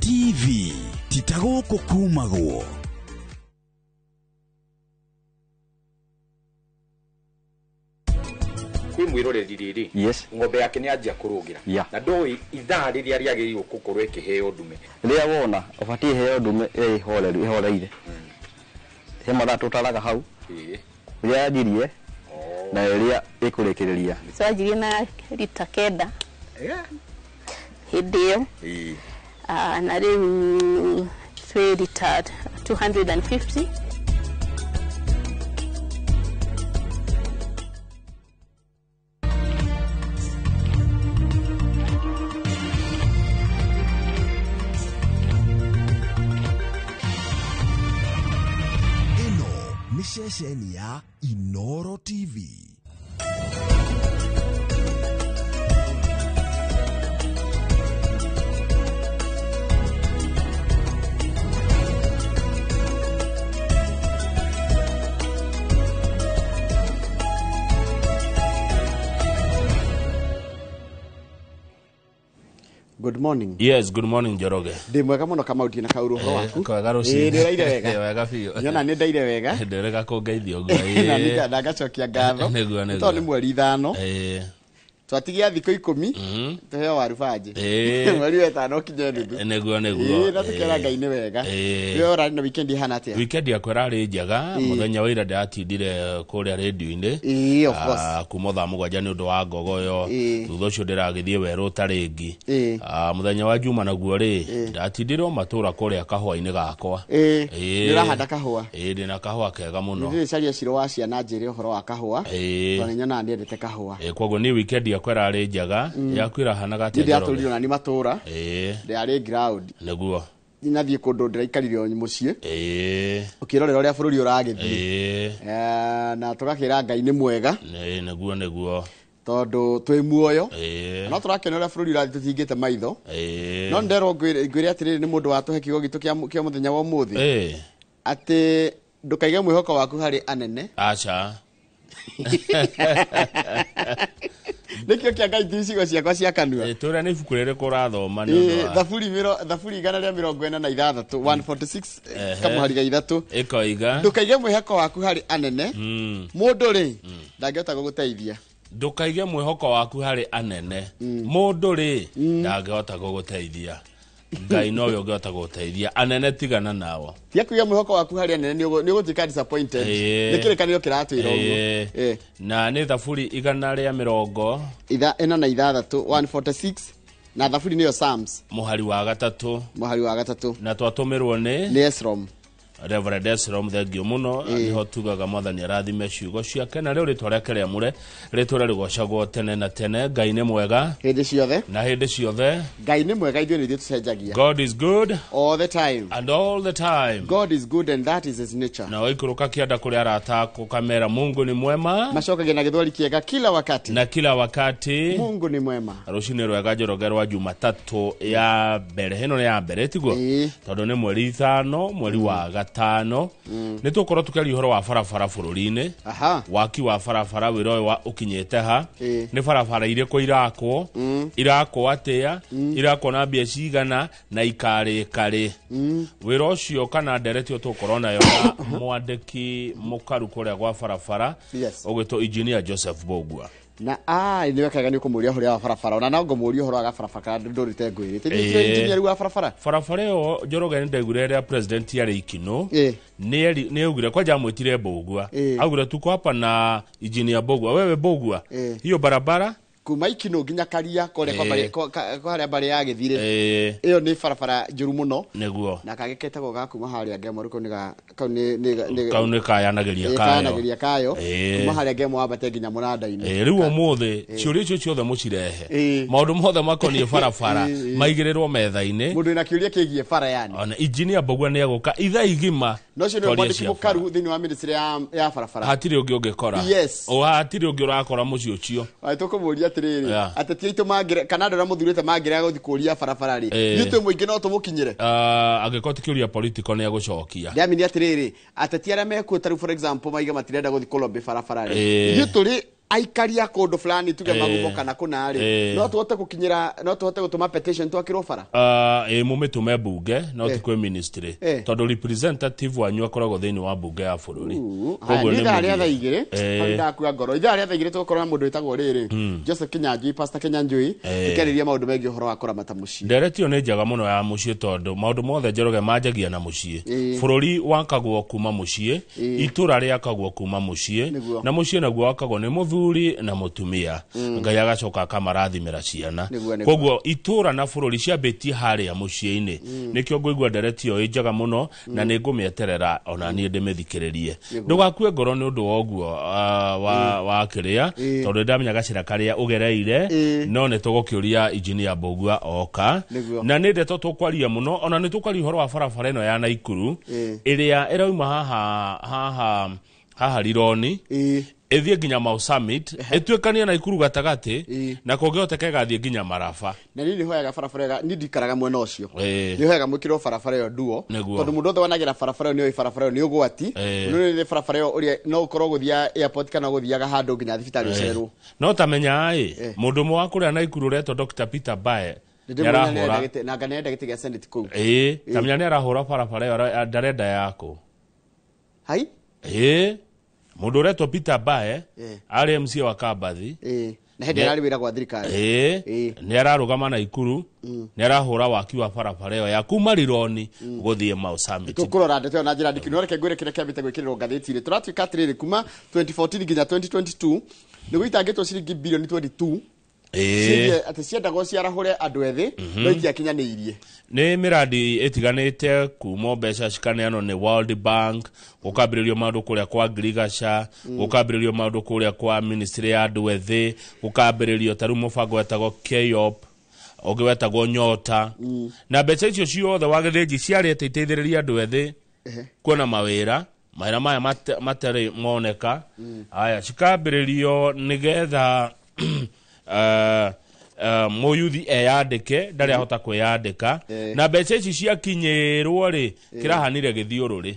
TV ti ta gũkũ kumagwo. Kwĩ mwĩroreri rĩrĩ, ng'ombe yake nĩ anjia kũrũgĩra na ndoĩ ithaa rĩrĩa rĩagĩrĩirwo gũkorwo ĩkĩheo ndume. Rĩrĩa wona ũbatiĩ iheo ndume ĩrĩa ĩhoreru, ĩhoreire. He mathaa tũtaraga hau. Rĩrĩa yanjirie na rĩrĩa ĩkũrĩkĩrĩria. Twanjirie na rita 9. Hĩndĩ ĩyo. Na rĩu twĩ rita 250. Ĩno nĩ ceceni ya Inooro TV. Good morning. Yes, good morning, Njoroge. Ndĩ mwega mũno Kamau, ndĩ na kaũndũ ũhoro waku. Kwega rũcinĩ. Ĩĩ, nĩ ũraire wega. Wega biũ. Nyona nĩ ndaire wega. Ndĩrega kũngeithia ũguo. Na nĩ ngacokia ngatho. Nĩguo, nĩguo. Tondũ nĩ mweri 5. Twatigia thikũ 10. Tũheo waru banjĩ. Mweri wa 5 ũkinye nuthu. Nĩguo, nĩguo. Ĩĩ, na tũkera Ngai nĩ wega. We ũrarĩ na weekend ihana atĩa? Weekend yakwa ĩrarĩ njega. Mũthenya wa ira ndĩratindire kũrĩa radio-inĩ. Ĩĩ, of course. Kuma thaa 7 nĩ ũndũ wa ngogoyo. Thutha ũcio ndĩragĩthiĩ werũ ũtarĩ. Mũthenya wa Juma naguo rĩ, ndatindire o matũra kũrĩa kahũa-inĩ gakwa. Nĩ ũrahanda kahũa? Ĩĩ, ndĩna kahũa kega mũno. Nĩ ndĩcaria Ciro wa ciana njĩre ũhoro wa kahũa. Tondũ nĩ nyonaga nĩendete kahũa. Koguo niĩ weekend yakwa ĩrarĩ njega. Yaku ĩrahanaga atĩa, Niĩ Njoroge? ndĩratũrire ona nĩ matũra. Ndĩrarĩ ground. Nĩguo. Nathiĩ kũndũ ndĩraikarire o mũciĩ. Ũkĩrorera ũrĩa bũrũri ũragĩthiĩ. Na tũgakĩra Ngai nĩ mwega. Nĩguo, nĩguo. Tondũ twĩ muoyo. No tũrakĩona ũrĩa bũrũri ũrathiĩ tũtingĩte maitho. No nderwo ngwĩre atĩrĩrĩ, nĩ mũndũ watũhe kiugo gitũ kĩa mũthenya wa ũmũthĩ. Atĩ ndũkaige mwĩhoko waku harĩ anene. Aca. Nĩkĩo kĩa Ngai ti icigo ciakwa cia kanua. Tũrĩa nĩ ibuku rĩrĩkũ ũrathoma nĩ ũndũ wa- Thaburi igana rĩa mĩrongo ĩna na ithathatũ, 146, kamũhari ga ithatũ. Ĩkoiga. Ndũkaige mwĩhoko waku harĩ anene. Mũndũ rĩ, ndangĩhota gũgũteithia. Ndũkaige mwĩhoko waku harĩ anene. Mũndũ rĩ, ndangĩhota gũgũteithia. Ngai nowe ũngĩhota gũgũteithia. Anene tigana nao. Tiga kũiga mwĩhoko waku harĩ anene, nĩ ũgũtuĩka disappointed. Nĩ kĩrĩkanĩro kĩratwĩra ũguo. Na nĩ thaburi igana rĩa mĩrongo ĩna na ithathatũ, 146, na thaburi nĩyo Psalms. Mũhari wa gatatũ. Mũhari wa gatatũ. Na twatũmĩrwo nĩ Nĩ Esrom. Reverend Esrom, thengio mũno. Nĩho tugaga Mwathani arathime ciugo ciake, na rĩu rĩtwa rĩake rĩamũre rĩtũre rĩgocagwo tene na tene. Ngai nĩ mwega hĩndĩ ciothe na hĩndĩ ciothe. Ngai nĩ mwega, ithuĩ nĩ ithuĩ tũcenjagia. God is good all the time and all the time. God is good and that is his nature. Na waikũrũka kĩanda kũrĩ arata aku ũkamera Mungu ni mwema, macokagia na gĩthweri kĩega kila wakati na kila wakati Mungu ni mwema. Rũcinĩ rwega Njoroge rwa Jumatatũ ya mbere, ĩno nĩ ya mbere tiguo? Tondũ nĩ mweri 5, mweri wa 5. Nĩ tũkorwo tũkĩaria ũhoro wa barabara bũrũri-inĩ. Waki wa barabara wĩra ũyũ wa ũkinyĩte ha? Nĩ barabara irĩkũ irakwo? Irakwo atĩa? Irakwo na mbia cigana na ikarĩka rĩ? Wĩra ũcio kana ndereti ũyũ tũgũkorwo nayo na mwandĩki mũkaru kũrĩa gwa barabara, ũgwĩtwo Engineer Joseph Mbugua. Na nĩ wekaga nĩ ũkũmũria ũhoro wa barabara, ona no ngũmũria ũhoro wa barabara kana ndũrĩte ngwĩrĩte. Nĩ engineer wa barabara. Barabara ĩyo Njoroge nĩ ndaiguire rĩrĩa president arĩ Ikinũ. Nĩ augire kwanja amwĩtire Mbugua. Augire tuko hapa na Engineer Mbugua. Wewe Mbugua, hiyo barabara kuma Ikinũ nginya Karia kũrĩa kwa mbarĩ, kwa harĩa mbarĩ ya Gĩthirĩ. Ĩyo nĩ barabara njũru mũno. Nĩguo. Na kangĩ ketagwo ga kuma harĩa Ngemo, rĩu kau nĩ ga, kau nĩ, nĩ, nĩ, Kau nĩ kayanagĩria kayo. Kayanagĩria kayo. Kuma harĩa Ngemo wambate nginya mũnanda-inĩ. Rĩu ũmũthĩ, ciũria icio ciothe mũcirehe. Maũndũ mothe makoniĩ barabara, maigĩrĩrwo metha-inĩ. Mũndũ wĩna kĩũria kĩgiĩ bara yani. Ona Engineer Mbugua nĩ egũka ithaa igima. No ũcio nĩwe Twarie mwandĩki cia mũkaru bara. thĩinĩ wa ministry ya barabara. Hatirĩ ũngĩ ũngĩkora. O hatirĩ ũngĩ ũrakora mũciĩ ũcio. Ai, tũkũmũria atĩrĩrĩ, ateti aitũ mangĩre, kana andũ arĩa mũthurĩte mangĩrega gũthiĩ kũria barabara rĩ, ithuĩ twĩ mũingĩ no tũmũkinyĩre? Angĩkorwo ti kĩũria political nĩ egũcokia. Ndĩramini atĩrĩrĩ, ateti arĩa mekuo ta rĩu for example maiga matirenda gũthiĩ kũlobby barabara rĩ, ithuĩ tũrĩ Aikari a kũndũ fulani tuge magumo kana kũna rĩ, no tũhote gũkinyĩra, no tũhote gũtũma petition twakĩrwo bara? Ĩ mũmĩtũme bunge, no ti kwĩ ministry, tondũ representative wanyu akoragwo thĩinĩ wa bunge ya bũrũri. Koguo nĩ ithaa rĩa thaa 2, ndakua ngoro. Ithaa rĩa thaa 2 tũgũkorwo na mũndũ wĩtagwo rĩrĩ Joseph Kinyanjui, Pastor Kinyanjui, tũkĩarĩria maũndũ megiĩ ũhoro wa kũramata mũciĩ. Ndereti ĩyo nĩ njega mũno ya mũciĩ, tondũ maũndũ mothe Njoroge manjagia na mũciĩ. Bũrũri wakagwo kuma mũciĩ, itũra rĩakagwo kuma mũciĩ, na mũciĩ naguo wakagwo nĩ mũthuri na mũtumia. Ngai agacoka akamarathimĩra ciana. Koguo itũra na bũrũri ciambĩtie harĩa mũciĩ-inĩ. Nĩkĩo ngũigua ndereti ĩyo ĩ njega mũno, na nĩ ngũmĩeterera ona niĩ ndĩmĩthikĩrĩrie. Ndũgakue ngoro nĩ ũndũ wa ũguo wa kĩrĩa, tondũ ndamenya gacĩra karĩa ũgereire, no nĩ tũgũkĩũria Engineer Mbũgua oka. Na nĩ ndeto tũkwaria mũno, ona nĩ tũkwaria ũhoro wa barabara ĩno ya Naikuru ĩrĩa ĩrauma haha haha Rironi, ĩthiĩ nginya Mau Summit, ĩtuĩkanie Naikuru gatagatĩ, na kũngĩhoteka ĩgathiĩ nginya Maraba. Na niĩ nĩhoyaga barabara ĩyo, niĩ ndikaraga mwena ũcio. Nĩhoyaga mwĩkĩrwo barabara ĩyo nduo, tondũ mũndũ wothe wanagera barabara ĩyo nĩoĩ barabara ĩyo nĩ ũgwati. Mũndũ nĩ barabara ĩyo ũrĩa no ũkorwo gũthiĩ airport kana gũthiaga handũ nginya thibitarĩ ũcererwo. No ta menya ĩ, mũndũ ũmwe wa kũrĩa Naikuru ũretwo Dr. Peter Bae nĩarahũra na nganenda gĩtĩ gĩa Senate kũu. Ta menya nĩarahũra barabara ĩyo, ndarenda yako. Hai? Mũndũ ũretwo Peter Bae arĩ MCA wa Kambathi. Na hĩndĩ ararĩ wĩra gwa thirikari. Nĩ ararũgama Naikuru, nĩ arahũra waki wa barabara ĩyo ya kuma Rironi gũthiĩ Mau Summit. Tũkũrora ndeto ĩyo na njĩra ndikũ, no reke ngwĩre kĩrĩa kĩambĩte gwĩkĩrĩrwo ngathĩti-inĩ. Tũratuĩka atĩrĩrĩ, kuma 2014 nginya 2022 nĩ gũitangĩtwo ciringi bilioni 22. Atĩ ciendagwo ciarahũre andũ ethĩ, no itiakinyanĩirie. Nĩ mĩradi ĩtiganĩte kuma mbeca cikaneanwo nĩ World Bank, gũkambĩrĩrio maũndũ kũrĩa kwa Ngirigaca, gũkambĩrĩrio maũndũ kũrĩa kwa Ministry ya andũ ethĩ, gũkambĩrĩrio ta rĩu mũbango wetagwo KEOP, ũngĩ wetagwo Nyota. Na mbeca icio ciothe wa Gĩthĩnji ciarĩte iteithĩrĩrie andũ ethĩ kuona mawĩra, mawĩra maya matarĩ moneka. Aya cikambĩrĩrio nĩgetha mũyuthi eyandĩke, ndarĩ ahota kwĩyandĩka. Na mbeca ici ciakinyĩrwo rĩ, kĩrahanire gĩthiũrũrĩ.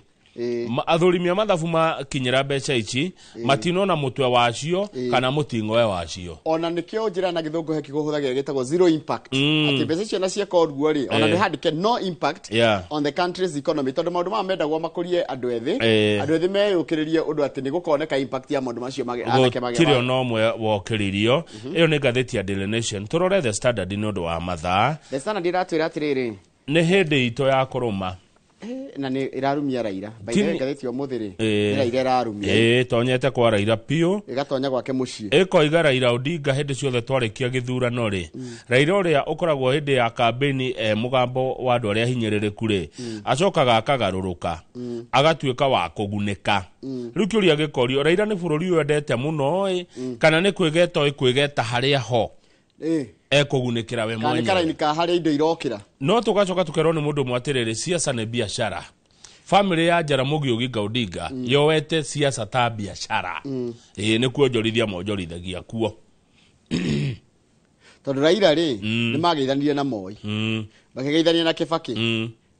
Athũrimi a mathabu makinyĩra mbeca ici, matinona mũtwe wacio kana mũting'oe wacio. Ona nĩkĩo njĩra na gĩthũngũ he kiugo hũthagĩra gĩtagwo zero impact. Atĩ mbeca icio na cieka ũguo rĩ, ona nĩ handĩke no impact on the country's economy, tondũ maũndũ maya mendagwo makũrie andũ ethĩ, andũ ethĩ meyũkĩrĩrie ũndũ atĩ nĩ gũkoneka impact ya maũndũ macio anake magĩa. Gũtirĩ ona ũmwe wokĩririo. Ĩyo nĩ ngathĩti ya Daily Nation. Tũrore The Standard nĩ ũndũ wa mathaa. The Standard ĩratwĩra atĩrĩrĩ, nĩ hĩndĩ itũ ya kũrũma. Na nĩ ĩrarumia Raila. By the way, ngathĩti ya ũmũthĩ rĩ, nĩ Raila ĩrarumia. Tonyete kwa Raila piũ. Ĩgatonya gwake mũciĩ. Ĩkoiga Raila Odinga hĩndĩ ciothe twarĩkia gĩthurano rĩ, Raila ũrĩa ũkoragwo hĩndĩ ya kambĩini mũgambo wa andũ arĩa hinyĩrĩrĩku rĩ, acokaga akagarũrũka, agatuĩka wa kũgunĩka. Rĩu kĩũria gĩkorio, Raila nĩ bũrũri wendete mũno ĩ, kana nĩ kwĩgeta ĩkwĩgeta harĩa ho? Ekũgunĩkĩra we mwenyewe. Kana karaini ka harĩa indo irokĩra. No tũgacoka tũkerwo nĩ mũndũ ũmwe atĩrĩrĩ, siasa nĩ biacara. Family ya Jaramogi Oginga Odinga yoete siasa ta biacara. Nĩ kuonjorithia monjorithagia kuo. Tondũ Raila rĩ, nĩ mageithanirie na Moi. Makĩgeithania na Kibaki.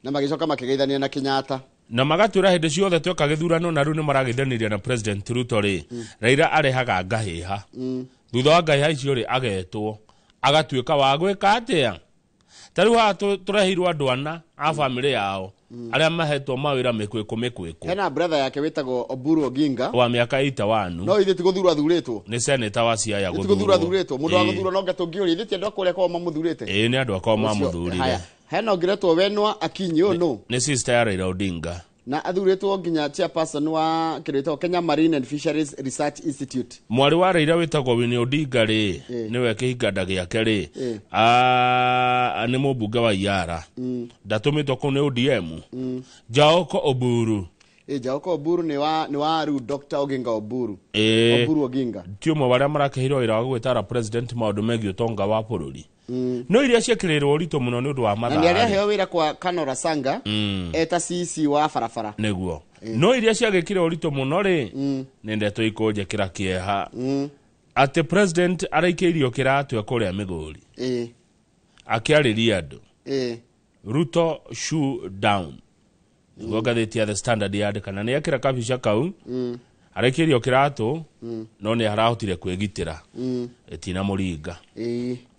Na magĩcoka makĩgeithania na Kenyatta. Na magatwĩra hĩndĩ ciothe tweka gĩthurano na rĩu nĩ marageithanirie na President Ruto rĩ, Raila arehaga ngahĩha. Thutha wa ngahĩha icio rĩ, agetwo agatuĩka wa gwĩka atĩa. Ta rĩu haha tũreheirwo andũ ana a family yao arĩa mahetwo mawĩra mĩkwĩkũ mĩkwĩkũ. Hena brother yake wĩtagwo Oburu Oginga wa mĩaka 81. No ithuĩ ti gũthurwo athurĩtwo. Nĩ senator wa Siaya gũthurwo. Ti gũthurwo athurĩtwo. Mũndũ wa gũthurwo no ngatũngĩũria, ithuĩ ti andũ a kũrĩa kwao mamũthurĩte. Nĩ andũ a kwao mamũthurire. Hena ũngĩretwo Wenwa Akinyi, ũyũ nũ? Nĩ sister ya Raila Odinga. Na athurĩtwo nginya chairperson wa kĩndũ gĩtagwo Kenya Marine and Fisheries Research Institute. Mwarĩ wa Raila wĩtagwo Winnie Odinga rĩ, nĩwe kĩhinganda gĩake rĩ, nĩ mũmbunge wa Iara. Ndatũmĩtwo kũu nĩ ODM. Jaoko Oburu. Jaoko Oburu nĩ wa rĩu Dr. Oginga Oburu. Oburu Oginga. Ti ũmwe wa arĩa marakĩheirwo wĩra wa gwĩtara president maũndũ megiĩ ũtonga wa bũrũri. No iria ciekĩrĩrwo ũritũ mũno nĩ ũndũ wa mathaa. Na nĩ arĩa heo wĩra kwa Kanora Sanga, eta CC wa barabara. Nĩguo. No iria ciagĩkĩrwo ũritũ mũno rĩ, nĩ ndeto ikũnjĩkĩra kĩeha. Atĩ president araikĩirio kĩratũ kũrĩa Migori. Akĩarĩria andũ. Ruto shoe down. Nĩguo ngathĩti ya The Standard yandĩka, na nĩ ekĩra kabica kau. Arekĩrio kĩratũ no nĩ arahotire kwĩgitĩra ĩtina mũringa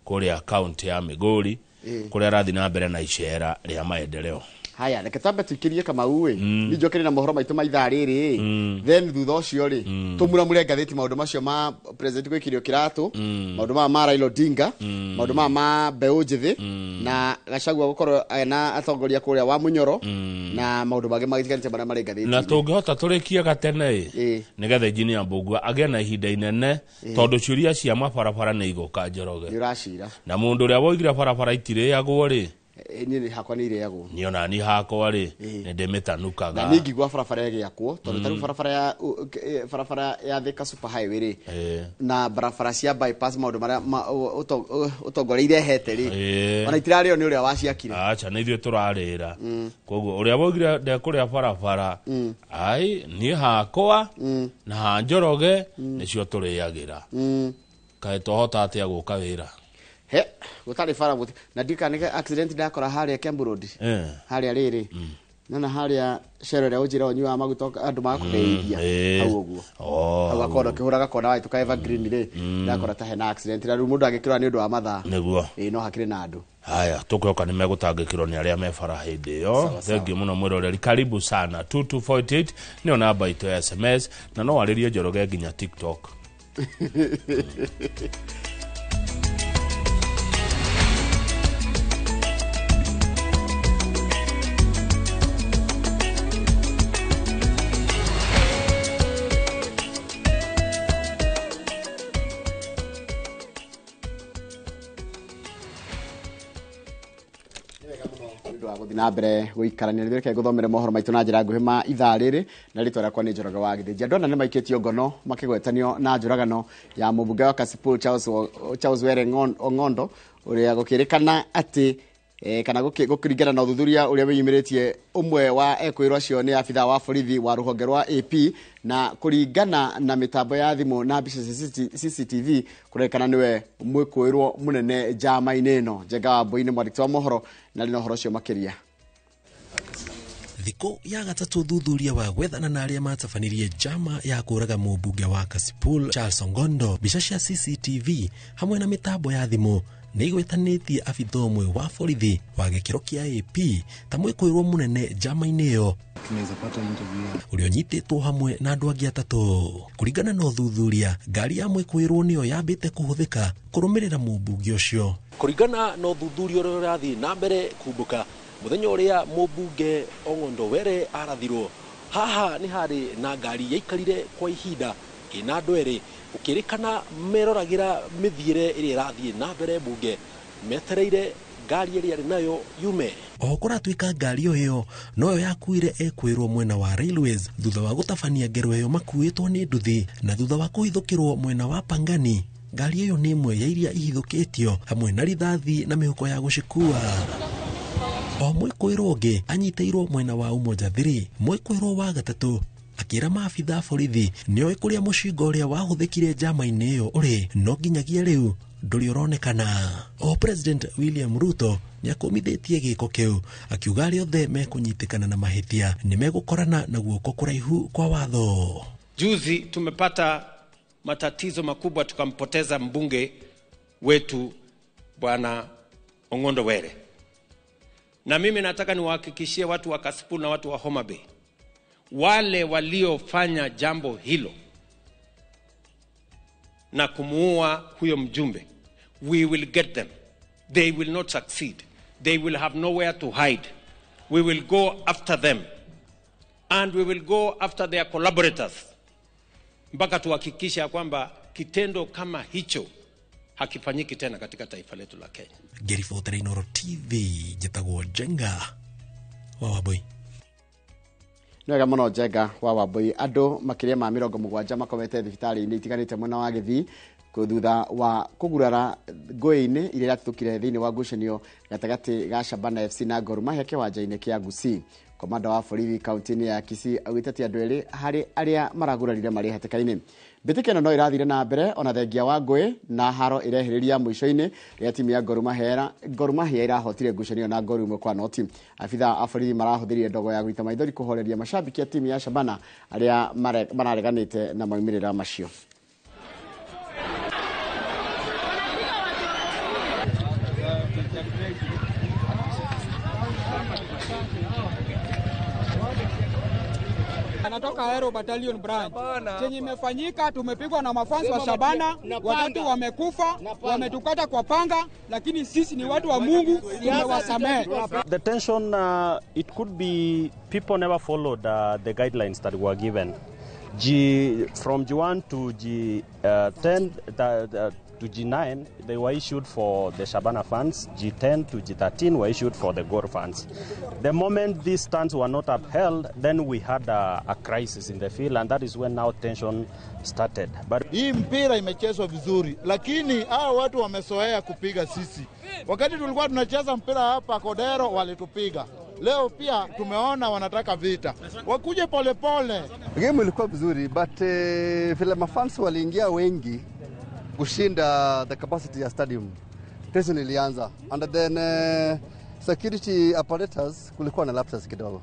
kũrĩa kaunti ya Migori kũrĩa arathiĩ na mbere na icera rĩa maendeleo. Haya, reke twambe tuikirie Kamau ĩ ni njokere na mohoro maitũ ma ithaa rĩrĩ then thutha ũcio rĩ tũmuramure ngathĩti maũndũ macio ma president gwĩkĩrio kĩratũ maũndũ maya ma Raila Odinga maũndũ maya ma mbeũ njĩthĩ na Gachagua gũkorwo na atongoria kũrĩa wa Munyoro na maũndũ mangĩ magĩtiganĩte marĩa marĩ ngathĩti na tũngĩhota tũrĩkie gatene ĩ nĩgetha engineer Mbũgua agĩe na ihinda inene tondũ ciũria cia mabarabara nĩ igũka Njoroge nĩ ũracira na mũndũ ũrĩa woigire barabara itirĩagwo rĩ niĩ hakwa nĩ irĩagwo niĩ ona niĩ hakwa rĩ nĩ ndĩmĩtanukaga na niĩ ngigua barabara ĩgĩakwo tondũ tarĩu barabara ya Thika Super Highway rĩ na barabara cia bypass maũndũ marĩa ũtongoria irehete rĩ ona itirarĩo nĩ ũrĩa waciakire. Acha nĩ ithuĩ tũrarĩra koguo ũrĩa woigire ndekũrĩa barabara ai niĩ hakwa na ha Njoroge nĩcio tũrĩagĩra kaĩ twahota atĩa gũka wĩra he gutari bara guti na ndika accident ndakora haria Kiambu Road haria riri nona haria cero ria unjira unyua maguta andu makugeithia hau uguo hau gakorwo kihura gakona waitu ka Evergreen ri ndakora ta hena accident na riu mundu angikirwa ni undu wa mathaa niguo no hakiri na andu. Haya tukwĩhoka nĩ megũtangĩkĩrwo nĩ arĩa me bara hĩndĩ ĩyo. Thengiũ mũno mwĩroreri, karibu sana 2248 nĩyo namba itũ ya SMS na no warĩrie Njoroge nginya TikTok. Na mbere guikarania reke nguthomere mohoro maitu na njira nguhi ma ithaa riri na ritwa riakwa ni Njoroge wa Githinji. Andu ana ni maikitio ngono makigwetanio na njuragano ya mũmbunge wa Kasipul Charles Were Ong'ondo uria gukirikana ati kana gukringana na uthuthuria uria wiyumiritie umwe wa ekwirwo acio ni abithaa wa borithi wa ruhonge rwa AP na kuringana na mitambo ya thimu na mbica CCTV kurekana niwe mwikwirwo munene njama-inĩ ĩno. Njenga wa Mbui nĩ mwandĩki wa mohoro na rĩ na ũhoro ũcio makĩria. Thikũ ya gatatũ thuthuria wa gwethana na arĩa matabanirie njama ya kũraga mũmbunge wa Kasipul Charles Ong'ondo mbica cia CCTV hamwe na mĩtambo ya thimũ nĩ igwetanĩtie abithaa ũmwe wa borithi wa gĩkĩro kĩa AP ta mwĩkũĩrwo mũnene njama-inĩ ĩyo ũrĩa ũnyitĩtwo hamwe na andũ angĩ atatũ. Kũringana na ũthuthuria, ngari ya mwĩkũĩrwo nĩyo yambĩte kũhũthĩka kũrũmĩrĩra mũmbunge ũcio. Kũringana na ũthuthuria ũrĩa ũrathiĩ na mbere kumbũka mũthenya ũrĩa mũmbunge Ong'ondo Were arathirwo, haha nĩ harĩ na ngari yaikarire kwa ihinda ĩna andũ erĩ gũkĩrĩkana meroragĩra mĩthiĩre ĩrĩa ĩrathiĩ na mbere mbunge metereire ngari ĩrĩa arĩ nayo yume. Oho kũratuĩka ngari o ĩyo noyo yakuire ekwĩrwo mwena wa Railways thutha wa gũtabania ngero ĩyo makuĩtwo nĩ nduthi na thutha wa kũhithũkĩrwo mwena wa Pangani. Ngari ĩyo nĩ ĩmwe ya iria ihithũkĩtio hamwe na rithathi na mĩhuko ya gũcikua. O mwĩkũĩrwo ũngĩ anyitĩirwo mwena wa Umoja 3, mwĩkũĩrwo wa gatatũ akĩra maabithaa borithi nĩoĩ kũrĩa mũcinga ũrĩa wahũthĩkire njama-inĩ ĩyo ũrĩ no nginyagia rĩu ndũrĩ ũronekana. O President William Ruto nĩakũmithĩtie gĩko kĩu akiuga arĩa othe mekũnyitĩkana na mahĩtia nĩmegũkorana na guoko kũraihu kwa watho. Juzi tumepata matatizo makubwa, tukampoteza mbunge wetu Bwana Ong'ondo Were. Na mimi nataka niwahakikishie watu wa Kasipul na watu wa Homa Bay, wale waliofanya jambo hilo na kumuua huyo mjumbe, we will get them. They will not succeed. They will have nowhere to hide. We will go after them. And we will go after their collaborators. Mpaka tuhakikishe kwamba kitendo kama hicho hakifanyiki tena katika taifa letu la Kenya. Ngĩribotera Inooro TV, njĩtagwo Njenga wa Wambui. Nĩ wega mũno Njenga wa Wambui. Andũ makĩria ma 70 makomete thibitarĩ-inĩ itiganĩte mwena wa Gĩthii thutha wa kũgurara ngũĩ-inĩ iria iratũkire thĩinĩ wa ngucanio gatagatĩ ga Shabana FC na Gor Mahia kĩwanja-inĩ kĩa Gusii. Komanda wa borithi kaunti-inĩ ya Kisii augĩte atĩ andũ erĩ harĩ arĩa maragurarire marĩ hatĩka-inĩ. Mbĩtĩka ĩno no ĩrathire na mbere ona thengia wa ngũĩ na haro ĩrehĩrĩria mũico-inĩ rĩrĩa timu ya Gor Mahia ĩrahotire ngucanio na ngori 1-0. Abithaa a borithi marahũthĩrire ndogo ya gũita maithori kũhoreria macambĩki a timu ya Shabana arĩa marareganĩte na maumĩrĩra macio. Anatoka Aero Battalion Branch. Chenye imefanyika, tumepigwa na mafans wa Shabana, watatu wamekufa, wametukata kwa panga, lakini sisi ni watu wa Mungu, tumewasamehe. The tension, it could be people never followed the guidelines that were given. From G1 to G10, to G9, they were issued for the Shabana fans. G10 to G13 were issued for the Gor fans. The moment these stands were not upheld, then we had a crisis in the field, and that is when now tension started. But hii mpira imechezwa vizuri, lakini hao watu wamezoea kupiga sisi. Wakati tulikuwa tunacheza mpira hapa Kodero walitupiga. Leo pia tumeona wanataka vita. Wakuje pole pole. Game ilikuwa vizuri, but vile mafans waliingia wengi kushinda the capacity ya stadium. Tension ilianza. And then security apparatus kulikuwa na lapses kidogo.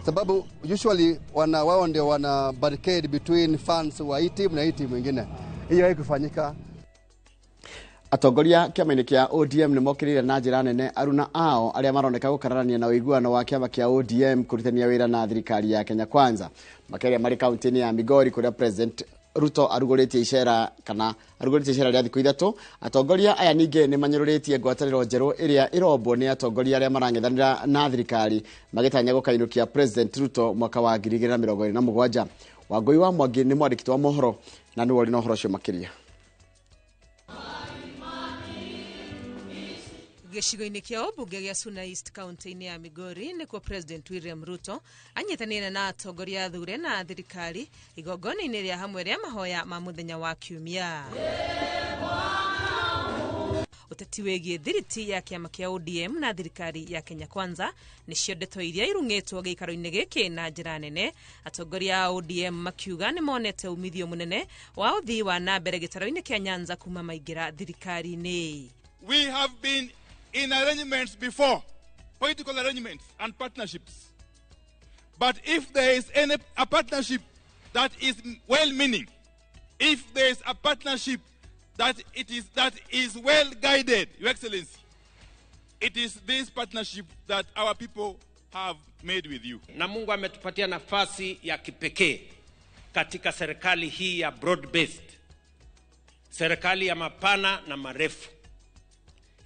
Sababu usually wao ndio wana barricade between fans wa hii team na hii team nyingine. Hiyo haikufanyika. Atongoria kĩama-inĩ kĩa ODM nĩmokĩrĩire na njĩra nene aruna ao arĩa maroneka gũkararania na ũiguano wa kĩama kĩa ODM kũrutithania wĩra na thirikari ya Kenya Kwanza. Makĩria marĩ kaunti-inĩ ya Migori kũrĩa President Ruto arugũrĩtie icera kana arugũrĩtie icera rĩa thikũ ithatũ. Atongoria aya ningĩ nĩmanyũrũrĩtie ngwatanĩro njerũ ĩrĩa ĩrombwo nĩ atongoria arĩa marang'ethanĩra na thirikari magĩtanya gũkainũkia President Ruto mwaka wa 2027. Wangũi wa Mwangi nĩ mwandĩki wa mohoro na nĩwe ũrĩ na ũhoro ũcio makĩria. Gĩcigo-inĩ kĩa ũmbunge gĩa Suna East kaunti-inĩ ya Migori nĩkuo President William Ruto anyitanĩire na atongoria athure na thirikari igongona-inĩ rĩa hamwe rĩa mahoya ma mũthenya wa Kiumia. Ũteti wĩgiĩ thiriti ya kĩama kĩa ODM na thirikari ya Kenya Kwanza nĩcio ndeto iria irung'ĩtwo gĩikaro-inĩ gĩkĩ na njĩra nene. Atongoria a ODM makiuga nĩmonete umithio mũnene wa ũthii wa na mbere gĩtaro-inĩ kĩa Nyanza kuma maingĩra thirikari-inĩ. We have been in arrangements before, political arrangements and partnerships. But if there is any a partnership that is well-meaning, if there is a partnership that is well-guided, Your Excellency, it is this partnership that our people have made with you. Na Mungu ametupatia nafasi ya kipekee katika serikali hii ya broad-based, serikali ya mapana na marefu,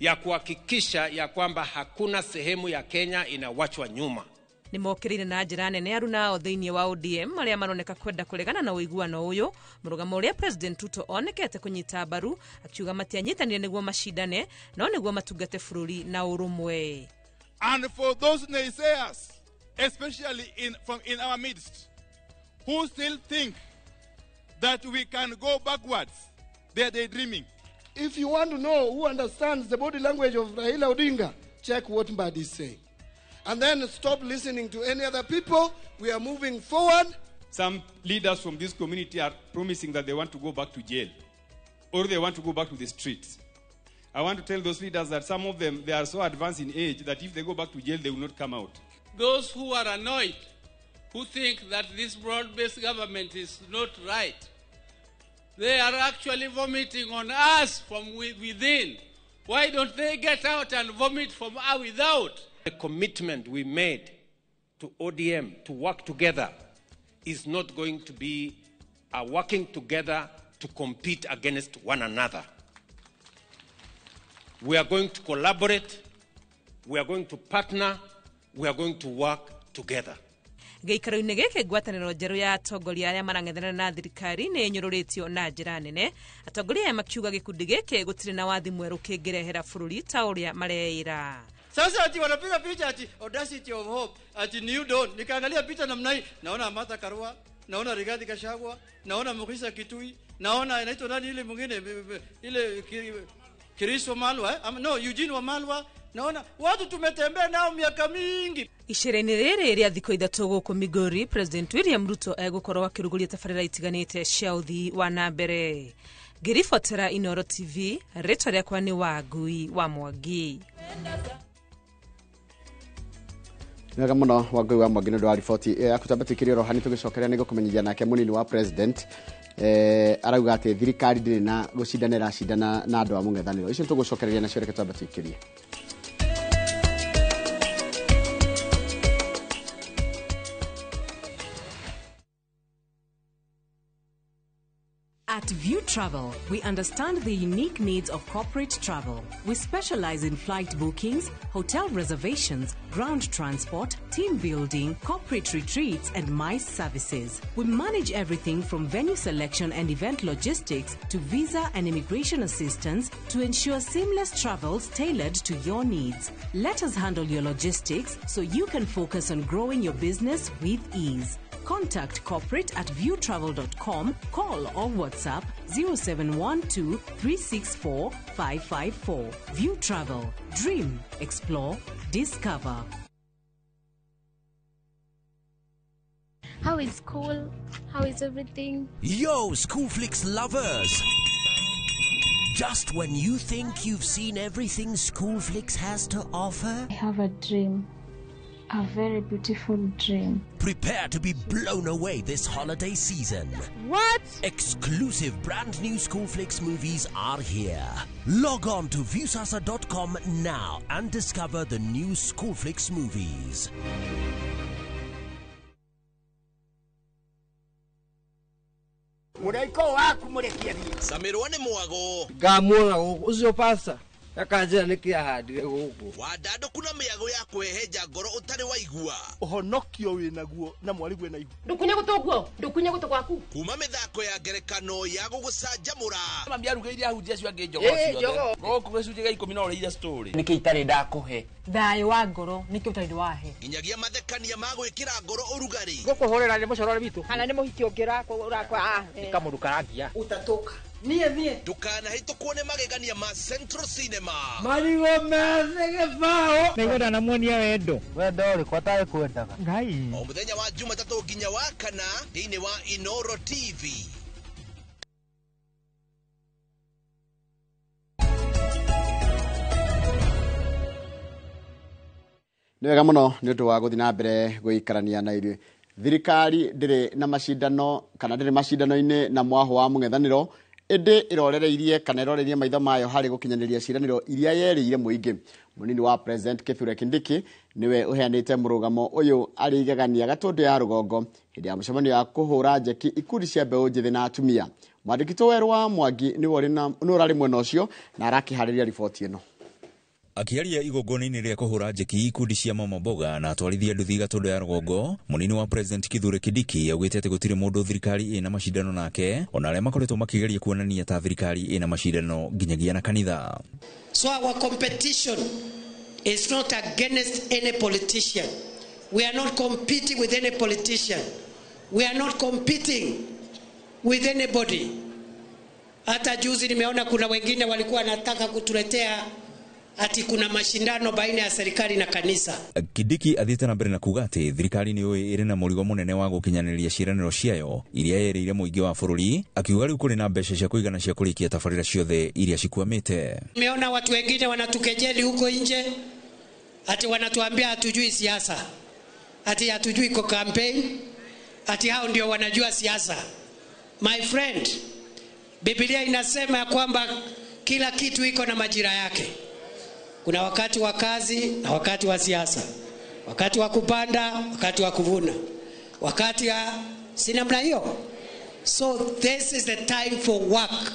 ya kuhakikisha ya kwamba hakuna sehemu ya Kenya inawachwa nyuma. Nĩmokĩrĩire na njĩra nene aruna ao thĩinĩ wa ODM arĩa maroneka kwenda kũregana na ũiguano ũyũ mũrũgamo ũrĩa President Ruto onekete kũnyita mbaru akiuga matianyitanire nĩguo macindane no nĩguo matungate bũrũri na ũrũmwe. And for those naysayers, especially in our midst, who still think that we can go backwards, they are daydreaming. If you want to know who understands the body language of Raila Odinga, check what Mbadi is saying. And then stop listening to any other people. We are moving forward. Some leaders from this community are promising that they want to go back to jail or they want to go back to the streets. I want to tell those leaders that some of them, they are so advanced in age that if they go back to jail, they will not come out. Those who are annoyed, who think that this broad-based government is not right, they are actually vomiting on us from within. Why don't they get out and vomit from without? The commitment we made to ODM to work together is not going to be a working together to compete against one another. We are going to collaborate, we are going to partner, we are going to work together. Gĩikaro-inĩ gĩkĩ ngwatanĩro njerũ ya atongoria arĩa marang'ethanĩra na thirikari nĩ ĩnyũrũrĩtio na njĩra nene. Atongoria aya makiuga gĩkundi gĩkĩ gũtirĩ na wathi mwerũ kĩngĩrehera bũrũri ta ũrĩa mareĩra. Sasa ati wanapiga picha ati audacity of hope, ati new dawn. Nikaangalia picha namna hii, naona Martha Karua, naona Rigathi Gachagua, naona Mukhisa Kitui, naona inaitwa nani ile mwingine ile Chris Wamalwa, no, Eugene Wamalwa. Naona watu tumetembea nao miaka mingi. Icera-inĩ rĩrĩ rĩa thikũ ithatũ gũkũ Migori, President William Ruto egũkorwo akĩrugũria tabarĩra itiganĩte cia ũthii wa na mbere. Ngĩribotera Inooro TV, rĩtwa rĩakwa nĩ Wangui wa Mwangi. Nĩ wega mũno Wangui wa Mwangi nĩ ũndũ wa riboti ĩyo yaku. Twambe oro hani tũgĩcokeria nĩ gũkũmenyithia nake mũnini wa president arauga atĩ thirikari ndĩrĩ na gũcindana ĩracindana na andũ a mũng'ethanĩro. Icio tũgũcokereria nacio, reke twambe tũikĩrie. At View Travel, we understand the unique needs of corporate travel. We specialize in flight bookings, hotel reservations, ground transport, team building, corporate retreats, and MICE services. We manage everything from venue selection and event logistics to visa and immigration assistance to ensure seamless travels tailored to your needs. Let us handle your logistics so you can focus on growing your business with ease. Contact corporate at viewtravel.com, call or WhatsApp 0712 364 554. View Travel. Dream, explore, discover. How is school? How is everything? Yo, Schoolflix lovers! Just when you think you've seen everything Schoolflix has to offer, I have a dream. A very beautiful dream. Prepare to be blown away this holiday season. What? Exclusive brand new Schoolflix movies are here. Log on to viewsasa.com now and discover the new Schoolflix movies. Mũraiko waku mũrekie thiĩ. Samirwo nĩ mwago. Ngamuona gũkũ ũcio pasta akanjĩra nĩkĩ ahandire gũkũ. Wandandũku na mĩago ya kwĩhenja ngoro ũtarĩ waigua. Ũhonokio wĩnaguo na mwarigwe na ihu. Ndũkunye gũtũ guo, ndũkunye gũtũ gwaku. Kuma mĩthako ya ngerekano ya gũgũcanjamũra. Mami arugĩire ahunjia acio angĩ njogoo ciothe. Gũkũ gĩcunjĩ gĩa 10 no ũrĩire story. Nĩkĩ itarĩ ndakũhe? Thayũ wa ngoro nĩkĩ ũtarĩ wahe. Nginyagia mathekania ma gwĩkĩra ngoro ũrugarĩ. Gũkũhũrĩra nĩ mũcorore witũ. Kana nĩ mũhiki ũngĩ ũrakwa. Nĩ kamũndũ karangia. Utatoka. Niĩ niĩ. Ndũkanahĩtũkwo nĩ magegania ma Central Cinema. Marigũ methĩ gĩbaũ. Nĩguo ndanamuonia wendo. Wendo ũrĩkũ atarĩ kwendaga. Ngai. O mũthenya wa Jumatatũ nginya wa kana thĩinĩ wa Inooro TV. Nĩ wega mũno nĩ ũndũ wa gũthiĩ na mbere gũikarania na ithuĩ. Thirikari ndĩrĩ na macindano kana ndĩrĩ macindano-inĩ na mwaho wa mũng'ethanĩro, ĩndĩ ĩrorereirie kana ĩroreirie maitho mayo harĩ gũkinyanĩria ciĩranĩro iria yerĩire mũingĩ. Mũnini wa President Kithure Kindiki nĩwe ũheanĩte mũrũgamo ũyũ arĩ igegania Gatũndũ ya rũgongo hĩndĩ ya mũcemanio ya kũhũra njeki ikundi cia mbeũ njĩthĩ na atumia. Mwandĩki Werũ wa Mwangi nĩwe ũrarĩ mwena ũcio na arakĩharĩria riboti ĩno. Akiaria igongona-inĩ rĩa kũhũra njeki ikundi cia mama mboga na atwarithia nduthi Gatũndũ ya rũgongo, mũnini wa President Kithure Kindiki augĩte atĩ gũtirĩ mũndũ thirikari ĩna macindano nake, ona arĩa makoretwo makĩgeria kuonania ta thirikari ĩna macindano nginyagia na kanitha. So our competition is not against any politician. We are not competing with any politician. We are not competing with anybody. Hata juzi nimeona kuna wengine walikuwa wanataka kutuletea ati kuna mashindano baina ya serikali na kanisa. Kindiki athiĩte na mbere na kuga atĩ thirikari nĩ yũĩ ĩrĩ na mũrigo mũnene wa gũkinyanĩria ciĩranĩro ciayo iria yerĩire mũingĩ wa bũrũri, akiuga rĩu kũrĩ na mbeca cia kũigana cia kũrĩkia tabarĩra ciothe iria cikwamĩte. Nimeona watu wengine wanatukejeli huko nje ati wanatuambia hatujui siasa, ati hatujui kwa campaign, ati hao ndio wanajua siasa. My friend, Biblia inasema kwamba kila kitu iko na majira yake. Kuna wakati wa kazi na wakati wa siasa, wakati wa kupanda, wakati wa kuvuna, wakati ya si namna hiyo. So this is the time for work.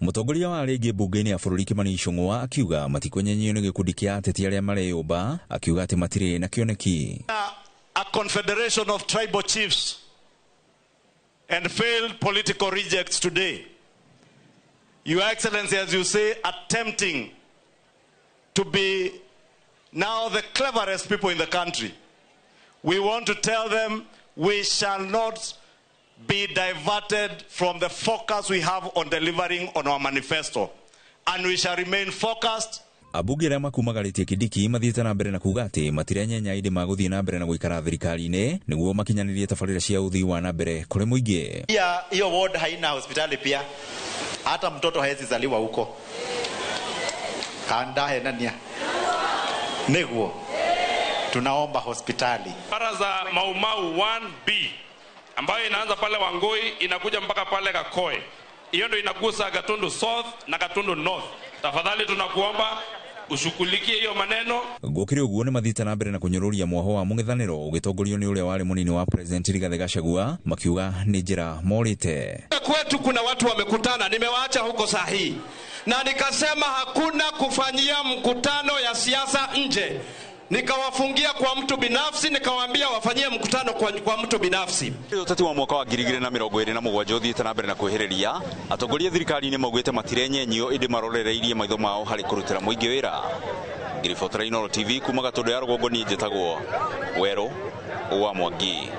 Mũtongoria wa arĩa aingĩ mbunge-inĩ ya bũrũri Kimani Ichung'wa akiuga matikwenyenyio nĩ gĩkundi kĩa ateti arĩa mareyũmba, akiuga atĩ matirĩ na kĩoneki. A confederation of tribal chiefs and failed political rejects today. Your Excellency, as you say, attempting to be now the cleverest people in the country. We want to tell them we shall not be diverted from the focus we have on delivering on our manifesto. And we shall remain focused. Ambunge arĩa makumagarĩtie Kindiki mathiĩte na mbere na kuga atĩ matirenyenya ĩndĩ magũthiĩ na mbere na gũikara thirikari-inĩ nĩguo makinyanĩrie tabarĩra cia ũthii wa na mbere kũrĩ mũingĩ. Pia hiyo ward haina hospitali pia. Hata mtoto hawezi zaliwa huko. Kanda henania. Niguo. Tunaomba hospitali. Bara za Mau Mau 1B ambayo inaanza pale Wangui inakuja mpaka pale Kakoe. Hiyo ndio inagusa Gatundu South na Gatundu North. Tafadhali tunakuomba ushughulikie hiyo maneno. Gũkĩrĩ ũguo nĩ mathiĩte na mbere na kũnyũrũria mwaho wa mũng'ethanĩro ũgĩtongorio nĩ ũrĩa warĩ mũnini wa President Rigathĩ Gachagua makiuga nĩ njĩra morĩte. Kwetu kuna watu wamekutana, nimewaacha huko saa hii, na nikasema hakuna kufanyia mkutano ya siasa nje. Nikawafungia kwa mtu binafsi, nikawaambia wafanyie mkutano kwa mtu binafsi. Ũteti wa mwaka wa 2027 ũthiĩte na mbere na kwĩhĩrĩria, atongoria thirikari-inĩ maugĩte matirenyenyio ĩndĩ marorereirie maitho mao harĩ kũrutĩra mũingĩ wĩra. Ngĩribotera Inooro TV kuma Gatũndũ ya rũgongo, niĩ njĩtagwo Werũ wa Mwangi.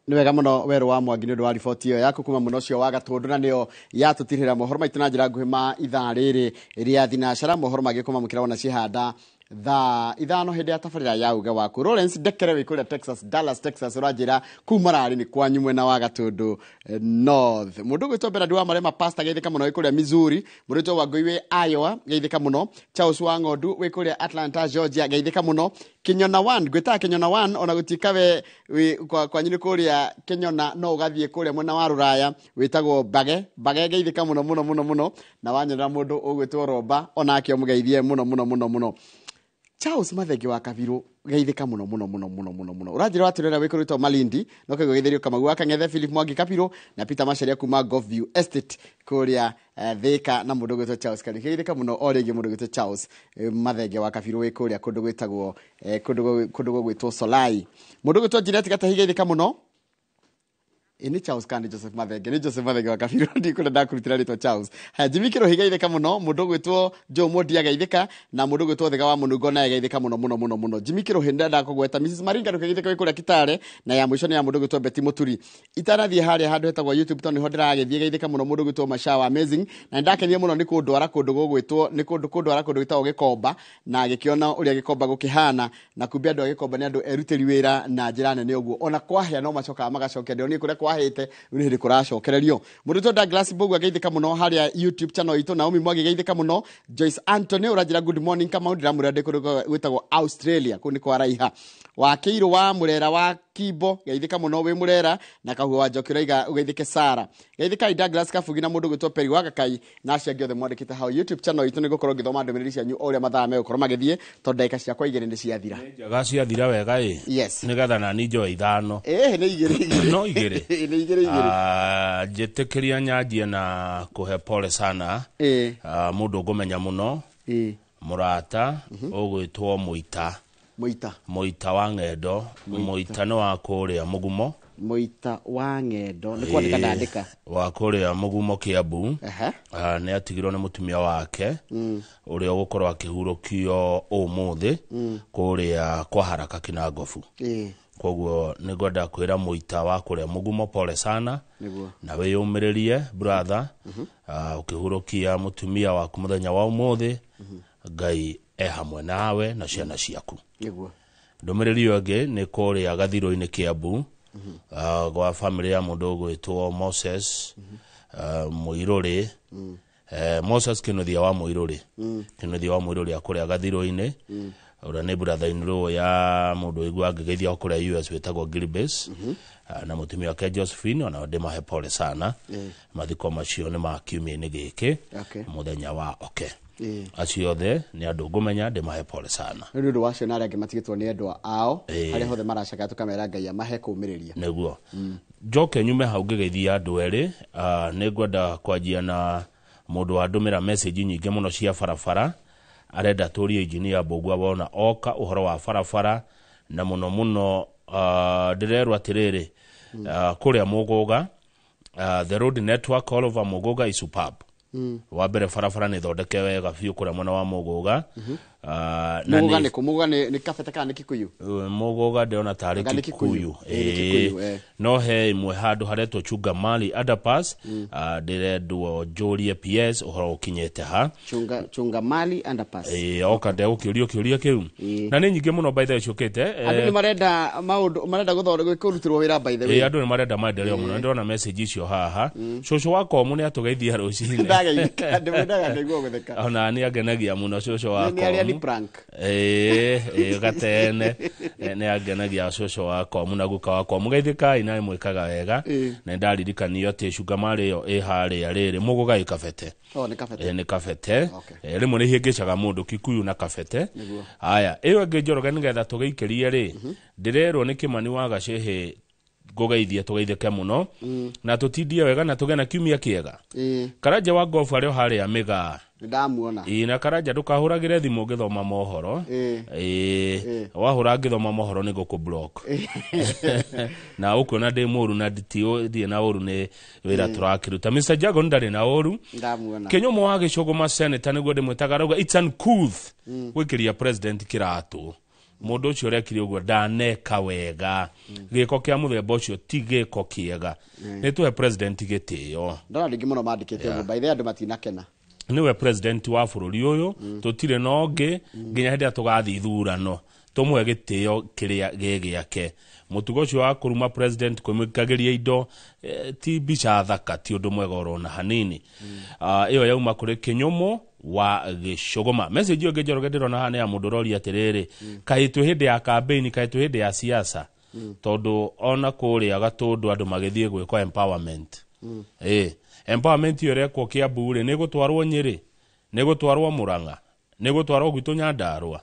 Nĩ wega mũno Werũ wa Mwangi nĩ ũndũ wa riboti ĩyo yaku kuma mũno ũcio wa Gatũndũ, na nĩyo yatũtirĩra mohoro maitũ na njĩra nguhĩ ma ithaa rĩrĩ rĩa thinacara. Mohoro mangĩ kũmamũkĩra wona cihanda thaa 5 hĩndĩ ya tabarĩra ya uge waku. Lawrence Ndekere wĩ kũrĩa Texas, Dallas Texas, ũranjĩra kũu mararĩ nĩ kwanyu mwena wa Gatũndũ North. Mũndũ ũgwĩtwo Bernard wa Marema Pastor geithĩka mũno wĩ kũrĩa Missouri. Mũndũ ũgwĩtwo Wangũi wĩ Iowa geithĩka mũno. Charles wa Ng'ondu wĩ kũrĩa Atlanta Georgia geithĩka mũno. Kinyona 1 ngwĩtaga Kinyona 1 ona gũtuĩka we kwanyu nĩ kũrĩa Kinyona no ũgathiĩ kũrĩa mwena wa Rũraya wĩtagwo Mbage. Mbage geithĩka mũno mũno mũno mũno, na wanyonera mũndũ ũgwĩtwo Romba onake ũmũgeithie mũno mũno mũno mũno. Charles Mathenge wa Kabiru geithĩka mũno mũno mũno mũno mũno mũno. Ũranjĩra watĩrĩra wĩ kũrĩtwo Malindi no kaigua geithĩrio Kamau wa Kang'ethe, Philip Mwangi Kabiru na Peter Macharia kuma Golfview Estate kũrĩa Thika, na mũndũ ũgwĩtwo Charles Kariuki geithĩka mũno o rĩngĩ. Mũndũ ũgwĩtwo Charles Mathenge wa Kabiru wĩ kũrĩa kũndũ gwĩtagwo kũndũ gwĩtwo Solai. Mũndũ ũgwĩtwo Juliet Gatahi geithĩka mũno. Nĩ Charles kandi Joseph Mathenge, nĩ Joseph Mathenge wa Kabiru, ndikũrenda ndakũrutĩra rĩtwa Charles. Haya, Jimmy Kĩrũhi geithĩka mũno. Mũndũ ũgwĩtwo Joe Mondia geithĩka, na mũndũ ũgwĩtwo Thega wa Mũnungo naye geithĩka mũno mũno mũno mũno. Jimmy Kĩrũhi ndenda kũgweta. Mrs Maringa ndũkegeithĩka wĩ kũrĩa Kitale, na ya mũico nĩ ya mũndũ ũgwĩtwo Betty Mũturi. Itanathiĩ harĩa handũ hetagwo YouTube tondũ nĩho ndĩragĩthiĩ, geithĩka mũno mũndũ ũgwĩtwo Mashawa Amazing, na nĩndakenire mũno nĩ kũndwara kũndũ gũgwĩtwo nĩ kũndũ kũndwara kũndũ gwĩtagwo Gĩkomba, na gĩkĩona ũrĩa Gĩkomba gũkĩhana, na kumbe andũ a Gĩkomba nĩ andũ erutĩri wĩra na njĩra nene ũguo, ona kwahĩa no macokaga magacokia. Ndĩronire kũrĩa kwahĩte rĩu nĩ hĩndĩ kũracokererio. Mũndũ ũgwĩtwo Douglas Mbũgua geithĩka mũno harĩa YouTube channel itũ. Naomi Mwangi geithĩka mũno. Joyce Anthony ũranjĩra good morning Kamau, ndĩramwĩra ndĩ kũndũ gwĩtagwo Australia, kũu nĩ kwa Raiha. Wakĩirũ wa Mũrera wa Kimbo geithĩka mũno wĩ Mũrera, na Kahuho wa Njoki ũraiga ũgeithĩke Sara. Geithĩkai Douglas Kabugi na mũndũ ũgwĩtwo Peri wa Gakai na acio angĩ othe mwandĩkĩte hau YouTube channel itũ. Nĩ gũkorwo ngĩthoma ndũmĩrĩri cianyu o ũrĩa mathaa megũkorwo magĩthiĩ, tondũ ndagĩka ciakwa 2 nĩ ciathira. Njega ciathira wega ĩ. Yes. Nĩgetha nani njoe 5. Nĩ 2 2. No 2. Nĩ 2 2. Njĩtĩkĩria nyanjie na kũhe pole sana. Mũndũ ngũmenya mũno. Mũrata ũgwĩtwo Mũita. Mũita. Mũita wa Ng'endo. Mũita nĩ wa kũrĩa Mũgumo. Mũita wa Ng'endo nĩ kwandĩka ndandĩka. Wa kũrĩa Mũgumo Kiambu. Nĩ atigirwo nĩ mũtumia wake ũrĩa ũgũkorwo akĩhurũkio ũmũthĩ kũrĩa kwa Haraka Kinangobu. Koguo nĩ ngwenda kwĩra Mũita wa kũrĩa Mũgumo pole sana, na wĩyũmĩrĩrie brother, ũkĩhurũkia mũtumia waku mũthenya wa ũmũthĩ. Ngai e hamwe nawe na ciana ciaku. Nĩguo. Ndũmĩrĩri ĩyo ĩngĩ nĩ kũrĩa Gathirũ-inĩ Kiambu, gwa family ya mũndũ ũgwĩtwo Moses Mũirũrĩ. Moses Kĩnuthia wa Mũirũrĩ. Kĩnuthia wa Mũirũrĩ akũrĩa Gathirũ-inĩ. Ũrĩa nĩ brother in law ya mũndũ ũigua angĩgeithia kũrĩa US wĩtagwo Gilbes, na mũtumia wake Josephine, ona ndĩmahe pole sana. Mathiko macio nĩ ma kiumia-inĩ gĩkĩ mũthenya wa oke. Acio othe nĩ andũ ngũmenya, ndĩmahe pole sana. Nĩ ũndũ wa ciana arĩa angĩ matigĩtwo nĩ endwa ao harĩa hothe maracaka, tũkamera Ngai amahe kũũmĩrĩria. Nĩguo. Njoke nyume hau ngĩgeithia andũ erĩ. Nĩ ngwenda kwanjia na mũndũ wandũmĩra message nyingĩ mũno cia barabara, arenda tũrie engineer Mbũgua wona oka ũhoro wa barabara, na mũno mũno ndĩrerwo atĩrĩrĩ, kũrĩa Mũgũga, the road network all over Mũgũga is superb. Wa mbere barabara nĩ thondeke wega biũ kũrĩa mwena wa Mũgũga. Na Muguga nĩ kũ? Muguga nĩ Kabete kana nĩ Kikuyu? Muguga ndĩrona tarĩ Anga nĩ Kikuyu. Ĩĩ, nĩ Kikuyu, eh. No he ĩmwe handũ haretwo Chungamali underpass, ndĩrendwo njũrie PS ũhoro ũkinyĩte ha. Chungamali underpass. Ĩĩ, oka ndegũkĩũrio kĩũria kĩu. Na nĩ nyingĩ mũno by the way ciũkĩte. Andũ nĩ marenda maũndũ, marenda gũthondekwo, kũrutĩrwo wĩra by the way. Ĩĩ, andũ nĩ marenda maendeleo mũno. Ndĩrona message icio haha. Cũcũ wa Komu nĩ atũgeithia rũcinĩ. Ndageithĩka, ndĩmwendaga ngaigua gũtheka. Ona nĩ angenagia mũno cũcũ wa Nĩ arĩa ni Komu. prank. Ĩĩ, gatene. Nĩ angenagia cũcũ wa Komu na guka wa Komu. Geithĩkai na mwĩkaga wega. Na ndaririkanio atĩ Chungamali ĩyo ĩ harĩa rĩrĩ Muguga ĩ Kabete. Oh, nĩ Kabete. Nĩ Kabete. Rĩmwe nĩ ihĩngĩcaga mũndũ Kikuyu na Kabete. Nĩguo. Haya, ĩyo ĩngĩ Njoroge nĩgetha tũgĩikĩrie rĩ, ndĩrerwo nĩ Kĩmani wa Gacĩhĩ ngũgeithie tũgeithĩke mũno na tũtindie wega na tũgĩe na kiumia kĩega. Karanja wa Ngobu arĩ o harĩa Mĩgaa. Nĩndamuona. Ĩĩ, na Karanja ndũkahũragĩre thimũ ngĩthoma mohoro. Ĩĩ, wahũra ngĩthoma mohoro nĩ ngũkũ block. Na ũkuona ndĩ mũru na ndirĩ na ũru nĩ wĩra tũrakĩruta. Mr Jagon ndarĩ na ũru. Ndamuona. Kĩnyũmũ wa Gĩcũgũma senator nĩguo ndĩmwĩtaga arauga it's uncouth gwĩkĩria president kĩratũ. Mũndũ ũcio ũrekire ũguo ndaneka wega. Gĩko kĩa mũthemba ũcio ti gĩko kĩega. Nĩ tũhe president gĩtĩo. Ndona andũ aingĩ mũno mandĩkĩte ũguo, by the way andũ matinakena. Nĩwe president wa bũrũri ũyũ, tũtirĩ na ũngĩ nginya hĩndĩ ĩrĩa tũgathiĩ ithurano tũmũhe gĩtĩo kĩrĩa gĩ gĩake. Mũtugo ũcio wa kũruma president kwĩmũikagĩria indo, ti mbica thaka, ti ũndũ mwega orona hanini. Ĩyo yauma kũrĩ Kĩnyũmũ wa Gĩcũgũma. Message ĩyo ĩngĩ Njoroge ndĩrona haha nĩ ya mũndũ ũroria atĩrĩrĩ, kaĩ twĩ hĩndĩ ya campaign, kaĩ twĩ hĩndĩ ya siasa? Tondũ ona kũrĩa Gatũndũ andũ magĩthiĩ gwĩkwo empowerment. Empowerment ĩyo ĩrekwo Kiambu rĩ, nĩ gũtwarwo Nyĩrĩ, nĩ gũtwarwo Mũrang'a, nĩ gũtwarwo gwitũ Nyandarũa.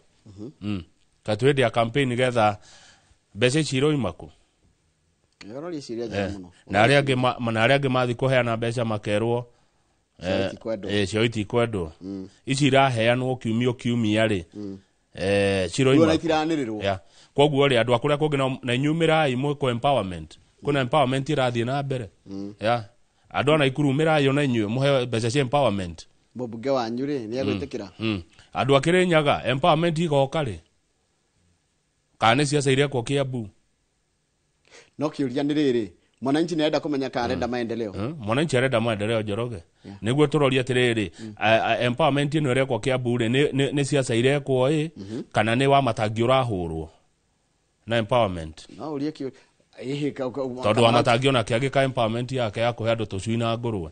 Kaĩ twĩ hĩndĩ ya campaign nĩgetha mbeca ici iroima kũ? Ũroria ciũria njega mũno. Na arĩa angĩ na arĩa angĩ mathiĩ kũheana mbeca makerwo, Cio itikwendwo. Cio itikwendwo. Ici iraheanwo kiumia kiumia rĩ, ciroima Rĩu ona kũ? itiranĩrĩrwo. Yeah. Koguo rĩ, andũ a kũrĩa kũngĩ na inyuĩ mwĩkwo empowerment. Kwĩna empowerment ĩrathiĩ na mbere. Yeah. Andũ a Naikuru umĩrai ona inyuĩ mũheo mbeca cia empowerment. Mũmbunge wanyu rĩ, nĩ egwĩtĩkĩra? Andũ a Kĩrĩnyaga empowerment igoka rĩ? Kana nĩ ciaca irekwo Kiambu? No kĩũria nĩ rĩrĩ, mwananchi nĩ arenda kũmenya kana arenda maendeleo. Mwananchi arenda maendeleo Njoroge. Nĩguo tũrorie atĩrĩrĩ, empowerment ĩno ĩrekwo Kiambu rĩ, nĩ ciaca irekwo ĩ, kana nĩ wa matangi ũrahũrwo na empowerment? No ũrie kĩũria. Ĩhĩ, Tondũ wa matangi onake agĩka empowerment yake ya kũhe andũ tũcui na ngũrwe.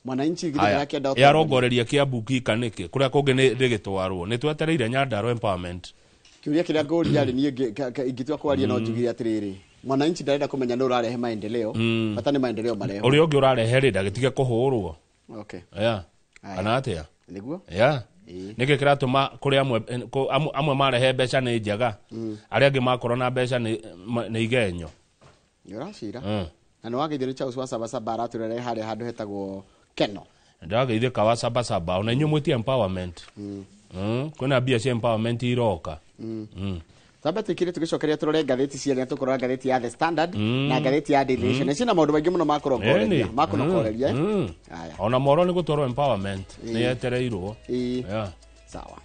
Mwananchi githĩ Haya, ndarakĩenda ũtongoria? yarongoreria Kiambu gika nĩkĩ? Kũrĩa kũngĩ nĩ rĩgĩtwarwo. Nĩ twetereire Nyandarua empowerment. Kĩũria kĩrĩa ngũria rĩ, niĩ ingĩtua kwaria no njugire atĩrĩrĩ, mwananchi ndarenda kũmenya nũ ũrarehe maendeleo, bata nĩ maendeleo marehwo. Ũrĩa ũngĩ ũrarehe rĩ, ndagĩtige kũhũrwo. Okay. Yeah. Aya. Kana atĩa? Nĩguo? Yeah. Ĩĩ. Nĩkĩ kĩratũma kũrĩ amwe marehe mbeca nĩ njega, arĩa angĩ makorwo na mbeca nĩ igenyo. Nĩ ũracira. Na nĩ wageithio nĩ Charles wa Sabasaba aratũrere harĩa handũ hetagwo Keno. Ndageithĩka wa Sabasaba, ona inyuĩ mwĩtie empowerment. Kwĩna mbia cia empowerment iroka. Twambe tũikire tũgĩcokeria tũrore ngathĩti ciene, tũkũrora ngathĩti ya The Standard na ngathĩti ya Daily Nation. Ciĩna maũndũ maingĩ mũno ma kũrongoreria, ma kũnokoreria, eh? Aya. Ona moro nĩ gũtwarwo empowerment, nĩ yetereirwo. Yeah. Sawa.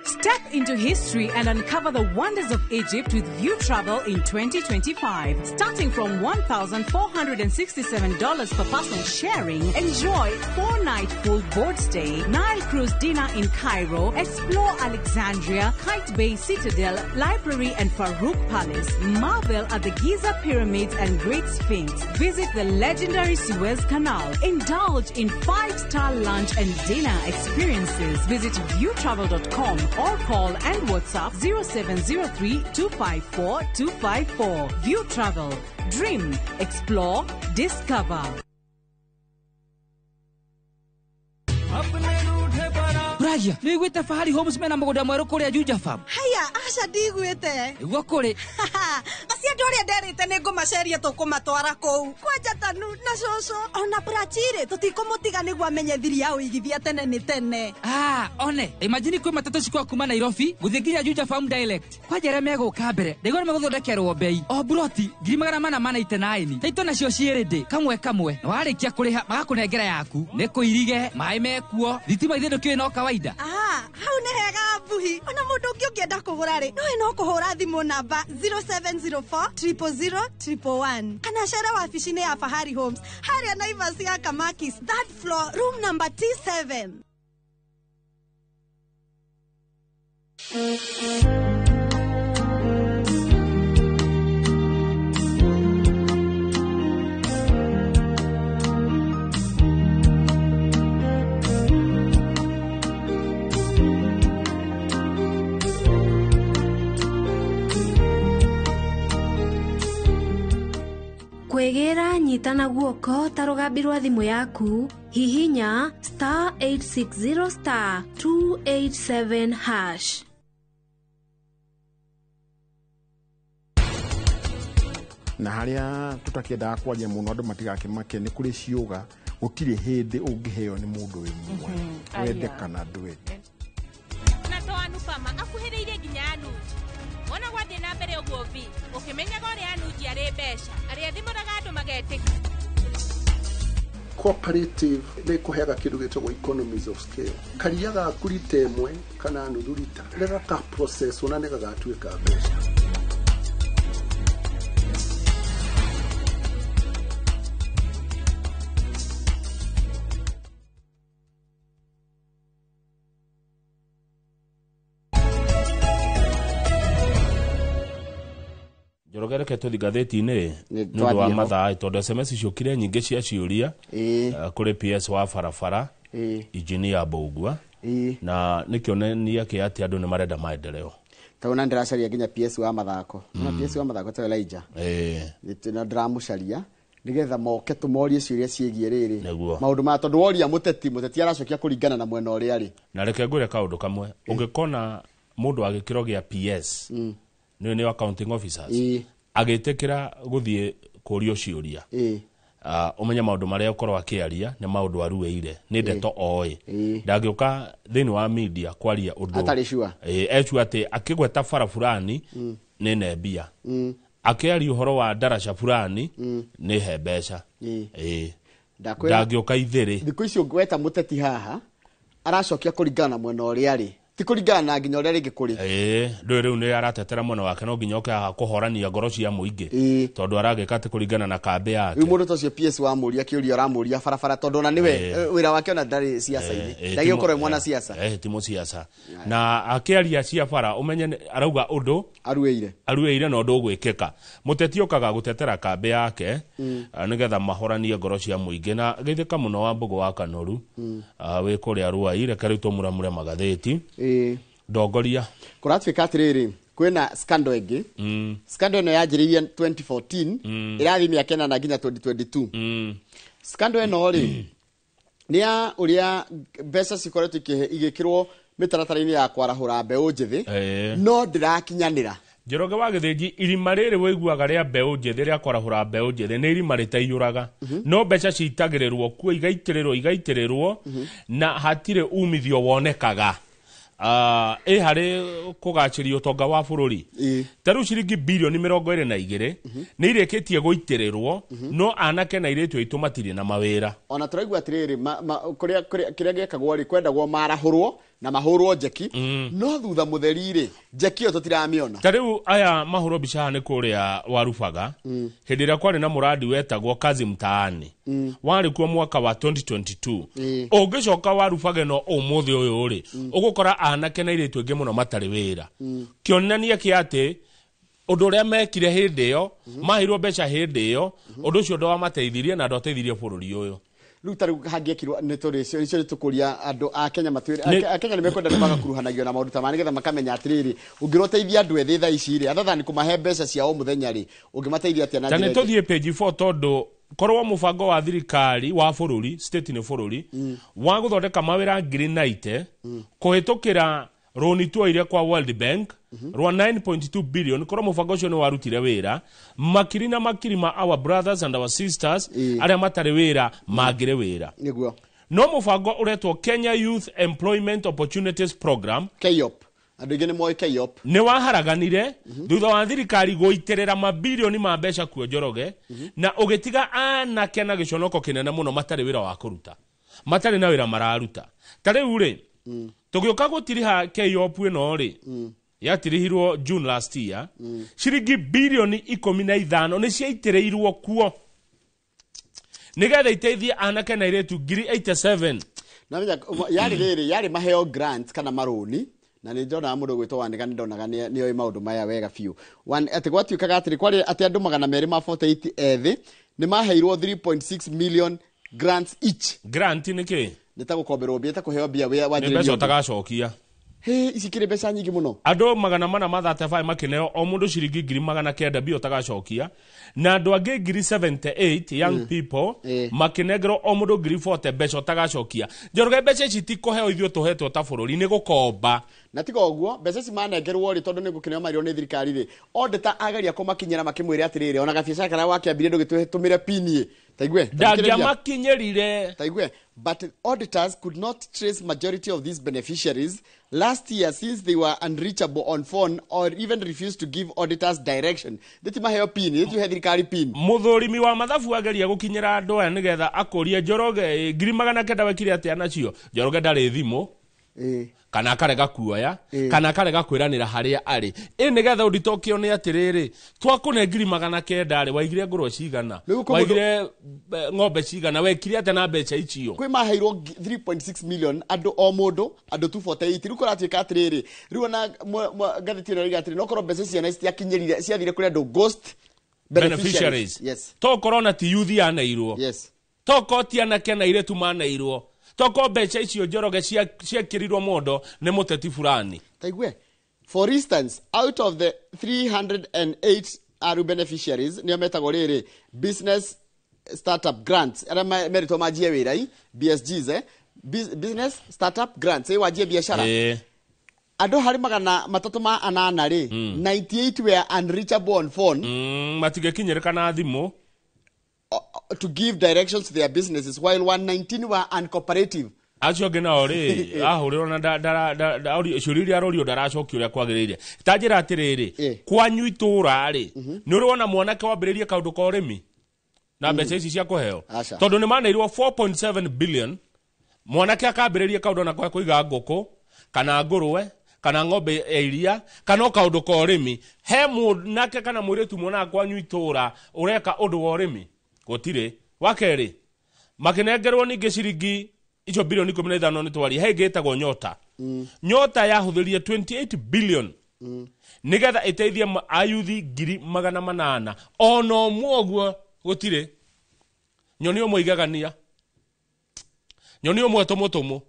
Step into history and uncover the wonders of Egypt with View Travel in 2025. Starting from $1,467 per person sharing, enjoy 4-night full board stay, Nile cruise dinner in Cairo, explore Alexandria, Kite Bay Citadel, Library and Farouk Palace, marvel at the Giza Pyramids and Great Sphinx, visit the legendary Suez Canal, indulge in 5-star lunch and dinner experiences. Visit viewtravel.com or call and WhatsApp 0703 254 254. View Travel. Dream, explore, discover. Njũragia, nĩ ũiguĩte Fahari Homes mena mũgũnda mwerũ kũrĩa Juja Farm? Haya, aca ndiguĩte. Nĩguo kũrĩ. Acio andũ arĩa nderĩte nĩ ngũmaceria tũkũmatwara kũu. Kwanja Tanu na cũcũ ona Prachire tũtikũmũtiga nĩguo amenye thiri ya ũigithia tene nĩ tene. Ah, one, imagine kwĩ matatũ cikwa kuma Nairobi gũthiĩ nginya Juja Farm direct. Kwanja arĩa megũka mbere, ndaigua nĩ megũthondekerwo bei. O buroti 489. Taito nacio ciĩ ready kamwe kamwe. Na warĩkia kũrĩha magakũnengera yaku. Nĩ kũirige, maĩ mekuo, thitima ithe ndũkĩũĩ no kawaida. Ah, hau nĩ hega Mbuhi. Ona mũndũ ũngĩ ũngĩenda kũgũra rĩ, nowe no kũhũra thimũ namba 0704 000 111 kana cere wabici-inĩ ya Fahari Homes harĩa Naivas ya Kamakis, third floor, room number T7. Kwĩgĩra nyita na guoko ta rũgambi rwa thimũ yaku hihinya star 860 star 287 hash. Na haria tutakiendaga kwaria muno andu matigakĩmake nĩ kũrĩ ciũga gũtirĩ hĩndĩ ũngĩheo nĩ mũndũ wĩ muoyo wende kana ndwende. Na to Anupama akuhĩrĩirie nginya Anuji. Wona gwathiĩ na mbere ũguo vi ũkĩmenyaga ũrĩa Anuji arĩ mbeca arĩa thimũraga andũ magetĩka. Cooperative nĩ kũheaga kĩndũ gĩtagwo economies of scale. Karia gaku rita ĩmwe kana nuthu rita nĩ gaka process ona nĩ gagatuĩka mbeca. Njoroge reke tũthiĩ ngathĩti-inĩ nĩ ũndũ wa mathaa tondũ SMS ciũkire nyingĩ cia ciũria kũrĩ PS wa barabara Engineer Mbũgua na nĩ kĩonania kĩa atĩ andũ nĩ marenda maendeleo. Tondũ na ndĩracaria nginya PS wa mathako. Na PS wa mathako ta Elijah. Na ndĩramũcaria nĩgetha moke tũmorie ciũria ciĩgiĩ rĩrĩ maũndũ ma tondũ woria mũteti aracokia kũringana na mwena ũrĩa arĩ. Na reke ngwĩre kaũndũ kamwe, ũngĩkona mũndũ wa gĩkĩro gĩa PS nĩ accounting officers agĩtĩkĩra gũthiĩ kũrio ciũria ũmenye maũndũ marĩa ũkorwo akĩaria nĩ maũndũ aruĩire nĩ ndeto oĩ ndangĩũka thĩinĩ wa media kwaria ũndũ atarĩ sure ecua atĩ akĩgweta bara fulani nĩ nembia akĩaria ũhoro wa ndaraca fulani nĩ he mbeca ndangĩũka ithĩrĩ. Thikũ icio ngweta mũteti haha aracokia kũringana na mwena ũrĩa arĩ ti kũringana na nginya ũrĩa rĩngĩ kũrĩ. Ndũĩ rĩu nĩ aratetera mwena wake no nginya oke haha kũhorania ngoro cia mũingĩ tondũ aragĩka atĩ kũringana na kambĩ yake. Rĩu mũndũ ta ũcio PS wa mũria kĩũria ũramũria barabara tondũ ona nĩwe wĩra wake ona ndarĩ siasa-inĩ ndagĩũkorwo mwana siasa. Ti mũsiasa na akĩaria cia bara ũmenye arauga ũndũ aruĩire na ũndũ ũgwĩkĩka. Mũteti okaga gũtetera kambĩ yake nĩgetha mahoranie ngoro cia mũingĩ na geithĩka mũno wa Mbũgũ wa Kanoru wĩ kũrĩa Ruai. Reke rĩu tũmuramure magathĩti. Ndongoria kũratuĩka atĩrĩrĩ kwĩna scandal ĩngĩ. Scandal ĩno yanjĩrĩirie 2014 ĩrathiĩ mĩaka ĩnana nginya 2022. Scandal ĩno rĩ nĩ ya ũrĩa mbeca cikoretwo igĩkĩrwo mĩtaratara-inĩ ya kwarahũra mbeũ njĩthĩ no ndĩrakinyanĩra. Njoroge wa Gĩthĩnji irima rĩrĩ wĩiguaga rĩa mbeũ njĩthĩ rĩa kwarahũra mbeũ njĩthĩ nĩ irima rĩtaiyũraga no mbeca citagĩrĩrwo kuo igaitĩrĩrwo na hatirĩ umithio wonekaga. Ĩ harĩ kũgacĩria ũtonga wa bũrũri ta rĩu ciringi bilioni 22 nĩ irĩkĩtie gũitĩrĩrwo no anake na airĩtu aitũ matirĩ na mawĩra. Ona tũraigua atĩrĩrĩ kũrĩa kĩrĩa gĩekagwo rĩ kwendagwo marahũrwo na mahũrwo njeki no thutha mũtheri rĩ njeki ĩyo tũtiramĩona. Ta rĩu aya mahũrwo mbica haha nĩ kũrĩa Warubaga hĩndĩ ĩrĩa kwarĩ na mũradi wetagwo Kazi Mtaani warĩ kuo mwaka wa 2022. Ũngĩcoka Warubaga no ũmũthĩ ũyũ rĩ ũgũkora anake na airĩtu aingĩ mũno matarĩ wĩra kĩonania kĩa atĩ ũndũ ũrĩa mekire hĩndĩ ĩyo maheirwo mbeca hĩndĩ ĩyo ũndũ ũcio ndwamateithirie na ndwateithirie bũrũri ũyũ. Rĩu ta rĩu hangĩekirwo nĩ tũrĩ icio nĩ tũkũria andũ a Kenya matwĩre a Kenya nĩ mekwenda magakuruhanagio na maũndũ ta maya nĩgetha makamenya atĩrĩrĩ ũngĩroteithia andũ ethĩ thaa ici rĩ other than kũmahe mbeca cia o mũthenya rĩ ũngĩmateithia atĩa na njĩra ĩngĩ? Ta nĩ tũthiĩ page 4 tondũ Korwo mũbango wa thirikari wa bũrũri, state nĩ bũrũri, wa gũthondeka mawĩra 90,000 kũhĩtũkĩra rũni tuoire kwa World Bank rwa 9.2 billion, korwo mũbango ũcio nĩ warutire wĩra, makiri na makiri ma our brothers and our sisters arĩa matarĩ wĩra mangĩrĩ wĩra. Nĩguo. No mũbango ũretwo Kenya Youth Employment Opportunities Program, KYEOP, andũ aingĩ nĩ moĩ KYEOP, nĩ waharaganire thutha wa thirikari gũitĩrĩra mabilioni ma mbeca kuo, Njoroge, na ũgĩtiga anake na gĩconoko kĩnene mũno, matarĩ wĩra wa kũruta, matarĩ na wĩra mararuta. Ta rĩu rĩ, tũgĩũka gũtiriha KYEOP ĩno rĩ, yatirihirwo June last year, ciringi bilioni 15 nĩ ciaitĩrĩirwo kuo nĩgetha iteithie anake na airĩtu 87,000. Namenya yarĩ rĩrĩ, yarĩ maheo grants kana marũni, na nĩ njonaga mũndũ gwĩtwo Wanĩga, nĩ ndonaga nĩ oĩ maũndũ maya wega biũ. Atĩ gwatuĩkaga atĩrĩ, kwarĩ atĩ andũ 248 ethĩ nĩ maheirwo 3.6 million grants each. Grant nĩ kĩ? Nĩ ta gũkomberwo mbia, ta kũheo mbia Nĩ wanjĩrĩrie mbeca ũndũ. ũtagacokia. Hĩ, ici kĩrĩ mbeca nyingĩ mũno. Andũ 435 makĩneo o mũndũ ciringi 900,000, mbia ũtagacokia, na andũ angĩ 78,000 young people makĩnengerwo o mũndũ 40,000, mbeca ũtagacokia. Njoroge, mbeca ici ti kũheo ithuĩ tũhetwo ta bũrũri, nĩ gũkomba. Na tiga ũguo, mbeca ici manengerwo rĩ, tondũ nĩ gũkĩneo marirwo nĩ thirikari rĩ, auditor ageria kũmakinyĩra makĩmwĩre atĩrĩrĩ, ona gabiacara karĩa wakĩambirie ndũgĩtũmĩre pin taigue. Ndangĩamakinyĩrire. Taigue, but auditors could not trace majority of these beneficiaries last year since they were unreachable on phone or even refused to give auditors direction. Ndĩti maheo pin, ndĩti he thirikari pin. Mũthũrimi wa mathabu ageria gũkinyĩra andũ aya nĩgetha akũrie, Njoroge, 900,000 wekire atĩa nacio? Njoroge, ndarĩ thimũ kana akarega kuoya kana akarega kwĩranĩra harĩa arĩ, ĩ nĩgetha ũnditokio nĩ atĩrĩrĩ, twakũne 900,000 rĩ, waigire ngũrwe cigana? Rĩu kwĩ mũndũ- Waigire ng'ombe cigana? Wekire atĩa na mbeca icio? Kwĩ maheirwo 3.6 million andũ o mũndũ, andũ 248. Rĩu kũratuĩka atĩrĩrĩ, rĩu ona ngathĩti ĩno ĩroiga atĩrĩ, no korwo mbeca icio citiakinyĩrire, ciathire kũrĩ andũ, ghost beneficiaries. Beneficiaries. Yes. Tokorwo na ti youth yaneirwo. Yes. Tokorwo ti anake na airĩtu maneirwo, tokorwo mbeca icio, Njoroge, ciekĩrirwo mondo nĩ mũteti fulani. Taigue, for instance, out of the 308 aru beneficiaries, nĩo metagwo rĩrĩ business startup grants, arĩa meritwo manjie wĩra i BSGs, business startup grants, wanjie biacara, andũ harĩ 308 rĩ, 98 were unreachable on phone Matingĩkinyĩrĩka na thimũ to give directions to their businesses, while 119 were uncooperative. Acio angĩ nao rĩ, ahũrĩrwo na ciũria iria arorio ndaracokia ũrĩa kwagĩrĩire. Ta njĩra atĩrĩrĩ, kwanyu itũũra rĩ, nĩ ũrĩ wona mwanake wambĩrĩrie kaũndũ ka ũrĩmi na mbeca ici cia kũheo? Aca. Tondũ nĩ maneirwo 4.7 billion, mwanake akambĩrĩrie kaũndũ na kũiga ngũkũ kana ngũrwe kana ng'ombe ya iria kana o kaũndũ ka ũrĩmi. He mwanake kana mũirĩtu mwonaga kwanyu itũũra ũreka ũndũ wa ũrĩmi? Gũtirĩ. Wa kerĩ, makĩnengerwo ningĩ ciringi icio bilioni 15, nĩ twaria he ĩngĩ ĩtagwo Nyota. Nyota yahũthĩrire 28 billion nĩgetha ĩteithie ayuthi 800,000. Ona ũmwe ũguo gũtirĩ. Nyoni ũmwe igegania, nyoni ũmwe tũmũtũmũ.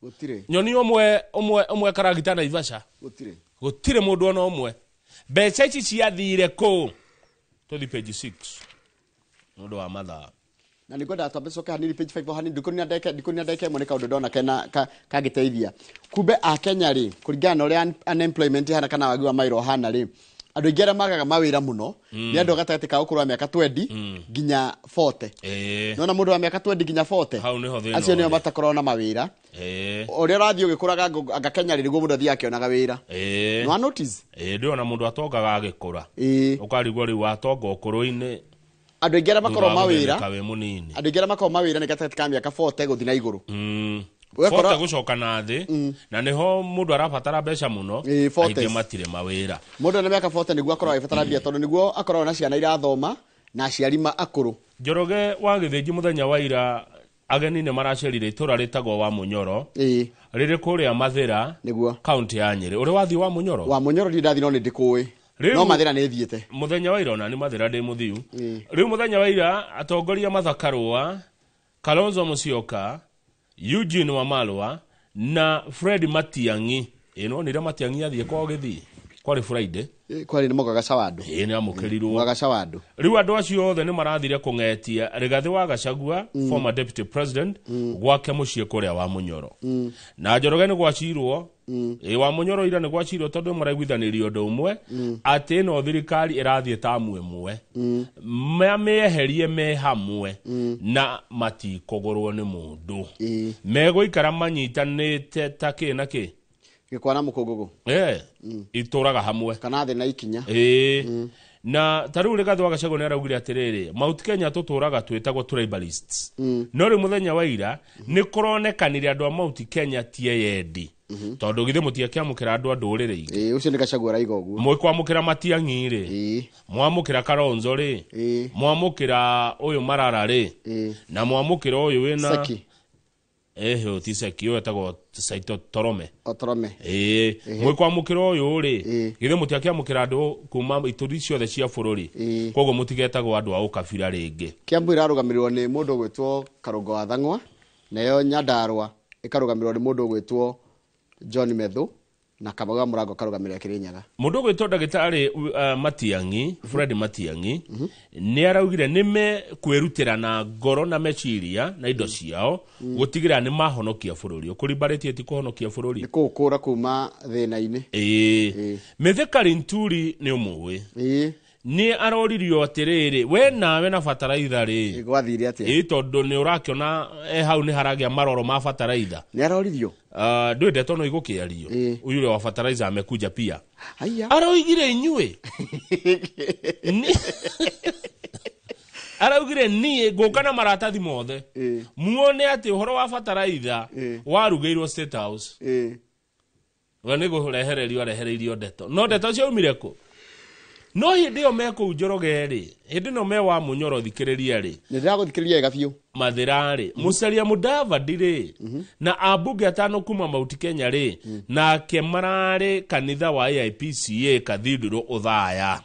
Gũtirĩ. Nyoni ũmwe ũmwe ũmwe karagita Naivasha. Gũtirĩ. Gũtirĩ mũndũ ona ũmwe. Mbeca ici ciathire kũ? Tũthi page 6 nĩ ũndũ wa mathaa. Na nĩ ngwendaga twambe coke hanini page 5 hanini, ndikũnina ndagĩka ĩmwe, nĩ kaũndũ ndona kena kangĩteithia. Kumbe a Kenya rĩ, kũringana na ũrĩa unemployment ihana kana wagi wa mawĩra ũhana rĩ, andũ aingĩ arĩa magaga mawĩra mũno nĩ andũ gatagatĩ ka ũkũrũ wa mĩaka 20 nginya 40. Nona mũndũ wa mĩaka 20 nginya 40, Hau nĩho thĩna acio nĩo ũrĩ. matakoragwo na mawĩra. Ũrĩa ũrathiĩ ũgĩkũraga anga Kenya rĩ, nĩguo mũndũ athiĩ akĩonaga wĩra. Nĩ wa notice? Ĩĩ, ndĩrona mũndũ atongaga agĩkũra. Ũkarigwo rĩu watonga ũkũrũ-inĩ. Andũ aingĩ arĩa makoragwo Thutha wa mawĩra gũthĩnĩka wĩ mũnini. Andũ aingĩ arĩa makoragwo mawĩra nĩ gatagatĩ ka mĩaka 40 gũthiĩ na igũrũ. Ũgakora- 40 gũcoka na thĩ, na nĩho mũndũ arabatara mbeca mũno. 40s. Aingĩ matirĩ mawĩra. Mũndũ ena mĩaka 40 nĩguo akoragwo agĩbatara mbia, tondũ nĩguo akoragwo na ciana irathoma na aciari akũrũ. Njoroge wa Gĩthĩnji, mũthenya wa ira ageni nĩ maracerire itũra rĩtagwo wa Mũnyoro, rĩrĩ kũrĩa Mathĩra, nĩguo kaunti ya Nyĩrĩ. Ũrĩ wathiĩ wa Mũnyoro? Wa Mũnyoro ndirĩ ndathiĩ, no nĩ ndĩkũĩ. No Mathĩra nĩ thiĩte. Mũthenya wa ira, ona nĩ Mathĩra ndĩ mũthiu. Rĩu mũthenya wa ira atongoria Martha Karũa, Kalonzo Musyoka, Eugene Wamalwa na Fred Matiang'i, ĩ nonire Matiang'i athiĩ kwao gĩthii. Kwarĩ Friday. Kwarĩ nĩ mũgaga Cawandũ. Ĩĩ nĩ amũkĩrirwo. Mũgaga Cawandũ. Rĩu andũ acio othe nĩ marathire kũng'etia Rigathĩ wa Gachagua, former deputy president, gwake mũciĩ kũrĩa wa Mũnyoro. Na Njoroge nĩ gwacirwo, ĩ wa Mũnyoro ira nĩ gwacirwo tondũ maraiguithanĩrio ũndũ ũmwe atĩ ĩno thirikari ĩrathiĩ tamu ĩmwe, mamĩeherie me hamwe na matikũgũrwo nĩ mũndũ, megũikara manyitanĩte ta kĩ na kĩ. Gĩkwa na mũkũngũgũ. Itũraga hamwe. Kana thĩ na ikinya. Na ta rĩu Rigathĩ wa Gachagua nĩ araugire atĩrĩrĩ, Mount Kenya tũtũraga twĩtagwo tribalists, no rĩu mũthenya wa ira nĩ kũronekanire andũ a Mount Kenya ti eyendi, tondũ githĩ mũtiakĩamũkĩra andũ a ndũrĩrĩ ingĩ. Ũcio nĩ Gachagua araiga ũguo. Mwĩkwamũkĩra Matiang'i rĩ, mwamũkĩra Kalonzo rĩ, mwamũkĩra ũyũ Marara rĩ, na mwamũkĩra ũyũ wĩna Seki. Ehe, ti Seki, ũyũ etagwo Saito Torome. O Torome. Mwĩkwamũkĩra ũyũ rĩ, githĩ mũtiakĩamũkĩra andũ kuma ituri ciothe cia bũrũri, koguo mũtigetagwo andũ a ũkabira rĩngĩ. Kiambu ĩrarũgamĩrĩrwo nĩ mũndũ ũgwĩtwo Karũngo wa Thang'wa, nayo Nyandarua ĩkarũgamĩrĩrwo nĩ mũndũ ũgwĩtwo John Methu, na Kamau wa Mũrango akarũgamĩrĩra Kĩrĩnyaga. Mũndũ ũgwĩtwo ndagĩtarĩ Matiang'i, Fred Matiang'i, nĩ araugire nĩ mekwĩrutĩra na ngoro na meciria na indo ciao gũtigĩrĩra nĩ mahonokia bũrũri. Ũkũrimbarĩtie ti kũhonokia bũrũri, nĩ kũũkũra kuma thĩna-inĩ. Mĩthĩ Karinturi nĩ ũmũĩ, nĩ aroririo atĩrĩrĩ, we nawe na bataraitha rĩ, gwathire atĩa? Tondũ nĩ ũrakĩona hau nĩ haragĩa maroro ma bataraitha. Nĩ aroririo? Ndũĩ ndeto no igũkĩario, yule wa fertilizer amekuja pia. Haya. Araugire inyuĩ araugire niĩ ngũka na maratathi mothe muone atĩ ũhoro wa bataraitha warugĩirwo State House. We nĩ kũrehererio arehereirio ndeto, no ndeto ciaumire kũ? No hĩndĩ ĩyo me kũu Njoroge rĩ, hĩndĩ ĩno me wa Mũnyoro thikĩrĩria rĩ, nĩ ndĩragũthikĩrĩria wega biũ. Mathĩra rĩ, Musalia Mudavadi rĩ, na ambunge atano kuma Mount Kenya rĩ, nake mararĩ kanitha wa AIPCA Cathedral Othaya.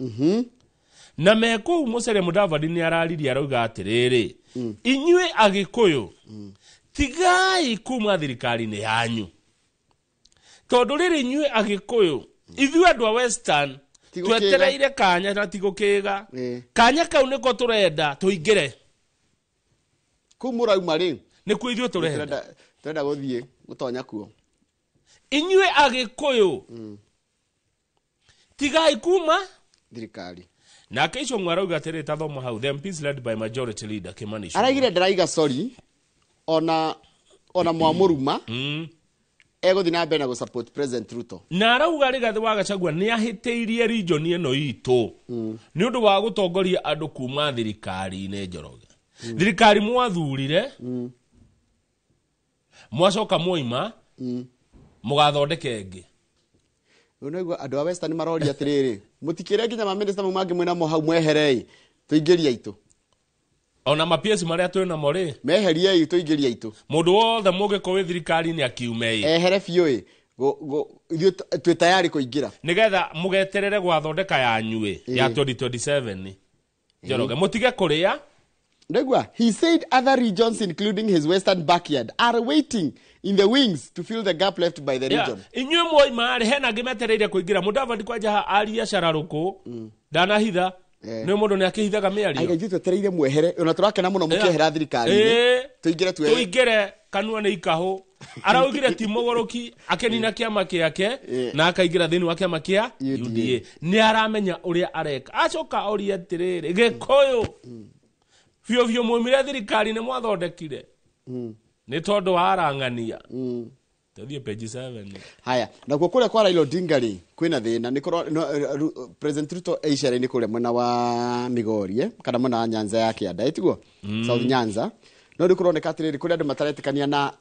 Na me kũu Musalia Mudavadi nĩ araririe arauga atĩrĩrĩ, inyuĩ Agĩkũyũ tigai kuma thirikari-inĩ yanyu, tondũ rĩrĩ inyuĩ Agĩkũyũ ithuĩ andũ a Western twetereire kanya na tigũkĩga, kanya kau nĩko tũrenda tũingĩre kũu mũrauma rĩ, nĩkuo ithuĩ tũrenda, tũrenda gũthiĩ gũtonya kuo. Inyuĩ Agĩkũyũ tigai kuma thirikari. Nake Ichung'wa arauga atĩrĩ, ta thoma hau, the MPs led by majority leader Kimani Ichung'wa araigire ndaraiga sorry ona mwamũruma egũthiĩ na mbere na gũ-support President Ruto. Na arauga Rigathĩ wa Gachagua nĩ ahĩtĩirie region ĩno itũ nĩ ũndũ wa gũtongoria andũ kuma thirikari-inĩ Njoroge. Thirikari mwathurire, mwacoka mwoima, mũgathondeka ĩngĩ. Ũnaigua andũ a Western maroria atĩrĩrĩ, mũtikĩre nginya mamĩnĩsta mau mangĩ mwĩnamo hau mweherei, tũingĩrie aitũ. Ona ma-PS marĩa twĩ namo rĩ, meheriei tũingĩrie aitũ. Mũndũ wothe mũgĩkũyũ wĩ thirikari-inĩ akiume ĩ, ehere biũ ĩ, ithuĩ twĩ tayari kũingĩra, nĩgetha mũgeterere gwathondeka yanyu ĩ ya 2027. Njoroge mũtige kũrĩa. Ndegwa, he said other regions including his western backyard are waiting in the wings to fill the gap left by the region. Inyuĩ mwoima rĩ, hena angĩ metereire kũingĩra. Mudavadi kwanja aria cararũkũ ndanahitha, nĩ mũndũ nĩ akĩhithaga mĩario. Aiga ithuĩ twetereire mwehere, ona tũrakena mũno mũkĩehera thirikari-inĩ. Tũingĩre tuere. Tũingĩre kanua nĩ ikahũ. Araugire ti mũgũrũki akenina kĩama kĩake na akaingĩra thĩinĩ wa kĩama kĩa UDA. Nĩ aramenya ũrĩa areka. Acoka oria atĩrĩrĩ, Gĩkũyũ biũ biũ mwaumire thirikari nĩ mwathondekire nĩ tondũ wa arang'ania. Tũthiĩ page 7. Haya, nakuo kũrĩa kwa Raila Odinga rĩ, kwĩna thĩna nĩ President Ruto e icera-inĩ kũrĩa mwena wa Migori, kana mwena wa Nyanza ya kĩanda, tiguo? South Nyanza. No rĩu kũroneka atĩrĩrĩ, kũrĩ andũ mataretĩkania na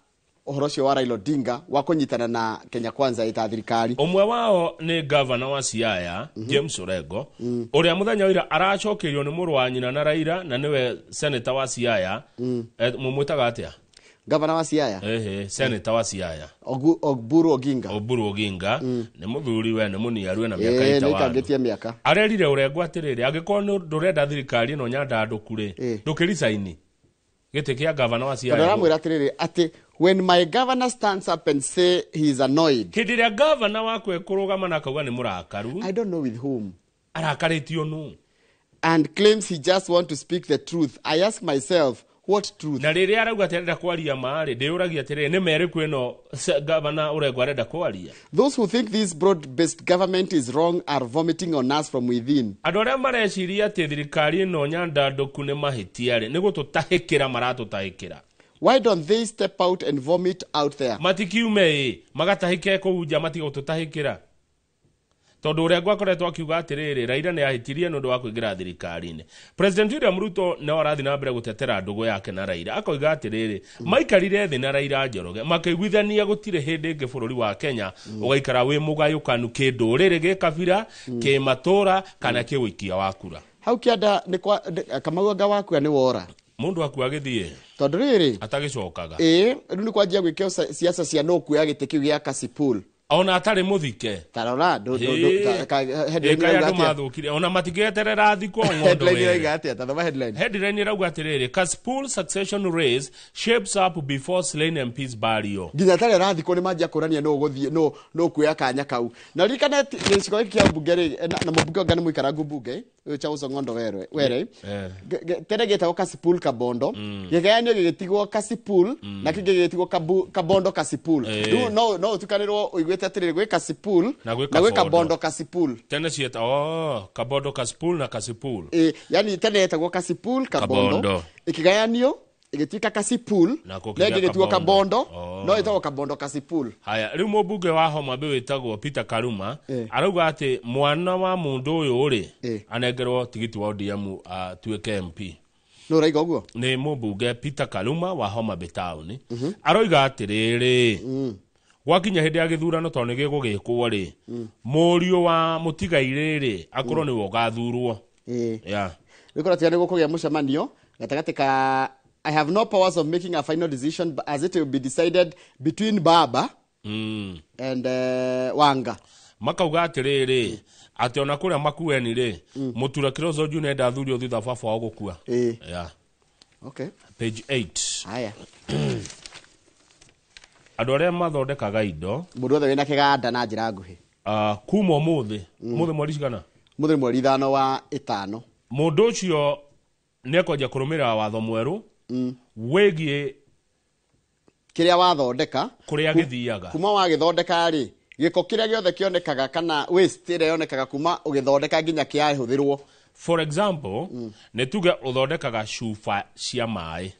ũhoro ũcio wa Raila Odinga wa kũnyitana na Kenya Kwanza ĩta thirikari. Ũmwe wao nĩ gavana wa Siaya, James Orengo, ũrĩa mũthenya wa ira aracokeirio nĩ mũrũ wa nyina na Raila, na nĩwe senator wa Siaya. Mũmwĩtaga atĩa? Gavana wa Siaya? Ehe, senator wa Siaya. Oburu Oginga. Oburu Oginga nĩ mũthuri we, nĩ mũniaru ena mĩaka ita wa. Nĩ mĩaka. Arerire Orengo atĩrĩrĩ, angĩkorwo ndũrenda thirikari ĩno nyandandũku rĩ, ndũkĩricaini gĩtĩ kĩa gavana wa Siaya. Tondũ aramwĩra atĩrĩrĩ, atĩ When my governor stands up and say he is annoyed. Hĩndĩ ĩrĩa gavana waku ekũrũgama na akauga nĩ mũrakaru. I don't know with whom. Arakarĩtio nũ? And claims he just want to speak the truth. I ask myself, what truth? Na rĩrĩa arauga atĩ arenda kwaria ma-rĩ, ndĩyũragia atĩrĩrĩ, nĩ merĩkũ ĩno gavana Orengo arenda kwaria? Those who think this broad-based government is wrong are vomiting on us from within. Andũ arĩa mareciria atĩ thirikari ĩno nyandandũku nĩ mahĩtia-rĩ, nĩ gũtũtahĩkĩra maratũtahĩkĩra. Why don't they step out and vomit out there? Matikiume ĩ, magatahĩke kũu nja matige gũtũtahĩkĩra. Tondũ Orengo akoretwo akiuga atĩrĩrĩ, Raila nĩ ahĩtirie nĩ ũndũ wa kũingĩra thirikari-inĩ. President William Ruto no arathiĩ na mbere gũtetera ndũgũ yake na Raila. Akoiga atĩrĩrĩ, maikarire thĩ na Raila Njoroge, makĩiguithania gũtirĩ hĩndĩ ĩngĩ bũrũri wa Kenya ũgaikara wĩ mũgayũkanu kĩndũrĩrĩ, gĩkabira, kĩmatũra kana kĩũikia wa kura. Hau kĩanda nĩ kwa Kamau anga wakua nĩ wora. Mũndũ akua agĩthiĩ. Tondũ rĩrĩ, atagĩcokaga. Ĩĩ, rĩu nĩ kwanjia gwĩkĩo siasa cia no kuoya gĩtĩ kĩu gĩa Kasipul. Ona atarĩ mũthike. Tarora, headline ĩrauga atĩa? Mathũkire. Ona matingĩeterera thikũ ng'ondo Headline wene. ĩrauga atĩa? Tathoma headline. Headline ĩrauga atĩrĩrĩ, Kasipul succession race shapes up before slain MP's burial. Nginya atarĩ arathikwo nĩ manjia kũrania nũ ũgũthiĩ, nũ ũkuoya kanya kau. Na ririkana gĩcigo gĩkĩ kĩa mbunge rĩ, na mũmbunge ũngĩ nĩ mũikarangu mbunge, ũyũ Charles Ong'ondo Were. Tene gĩtagwo Kasipul Kabondo. Gĩgayanio gĩgĩtigwo Kasipul, na kĩngĩ gĩgĩtigwo Kabondo Kasipul. Rĩu no ũtukanĩrwo ũiguĩte atĩrĩrĩ, gwĩ Kasipul na gwĩ na gwĩ Kabondo. Kabondo Kasipul. Tene cieta, oh, Kabondo Kasipul na Kasipul. Yani tene yetagwo Kasipul Kabondo. Kabondo. Ĩkĩgayanio ĩgĩtuĩka Kasipul, Na kũkĩgĩa na ĩngĩ ĩgĩtuĩka Kabondo. Kabondo, no ĩtagwo Kabondo Kasipul. Haya, rĩu mũmbunge wa Homa Bay wĩtagwo Peter Karuma arauga atĩ mwana wa mũndũ ũyũ rĩ anengerwo tigiti wa ODM atuĩke MP. Nũ ũrauga ũguo? Nĩ mũmbunge Peter Karuma wa Homa Bay Town. Aroiga atĩrĩrĩ, gwakinya hĩndĩ ya gĩthurano tondũ nĩ gĩgũgĩkwo rĩ, mũriũ wa mũtigairĩ rĩ akorwo nĩwe ũgathurwo. Yeah. Rĩu kũratiga nĩ gũkũgĩa mũcemanio gatagatĩ ka I have no powers of making a final decision but as it will be decided between Baba and Wanga. Makauga atĩrĩrĩ, atĩ ona kũrĩa Makueni rĩ, Mũtura Kilonzo Junior ndathurio thutha baba wao gũkua. Yeah. Okay. Page 8. Haya. Andũ arĩa mathondekaga indo, mũndũ wothe wĩna kĩganda na njĩra nguhĩ. Kuma ũmũthĩ, ũmũthĩ mweri cigana? Ũmũthĩ nĩ mweri 5 wa 5. Mũndũ ũcio nĩ ekwanjia kũrũmĩrĩra watho mwerũ wĩgiĩ kĩrĩa wathondeka, kũrĩa gĩthiaga. Kuma wagĩthondeka rĩ, gĩko kĩrĩa gĩothe kĩonekaga kana waste ĩrĩa yonekaga kuma ũgĩthondeka nginya kĩahũthĩrwo. For example, nĩ tuge ũthondekaga cuba cia maĩ.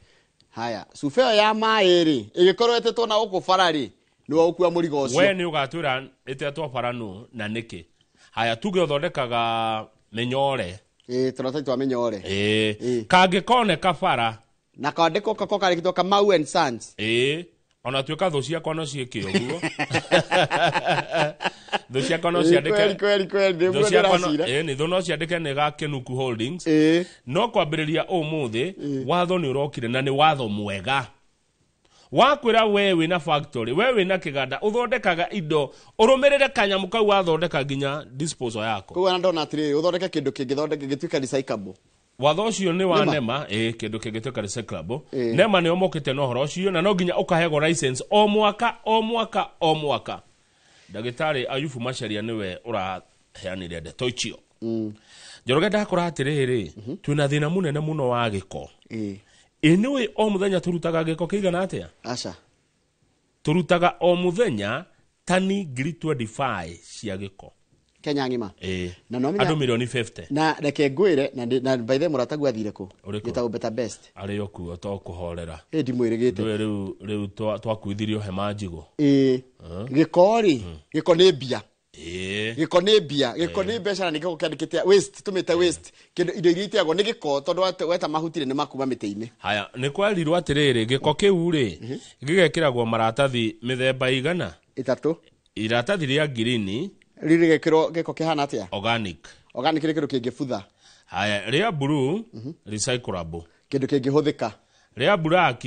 Haya, cuba ĩyo ya maĩ rĩ, ĩgĩkorwo ĩtetwo na gũkũ bara rĩ, nĩwe ũkua mũrigo ũcio. We nĩ ũgatwĩra ĩtetwo bara nũ na nĩkĩ. Haya, tuge ũthondekaga mĩnyore. Tũratathi twa mĩnyore. Kangĩkoneka bara. Na kandĩkwo kako karĩkĩtwo Kamau and Sons. Ona tuĩka thũ ciakwa no ciĩke ũguo. Thũ ciakwa no ciandĩke. Kweli, kweli, kweli, nĩ Thũ ũguo ciakwa no- ndĩracira. nĩ thũ no ciandĩke nĩ ga Kenuku Holdings. No kwambĩrĩria ũmũthĩ, watho nĩ ũrokire na nĩ watho mwega. Wakwĩra we wĩna factory, we wĩna kĩganda, ũthondekaga indo, ũrũmĩrĩre kanyamũ kau wathondeka nginya disposal yako. Koguo ona ndona atĩrĩrĩ, ũthondeke kĩndũ kĩngĩthondeka gĩtuĩka recyclable. Watho ũcio nĩ wa Nĩma. NEMA, kĩndũ kĩngĩtuĩka recyclable. NEMA nĩo mokĩte na ũhoro ũcio, na no nginya ũkahegwo license o mwaka, o mwaka, o mwaka. Ndagĩtarĩ Ayubu Macharia nĩwe ũraheanire ndeto icio. Njoroge ndakora atĩrĩrĩ, twĩna thĩna mũnene mũno wa gĩko. Ĩ nĩũĩ o mũthenya tũrutaga gĩko kĩigana atĩa? Aca. Tũrutaga o mũthenya tani ngiri 25 cia gĩko. Kenya ng'ima. Na no menya- Andũ milioni 50. Na reke ngwĩre, na by the way mũrataguo athire kũ? Ũrĩkũ? Gĩtagwo Better Best. Arĩ o kuo to kũhorera. Ĩ ndimwĩrĩgĩte. Ndũĩ rĩu twakuithirio hema njigũ. Gĩko rĩ, gĩko nĩ mbia. Gĩko nĩ mbia, gĩko nĩ mbeca na nĩkĩo kĩandĩkĩte waste, tũmĩte waste. Kĩndũ indo iria iteagwo nĩ gĩko tondũ weta mahuti rĩ, nĩ makuma mĩtĩ-inĩ. Haya, nĩ kwerirwo atĩrĩrĩ, gĩko kĩu rĩ, gĩgekĩragwo maratathi mĩthemba igana? 3. Iratathi rĩa ngirini. Rĩrĩ gĩkĩrwo gĩko kĩhana atĩa? Organic. Organic nĩ kĩndũ kĩngĩbutha. Haya, rĩa blue, recyclable. Kĩndũ kĩngĩhũthĩka. Rĩa black,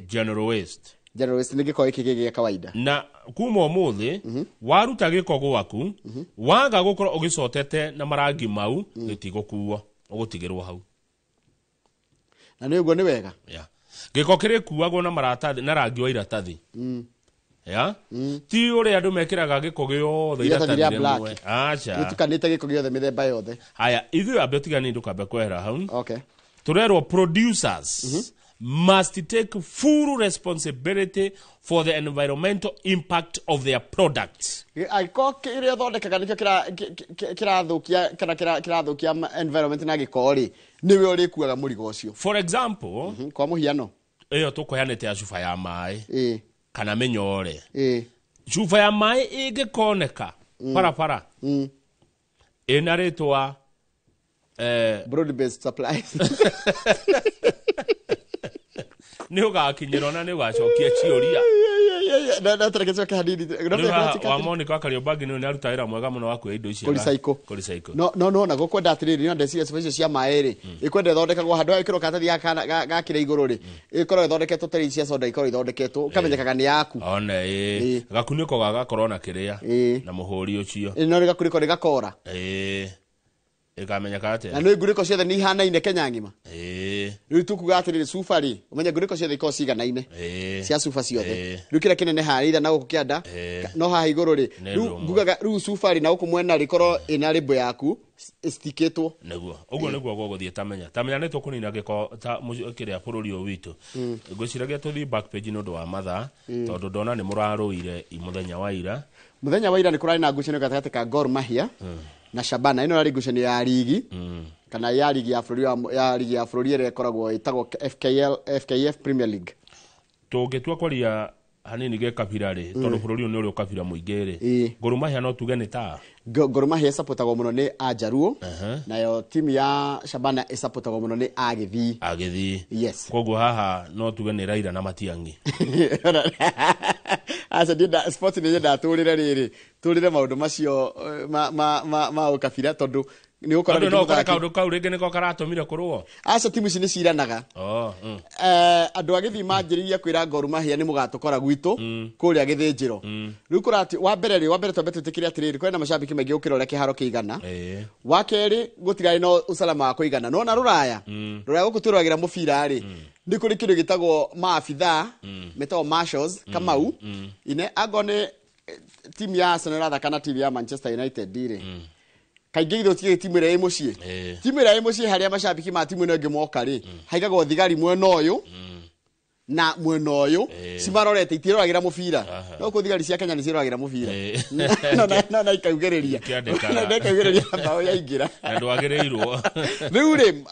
general waste. General waste nĩ gĩko gĩkĩ gĩa kawaida. Na kuma ũmũthĩ, waruta gĩko gwaku, waga gũkorwo ũgĩcotete na marangi mau, gĩtigũkuo, ũgũtigĩrwo hau. Na nĩ ũguo nĩ wega. Yeah. Gĩko kĩrĩkuagwo na maratathi na rangi wa iratathi. Ya? Ti ũrĩa andũ mekĩraga gĩko gĩothe Iratathi iratathi rĩa black. rĩmwe. Aca. Gĩtukanĩte gĩko gĩothe mĩthemba yothe. Haya, ithuĩ ambe ũtigani ndũkambe kwehera hau. Okay. Tũrerwo producers must take full responsibility for the environmental impact of their products. Angĩkorwo kĩrĩa ũthondekaga nĩkĩo kĩrathũkia kana kĩrathũkia environment na gĩko rĩ, nĩwe ũrĩkuaga mũrigo ũcio. For example, kwa mũhiano, ĩyo tũkũheanĩte ya cuba ya maĩ kana mĩnyore. Cuba ya maĩ ĩngĩkoneka barabara ĩna rĩtwa broad based supplies nĩ ũgakinyĩrwo na nĩ ũgacokia ciũria. Na tareke coke hanini. Rĩu haha wa Monica wa Kariobangi nĩ aruta wĩra mwega mũno wa kuoya indo ici. Kũrecycle. Kũrecycle. No no na gũkwenda atĩrĩrĩ, no ndeciria cuba icio cia maĩ rĩ, ĩkwenda ĩthondekagwo handũ ha ĩkĩrwo karatathi gaka gakĩra igũrũ rĩ, ĩkorwo ĩthondeketwo tarĩ cia soda, ikorwo ithondeketwo ũkamenyekaga nĩ yaku. One ĩ gakunĩko gagakorwo na kĩrĩa na mũhũri ũcio. Ĩ, no rĩgakunĩko rĩgakora. Ĩ ĩkamenyeka atĩa? Na nĩ ngunĩko ciothe nĩ ihanaine Kenya ng'ima. Rĩu tukuga atĩrĩrĩ, cuba rĩ, ũmenye ngunĩko ciothe ikorwo ciganaine cia cuba ciothe. Rĩu kĩrĩa kĩnene harĩa either na gũkũ kĩanda no haha igũrũ rĩ, Nĩ rĩu ũndũ ũmwe. ngugaga rĩu cuba rĩ na gũkũ mwena rĩ ĩkorwo ĩna label yaku ĩstikĩtwo. Nĩguo ũguo nĩguo gũgũthiĩ. Tamenya nĩ tũkũnina gĩko ta kĩrĩa bũrũri ũyũ witũ. Ngwĩciragia tũthiĩ back page nĩ ũndũ wa mathaa, tondũ ndona nĩ mũrarũire mũthenya wa ira. Mũthenya wa ira nĩ kũrarĩ na ngucanio gatagatĩ ka Gor Mahia na Shabana. Ĩno yarĩ ngucanio ya rigi kana ya rigi ya bũrũri ya rigi ya bũrũri ĩrĩa ĩkoragwo ĩtagwo FKL, FKF Premier League. Tũngĩtua kwaria hanini gĩkabira rĩ, tondũ bũrũri ũyũ nĩ ũrĩ ũkabira mũingĩ rĩ, Gor Mahia no tuge nĩ ta Gor Mahia ĩsapotagwo mũno nĩ Ajaruo, nayo timu ya Shabana ĩsapotagwo mũno nĩ Agĩthii. Agĩthii. Yes. Koguo haha no tuge nĩ Raila na Matiang'i. Aca, ndienda sport, nĩ nyendaga tũrĩre rĩrĩ, tũrĩre maũndũ macio ma ũkabira, tondũ nĩ ũgũkora tondũ rĩngĩ no ũkore mũthaki kaũndũ kau rĩngĩ nĩko karatũmire kũrũo. Aca, timu ici nĩ ciranaga. Oh. Andũ a Gĩthii manjĩrĩirie kwĩra Gor Mahia nĩ mũgatũkora gwitũ kũrĩa gĩthĩnjĩro. Rĩu kũrati wa mbere rĩ, wa mbere twambe twĩtĩkĩre atĩrĩrĩ, kwĩna macambĩki maingĩ gũkĩra ũrĩa kĩharo kĩigana. Wa kerĩ, gũtirarĩ na usalama wa kũigana. Nona rũraya, rũraya gũkũ twĩroragĩra mũbira rĩ, nĩ kũrĩ kĩndũ gĩtagwo maabithaa metagwo marshals. Kamau ine angorwo nĩ timu ya Arsenal ĩrathaka na timu ya Manchester United rĩ, kaingĩ ithuĩ tigĩ timu ĩrĩa ĩ mũciĩ, timu ĩrĩa ĩ mũciĩ harĩa macambĩki ma timu ĩno ĩngĩ moka rĩ, haigagwo thigari mwena ũyũ na mwena ũyũ cimarorete, itiroragĩra mũbira. No kũ thigari cia Kenya nĩ ciroragĩra mũbira no na ikaugĩrĩria. Ikĩandĩkaga. Na ikaugĩrĩria mbaũ yaingĩra. Na ndwagĩrĩirwo. Rĩu rĩ,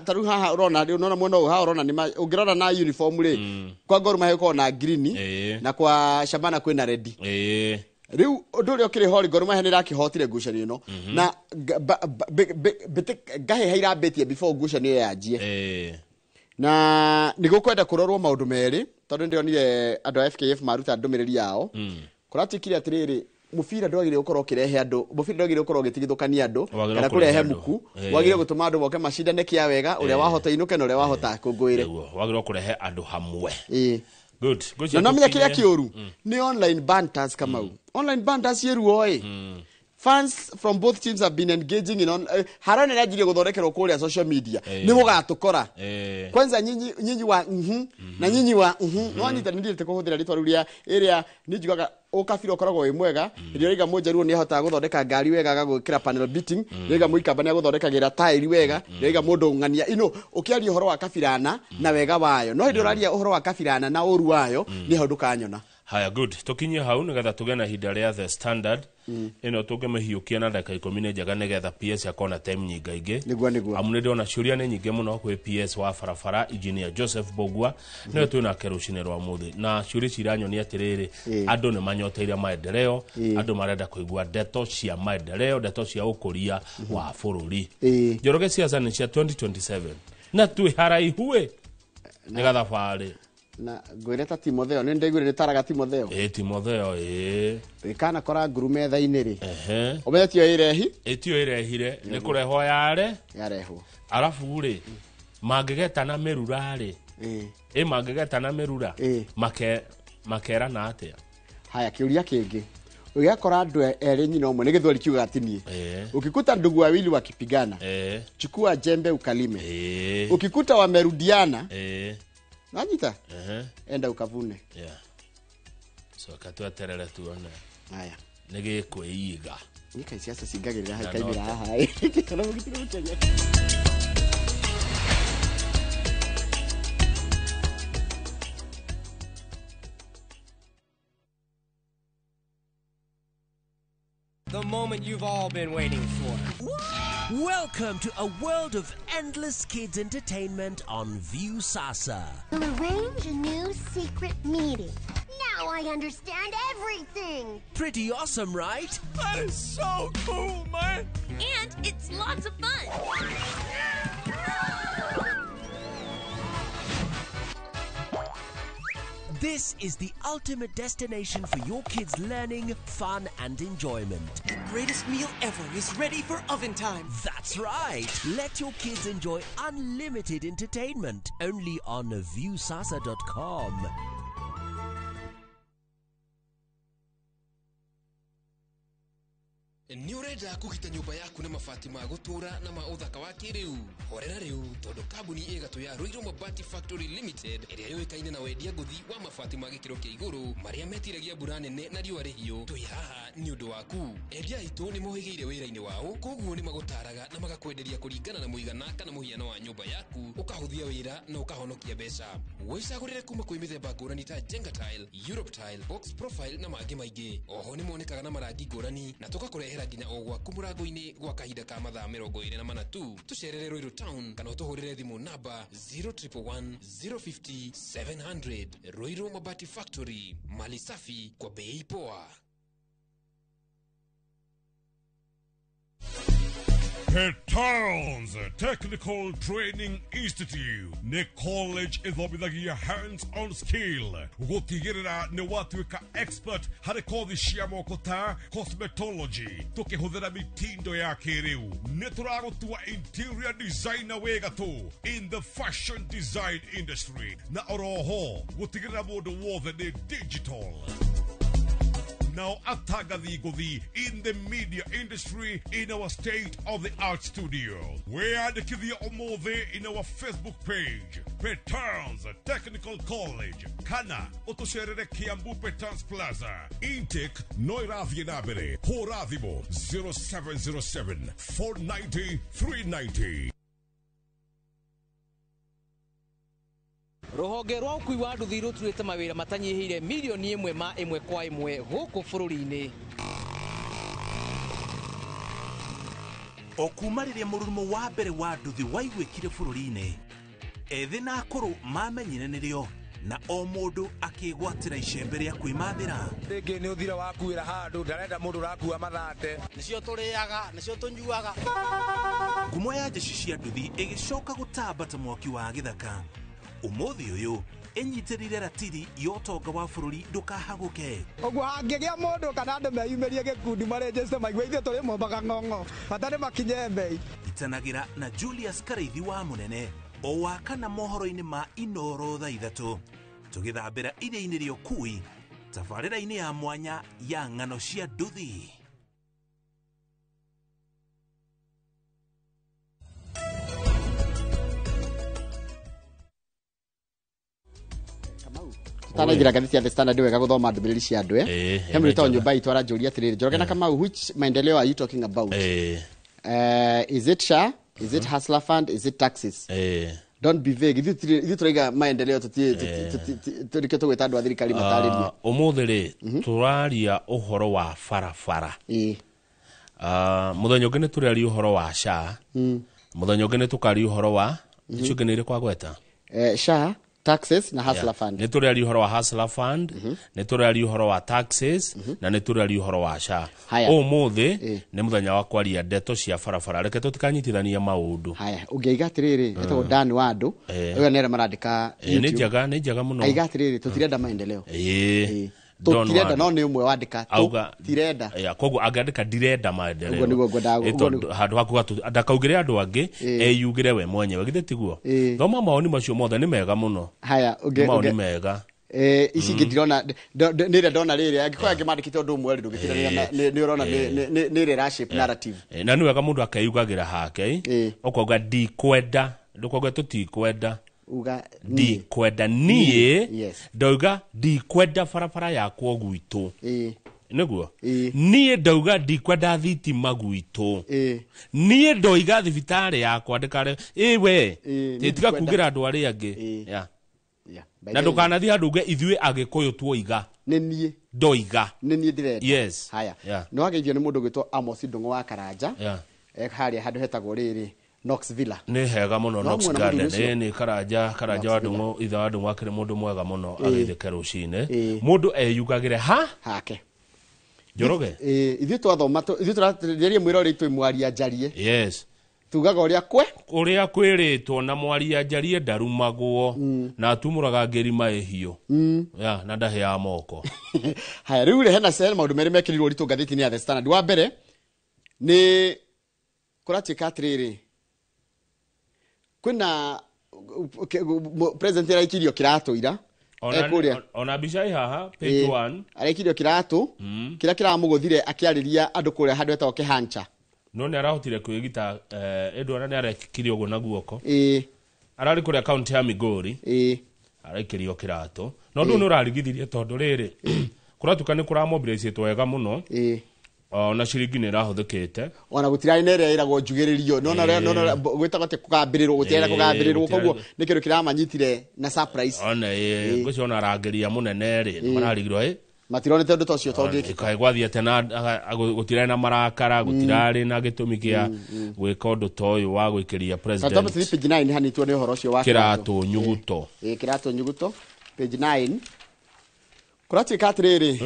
tarĩu haha ũrona rĩu, nona mwena ũyũ haha ũrona nĩ ũngĩrora na uniform rĩ, kwa Gor Mahia gũkoragwo na green na kwa Shabana kwĩna red. Rĩu ũndũ ũrĩa ũkĩrĩ ho rĩ, Gor Mahia nĩ ĩrakĩhotire ngucanio ĩno na ngahĩha irambĩtie before ngucanio ĩyo yanjie. Na nĩ gũkwenda kũrorwo maũndũ merĩ, tondũ nĩndĩronire andũ a FKF maruta ndũmĩrĩri yao. Kũratuĩkire atĩrĩrĩ, mũbira ndwagĩrĩire gũkorwo ũkĩrehe andũ, mũbira ndwagĩrĩire gũkorwo ũgĩtigithũkania andũ Wagĩrĩirwo kana kũrehe kũrehe andũ. muku. Wagĩrĩire gũtũma andũ moke macindane kĩa wega, ũrĩa wahota inũke na ũrĩa wahota akũngũĩre. Nĩguo wagĩrĩirwo kũrehe andũ hamwe. Good. Na no menya kĩrĩa kĩũru nĩ online banters. Kamau, online banters ciĩruo ĩ. Fans from both teams have been engaging in on harĩa nĩ yanjirie gũthondekerwo kũrĩa social media, nĩ mũgatũkora kwanza nyinyi, nyinyi wa na nyinyi wa no anyita. Nĩ ndiĩte kũhũthĩra rĩtwa rĩu rĩa ĩrĩa nĩ njugaga ũkabira ũkoragwo wĩ mwega. Rĩrĩa rĩga mũnjaruo nĩ ahotaga gũthondeka ngari wega, agagwĩkĩra panel beating, rĩga mũikamba nĩ agũthondekagĩra taĩri wega, rĩga mũndũ ng'ania ino ũkĩaria ũhoro wa kabirana na wega wayo, no hĩndĩ ũraria ũhoro wa kabirana na ũru wayo nĩ hau ndũkanyona. Haya, good, tukinyie hau nigetha tũgĩe na ihinda rĩa The Standard ĩno tũngĩmĩhiũkia na ndagĩka 10 nĩ njega, nĩgetha PS akona time nyingaingĩ. Nĩguo. Amu nĩ ndĩrona ciũria nĩ nyingĩ mũno kwĩ PS wa barabara, Engineer Joseph Mbugua, nĩwe twĩ nake rũcinĩ rwa mũthĩ, na ciũria ici iranyonia atĩrĩrĩ, andũ nĩ manyoteire maendeleo, andũ marenda kũigua ndeto cia maendeleo, ndeto cia ũkũria wa bũrũri. Njoroge, ciaca nĩ cia 2027 na twĩ haraihu ĩ nĩ gathabarĩ. Na ngwĩre ta Timotheo, nĩ ndaiguire nĩ taraga Timotheo. Ĩ, Timotheo, ĩ. Ĩkana kora nguru metha-inĩ rĩ, Ehe. ũmenye tiyo ĩrehi. Ĩtio ĩrehire, nĩ kũrehwo yare yarehwo. Arabu rĩ, mangĩgetana mĩrura rĩ, ĩ mangĩgetana mĩrura makerana atĩa? Haya, kĩũria kĩngĩ, ũgĩakora andũ erĩ nyina ũmwe, nĩ gĩthweri kiugaga tinie, ukikuta ndugu wawili wakipigana, chukua jembe ukalime. Ukikuta wamerudiana, Nanyita enda ukavune. Yeah. So katweterere tuone. Haya. Nĩ gĩkwĩiga. Nika siasa cingagĩrĩra haha ikaimĩra haha. Kana mũgitĩri mũkenya. The moment you've all been waiting for. Welcome to a world of endless kids entertainment on Viusasa. We'll arrange a new secret meeting. Now I understand everything. Pretty awesome, right? That is so cool, man. And it's lots of fun. This is the ultimate destination for your kids' learning, fun, and enjoyment. The greatest meal ever is ready for oven time. That's right. Let your kids enjoy unlimited entertainment only on Viusasa.com. Nĩ ũrenda kũgita nyũmba yaku na mabati ma gũtũũra na ma ũthaka wa kĩrĩu? Horera rĩu tondũ kambuni ĩgatũ ya Ruiru Mabati Factory Limited ĩrĩa yũĩkaine na wendia ngũthi wa mabati ma gĩkĩro kĩa igũrũ marĩa metiragia mbura nene na riũa rĩhiũ, twĩ haha nĩ ũndũ waku. Endia aitũ nĩ mohĩgĩire wĩra-inĩ wao, koguo nĩ magũtaraga na magakwenderia kũringana na mũigana kana mũhiano wa nyũmba yaku, ũkahũthia wĩra na ũkahonokia mbeca. Wĩcagũrĩre kuma kwĩ mĩthemba ngũrani ta Jenga Tile, Europe Tile, Box Profile na mangĩ maingĩ. Oho nĩ monekaga na marangi ngũrani na tũgakũrehera nginya o gwaku mũrango-inĩ gwa kahinda ka mathaa 24 tu. Tũcerere Ruiru Town kana ũtũhũrĩre thimũ namba 0111 050 700. Ruiru Mabati Factory, mali safi kwa bei poa. Petals Technical Training Institute nĩ college ĩthomithagia hands-on skill gũtigĩrĩra nĩ watuĩka expert harĩ kothi cia moko ta cosmetology tũkĩhũthĩra mitindo ya kĩrĩu. Nĩ tũragũtua interior designer wĩ gatũ in the fashion design industry na oroho gũtigĩrĩra mũndũ wothe nĩ digital. Now atangathi ngũthi in the media industry in our state-of-the-art studio. Wĩyandĩkithie ũmũthĩ in our Facebook page, Petals Technical College, kana ũtũcerere Kiambu Petals Plaza. Intake no ĩrathiĩ na mbere. Hũra thimũ 0707 490 390. Rũhonge rwa ũkui wa nduthi rũturĩte mawĩra matanyihĩire mirioni 1 ma 1 kwa 1 gũkũ bũrũri-inĩ. O kuma rĩrĩa mũrurumo wa mbere wa nduthi waiguĩkire bũrũri-inĩ, ethĩ na akũrũ mamenyire nĩrĩo na o mũndũ akĩgwatĩra icembe rĩa kwĩmathĩra. Rĩngĩ nĩ ũthira wakuĩra handũ ndarenda mũndũ ũrakua mathate. Nĩcio tũrĩaga, nĩcio tũnyuaga. Ngumo ya njeci cia nduthi ĩgĩcoka gũtamba ta mwaki wa gĩthaka. Ũmũthĩ ũyũ ĩnyitĩrĩire ratiri ya ũtonga wa bũrũri ndũkahagũke. Ũguo hangĩgĩa mũndũ kana andũ meyumĩrie gĩkundi marenjeste maigue ithuĩ tũrĩ mombaga ng'ong'o bata nĩ makinye mbei. Itanagĩra na Julius Karaithi wa Mũnene o wa kana mohoro-inĩ ma Inoro thaa 3 tũgĩthambĩra iria-inĩ rĩa ũkui tabarĩra-inĩ ya mwanya ya ng'ano cia nduthi. Tanagira ngathĩti ya The Standard wega gũthoma ndũmĩrĩri cia andũ he mũrĩtagwo nyũmba itũ aranjũria atĩrĩrĩ, Njoroge na Kamau, which maendeleo are you talking about? Is it SHA? Is it Hustler Fund? Is it taxes? Don't be vague. Ithuĩ tũraiga maendeleo tũrĩkĩo tũgwĩta andũ a thirikari matarĩrie. Ũmũthĩ rĩ tũraria ũhoro wa barabara. Mũthenya ũngĩ nĩ tũrĩaria ũhoro wa SHA. Mũthenya ũngĩ nĩ tũkaria ũhoro wa icio ingĩ nĩ irĩkũ agweta? SHA, taxes na Hustler Fund. Nĩ tũrĩaria ũhoro wa Hustler Fund, nĩ tũrĩaria ũhoro wa taxes na nĩ tũrĩaria ũhoro wa SHA. Ũmũthĩ nĩ mũthenya wa kwaria ndeto cia barabara. Reke tũtikanyitithania maũndũ. Haya, ũngĩiga atĩrĩrĩ, etagwo Dan wa andũ, ũyũ nĩ arĩa marandĩka YouTube. Nĩ njega mũno. Aiga atĩrĩrĩ, tũtirenda maendeleo. Tũtirenda, no nĩ ũmwe wandĩka tũtirenda. Koguo angĩandĩka ndirenda maendeleo. Handũ hakuga ndakaugĩre andũ angĩ, eyugĩre we mwenyewe, githĩ tiguo? Thoma maoni macio mothe nĩ mega mũno. Haya, maoni mega. Ici ingĩ ndirona nĩ ĩrĩa ndona rĩrĩ, angĩkorwo angĩ mandĩkĩte ũndũ ũmwe rĩ, ndũngĩtiganĩria nĩ ũrona nĩ ĩrĩa ĩra shape narrative. Na nĩ wega mũndũ akeyugagĩra hake, ũkauga ndikwenda, ndũkauga tũtikwenda. Uga Ndikwenda niĩ. Yes. Ndauga ndikwenda barabara yakwo gwitũ. Ĩĩ. Nĩguo niĩ ndauga ndikwenda thitima gwitũ. Ĩĩ. Niĩ ndoiga thibitarĩ yakwa ndĩkare ĩwe. Ĩĩ, niĩ Tiga ndikwenda. kugĩra andũ arĩa angĩ. Yeah. Yeah. By Na the way, ndũkanathiĩ handũ uge ithuĩ agĩkũyũ tuoiga. Nĩ niĩ. Ndoiga. Nĩ niĩ ndĩrenda. Yes. Haya. Yeah. Nĩ wageithio nĩ mũndũ ũgwĩtwo Amos Ndung'u wa Karanja. Yeah. Harĩa handũ hetagwo rĩrĩ Knox Villa. Nĩ hega mũno. No Knox muona Garden. mũthuri ũcio? Ĩ, nĩ Karanja Karanja wa Knox Villa. Ndung'u, ithe wa Ndung'u akĩrĩ mũndũ mwega mũno. Ĩĩ. Ageithĩke rũcinĩ. Ĩĩ. Mũndũ eyugagĩre ha hake. Njoroge. Ĩĩ, ithuĩ twathoma ithuĩ tũrageria mwĩra ũrĩa twĩ mwaria njarie. Yes. Tugaga ũrĩa kwe ũrĩa kwĩrĩtwo na mwaria njarie ndarumagwo na atumũraga ngĩrima ĩhiũ. Yeah, na ndahĩaga moko. Haya, rĩu rĩ hena maũndũ merĩ mekĩrirwo ũritũ ngathĩti-inĩ ya The Standard. Wa mbere nĩ kũratuĩka atĩrĩrĩ, kwĩna president araikirio kĩratũ ira. Ekũrĩa. Ona mbica ĩ haha page Ĩĩ, 1. Araikirio kĩratũ kĩrĩa kĩramũgũthire akĩarĩria andũ kũrĩa handũ hetagwo Kĩhancha. No nĩ arahotire kwĩgita ĩndũ ona nĩ arekirie ũguo na guoko. Ĩĩ. Ararĩ kũrĩa kaunti ya Migori. Ĩĩ. Araikĩrio kĩratũ no ndũ nĩ ũrarigithirie tondũ rĩrĩ kũratuĩka nĩ kũramobilizĩtwo wega mũno. Ĩĩ. Ona ciringi nĩ ĩrahũthĩkĩte. Ona gũtirarĩ na ĩrĩa ĩragwo njugĩrĩrio. Nona Ĩĩ. nona gwĩtagwo atĩ kũgambĩrĩrwo, gũtirarĩ na Ĩĩ, kũgambĩrĩrwo, gũtirarĩ. koguo nĩ kĩndũ kĩramanyitire na surprise. Ona ĩ ngwĩciria ona arangĩria mũnene rĩ Ĩĩ. mararigirwo ĩ matironete ũndũ ta ũcio tondĩkĩka. Kaĩ gwathiĩte na gũtirarĩ na marakara, gũtirarĩ na gĩtũmi kĩa gwĩka ũndũ ta ũyũ wa gwĩkĩria Tondũ president page 9 hanitwo nĩ ũhoro ũcio wa kĩratũ nyuguto. Ĩĩ, kĩratũ nyuguto page 9 kũratuĩka atĩrĩrĩ,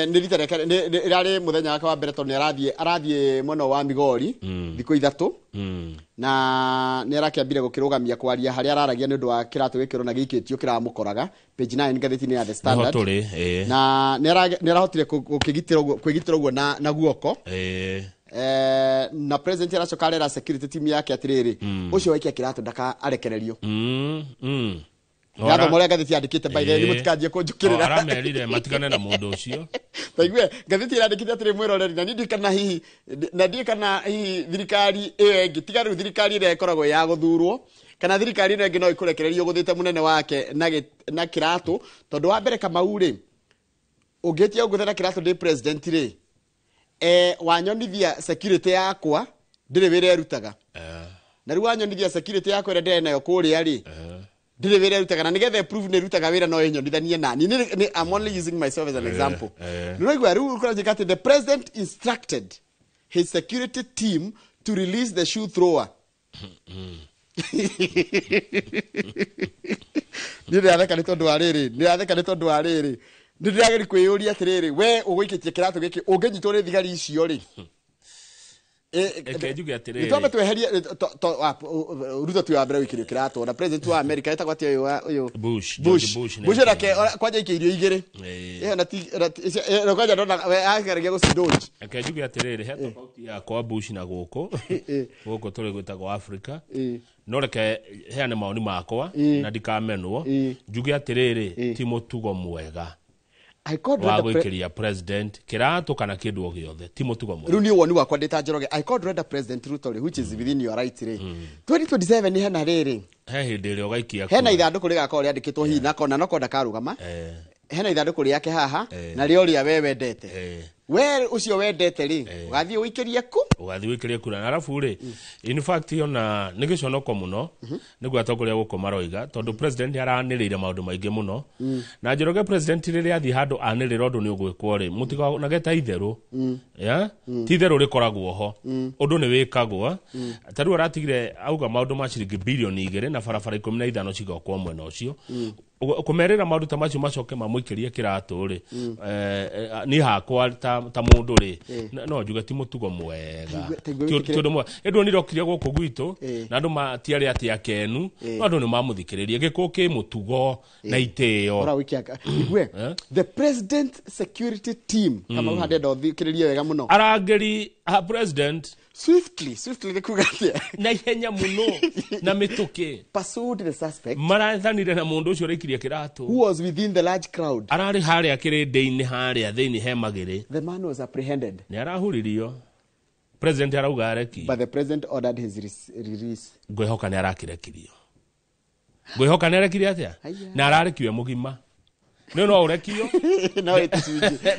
nĩ rita rĩake ĩrarĩ mũthenya wake wa mbere tondũ nĩ arathiĩ mwena wa Migori thikũ 3 na nĩ arakĩambire gũkĩrũgamia kwaria harĩa araragia nĩ ũndũ wa kĩratũ gĩkĩro na gĩikĩtio kĩramũkoraga page 9 ngathĩti-inĩ ya The Nĩho Standard. tũrĩ ĩĩ. Na nĩ arahotire gũkĩgitĩra ũguo kwĩgitĩra ũguo na guoko. Ĩĩ. Na president aracoka arera security team yake atĩrĩrĩ, ũcio waikia kĩratũ ndaka arekererio. Ngathoma ũrĩa ngathĩti yandĩkĩte, by the way, Ĩĩ. mũtikanjie kũnjũkĩrĩra. Aramerire matigane na mũndũ ũcio. Taigue ngathĩti ĩrandĩkĩte atĩrĩ mwĩroreri, na niĩ ndiũĩ kana hihi na ndiũĩ kana hihi thirikari ĩyo ĩngĩ, tiga rĩu thirikari ĩrĩa ĩkoragwo ya gũthurwo kana thirikari ĩno ĩngĩ no ĩkũrekererio gũthĩte mũnene wake na kĩratũ, tondũ wa mbere Kamau rĩ, ũngĩtia ũngũthe na kĩratũ ndĩ president rĩ, wanyonithia security yakwa ndĩrĩ wĩra ĩrutaga. Na rĩu wanyonithia security yakwa ĩrĩa ndĩrĩ nayo kũrĩa rĩ, ndĩrĩ wĩra ĩrutaga, na nĩgetha prove nĩ ĩrutaga wĩra no ĩnyonithanie nani. I'm only using myself as an example. Nĩũraigua rĩu kũranjĩka atĩ the president instructed his security team to release the shoe thrower. Niĩ ndĩratheka nĩ tondũ wa rĩrĩ, ndĩratheka nĩ tondũ wa rĩrĩ, nĩ ndĩrageria kwĩyũria atĩrĩrĩ, we ũgũikĩtie kĩratũ gĩkĩ ũngĩnyitwo nĩ thigari icio rĩ? Reke njuge atĩrĩrĩ. Nĩ twambe tweherie Ruto tu wa mbere gũikĩrio kĩratũ, na president wa America etagwo atĩa ũyũ ũyũ? Bush, Bush. George Bush nĩ Bush onake kwanja ikĩirio igĩrĩ. Ĩĩ. Ĩyo na ti na ti- na kwanja ndona we akĩgeria gũcidodge. Reke njuge atĩrĩrĩ, he tofauti ya kwa Bush na gũkũ gũkũ tũrĩ gwĩtagwo Africa. No reke heane maoni makwa na ndikamenwo, njuge atĩrĩrĩ, ti mũtugo mwega wa gwĩkĩria president kĩratũ kana kĩndũ o gĩothe, ti mũtugo mwega. Rĩu niĩ woni wakwa ndĩ ta Njoroge, I called Rwanda President Ruto rĩ, which is within your right rĩ, 2027 nĩ hena rĩrĩ, he hĩndĩ ĩrĩa ũgaikia hena kura. ithandũkũ rĩgakorwo rĩandĩkĩtwo hihi na kona no konda karũgama, hena ithandũkũ rĩake haha na rĩo rĩa we wendete, we ũcio wendete rĩ, ũgathiĩ ũikĩrie ku Ũgathiĩ wĩkĩrie kura. Na arabu rĩ, in fact ona nĩ gĩconoko mũno nĩguo atongoria gũkũ maroiga, tondũ president aranĩrĩire maũndũ maingĩ mũno. Na Njoroge, president rĩrĩa athiĩ handũ anĩrĩra ũndũ nĩ ũgwĩkwo rĩ, mũtikanage ta itherũ. Yeah? Ti itherũ rĩkoragwo ho, ũndũ nĩ wĩkagwo. Ta rĩu aratigire auga maũndũ ma ciringi bilioni 2 na barabara 15 cigakwo mwena ũcio. Kũmerĩra maũndũ ta macio macoke mamũikĩrie kĩratũ rĩ, niĩ hakwa ta mũndũ rĩ, no njuge ti mũtugo mwega. Taigua Ti wĩtĩkĩre- ũndũ mwega. Ĩndũ nĩrokire gũkũ gwitũ na andũ matiarĩ atĩ akenu, no andũ nĩ mamũthikĩrĩrie. Gĩkũ kĩ mũtugo na itĩo. Ora wiki igue the president security team kama mm. Ndenda ũthikĩrĩrie wega mũno. Arangĩri a president swiftly swiftly nĩ kuga atĩa? Na ihenya mũno na mĩtũkĩ pursued the suspect, marathanire na mũndũ ũcio ũraikirie kĩratũ, who was within the large crowd. Ararĩ harĩa kĩrĩndĩ-inĩ harĩa thĩinĩ he magĩrĩ. The man was apprehended. Nĩ arahuririo, president arauga areki, but the president ordered his release. Ngwĩhoka nĩ arakĩrekirio. Ngwĩhoka nĩ arekire atĩa? Na ararekiwe mũgima. Nĩ no ũrekio. No ĩtũcunjĩ.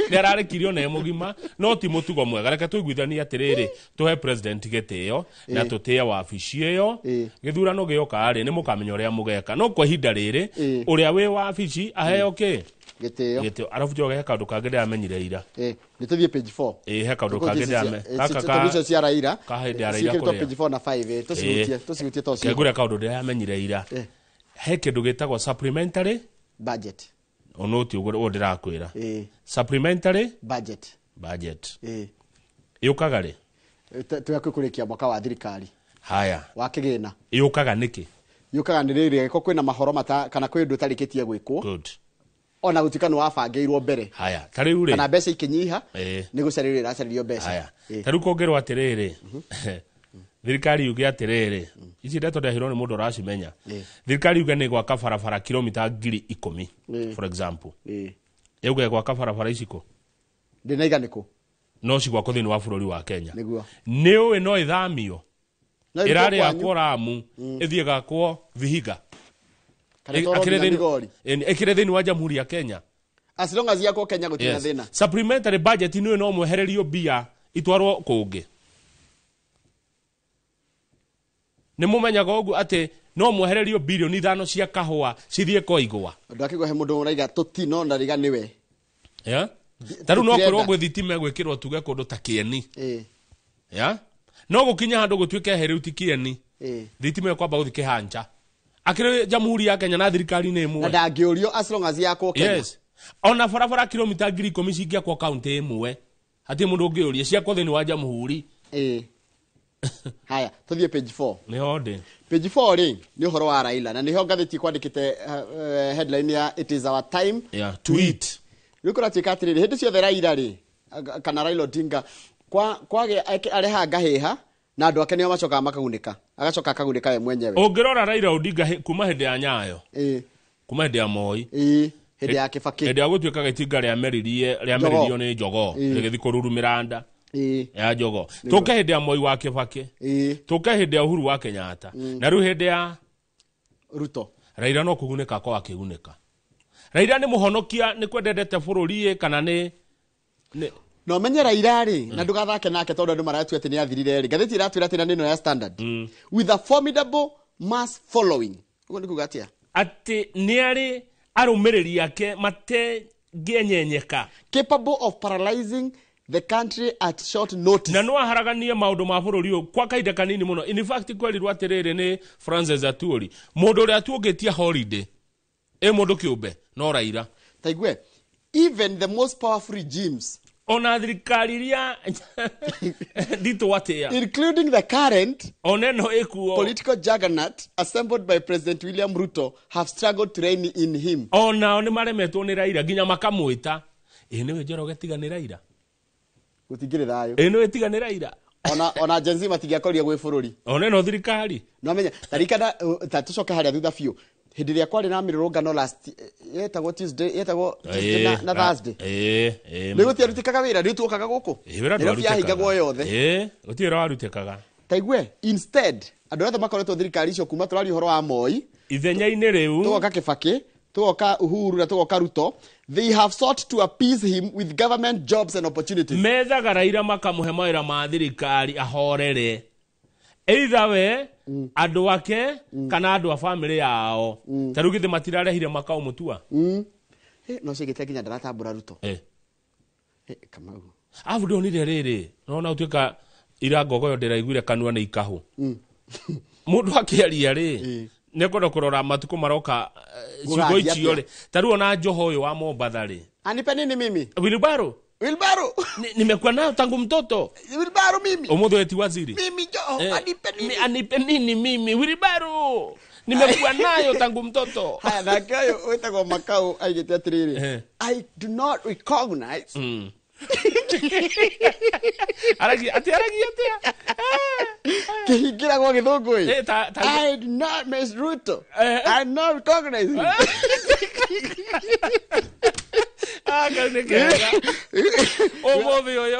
Nĩ ararekirio na mũgima no ti mũtugo mwega. Reke tũiguithanie atĩrĩrĩ, tũhe president gĩtĩo na tũtĩe wabici ĩyo. Gĩthurano gĩoka rĩ, nĩ mũkamenya ũrĩa mũgeka. No kwa ihinda rĩrĩ, ũrĩa wĩ wabici aheo kĩ? Gĩtĩo. Gĩtĩo. Arabu njoge he kaũndũ kangĩ ndĩramenyire ira. Nĩ tũthiĩ page 4. He kaũndũ kangĩ ndĩramenyire. Gaka icio cia Raila. Ka hĩndĩ ya Raila Ciĩkĩrĩtwo kũrĩa. page 4 na 5. Tũcihutie, tũcihutie to cio. Kengũre kaũndũ ndĩramenyire ira. He kĩndũ gĩtagwo supplementary budget. Ono ti ũguo ndĩrakwĩra. Supplementary budget. Budget. Yũkaga rĩ? Twĩ kũrĩkia mwaka wa thirikari. Haya. Wa kĩgĩna. Yũkaga nĩkĩ? Yũkaga nĩ rĩrĩ angĩkorwo kwĩna mahoro mata kana kwĩ ũndũ ũtarĩkĩtie gwĩkwo. Good. Ona gũtuĩka nĩ wabangĩirwo mbere. Haya. Ta rĩu rĩ. Kana mbeca ikĩnyiha. Nĩ gũcarĩrio ĩracarĩrio mbeca. Haya. Ta rĩu kũngĩrwo atĩrĩrĩ. Thirikari yuge atĩrĩrĩ. Ici ndeto ndahirwo nĩ mũndũ ũracimenya. Thirikari yuge nĩ gwaka barabara kilomita 10,000 for example. Yuge gwaka barabara ici kũ? Ndĩnaiga nĩkũ? No cigwakwo thĩinĩ wa bũrũri wa Kenya. Nĩguo. Nĩ ũĩ no ĩthamio. No ĩrutwo Ĩrarĩ kwanyu. yakwo Ramu, ĩthiĩ gakwo Vihiga. Kana ĩtwarwo nginya Migori. Ĩkĩrĩ thĩinĩ wa Jamhuri ya Kenya. As long as yakwo Kenya gũtirĩ na thĩna. Supplementary budget nĩ no mwehererio mbia itwarwo kũngĩ. Nĩ mũmenyaga ũguo atĩ no mwehererio bilioni 5 cia kahũa cithiĩ Koigwa. Andũ akĩgwa he mũndũ ũraiga tũtino na riga nĩwe. Yeah? Ta rĩu no kwĩrwo gwĩ thitima gwĩkĩrwo tuge kũndũ ta Kĩeni. Yeah? No gũkinya handũ gũtuĩke he rĩu ti Kĩeni. Thitima ĩyo kwamba gũthiĩ Kĩhanja. Akĩrĩ Jamhuri ya Kenya na thirikari nĩ ĩmwe. Na ndangĩũrio as long as yakwo Kenya. Yes. Ona barabara kilomita 10,000 cingĩakwo kaunti ĩmwe. Hatirĩ mũndũ ũngĩũria ciakwo thĩinĩ wa Jamhuri. Haya, tũthiĩ page 4. Nĩho ndĩ. Page 4 rĩ, nĩ ũhoro wa Raila na nĩho ngathĩti kwandĩkĩte headline ya it is our time to eat. Rĩu kũratuĩka atĩrĩrĩ, hĩndĩ ciothe Raila rĩ, kana Raila Odinga kwagĩa arehaga ngahĩha na andũ ake nĩo macokaga makagunĩka. Agacoka akagunĩka we mwenyewe. Ũngĩrora Raila Odinga kuma hĩndĩ ya Nyayo. Kuma hĩndĩ ya Moi. Hĩndĩ ya Kibaki. Hĩndĩ ya gũtuĩka gĩtinga rĩameririo nĩ jogoo, rĩgĩthiĩ kũrurumĩra nda. Ya jogoo. Tũke hĩndĩ ya Moi wa Kibaki. Tũke hĩndĩ ya Uhuru wa Kenyatta. Na rĩu hĩndĩ ya Ruto. Raila no kũgunĩka akorwo akĩgunĩka. Raila nĩ mũhonokia nĩ kwendendete bũrũri kana nĩ No menye Raila rĩ, na ndũgathake nake tondũ andũ maratua atĩ nĩ athirire rĩ. Ngathĩti ĩratwĩra atĩ na nĩ ĩno ya Standard. With a formidable mass following. Ũguo nĩ kuuga atĩa? Atĩ nĩ arĩ arũmĩrĩri ake matengĩenyenyeka. Capable of paralyzing the country at short notice. Na no aharaganie maũndũ ma bũrũri ũyũ kwa kahinda kanini mũno. In fact kwerirwo atĩrĩrĩ nĩ Francis Atwoli, mũndũ ũrĩa atuũngĩtia holiday ĩ mũndũ kĩũmbe no Raila. Taigue, even the most powerful regimes, ona thirikari iria nditũ atĩa, including the current ona ĩno ĩkuo political juggernaut assembled by President William Ruto, have struggled to rein in him. Onao nĩ maremetwo nĩ Raila nginya makamwĩta ĩ nĩwe Njoroge tiga nĩ Raila. Gũtingĩrĩ thayũ. Ĩ nĩwe tiga nĩ Raila. Ona Gen Z matingĩakorire gwĩ bũrũri. Ona ĩno thirikari. No menya, tarikana ta tũcoke harĩa thutha biũ. Hĩndĩ ĩrĩa kwarĩ na mĩrũrũngano last yetagwo Tuesday, yetagwo Tuesday na Thursday. Nĩ gũtiarutĩkaga wĩra, rĩu tuokaga gũkũ. Nairobi yahingagwo yothe. Gũtirĩ wĩra warutĩkaga. Taigue, instead, andũ othe makoretwo thirikari icio kuma tũraria ũhoro wa Moi. Ithenya-inĩ rĩu. Tũgoka Kibaki, tũgoka Uhuru na tũgoka Ruto. They have sought to appease him with government jobs and opportunities. Methaga Raila makamũhe mawĩra ma thirikari ahorere. Either we, andũ ake, kana andũ a family yao. Ta rĩu githĩ matirarehire Makau Mutua? No cigĩte nginya ndaratambũra Ruto. Kamau. Arabu ndonire rĩrĩ, nona ũtuĩka ira ngogoyo ndĩraiguire kanua nĩ ikahũ. Mũndũ akĩaria rĩ, nĩekwenda kũrora matukũ maroka ciugo icio rĩ. Ta rĩu ona Joho ũyũ wa Mombatha rĩ. Anipe nini mimi? Wilbaro. Wilbaro. Nimekuwa nayo tangu mtoto. Wilbaro mimi. Ũmũthĩ eti waziri. Mimi Joho, anipe nini? Anipe nini mimi? Wilbaro. Nimekuwa nayo tangu mtoto. Haya, nake ũyũ wĩtagwo Makau aigĩte atĩrĩrĩ. I do not recognize. Aragia atĩa? Kĩhingĩragwo gĩthũngũ ĩ. I do not miss Ruto. I do not recognize him. Kau nĩ kega. Ũmũthĩ ũyũ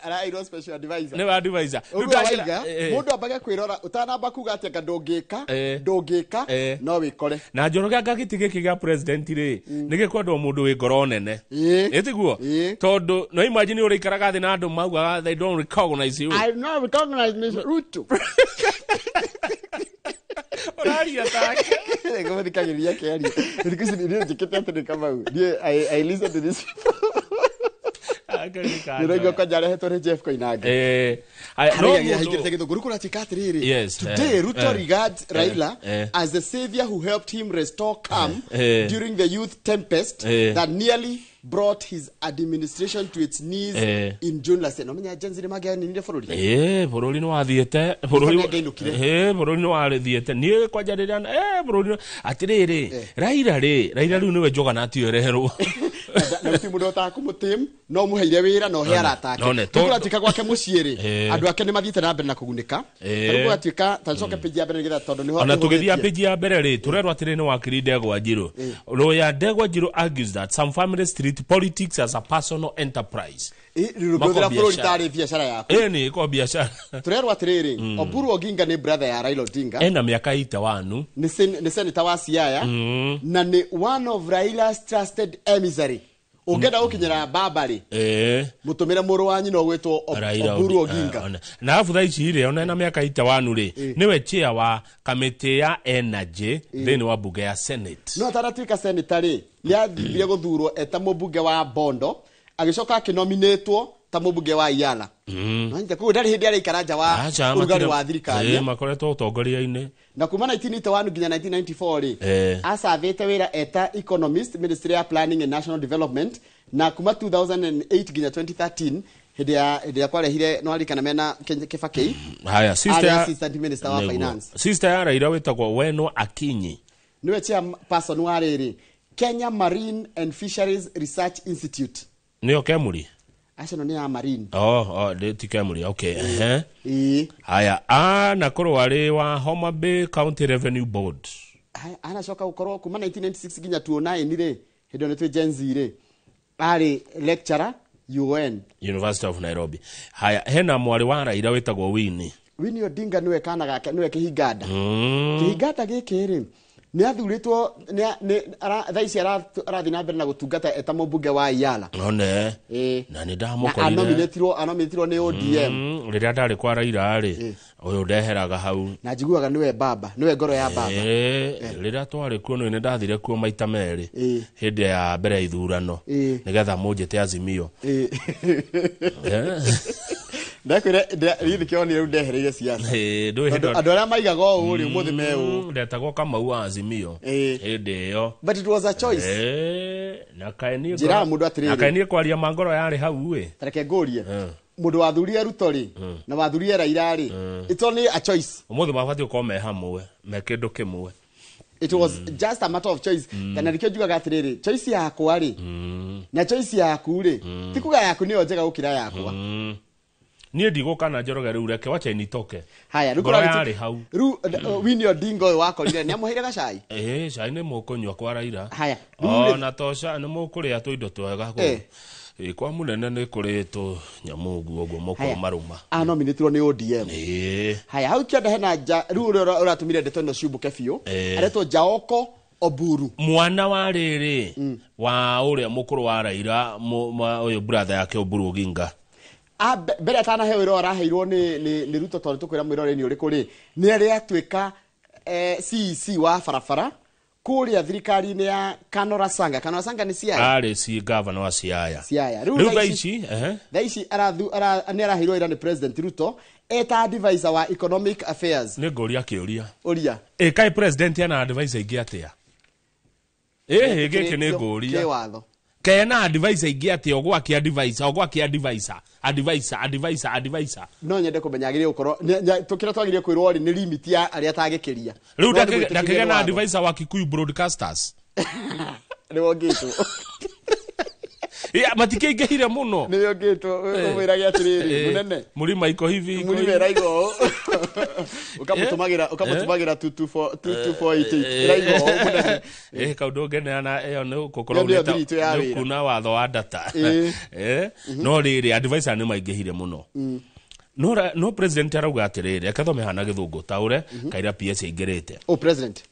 Araheirwo special advisor. Nĩ advisor. Rĩu Ũguo ndacĩra- waiga mũndũ ambage kwĩrora ũtanamba kuga atĩ anga ndũngĩka, ndũngĩka no wĩkore. Na Njoroge, anga gĩtĩ gĩkĩ gĩa president rĩ, nĩ gĩkwendwo mũndũ wĩ ngoro nene, ĩtiguo? Tondũ no imagine ũrĩikaraga thĩ na andũ maugaga they don't recognize you. I not recognize Mr. Ruto. Ũraria take. Ngũmũthikagĩrĩria akĩaria. Thikũ ici niĩ njĩkĩte atĩ nĩ Kamau. Niĩ I listen to this. Nĩraigua kwanja arehetwo nĩ Jeff Koinange. Aya, no Harĩa mũndũ- haingĩrĩte gĩthũngũ. Rĩu kũratuĩka atĩrĩrĩ. Today Ruto regards Raila as the savior who helped him restore calm during the youth tempest that nearly brought his administration to its knees in June last year. No menya Gen Z nĩ mangĩaninire bũrũri. Ĩĩ, bũrũri nĩ wathiĩte bũrũri. Nĩangĩainũkire. Ĩĩ, bũrũri nĩ wathiĩte. Niĩ kwanja rĩrĩa bũrũri atĩrĩrĩ, Raila rĩ, Raila rĩu nĩwe njoganati ĩyo ĩreherwo. Na gũtirĩ mũndũ ũhotaga kũmũtĩm, no mũheire wĩra na ũhe arata ake. None, Rĩu kũratuĩka gwake mũciĩ rĩ, andũ ake nĩ mathiĩte na mbere na kũgunĩka. Rĩu kũgatuĩka ta ncoke page ya mbere nĩgetha tondũ nĩho Ona tũgĩthiĩ tũhũthĩtie. page ya mbere rĩ, tũrerwo atĩrĩ nĩ wakiri Ndegwa Njirũ. Lawyer Ndegwa Njirũ argues that some families treat politics as a personal enterprise. Rĩu Mako rũhũthĩra bũrũri biacara. tarĩ biacara yaku. Ĩĩ, nĩ ĩko biacara. Tũrerwo atĩrĩrĩ, Oburu Oginga nĩ brother ya Raila Odinga. Ena mĩaka 81. Nĩ senator wa Siaya na nĩ one of Raila's trusted emissary. Ũngĩenda gũkinyĩra baba rĩ, mũtũmĩre mũrũ wa nyina ũgwĩtwo Raila Oburu Oginga. Na arabu thaa ici rĩ, ona ena mĩaka 81 rĩ, nĩwe chair wa kamĩtĩ ya energy thĩinĩ wa bunge ya Senate. No atanatuĩka senator rĩ, nĩ athire gũthurwo eta mũmbunge wa Bondo, agĩcoka akĩnominĩtwo ta mũmbunge wa Iala. Nonyita koguo ndarĩ hĩndĩ araikara nja wa Aca, ũrugarĩ wa thirikari. Makoretwo ũtongoria-inĩ. Na kuma 1981 nginya 1994 rĩ, acavĩte wĩra eta economist, Ministry ya Planning and National Development, na kuma 2008 nginya 2013, hĩndĩ ya kwarehire no arikana mena Kibaki. Haya, sister Arĩ assistant minister wa Nĩguo. finance. Sister ya Raila wĩtagwo Weno Akinyi. Niwe chairperson wa rĩrĩ Kenya Marine and Fisheries Research Institute. Nĩyo Kemuri? Acio nĩ ya marine. Oh, ti Kemuri, okay. Ehe. Ĩĩ. Haya, anakorwo arĩ wa Homa Bay County Revenue Board. Haya, anacoka gũkorwo kuma 1996 nginya 2009 rĩ, hĩndĩ ĩyo nĩ twĩ Gen Z rĩ, arĩ lecturer UN. University of Nairobi. Haya, hena mwarĩ wa Raila wĩtagwo Winnie. Winnie Odinga nĩwe kana gake, nĩwe kĩhinganda. Kĩhinganda gĩkĩ rĩ, nĩ athurĩtwo thaa ici arathiĩ na mbere na gũtungata eta mũmbunge wa Iala. One. Ĩĩ. Na nĩ Na ndamũkorire. anominĩtirwo nĩ ODM. Rĩrĩa ndarĩ kwa Raila rĩ, ũyũ ndeheraga hau. Na njiguaga nĩwe baba, nĩwe ngoro ya baba. Rĩrĩa twarĩ kuo nĩ ndathire kuo maita merĩ hĩndĩ ya mbere ya ithurano nĩgetha mũnjĩte Azimio. Ndakwĩra niĩ nĩkĩo rĩu ndehereire siasa. Ndũĩ Tondũ hĩndĩ andũ arĩa maigaga ũũ rĩ, ũmũthĩ me ũũ. Ndetagwo Kamau wa Azimio hĩndĩ ĩyo. But it was a choice. Na kaĩ niĩ Njĩraga mũndũ atĩrĩrĩ. Na kaĩ niĩ kwaria ma ngoro yarĩ hau ĩ. Ta reke ngũrie, mũndũ wathurire Ruto rĩ na wathurire Raila rĩ, it's only a choice. Ũmũthĩ mabatiĩ gũkorwo me hamwe, me kĩndũ kĩmwe. It was just a matter of choice. Kana nĩkĩo njugaga atĩrĩrĩ, choice yakwa rĩ na choice yaku rĩ, ti kuga yaku nĩyo njega gũkĩra yakwa. Niĩ ndigũka na Njoroge rĩu, reke wacha nitoke. Haya, rĩu Ngoro kũrarĩ yarĩ hau. Rĩu Winnie Odinga ũyũ wakorire nĩ amũheire gacai. Ĩĩ, cai nĩ mũkũnyua kwa Raila. Haya, rĩu rĩ- Ona to cai nĩ mũkũrĩa tũindo twega kũu. Ĩĩ, kwa mũnene nĩ kũrĩ tũnyamũ ũguo ũguo Haya. mũkũrũmarũma. Anominĩtirwo nĩ ODM. Haya, hau kĩanda hena rĩu ũrĩa ũratũmire ndeto ĩno ciumbũke biũ, aretwo Jaoko Oburu. Mwana wa rĩrĩ wa ũrĩa mũkũrũ wa Raila, ũyũ brother yake Oburu Oginga. Mbere atanaheo wĩra araheirwo nĩ Ruto, tondũ tũkwĩra mwĩrore nĩ ũrĩkũ rĩ, nĩ arĩ atuĩka CEC wa barabara kũrĩa thirikari-inĩ ya Kanora Sanga. Kanora Sanga nĩ Siaya. Arĩ ci governor wa Siaya. Siaya. Rĩu thaa ici thaa ici nĩ araheirwo wĩra nĩ President Ruto eta advisor wa economic affairs. Nĩ ngũria kĩũria. Ũria. Ĩ kaĩ president ena advisor ingĩ atĩa? Ĩ gĩkĩ nĩ ngũria. Kĩwatho. Kena advisor ingĩ atĩa ũgwake advisor, ũgwake advisor, advisor, advisor, advisor. No nyende kũmenya agĩrĩire gũkorwo tũkĩra twagĩrĩire kwĩrwo rĩ nĩ limit ya arĩa atangĩkĩria. Rĩu No nĩ gwĩtĩkĩria ndakĩgĩa nĩ na watho. advisor wa Kikuyu Broadcasters. Nĩ wongĩtwo. Matikĩingĩhire mũno. Nĩwe ũngĩtwo ũmwĩrage atĩrĩrĩ mũnene. Mũrima iko hivi iko. Mũrima ĩraiga ũũ. Ũkamũtũmagĩra 224 22488 ĩraiga ũũ mũnene. Kaũndũ ũngĩneana ĩyo nĩ gũkorwo nĩ kuna watho wa data. No rĩrĩ advisor nĩ maingĩhire mũno. No president arauga atĩrĩrĩ akathome hana gĩthũngũ taũre kaira PS aingĩrĩte. Oh president.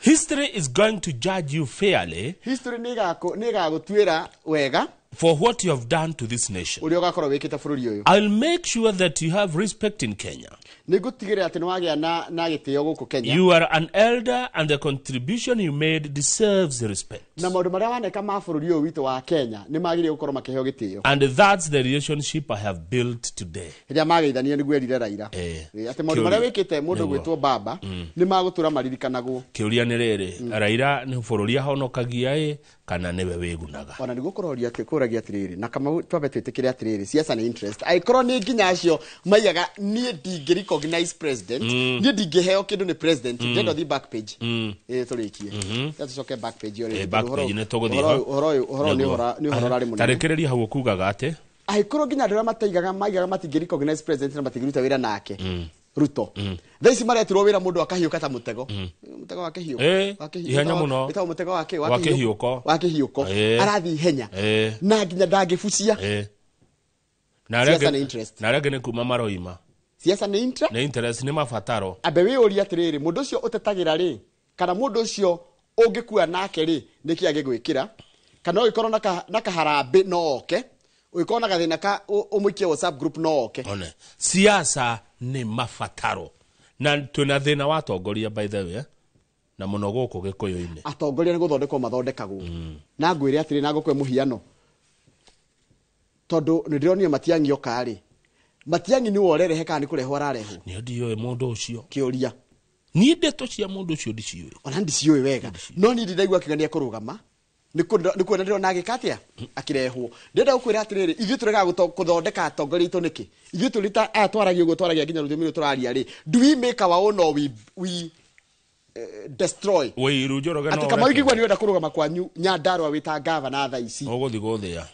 History is going to judge you fairly. History nĩ ĩgagũtuĩra wega for what you have done to this nation. Ũrĩa ũgakorwo wĩkĩte bũrũri ũyũ. I'll make sure that you have respect in Kenya. Nĩngũtigĩrĩra atĩ nĩwagĩa na gĩtĩo gũkũ Kenya. You are an elder and the contribution you made deserves respect. Na maũndũ marĩa waneka ma bũrũri ũyũ witũ wa Kenya nĩ magĩrĩire gũkorwo makĩheo gĩtĩo. And that's the relationship I have built today. Rĩrĩa mageithania nĩguo erire Raila. Atĩ maũndũ marĩa wĩkĩte mũndũ gwĩtwo baba nĩ magũtũra maririkanagwo. Kĩũria nĩ rĩrĩ, Raila nĩ bũrũri ahonokagia ĩ kana nĩwe wĩgunaga? Ona nĩguo kũroria kũragia atĩrĩrĩ na Kamau twambe twĩtĩkĩre atĩrĩrĩ siasa nĩ interest. Angĩkorwo nĩ nginya acio maigaga niĩ ndingĩ recognize president, niĩ ndingĩheo kĩndũ nĩ president, ndĩrenda ũthiĩ back page. Tũrĩkie. Tũcoke back page ĩyo rĩngĩ. Back page nĩ tũgũthiĩ ho. Ũhoro ũyũ nĩ ũhoro ũrarĩ mũnene. Tarĩkĩrĩria hau ũkugaga atĩ angĩkorwo nginya andũ arĩa mataigaga maigaga matingĩ recognize president na matingĩruta wĩra nake Ruto. Thaa ici maretirwo wĩra mũndũ akahiũka ta mũtego. Mũtego wa kĩhiũko. Ihenya mũno. Ĩtagwo mũtego wa kĩ? Wa kĩhiũko. Wa kĩhiũko. Arathiĩ ihenya. Na nginya ndangĩbucia. Na Siasa nĩ interest. Na arĩa angĩ nĩ kuma maroima. Siasa nĩ interest. Nĩ interest nĩ mabataro. Ambe wĩyũrie atĩrĩrĩ mũndũ ũcio ũtetagĩra rĩ kana mũndũ ũcio ũngĩkua nake rĩ nĩkĩ angĩgwĩkĩra kana ũngĩkorwo na kaharambĩ no oke ũngĩkorwo na gathĩna ka ũmũikie WhatsApp group no oke. One. Siasa nĩ mabataro na twĩna thĩna wa atongoria by the way na mũno gũkũ Gĩkũyũ-inĩ. Atongoria nĩ gũthondekwo mathondekagwo. Na ngwĩre atĩrĩ na ngũkwe mũhiano tondũ nĩ ndĩronire Matiang'i oka rĩ Matiang'i nĩwe ũrerehe kana nĩ kũrehwo ararehwo? Niĩ ndiũĩ mũndũ ũcio. Kĩũria. Niĩ ndeto cia mũndũ ũcio ndiciũĩ. Ona ndiciũĩ wega. No niĩ ndiraigua akiuga nĩ ekũrũgama. Nĩ kuona ndĩrona agĩka atĩa? Akĩrehwo. Ndĩrenda gũkwĩra atĩrĩrĩ ithuĩ tũregaga gũthondeka atongoria aitũ nĩkĩ? Ithuĩ tũrĩ ta aya twaragia ũguo twaragia nginya rũthiomi rũrũ tũraria rĩ do we make our own or we destroy? Wĩiru Njoroge no Atĩ Kamau ingĩigua nĩ ũrenda kũrũgama kwanyu Nyandarua wĩ ta gavana thaa ici. Ũgũthiĩ gũthĩa.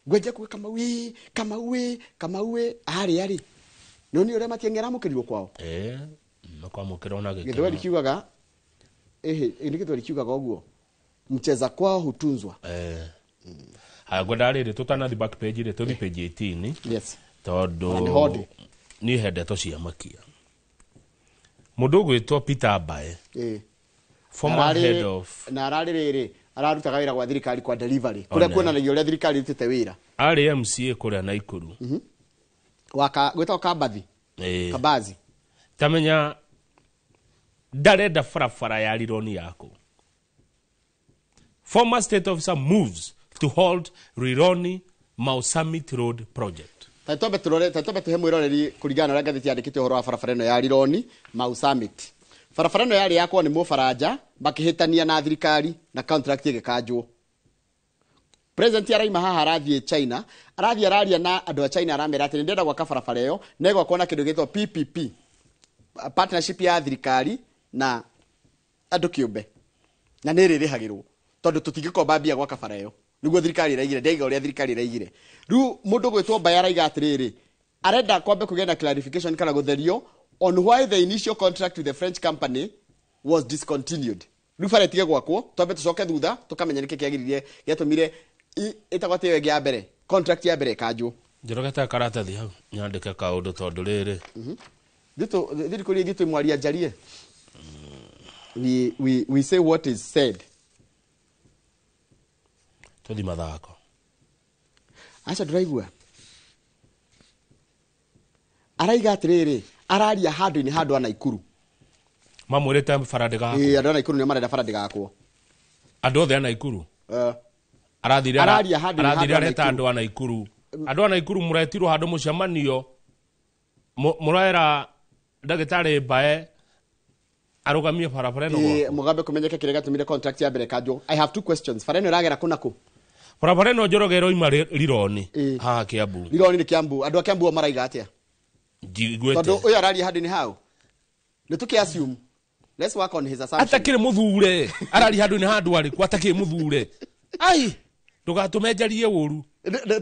Ngwenjia kuga Kamau ĩ Kamau ĩ Kamau ĩ harĩa rĩ nĩ ũrĩa Matiang'i aramũkĩrirwo kwao? Makwamũkĩra na gĩkeno. Gĩthweri kiugaga nĩ gĩthweri kiugaga ũguo mcheza kwao hutunzwa. Haya ngwenda rĩrĩ tũtanathi back page rĩ tũthi page 18. Yes. Tondũ niĩ he ndeto cia makia. Mũndũ ũgwĩtwo Peter Mbae. Former head of na ararĩ rĩrĩ ararutaga wĩra gwa thirikari kwa delivery kũrĩa kuonanagia ũrĩa thirikari ĩrutĩte wĩra. Arĩ MCA kũrĩa Naikuru. Gwĩtagwo Kambathi. Kambazi. Tamenya ndarenda barabara ya Rironi yako. Former state officer moves to hold Rironi Mau Summit Road project. Twambe tũrore twambe tũhe mwĩroreri kũringana na ũrĩa ngathĩti yandĩkĩte ũhoro wa barabara ĩno ya Rironi Mau Summit. Barabara ĩno yarĩ yakwo nĩ Mũfaranja makĩhĩtania na thirikari na contract ĩgĩkanjwo. President araima haha arathiĩ China, arathiĩ araria na andũ a China aramera atĩ ndĩrenda gwaka barabara ĩyo na ĩgwakwo na kĩndũ gĩtwo PPP, partnership ya thirikari na andũ kĩũmbe na nĩ ĩrĩrĩhagĩrwo tondũ tũtingĩkomba mbia gwaka bara ĩyo nĩguo thirikari ĩraigire ndaiga ũrĩa thirikari ĩraigire. Rĩu mũndũ gwĩtwo Mbae araiga atĩrĩrĩ arenda kwambe kũgĩa na clarification kana gũtherio on why the initial contract with the French company was discontinued. Rĩu bara ĩtige gwakwo twambe tũcoke thutha tũkamenya nĩkĩ kĩagĩrĩire gĩatũmire ĩtagwo atĩ ĩyo ĩngĩ ya mbere contract ya mbere ĩkanjwo. Njoroge ta karatathi hau nyandĩke kaũndũ tondũ rĩrĩ thirikari ithuĩ mwaria njarie. We say what is said. Tũthi mathako. Aca ndũraigua. Araiga atĩrĩrĩ araria handũ-inĩ handũ a Naikuru. Mamwĩrĩte bara ndĩgakwo. Andũ a Naikuru nĩo marenda bara ndĩgakwo. Andũ othe a Naikuru. Arathire araria handũ-inĩ handũ a areta andũ a Naikuru. Andũ a Naikuru mũretirwo handũ mũcemanio mũrera ndagĩtarĩ Mbae arugamie barabara ĩno gwakwo. Mugambe kũmenyeke kĩrĩa gĩatũmire contract ya mbere ĩkanjwo. I have two questions. Bara ĩno ĩragera kũ na kũ? Barabara ĩno Njoroge ĩroima Rironi haha Kiambu. Rironi nĩ Kiambu. Andũ a Kiambu o maraiga atĩa? Njiguĩte. Tondũ ũyũ araria handũ-inĩ hau. Nĩ tũkĩ assume. Let's work on his assumption. Atakĩrĩ mũthure. Araria handũ-inĩ handũ arĩkũ atakĩrĩ mũthure. Ai, Ndũgatũme njarie ũru.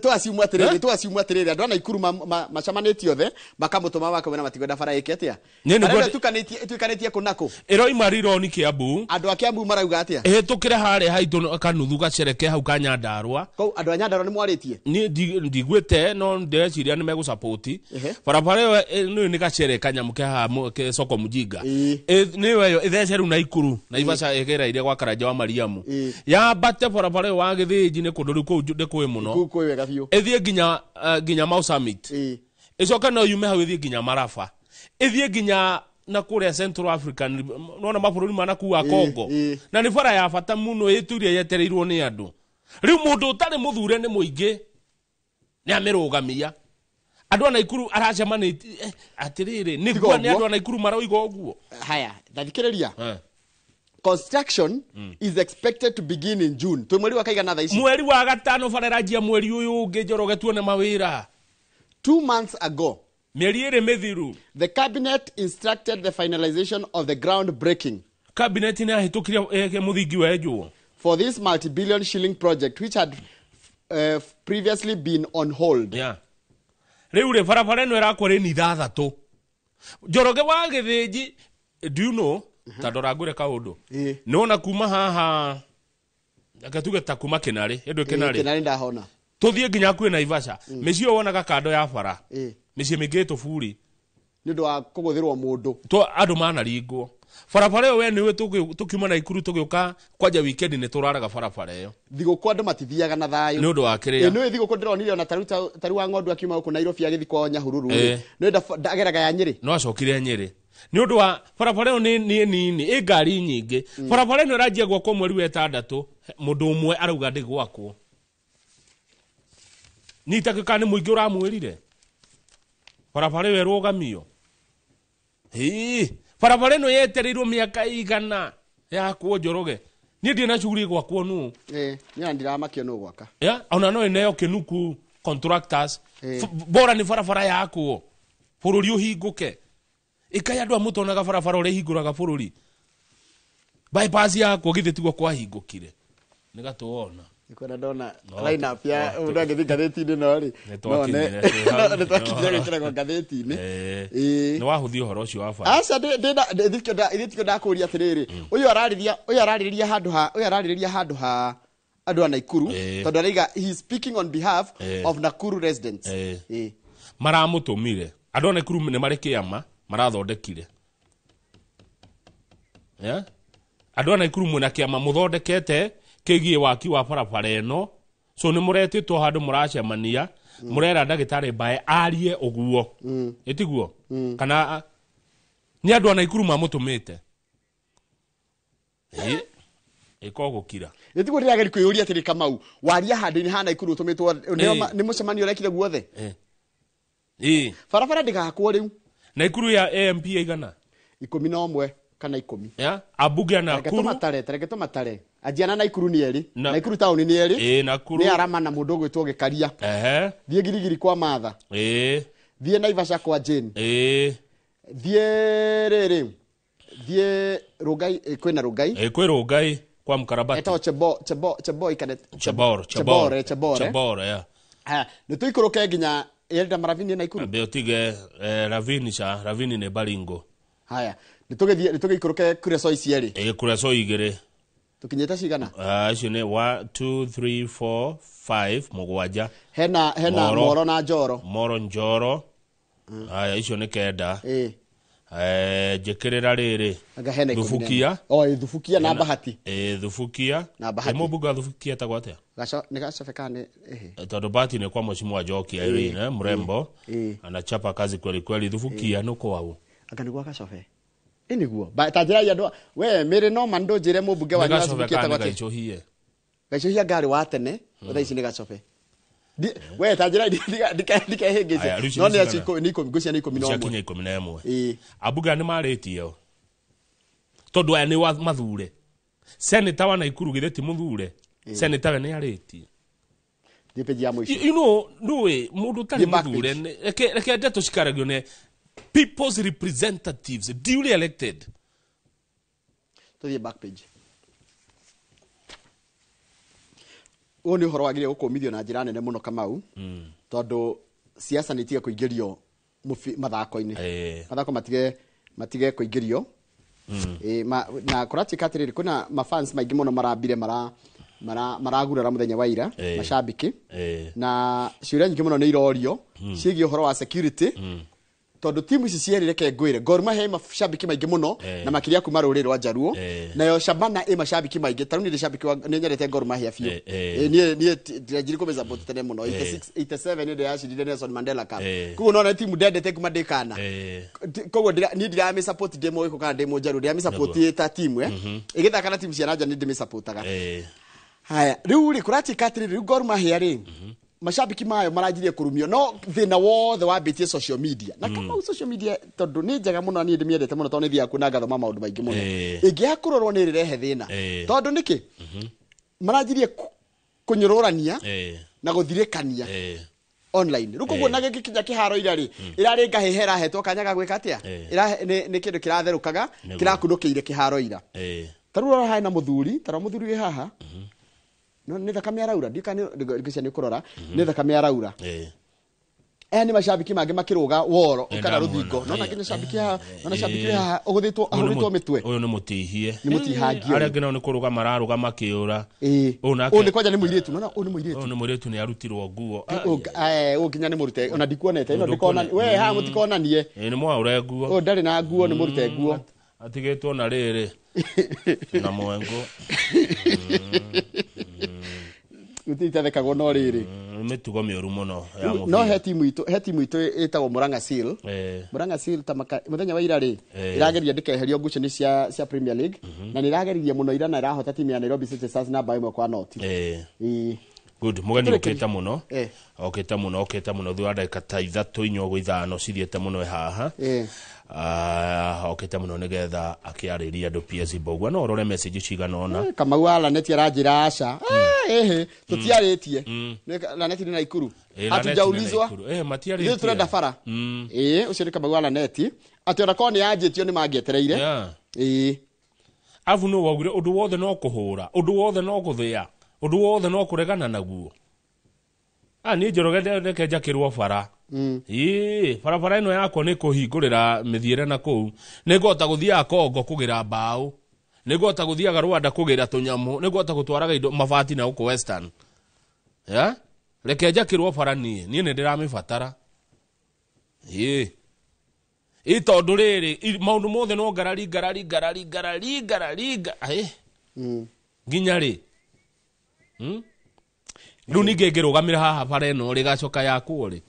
Twasiumwa atiriri, twasiumwa atiriri, andũ a Naikuru macemanĩtie othe makamũtũma makamwĩra matikwenda bara ĩke atĩa. Bara ĩno ĩtuĩkanĩtie kũ na kũ? Ĩroima Rironi Kiambu. Andũ a Kiambu marauga atĩa? Ĩhĩtũkĩre harĩa haitũ kanuthu gacereke hau ka Nyandarũa. Kũu andũ a Nyandarũa nĩ mwarĩtie? Niĩ ndiguĩte no ndĩreciria nĩ megũsupport. Barabara ĩyo nĩ nĩ gacere kanyamũ ke haha ke soko mjinga. Nĩyo ĩyo ĩthece rĩu Naikuru, Naivasha ĩgereire gwa Karanja wa Mariamu. Yambate barabara ĩyo wa Gĩthĩnji nĩ kũndũ rĩu kũu ndĩkũĩ mũno. Kũu kwĩ wega biũ. Ĩthiĩ nginya nginya Mau Summit. Ĩcoke no yume hau ĩthiĩ nginya Maraba. Ĩthiĩ nginya na kũrĩa Central African, nona mabũrũri ma nakũu wa Congo. Na nĩ bara ya bata mũno ĩtũire yetereirwo nĩ andũ. Rĩu mũndũ ũtarĩ mũthure nĩ mũingĩ nĩ amĩrũgamia. Andũ a Naikuru aracemanĩtie atĩrĩrĩ, nĩguo nĩ andũ a Naikuru maroiga ũguo. Haya, ndathikĩrĩria. Construction is expected to begin in June. Twĩ mweri wa kaigana thaa ici? Mweri wa gatano bara ĩranjia mweri ũyũ ũngĩ, Njoroge, tuone mawĩra. 2 months ago, mĩeri ĩrĩ mĩthiru, the cabinet instructed the finalization of the ground breaking. Cabinet nĩ yahĩtũkirie mũthingi wenjwo for this multi-billion shilling project which had previously been on hold. Yeah. Rĩu rĩ barabara ĩno ĩrakwo rĩni ithathatũ. Njoroge wa Gĩthĩnji, do you know? Ta ndora ngwĩre kaũndũ. Nĩwona kuma haha, reke tuge ta kuma Kĩnarĩ, ĩndũ Kĩnarĩ. Kĩnarĩ ndahona. Tũthiĩ nginya hakuhĩ Naivasha. Mĩciĩ ĩyo wonaga kando ya bara. Mĩciĩ mĩingĩ ĩ tũburi. Nĩ ũndũ wa kũgũthĩrwo mũndũ. Andũ manaringwo. Barabara ĩyo we nĩũĩ tũkiuma Naikuru tũgĩũka kwanja weekend nĩ tũraraga barabara ĩyo. Thigũkũ andũ matithiaga na thayũ. Nĩ ũndũ wa kĩrĩa. Nĩũĩ thigũkũ ndĩronire ona tarĩu wa ng'ondu akiuma gũkũ Nairobi agĩthiĩ kwao Nyahururu. Nĩũĩ ndageraga ya Nyĩrĩ. No acokire Nyĩrĩ. Nĩ ũndũ wa barabara ĩyo nĩ nini, ĩ ngari nyingĩ. Barabara ĩno ĩranjia gwakwo mweri wa ĩtandatũ, mũndũ ũmwe arauga ndĩgwakwo. Nyita kana nĩ mũingĩ ũramwĩrire. Barabara ĩyo ĩrũgamio. Barabara ĩno yetereirwo mĩaka igana yakwo Njoroge. Niĩ ndirĩ na shughuli gwakwo nũ. Niĩ ndiramakio nũ gwaka. Ona no ĩneo kĩnuku contractors. Bora nĩ barabara yakwo. Bũrũri ũhingũke. Ĩkai andũ a mũtonaga barabara ũrĩa ĩhingũraga bũrũri. Bypass yakwo githĩ tiguo kwahingũkire. Nĩ gatuona. Nĩkwenda ndona line up ya mũndũ angĩthiĩ ngathĩti-inĩ no rĩ. Nĩ twakinyire gwĩkĩragwo ngathĩti-inĩ. Nĩ wahũthia ũhoro ũcio wa bara. Aca ndĩtikio ndakũria atĩrĩrĩ. Ũyũ ararĩrĩria handũ ha, ũyũ ararĩrĩria handũ ha andũ a Naikuru, tondũ araiga he is speaking on behalf of Nakuru residents. Maramũtũmire. Andũ a Naikuru nĩ marĩ kĩama marathondekire. Andũ a Naikuru mwĩna kĩama mũthondekete kĩgiĩ waki wa barabara ĩno. So nĩ mũretĩtwo handũ mũracemania, mũrera ndagĩtarĩ Mbae arie ũguo. Ĩtiguo? Kana nĩ andũ a Naikuru mamũtũmĩte. Ĩko gũkira. Ĩtiguo ndĩrageria kwĩyũria atĩrĩ Kamau, waria handũ-inĩ ha Naikuru ũtũmĩtwo nĩ mũcemanio ũrekire guothe? Barabara ndĩgakwo rĩu. Naikuru ya AMP igana? 11 kana 10. Ambunge a Nakuru. Reke tũmatare. Anjia na Naikuru nĩ erĩ. Naikuru taũni nĩ erĩ. Nakuru. Nĩ Arama na mũndũ ũgwĩtwo Gĩkaria. Thiĩ Girigiri kwa Matha. Thiĩ Naivasha kwa Jane. Thiĩ rĩrĩ. Thiĩ Rongai, kwĩna Rongai. Kwĩ Rongai kwa Mkarabati. Etagwo Cheboi kana Chebor, Chebor, Chebor, yeah. Haya, nĩ tũikũrũke nginya Elda Maravini Naikuru. Ambe ũtige Ravini cha, Ravini nĩ Baringo. Haya, nĩ tũgĩikũrũke Kuresoi cierĩ. Kuresoi igĩrĩ. Tũkinyĩte cigana? Icio nĩ 1 2 3 4 5 mũgwanja. Hena Moro na Njoro. Moro Njoro. Haya, icio nĩ 9. Njĩkĩrĩra rĩrĩ. Thubukia. Thubukia na Bahati. Thubukia. Na Bahati. Mũmbunge wa Thubukia etagwo atĩa? Nĩ Gacobe kana nĩ Tondũ Bahati nĩ kwa Mheshimiwa Njoki Irene, mrembo. Anachapa kazi kweli kweli. Thubukia nĩ kwao. Anga nĩ gwa Gacobe. Nĩguo. Ta njĩra ya andũ we mĩrĩ no mandũ njĩre mũmbunge wanyu wa Thubukia etagwo atĩa? Gacohie. Gacohia ngarĩ wa tene, thaa ici nĩ Gacobe. We ta njĩra ndikehĩngĩce. No nĩ acio nĩ 10, ngwĩciria nĩ 11. Ciakinya 11. Ambunge nĩ marĩtie. Tondũ aya nĩ mathure. Senator wa Naikuru githĩ ti mũthure. Senator we nĩ arĩtie. Thiĩ page ya mũico. You know, ndũĩ mũndũ ũtarĩ mũthure, reke ndeto cikaragio nĩ people's representatives duly elected. Tũthiĩ back page. Ũyũ nĩ ũhoro wagĩrĩire gũkũmithio na njĩra nene mũno, Kamau, tondũ siasa nĩ itige kũingĩrio mathako-inĩ. Mathako matige kũingĩrio. Na kũratuĩka atĩrĩrĩ, kwĩna mafans maingĩ mũno marambire maragurara mũthenya wa ira, macambĩki, na ciũria nyingĩ mũno nĩ irorio ciĩgiĩ ũhoro wa security, tondũ timu ici cierĩ, reke ngwĩre, Gor Mahia ĩ macambĩki maingĩ mũno, na makĩria kuma rũrĩrĩ rwa Njaruo. Nayo Shabana ĩ macambĩki maingĩ. Ta rĩu niĩ ndĩ cambĩki wa, nĩ nyendete Gor Mahia biũ. Niĩ ndĩranjirie kũmĩsupport tene mũno, 86, 87, nĩ ndĩracindire Nelson Mandela Cup. Koguo nona timu ndendete kuma ndĩ kana. Koguo niĩ ndiramĩsupport ndĩ Mũgĩkũyũ kana ndĩ Mũnjaruo, ndiramĩsupport ĩ ta timu ĩgĩthaka na timu cia nanja, nĩ ndĩmĩsupportaga. Haya, rĩu rĩ, kũratuĩka atĩrĩrĩ, rĩu Gor Mahia rĩ, macambĩki mayo maranjirie kũrumio, no thĩna wothe wambĩtie social media. Na Kamau, social media tondũ nĩ njega mũno, niĩ ndĩmĩendete mũno tondũ nĩ thiaga kuo na ngathoma maũndũ maingĩ mũno, ĩngĩaga kũrorwo nĩ ĩrĩrehe thĩna. Tondũ nĩkĩ maranjirie kũnyũrũrania na gũthirĩkania online rĩu, koguo na gĩgĩkinya kĩharo ira rĩ, ĩrarĩ ngahĩha ĩrahetwo kanya ga gwĩka atĩa? Nĩ kĩndũ kĩratherũkaga, kĩrakunũkĩire kĩharo ira. Ta rĩu rora hena mũthuri, ta rora mũthuri wĩ haha, no nĩ thakame araura, ndiũĩ kana ngwĩciria nĩ ũkũrora, nĩ thakame araura. Aya nĩ macambĩki mangĩ makĩrũga woro kana Ndamuona. rũthingo. Nona nginya cambĩki haha, nona cambĩki wĩ haha ũgũthĩtwo, Ũyũ nĩ ahũrĩtwo mĩtwe. Ũyũ nĩ mũtihie. Nĩ mũtihangie. Arĩa angĩ nao nĩ kũrũga mararũga makĩũra. Ũyũ nake Ũyũ nĩ kwanja nĩ mũirĩtu, nona ũyũ nĩ mũirĩtu. Ũyũ nĩ mũirĩtu, nĩ arutirwo nguo. Ũyũ nginya nĩ mũrute, ona ndikuonete ĩno, ndĩkona we haha, mũtikonanie. Ĩ, nĩ mwaũre nguo. Ũyũ ndarĩ na nguo, nĩ mũrute nguo. Atigĩtwo na rĩrĩ na mwengo. Gũtirĩ itathekagwo, no rĩrĩ. Mĩtugo mĩũru mũno ya No mũbira. He timu itũ ĩtagwo Murang'a Seal. Murang'a Seal ta mũthenya wa ira rĩ, ĩrageria ndĩkeherio ngucanio cia Premier League, na nĩ ĩrageririe mũno ira na ĩrahota timu ya Nairobi City Stars na bao 1-0. Ĩĩ. Good, mũgeni Tũrĩkĩrie. okĩte mũno. Okĩte mũno, okĩte mũno, thutha wa ndagĩka ta 3, 4 ũguo, 5 cithiĩte mũno e haha. Ah, okĩte mũno nĩgetha akĩarĩria andũ. PS Mbogua, no ũrore message cigana ũna. Kamau wa Laneti aranjĩra aca, ĩhĩ, tũtiarĩtie. Laneti nĩ Naikuru. Laneti nĩ Hatujaulizwa. Naikuru. Matiarĩtie. Ithuĩ tũrenda bara. Ĩĩ, ũcio nĩ Kamau wa Laneti, atĩ ona korwo nĩ yanjĩtio nĩ mangĩetereire. Ĩĩ. Abu nĩ waugire ũndũ wothe no kũhũra, ũndũ wothe no gũthĩa, ũndũ wothe no kũregana naguo. Ah, niĩ Njoroge, reke njakĩrwo bara. Ĩĩ, barabara ĩno yakwa nĩ kũhingũrĩra mĩthiĩre na kũu, nĩ ngũhota gũthiaga Kongo kũgĩra mbaũ, nĩ ngũhota gũthiaga Rwanda kũgĩra tũnyamũ, nĩ ngũhota gũtwaraga indo mabati na gũkũ Western. Ya? Reke njakĩrwo bara, niĩ nĩ ndĩramĩbatara. Ĩĩ, ĩ tondũ rĩrĩ, maũndũ mothe no ngarari, ngarari, ngarari, ngarari, ngarari, nginya rĩ? Rĩu ningĩ ngĩrũgamĩra haha bara ĩno rĩgacoka yakwo rĩ?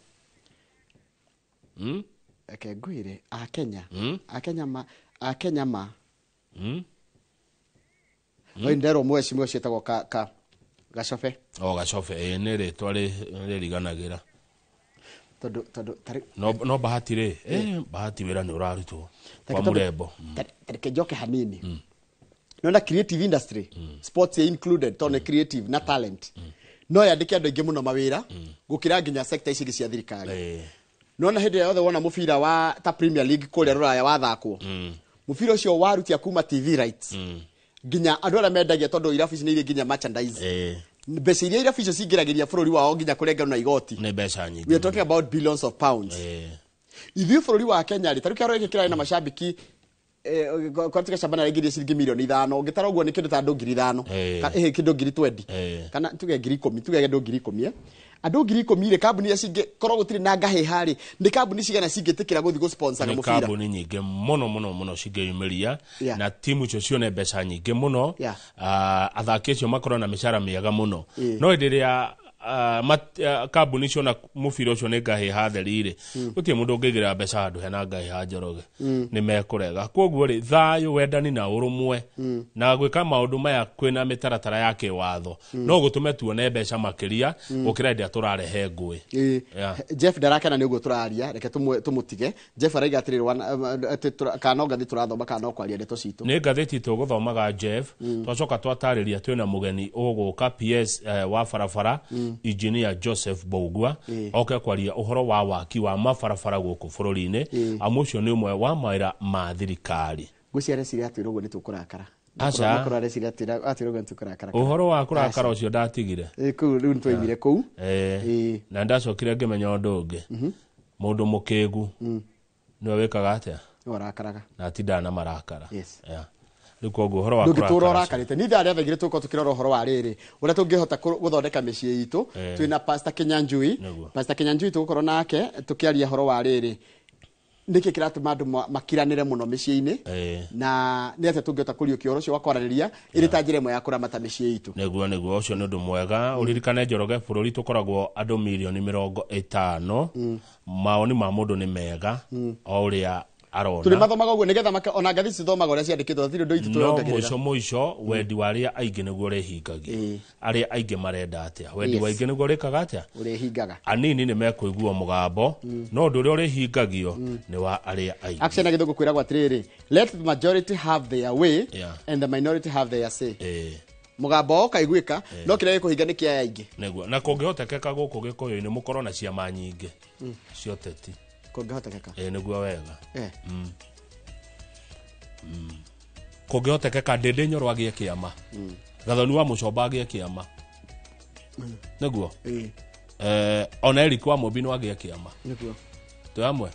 Reke ngwĩre, akenya, akenya ma, akenya ma. Oi, nderwo mheshimiwa ũcio etagwo ka Gacobe. O Gacobe, ĩ nĩ rĩtwa rĩriganagĩra. Tondũ tarĩ No Bahati rĩ, Bahati wĩra nĩ ũrarutwo kwa mũrembo. Reke njoke hanini. Nona creative industry, sports included, tondũ nĩ creative na talent, no yandĩke andũ aingĩ mũno mawĩra gũkĩra nginya sector ici ingĩ cia thirikari. Nona hĩndĩ ĩrĩa yothe wona mũbira wa ta Premier League kũrĩa Rũraya wathakwo, mũbira ũcio warutia kuma TV rights nginya andũ arĩa mendagia, tondũ irabu ici nĩ irĩ nginya merchandise, mbeca iria irabu icio cingĩragĩria bũrũri wao nginya kũrengerwo na igoti, nĩ mbeca nyingĩ. We are talking about billions of pounds. Ithuĩ bũrũri wa Kenya rĩ, tarĩu kĩharo gĩkĩ kĩrarĩ na macambĩki, kwatuĩka Shabana raingĩria ciringi mirioni 5, ũngĩtara ũguo nĩ kĩndũ ta andũ 5,000. Kĩndũ 20,000, kana tuge 10,000, tuge andũ 10,000, Andũ 10,000 rĩ, kambuni iria cingĩ korwo gũtirĩ na ngahĩha rĩ, nĩ kambuni cigana cingĩtĩkĩra gũthiĩ gũsponsaga Nĩ mũbira? Kambuni nyingĩ mũno mũno mũno cingĩyumĩria na timu icio cione mbeca nyingĩ mũno. Ah, athaki acio makorwo na mĩcara mĩega mũno. No hĩndĩ ĩrĩa kambuni ciona mũbira ũcio nĩ ngahĩha theri rĩ, gũtirĩ mũndũ ũngĩigĩrĩra mbeca handũ hena ngahĩha, Njoroge. Nĩ mekũrega. Koguo rĩ, thayũ, wendani na ũrũmwe na gwĩka maũndũ maya kwĩna mĩtaratara ya kĩwatho no gũtũme tuone mbeca makĩria gũkĩra hĩndĩ ĩrĩa tũrarehe ngũĩ. Jeff ndarakena nĩ ũguo tũraria, reke tũmũtige. Jeff araiga atĩrĩrĩ, atĩ kana no ngathĩ tũrathoma kana no kwaria ndeto citũ. Nĩ ngathĩti tũgũthomaga, Jeff. Twacoka twatarĩria twĩna mũgeni ũgũka, PS wa barabara, Engineer Joseph Bougua, oke kwaria ũhoro wa waki wa mabarabara gũkũ bũrũri-inĩ, amu ũcio nĩ ũmwe wa mawĩra ma thirikari. Ngwĩciria reciria atwĩra ũguo nĩ tũkũrakara. Aca. Makorwo areciria atĩ ũguo nĩtũkũrakara. Ũhoro wa kũrakara ũcio ndatigire. Kũu rĩu nĩtwaimire kũu. Na ndacokire ngĩmenya ũndũ ũngĩ. Mũndũ mũkĩgu nĩwe wĩkaga atĩa? Nĩwe ũrakaraga. Na atindaga na marakara. Yes. Yeah. Rĩu koguo ũhoro wa ndũngĩtũra kũrakara ũrakarĩte. Niĩ thaa rĩa thaa igĩrĩ tũgũkorwo tũkĩrora ũhoro wa rĩrĩ ũrĩa tũngĩhota gũthondeka mĩciĩ itũ. Twĩna Pastor Kinyanjui. Pastor Kinyanjui tũgũkorwo nake tũkĩaria ũhoro wa rĩrĩ nĩkĩ kĩratũma andũ makiranĩre mũno mĩciĩ-inĩ na nĩ atĩa tũngĩhota kũriũkia ũhoro ũcio wa kwaranĩria ĩrĩ ta njĩra ĩmwe ya kũramata mĩciĩ itũ. Nĩguo ũcio nĩ ũndũ mwega. Ũririkane Njoroge, bũrũri tũkoragwo andũ milioni 50. Mawoni ma mũndũ nĩ mega o ũrĩa arona. Tũrĩ mathomaga ũguo nĩgetha ona ngathĩti cithomaga ũrĩa ciandĩkĩtwo, hatirĩ ũndũ itũ no tũrongagĩrĩra. Mũico wendi wa arĩa aingĩ nĩguo ũrĩhingagia. Arĩa aingĩ marenda atĩa? Wendi wa aingĩ nĩguo ũrĩkaga atĩa? Ũrĩhingaga. Anini nĩ mekũigua mũgambo, no ũndũ ũrĩa ũrĩhingagio nĩ wa arĩa aingĩ. Action ya gĩthũngũ kwĩragwo atĩrĩrĩ, let the majority have their way and the minority have their say. Mũgambo wao ũkaiguĩka, no kĩrĩa gĩkũhinga nĩ kĩa aingĩ. Nĩguo. Na kũngĩhotekeka gũkũ Gĩkũyũ-inĩ mũkorwo na ciama nyingĩ cia ũteti. Kũngĩhotekeka. Nĩguo wega. Kũngĩhotekeka Ndĩndĩ Nyoro agĩe kĩama. Gathoni wa Mũcomba agĩe kĩama. Nĩguo. Ona Eric wa Mũmbi no agĩe kĩama. Nĩguo. Twĩ hamwe?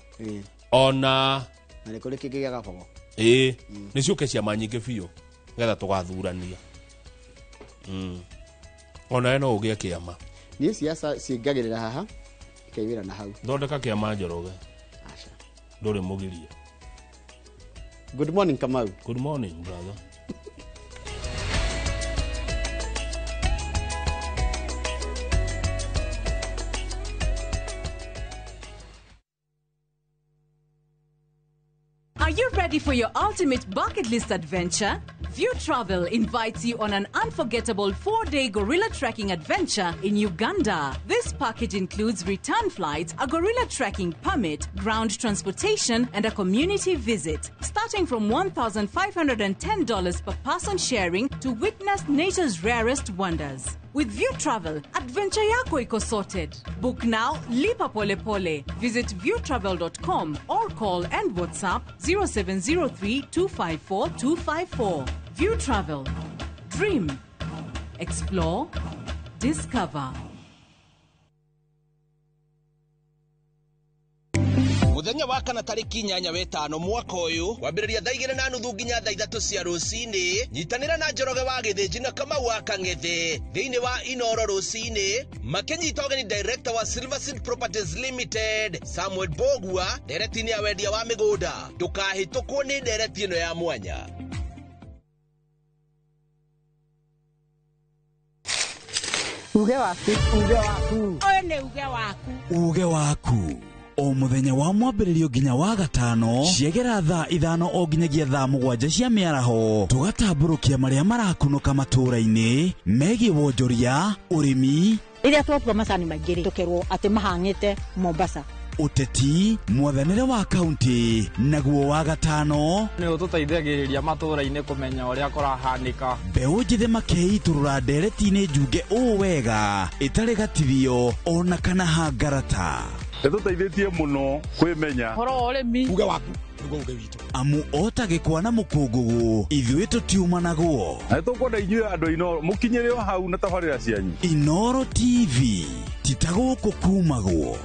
Ona na nĩ kũrĩ kĩngĩ gĩa Gabogo. Nĩ ciũke ciama nyingĩ biũ nĩgetha tũgathurania. Ona we no ũgĩe kĩama. Niĩ siasa cingagĩrĩra haha ikaimĩra na hau. Thondeka kĩama Njoroge. Aca. Ndũrĩ mũgirie. Good morning Kamau. Good morning brother. Are you ready for your ultimate bucket list adventure? View Travel invites you on an unforgettable 4-day gorilla trekking adventure in Uganda. This package includes return flights, a gorilla trekking permit, ground transportation, and a community visit. Starting from $1,510 per person sharing to witness nature's rarest wonders. With View Travel, adventure yako iko sorted. Book now, lipa pole pole. Visit viewtravel.com or call and WhatsApp 0703 254 254. View Travel. Dream. Explore. Discover. Muthenya wa kana tariki 8 wetano mwaka ũyũ kwambĩrĩria thaa 2:30 nginya thaa 3 cia rũcinĩ nyitanĩra na Njoroge wa Gĩthĩnji na Kamau wa Kang'ethe thĩinĩ wa Inoro rũcinĩ makĩnyita ũgeni director wa Silver Seed Properties Limited Samuel Bogua ndereti-inĩ ya wendia wa mĩgũnda. Ndũkahĩtũkwo nĩ ndereti ĩno ya mwanya. Uge waku. Uge waku. Ũyũ nĩ uge waku. Uge waku. O mũthenya wa mwambĩrĩrio nginya wa gatano ciegera thaa 5 o nginyagia thaa 7 cia mĩaraho tũgatambũrũkia marĩa marakunũka matũũra-inĩ megiĩ wonjoria, ũrĩmi, rĩrĩa twakua macani maingĩ rĩ tũkerwo atĩ mahang'ĩte Mombasa, ũteti, mwathanĩre wa kaunti, naguo wa gatano nĩ ũtũteithagĩrĩria matũũra-inĩ kũmenya ũrĩa kũrahanĩka. Mbeũ njĩthĩ makeitũrũra ndereti-inĩ njunge ũũ wega ĩtarĩ gatithio ona kana hangarata. Nĩtũteithĩtie mũno kwĩmenya ũhoro wa ũrĩmi. Uge waku nĩguo uge witũ. Amu ota gĩkwa na mũkũngũgũ ithuĩ tũtiumanagwo. Na nĩtũkwenda inyuĩ andũ a Inooro mũkinyĩre o hau na tabarĩra cianyu. Inooro TV ti ta gũkũ kumagwo.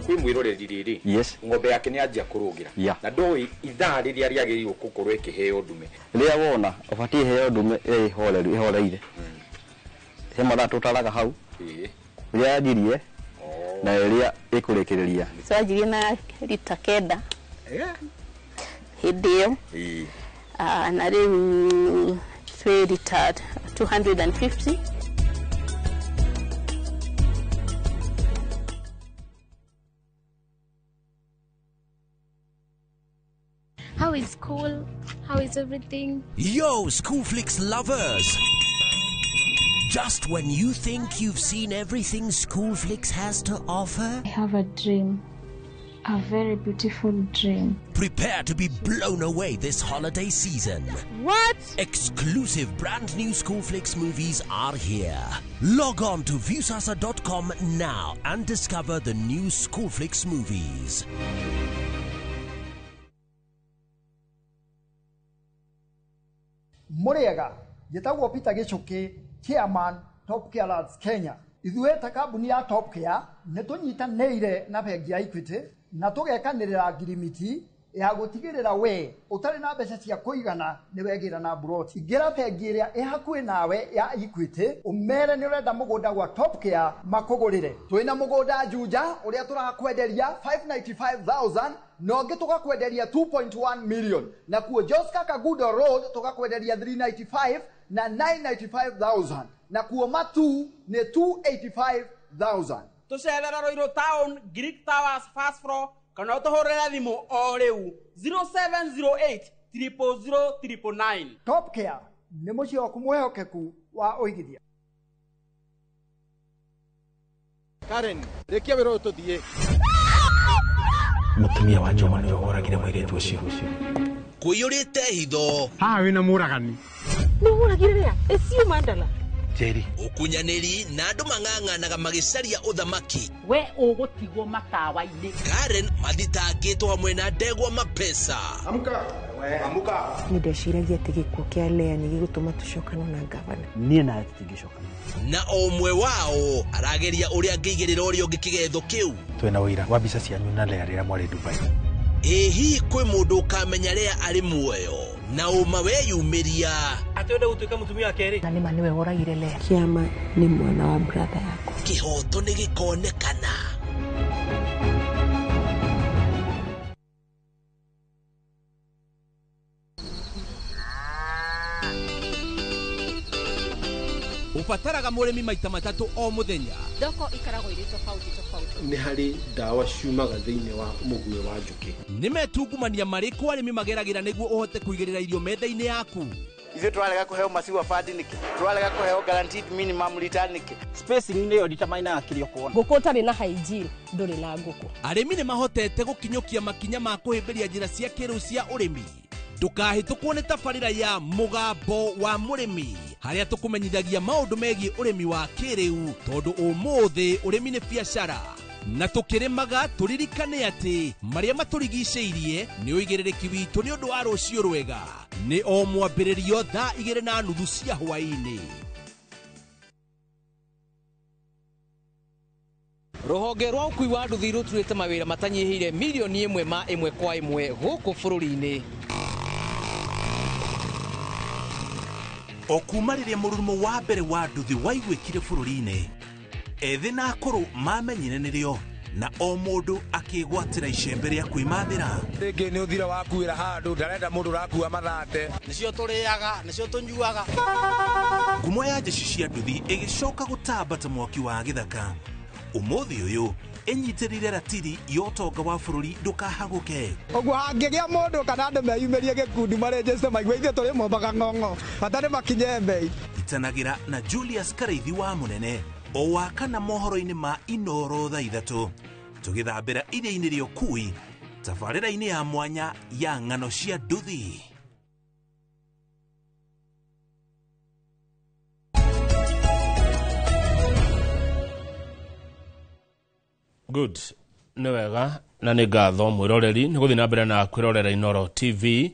Kwĩ mwĩroreri rĩrĩ ng'ombe yake nĩ anjia kũrũgĩra na ndũĩ ithaa rĩrĩa rĩagĩrĩirwo gũkorwo ĩkĩheo ndume. Rĩrĩa wona ũbatiĩ iheo ndume ĩrĩa ĩhoreru ĩhoreire. He mathaa tũtaraga hau rĩrĩa yanjirie na rĩrĩa ĩkũrĩkĩrĩria. Twanjirie na rita 9 hĩndĩ ĩyo na rĩu twĩ rita 250. How is school? How is everything? Yo, Schoolflix lovers! Just when you think you've seen everything Schoolflix has to offer, I have a dream. A very beautiful dream. Prepare to be blown away this holiday season. What? Exclusive brand new Schoolflix movies are here. Log on to Viusasa.com now and discover the new Schoolflix movies. Mũrĩega, njĩtagwo Peter Gĩchũkĩ, chairman Top Care Lads Kenya. Ithuĩ ta kambuni ya Top Care nĩ tũnyitanĩire na bengi ya Equity na tũgekanĩrĩra ngirimiti ya gũtigĩrĩra we ũtarĩ na mbeca cia kũigana nĩ wegĩra na mburoti. Ingĩra bengi ĩrĩa ĩ hakuhĩ nawe ya Equity ũmere nĩ ũrenda mũgũnda gwa Top Care makũgũrĩre. Twĩna mũgũnda Juja ũrĩa tũrakwenderia 595,000 na ũngĩ tũgakwenderia 2.1 million, nakuo Joska Kagudo Road tũgakwenderia 395 na 995,000, nakuo Matu nĩ 285,000. Tũcerera Ruiru Town, Greek Towers first floor, kana ũtũhũrĩre thimũ o rĩu 0708 000 999. Top Care nĩ mũciĩ waku mwĩhokeku wa ũigithia. Karen, rĩkia wĩra ũyũ tũthiĩ. Mũtumia wa Njoma nĩwe woragire mũirĩtu ũcio. Kũiyũrĩte hitho. Haha wĩna mũragani. Nĩ ũragire rĩa? Ĩcio Mandala. Njeri. Ũkunyanĩri na andũ mang'ang'anaga magĩcaria ũthamaki. We ũgũtigwo matawa-inĩ. Karen mathitangĩtwo hamwe na ndegwa mapesa. Amka. Amka. Nĩ ndeciragia atĩ gĩkuũ kĩa Lea nĩ gĩgũtũma tũcokane na ngavana. Niĩ nawe tũtingĩcokana. Na o ũmwe wao arageria ũrĩa angĩigĩrĩra ũrĩa ũngĩ kĩgetho kĩu. Twĩna ũira wa mbica cianyu na Lea rĩrĩa mwarĩ Dubai. Ĩ hihi kwĩ mũndũ ũkamenya Lea arĩ muoyo na ũma weyumĩria? Atĩ wenda gũtuĩka mũtumia wa kerĩ. Na nĩma nĩwe woragire Lea. Kĩama nĩ mwana wa brother yakwa. Kĩhoto nĩ gĩkonekana. Ũbataraga mũrĩmi maita matatũ o mũthenya. Thoko ikaragwo irĩ tofauti tofauti. Nĩ harĩ ndawa ciumaga thĩinĩ wa mũguĩ wa njũkĩ. Nĩ metungumania marĩkũ arĩmi mageragĩra nĩguo ũhote kũigĩrĩra irio metha-inĩ yaku? Ithuĩ tũrarega kũheo maziwa fund nĩkĩ? Tũrarega kũheo guaranteed minimum return nĩkĩ? Spacing nĩyo determinaga kĩrĩa ũkuona. Ngũkũ ũtarĩ na hygiene ndũrĩ na ngũkũ. Arĩmi nĩ mahotete gũkinyũkia makinya ma kũhĩmbĩria njĩra cia kĩrĩu cia ũrĩmi. Ndũkahĩtũkwo nĩ tabarĩra ya Mũgambo wa Mũrĩmi harĩa tũkũmenyithagia maũndũ megiĩ ũrĩmi wa kĩrĩu, tondũ ũmũthĩ ũrĩmi nĩ biacara. Na tũkĩrĩmaga tũririkane atĩ marĩa matũrigicĩirie nĩ ũigĩrĩrĩki witũ nĩ ũndũ wa rũciũ rwega. Nĩ o mwambĩrĩrio thaa 2:30 cia hwaĩ-inĩ. Rũhonge rwa ũkui wa nduthi rũturĩte mawĩra matanyihĩire milioni 1 ma 1 kwa 1 gũkũ bũrũri-inĩ. O kuma rĩrĩa mũrurumo wa mbere wa nduthi waiguĩkire bũrũri-inĩ, ethĩ na akũrũ mamenyire nĩrĩo na o mũndũ akĩgwatĩra icembe rĩa kwĩmathĩra. Rĩngĩ nĩ ũthira wakuĩra handũ ndarenda mũndũ ũrakua mathate. Nĩcio tũrĩaga, nĩcio tũnyuaga. Ngumo ya jeshi cia nduthi ĩgĩcoka gũtamba ta mwaki wa gĩthaka. Ũmũthĩ ũyũ ĩnyitĩrĩire ratiri ya ũtonga wa bũrũri ndũkahagũke. Ũguo hangĩgĩa mũndũ kana andũ meyumĩrie gĩkundi marenjeste maigue ithuĩ tũrĩ mombaga ng'ong'o, bata nĩ makinye mbei. Itanagĩra na Julius Karaithi wa Mũnene o wa kana mohoro-inĩ ma Inoro thaa 3 tũgĩthambĩra iria-inĩ rĩa ũkui tabarĩra-inĩ ya mwanya ya ng'ano cia nduthi. Good. Nĩ wega na nĩ ngatho mwĩroreri nĩ gũthiĩ na mbere na kwĩrorera Inoro TV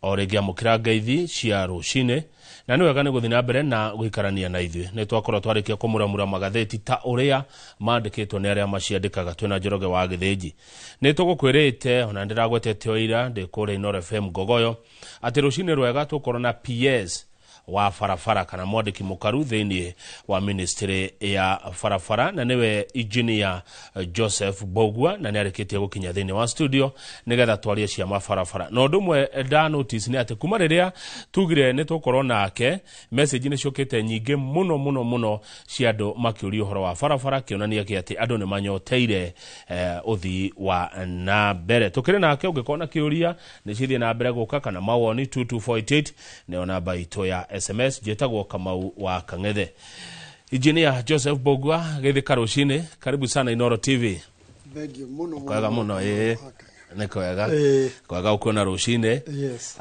o rĩngĩ amũkĩra ngeithi cia rũcinĩ, na nĩ wega nĩ gũthiĩ na mbere na gũikarania na ithuĩ. Nĩ twakorwo twarĩkia kũmuramura magathĩti ta ũrĩa mandĩkĩtwo nĩ arĩa maciandĩkaga. Twĩna Njoroge wa Gĩthĩnji. Nĩ tũgũkwĩrĩte ona ndĩragwetete o ira ndĩ kũrĩa Inoro FM Ngogoyo atĩ rũcinĩ rwega tũkorwo na PS wa barabara kana mwandĩki mũkaru thĩinĩ wa ministry ya barabara, na nĩwe engineer Joseph Bogwa, na nĩarĩkĩtie gũkinya thĩinĩ wa studio nĩgetha twarie cia mabarabara. Na ũndũ ũmwe nda notice nĩ atĩ kuma rĩrĩa tugire nĩ tũkorwo nake, message nĩ ciũkĩte nyingĩ mũno mũno mũno cia andũ makĩũria ũhoro wa barabara, kĩonania kĩ atĩ andũ nĩ manyoteire ũthii wa na mbere. Tũkĩrĩ nake, ũngĩkorwo na kĩũria nĩ cithiĩ na mbere gũka kana mawoni 22488 nĩyo namba itũ ya SMS. Njĩtagwo Kamau wa Kang'ethe. Engineer Joseph Bogwa, gĩthĩ rũcinĩ, karibu sana Inoro TV. Thank you mũno. Kwega mũno. Ĩ nĩ kwega. Kwega ũkuona rũcinĩ. Yes.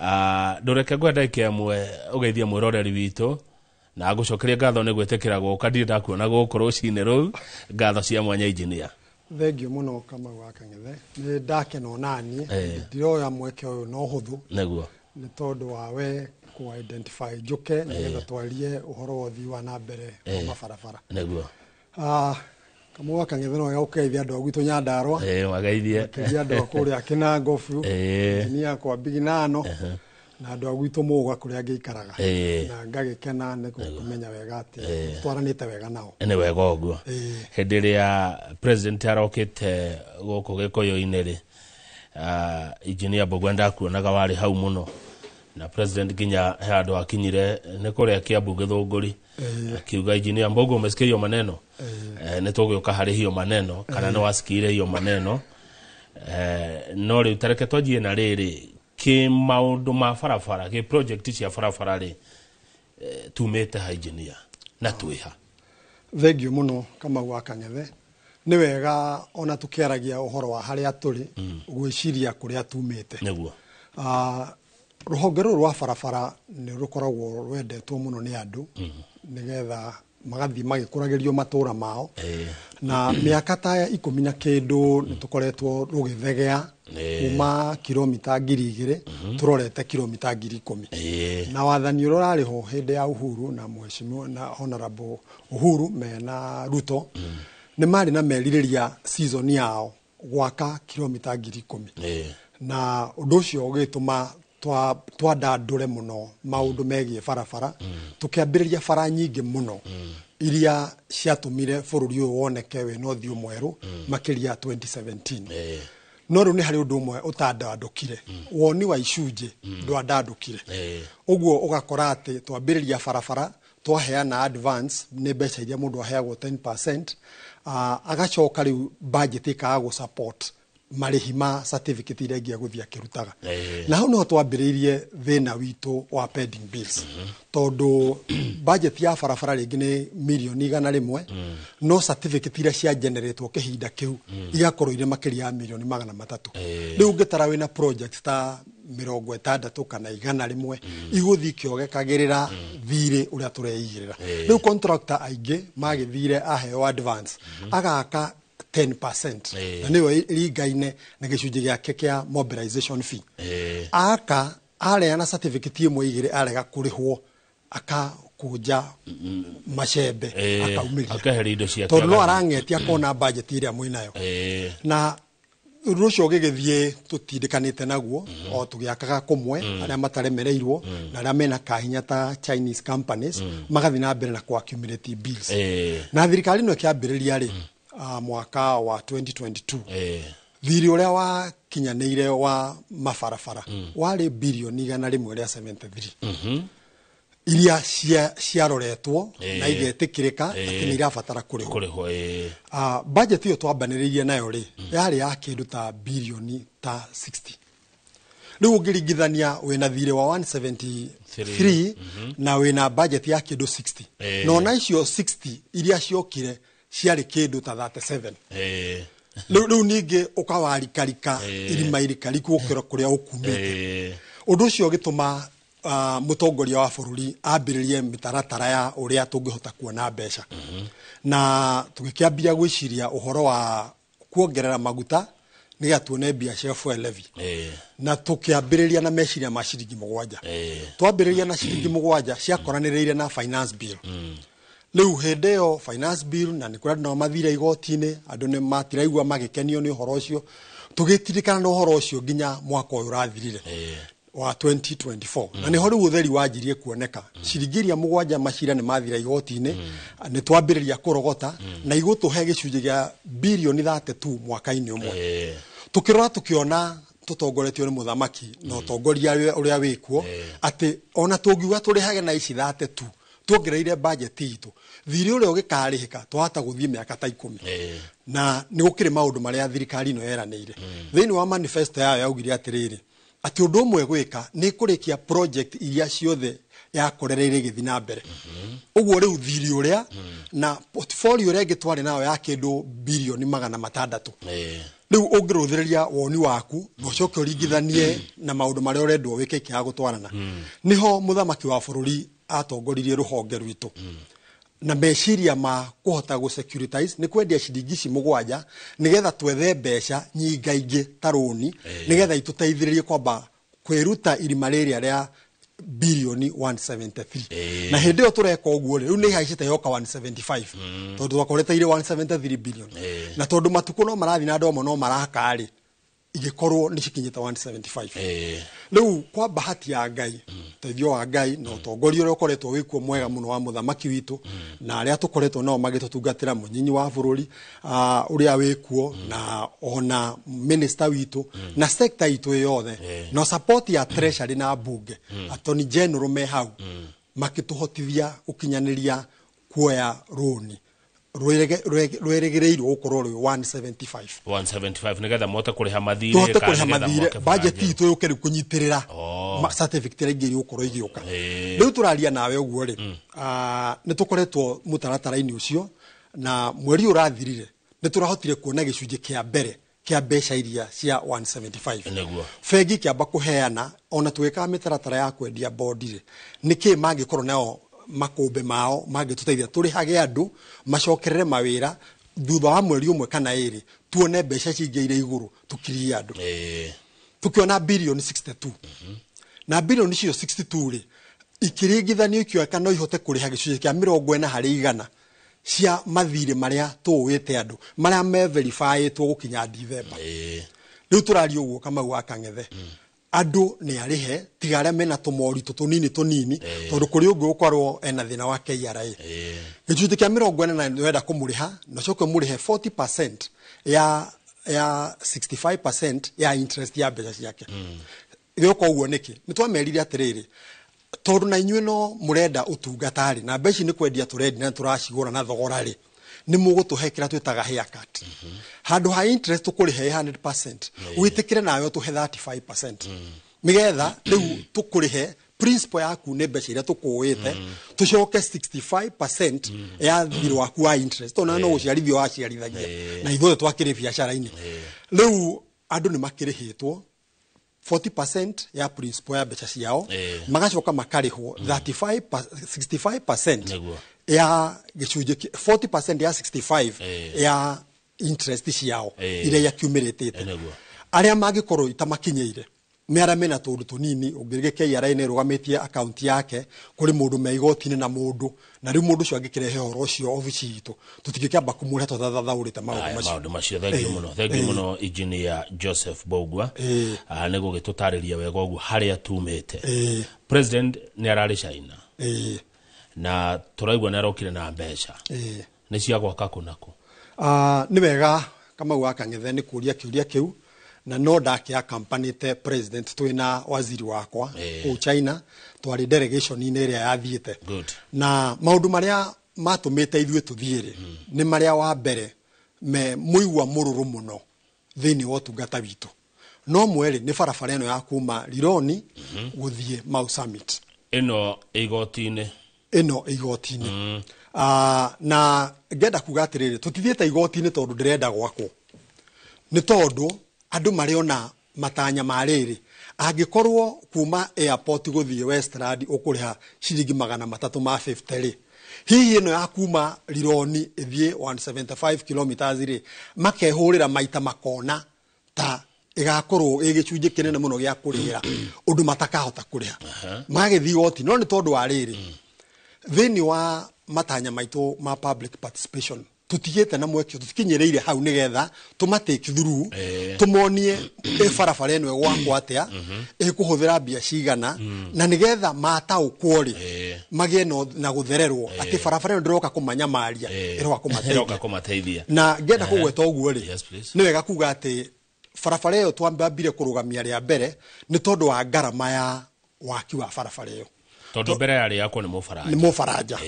Ndũreke ngwe ndagĩka ĩmwe ũgeithie mwĩroreri witũ na ngũcokerie ngatho nĩ gwĩtĩkĩra gũka, ndirĩ ndakuona gũkũ rũcinĩ rũu. Ngatho cia mwanya engineer. Thank you mũno Kamau wa Kang'ethe. Nĩ ndakena onaniĩ ndiroya mweke ũyũ na ũhũthũ nĩguo nĩ tondũ wa we Ku identify njuke nigetha twarie uhoro wa uthii wa na mbere wa mabarabara. Niguo. Kamau wa Kang'ethe no wega ũkeithia andũ a gwitũ Nyandarua. Mageithie. Makeithia andũ a kũrĩa Kĩnango biũ. Nginya kwa Biginano. Na andũ a gwitũ Mũga kũrĩa ngĩikaraga. Na ngagĩkena nĩ kũmenya wega atĩ twaranĩte wega nao. Nĩ wega ũguo. Hĩndĩ ĩrĩa president arokĩte gũkũ Gĩkũyũ-inĩ rĩ, Engineer Mbũgua ndakuonaga warĩ hau mũno. Na president nginya he handũ akinyire nĩ kũrĩa Kiambu Gĩthũngũri. Akiuga Engineer Mbũgua umesikia hiyo maneno? Nĩ tũgĩũka harĩ hiyo maneno kana nĩ wasikire hiyo maneno. No rĩu tareke twanjie na rĩrĩ kĩ maũndũ ma barabara kĩ project cia barabara rĩ, tumĩte ha engineer na twĩha? Thengiũ mũno Kamau wa Kang'ethe. Nĩ wega ona tũkĩaragia ũhoro wa harĩa tũrĩ gwĩciria kũrĩa tumĩte. Nĩguo. Rũhonge rũrũ rwa barabara nĩ rũkoragwo rwendetwo mũno nĩ andũ nĩgetha magathiĩ magĩkũragĩrio matũra mao. Na mĩaka ta 10 na kĩndũ nĩ tũkoretwo rũgĩthegea kuma kilomita 2,000 tũrorete kilomita 10,000. Na wathani ũrĩa ũrarĩ ho hĩndĩ ya Uhuru na mheshimiwa na Honorable Uhuru mena Ruto nĩ marĩ na merirĩria season yao gwaka kilomita 10,000. Na ũndũ ũcio ũgĩtũma twandandũre mũno maũndũ megiĩ barabara. Tũkĩambĩrĩria bara nyingĩ mũno iria ciatũmire bũrũri ũyũ woneke wĩna ũthiũ mwerũ makĩria 2017. No rĩu nĩ harĩ ũndũ ũmwe ũtandandũkire, woni wa icunjĩ ndwandandũkire. Ũguo ũgakora atĩ twambĩrĩria barabara twaheana advance nĩ mbeca iria mũndũ aheagwo 10%, agacoka rĩu budget ĩkaga gũ support marĩhi ma certificate iria ingĩ egũthiĩ akĩrutaga. Na hau nĩho twambĩrĩirie thĩna witũ wa pending bills. Tondũ budget ya barabara rĩngĩ nĩ mirioni 100, no certificate iria cia generatwo kĩhinda kĩu igakorwo irĩ makĩria ya mirioni 300. Rĩu ũngĩtara wĩna project ta 60 kana 100 igũthiĩ ikĩogekagĩrĩra thirĩ ũrĩa tũreigĩrĩra. Rĩu contractor aingĩ magĩthire aheo advance agaka 10% na nĩyo ĩringaine na gĩcunjĩ gĩake kĩa mobilization fee. Aka areana certificate ĩmwe igĩrĩ arega kũrĩhwo akakũnja macembe akaumĩria akeheria indo ciake tondũ no arang'etia akona budget ĩrĩa mwĩnayo. Na ũndũ ũcio ũgĩgĩthiĩ tũtindĩkanĩte naguo o tũgĩakaga kũmwe arĩa mataremereirwo na arĩa mena kahinya ta Chinese companies magathiĩ na mbere na kũ accumulate bills. Na thirikari ĩno ĩkĩambĩrĩria rĩ mwaka wa 2022 thirĩ ũrĩa wakinyanĩire wa mabarabara warĩ birioni 173 iria ciaroretwo na igetĩkĩrĩka atĩ nĩ irabatara kũrĩhwo. Budget ĩyo twambanĩrĩirie nayo rĩ yarĩ ya kĩndũ ta birioni ta 60. Rĩu ũngĩringithania wĩna thirĩ wa 173 na wĩna budget ya kĩndũ 60, na ona icio 60 iria ciokire ciarĩ kĩndũ ta 37. Rĩu ningĩ ũkawarikarika irima irikariku gũkĩra kũrĩa ũkumĩte. Ũndũ ũcio ũgĩtũma mũtongoria wa bũrũri ambĩrĩrie mĩtaratara ya ũrĩa tũngĩhota kuona mbeca. Na tũgĩkĩambia gwĩciria ũhoro wa kuongerera maguta nĩgetha tuone mbia cia fuel levy. Na tũkĩambĩrĩria na meciria ma ciringi 7. Twambĩrĩria na ciringi 7 ciakoranĩrĩire na finance bill. Rĩu hĩndĩ ĩyo finance bill na nĩ kũrĩa andũ nao mathire igoti-inĩ, andũ nĩ matiraigua magĩkenio nĩ ũhoro ũcio. Tũgĩtirikana na ũhoro ũcio nginya mwaka ũyũ ũrathirire wa 2024. Na nĩho rĩu ũtheri wanjirie kuoneka. Ciringi iria 7 macira nĩ mathira igoti-inĩ, nĩ twambĩrĩria kũrogota na igũtũhe gĩcunjĩ gĩa birioni 32 mwaka-inĩ ũmwe. Tũkĩrora tũkĩona tũtongoretio nĩ mũthamaki na ũtongoria ũrĩa wĩkuo atĩ ona tũngiuga tũrĩhage na ici 32 tuongereire budget itũ thirĩ ũrĩa ũgĩkarĩhĩka twahota gũthiĩ mĩaka ta 10. Na nĩ gũkĩrĩ maũndũ marĩa thirikari ĩno yeranĩire. Thĩinĩ wa manifesto yayo yaugire atĩrĩrĩ atĩ ũndũ ũmwe gwĩka nĩ kũrĩkia project iria ciothe yakorereire ĩgĩthiĩ na mbere. Ũguo rĩu thirĩ ũrĩa na portfolio ĩrĩa ĩngĩ twarĩ nayo ya kĩndũ birioni 600. Rĩu ũngĩrũthĩrĩria woni waku na ũcoke ũringithanie na maũndũ marĩa ũrendwo wĩke ikĩaga gũtwarana. Nĩho mũthamaki wa bũrũri atongoririe rũhonge rwitũ na meciria ma kũhota gũ securitize nĩ kwendia ciringi ici 7 nĩgetha twethe mbeca nyingaingĩ ta rũni nĩgetha itũteithĩrĩrie kwamba kwĩruta irima rĩrĩa rĩa bilioni 173 na hĩndĩ ĩyo tũreka ũguo rĩ rĩu nĩ ihaicĩte yoka 175 tondũ twakorete irĩ 173 billion na tondũ matukũ no marathiĩ na andũ amwe no maraka rĩ igĩkorwo nĩ cikinyĩte 175. Rĩu kwa bahati ya Ngai, ũteithio wa Ngai na ũtongoria ũrĩa ũkoretwo wĩkuo mwega mũno wa mũthamaki witũ na arĩa tũkoretwo nao magĩtũtungatĩra mũnyinyi wa bũrũri ũrĩa wĩkuo na ona minister witũ na sector itũ yothe na support ya treasury na bunge attorney general me hau makĩtũhotithia gũkinyanĩria kuoya rũni rweregereirwo gukorwo rwi 175 175 nigetha mote kuriha mathire tuhote kuriha mathire budget itu yuke riu kunyitirira certificate ira ingi gukorwo igioka riu turaria nawe uguo ri ni tukoretwo mutaratara-ini ucio na mweri urathirire ni turahotire kuona gicunji kia mbere kia mbeca iria cia 175 niguo bengi kiamba kuheana ona twika mitaratara ya kwendia bondi ri niki mangikorwo nao makombe mao mangituteithia turihage andu macokerere mawira thutha wa mweri umwe kana iri tuone mbeca cingĩire iguru tukirie andu tukiona bilioni 62 na bilioni icio 62 ri ikiringithanio ikioeka no ihote kuriha gicunjĩ kia 40 harĩ igana cia mathirĩ marĩa tũũĩte andu marĩa me verifyĩtwo gũkinya Dithemba. Rĩu tũraria ũguo Kamau wa Kang'ethe andu ni arihe tiga aria mena tumoritũ tunini tunini tondu kuri ungi gukorwo ena thina wa KRA gicunjĩ kia 40 na wenda kumuriha na coke murihe 40% ya 65% ya interest ya mbeca ciake. Gĩoka ũguo nĩkĩ nĩ twamerire atĩrĩrĩ tondu na inyuĩ no mũrenda ũtungata rĩ na mbeca ici nĩ kwendia tũrendia na tũracigũra na thogora rĩ nĩ mũgũtũhe kĩrĩa twĩtaga haircut handũ ha interest tũkũrĩhe 100% wĩtĩkĩre nawe ũtũhe 35% nĩgetha rĩu tũkũrĩhe principal yaku nĩ mbeca iria tũkũĩte tũcoke 65% ya thirĩ waku wa interest tondũ no gũciarithio waciarithagia na ithuothe twakĩrĩ biacara-inĩ. Rĩu andũ nĩ makĩrĩhĩtwo 40% ya principal ya mbeca ciao magacoka makarĩhwo 65% ya gĩcunjĩ 40% ya 65 ya interest ciao iria yakiumĩrĩtĩte. Arĩa mangĩkorwo itamakinyĩire nĩ arĩa mena tũndũ tũnini ũngĩrĩge KRA nĩ ĩrũgamĩtie akaunti yake kũrĩ mũndũ me igoti-inĩ na mũndũ na rĩu mũndũ ũcio angĩkĩrehe ũhoro ũcio obici itũ tũtingĩkĩamba kũmũrĩha tũtathathaũrĩte maũndũ macio. Maũndũ macio thengiũ mũno, thengiũ mũno Engineer Joseph Mbugua nĩ gũgĩtũtarĩria wega ũguo harĩa tumĩte. President nĩ ararĩ China na tũraigua nĩ arokire na mbeca nĩ cia gwaka kũ na kũ? Nĩ wega Kamau wa Kang'ethe nĩ kũria kĩũria kĩu na no ndake accompanyĩte president twĩna waziri wakwa kũu China twarĩ delegation-inĩ ĩrĩa yathiĩte na maũndũ marĩa matũmĩte ithuĩ tũthiĩ rĩ nĩ marĩa wa mbere me mũigua mũrũrũ mũno thĩinĩ wa ũtungata witũ. No mweri nĩ barabara ĩno ya kuma Rironi gũthiĩ Mau Summit ĩno igoti-inĩ ĩno igoti-inĩ. Na ngenda kuga atĩrĩrĩ tũtithiĩte igoti-inĩ tondũ ndĩrenda gwakwo nĩ tondũ andũ marĩona matanya ma rĩrĩ angĩkorwo kuma airport gũthiĩ Westland ũkũrĩha ciringi 350 rĩ hihi ĩno ya kuma Rironi ĩthiĩ 175 kilometers rĩ makehũrĩra maita makona ta ĩgakorwo ĩ gĩcunjĩ kĩnene mũno gĩa kũrĩhĩra ũndũ matakahota kũrĩha magagĩthiĩ igoti no nĩ tondũ wa rĩrĩ thĩinĩ wa matanya maitũ ma public participation tutigite na mweke tutikinyĩrĩire hau nigetha tũmatake through tũmonie ĩ barabara ĩno ĩgwakwo atĩa ĩkũhũthĩra mbia cigana na nigetha mataũkwo rĩ magĩe na gũthererwo atĩ barabara ĩno ndĩroka kũmanyamaria ĩroka kũmateithia. Na ngenda kũgweta ũguo rĩ nĩ wega kuga atĩ barabara ĩyo twambire kũrũgamia rĩa mbere nĩ tondũ wa ngarama ya waki wa barabara ĩyo tondu mbere yarĩ yakwo nĩ Mũfaranja nĩ Mũfaranja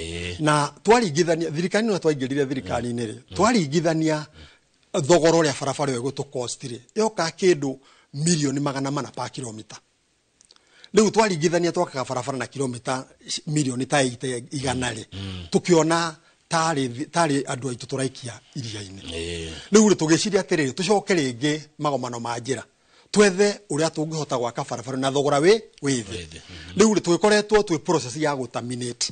na twaringithania thirikari no twaingĩrire thirikari-inĩ rĩ twaringithania thogora ũrĩa barabara ĩyo ĩgũtũ rĩ yoka kĩndũ milioni 400 pa kilomita. Rĩu twaringithania twakaga barabara na kilomita milioni ta 100 rĩ tukiona tarĩ andũ aitũ tũraikia iria-inĩ. Rĩu rĩ tũgĩciria atĩrĩrĩ tũcoke rĩngĩ magomano ma njĩra twethe uria tungihota gwaka barabara na thogora wi thĩ. Rĩu rĩ twĩkoretwo twĩ process ya gũterminate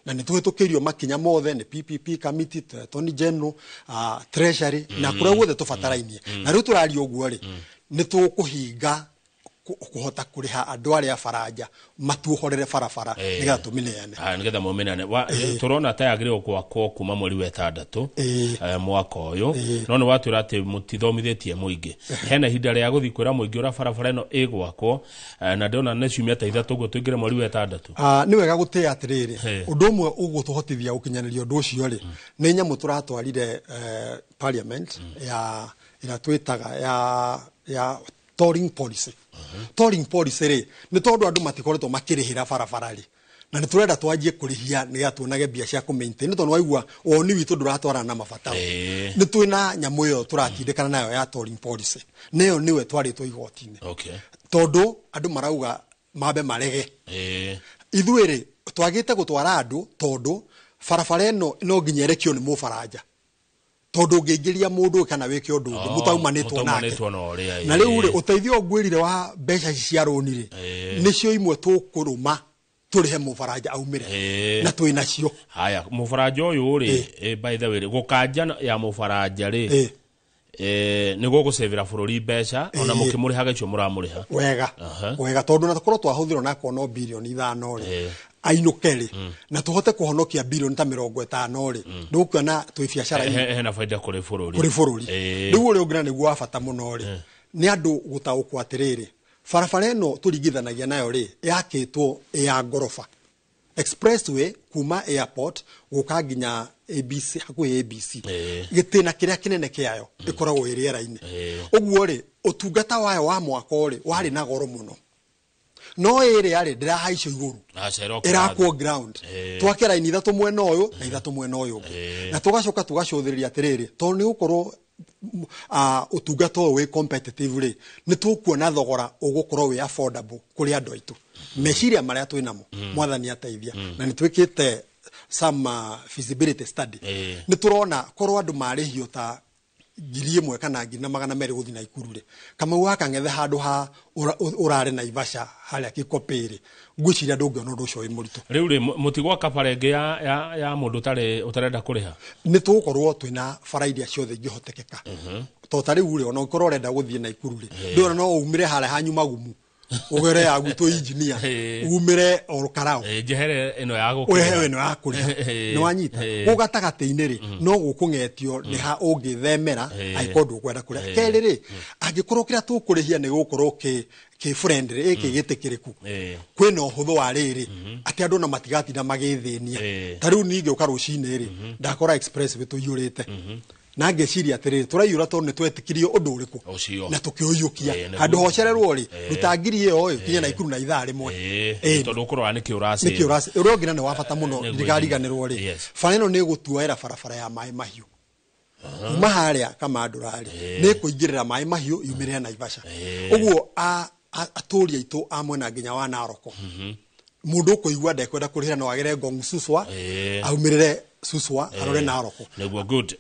na nĩ tũhĩtũkĩirio makinya mothe nĩ PPP committee, Attorney General, Treasury na kũrĩa guothe tũbatarainie. Na rĩu tũraria ũguo rĩ nĩ tũkũhinga Kũhota kũrĩha andũ arĩa baranja matuohorere barabara nĩgetha tũmĩneane. Nĩgetha mũmĩneane. Tũrona ta yagĩrĩirwo gwakwo kuma mweri wa ĩtandatũ mwaka ũyũ, no nĩ watwĩra atĩ mũtithomithĩtie mũingĩ. Hena ihinda rĩa gũthiĩ kwĩra mũingĩ ũrĩa barabara ĩno ĩgwakwo, na ndĩrona nĩ ciumia ta ithatũ ũguo tũingĩre mweri wa ĩtandatũ. Nĩ wega gũtĩĩa atĩrĩrĩ, ũndũ ũmwe ũgũtũhotithia gũkinyanĩria ũndũ ũcio rĩ, nĩ nyamũ tũratwarire parliament ya ĩrĩa twĩtaga ya tolling policy. Tolling policy rĩ, nĩ tondũ andũ matikoretwo makĩrĩhĩra barabara rĩ, na nĩ tũrenda twanjie kũrĩhia nĩgetha tuonage mbia cia kũ-maintain, nĩ tondũ waigua woni witũ ndũratwarana na mabataro. Nĩ twĩna nyamũ ĩyo tũratindĩkana nayo ya tolling policy, nĩyo nĩwe twarĩtwo igoti-inĩ. Tondũ andũ marauga mambe marege. Ithuĩ rĩ, twagĩte gũtwara andũ tondũ barabara ĩno no nginya ĩrekio nĩ mũbaranja. Tondũ ũngĩingĩria mũndũ kana wĩke ũndũ ũngĩ mũtaumanĩtwo nake. Na rĩu rĩ, ũteithio ngwĩrire wa mbeca ici cia rũni rĩ, nĩcio imwe tũkũrũma tũrĩhe mũbaranja aumĩre na twĩ nacio. Haya, mũbaranja ũyũ rĩ, by the way, gũkanja ya mũbaranja rĩ, nĩ gũgũcĩvĩra bũrũri mbeca ona mũkĩmũrĩhaga icio mũramũrĩha. Wega. Wega, tondũ na tũkorwo twahũthĩrwo na kuona birioni 5 rĩ, ainũke rĩ, na tũhote kũhonokia birioni ta 50 rĩ, ndũkuona twĩ biacara-inĩ. Hena baida kũrĩ bũrũri. Kũrĩ bũrũri. Rĩu ũrĩa ũngĩ na nĩguo wa bata mũno rĩ, nĩ andũ gũtaũkwo atĩrĩrĩ, barabara ĩno tũringithanagia nayo rĩ, yakĩtwo ya ngoroba. Expressway kuma airport gũka nginya ABC, hakuhĩ ABC. Gĩtĩna kĩrĩa kĩnene kĩayo ĩkoragwo ĩ rĩera-inĩ. Ũguo rĩ, ũtungata wayo wa mwaka rĩ, warĩ na goro mũno. No ĩrĩa rĩ, ndĩrahaicio igũrũ. Ĩrakwo ground. Twake raini ithatũ mwena ũyũ na ithatũ mwena ũyũ ũngĩ. Na tũgacoka tũgacũthĩrĩria atĩrĩrĩ, tondũ nĩ gũkorwo ũtungata ũyũ wĩ competitive rĩ, nĩ tũkuona thogora ũgũkorwo wĩ affordable kũrĩ andũ aitũ. Meciria marĩa twĩ namo, mwathani ateithia. Na nĩ twĩkĩte some feasibility study. Nĩ tũrona korwo andũ marĩhio ta 1,000 kana 1,200 gũthiĩ Naikuru rĩ, Kamau wa Kang'ethe handũ ha ũrare Naivasha harĩa Kikopĩ rĩ, ngwĩciria ndũngĩona ũndũ ũcio wĩ mũritũ. Rĩu rĩ, mũtigwaka bara ĩngĩ ya mũndũ ũtarenda kũrĩha? Nĩ tũgũkorwo twĩna bara iria ciothe ingĩhotekeka. To ta rĩu rĩ, ona ũngĩkorwo ũrenda gũthiĩ Naikuru rĩ, ndũrona no umĩre harĩa hanyu magumu, ũgere ya gwitũ engineer, umĩre Ol Kalou. Njehere ĩno ya gũkũrĩha. Ũrehe ĩno ya kũrĩha. Nĩ wanyita? Gũkũ gatagatĩ-inĩ rĩ, no gũkũng'etio nĩ ha ũngĩthemera angĩkorwo ndũkwenda kũrĩha. Kerĩ rĩ, angĩkorwo kĩrĩa tũkũrĩhia nĩ gũkorwo kĩ friendly, ĩkĩ gĩtĩkĩrĩku, kwĩna ũhũthũ wa rĩrĩ, atĩ andũ ona matigatinda magĩthĩnia. Ta rĩu niĩ ngĩũka rũcinĩ rĩ, ndakora expressway tũiyũrĩte. Na ngeciria atĩrĩrĩ, tũraiyũra tondũ nĩ twetĩkirie ũndũ ũrĩkũ na tũkĩũiyũkia. Handũ hocererwo rĩ, ruta ngiri ĩyo ĩ, kinya Naikuru na ithaa rĩmwe. Tondũ ũkũrora nĩkĩ ũracĩva. Nĩkĩ ũracĩva. Ũrĩa ũngĩ na nĩ wa bata mũno, ndikariganĩrwo rĩ, bara ĩno nĩ ĩgũtuoera barabara ya maĩ mahiũ. Kuma harĩa Kamandũra rĩ, nĩ ĩkũingĩrĩra maĩ mahiũ yumĩrĩre Naivasha. Ũguo atũũri aitũ a mwena nginya wa Naroko, mũndũ ũkũigua ndekwenda kũrĩhĩra no agere Ngong Suswa, aumĩrĩre Suswa arore Naroko. Nĩguo, good.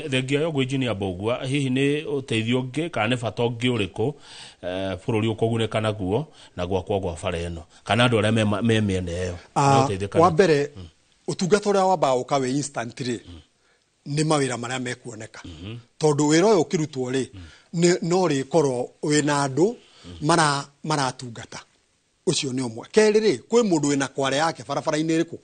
Thengia yo gwĩ engineer Mbũgua, hihi nĩ ũteithio ũngĩ kana nĩ bata ũngĩ ũrĩkũ bũrũri ũkũgunĩka naguo na gwakwo gwa bara ĩno, kana andũ arĩa me mĩena ĩyo? Wa mbere, ũtungata ũrĩa wambaga gũka wĩ instant rĩ, nĩ mawĩra marĩa mekuoneka. Tondũ wĩra ũyũ ũkĩrutwo rĩ, no rĩkorwo wĩna andũ maratungata. Ũcio nĩ ũmwe. Kerĩ rĩ, kwĩ mũndũ wĩna kware yake barabara-inĩ ĩrĩkũ,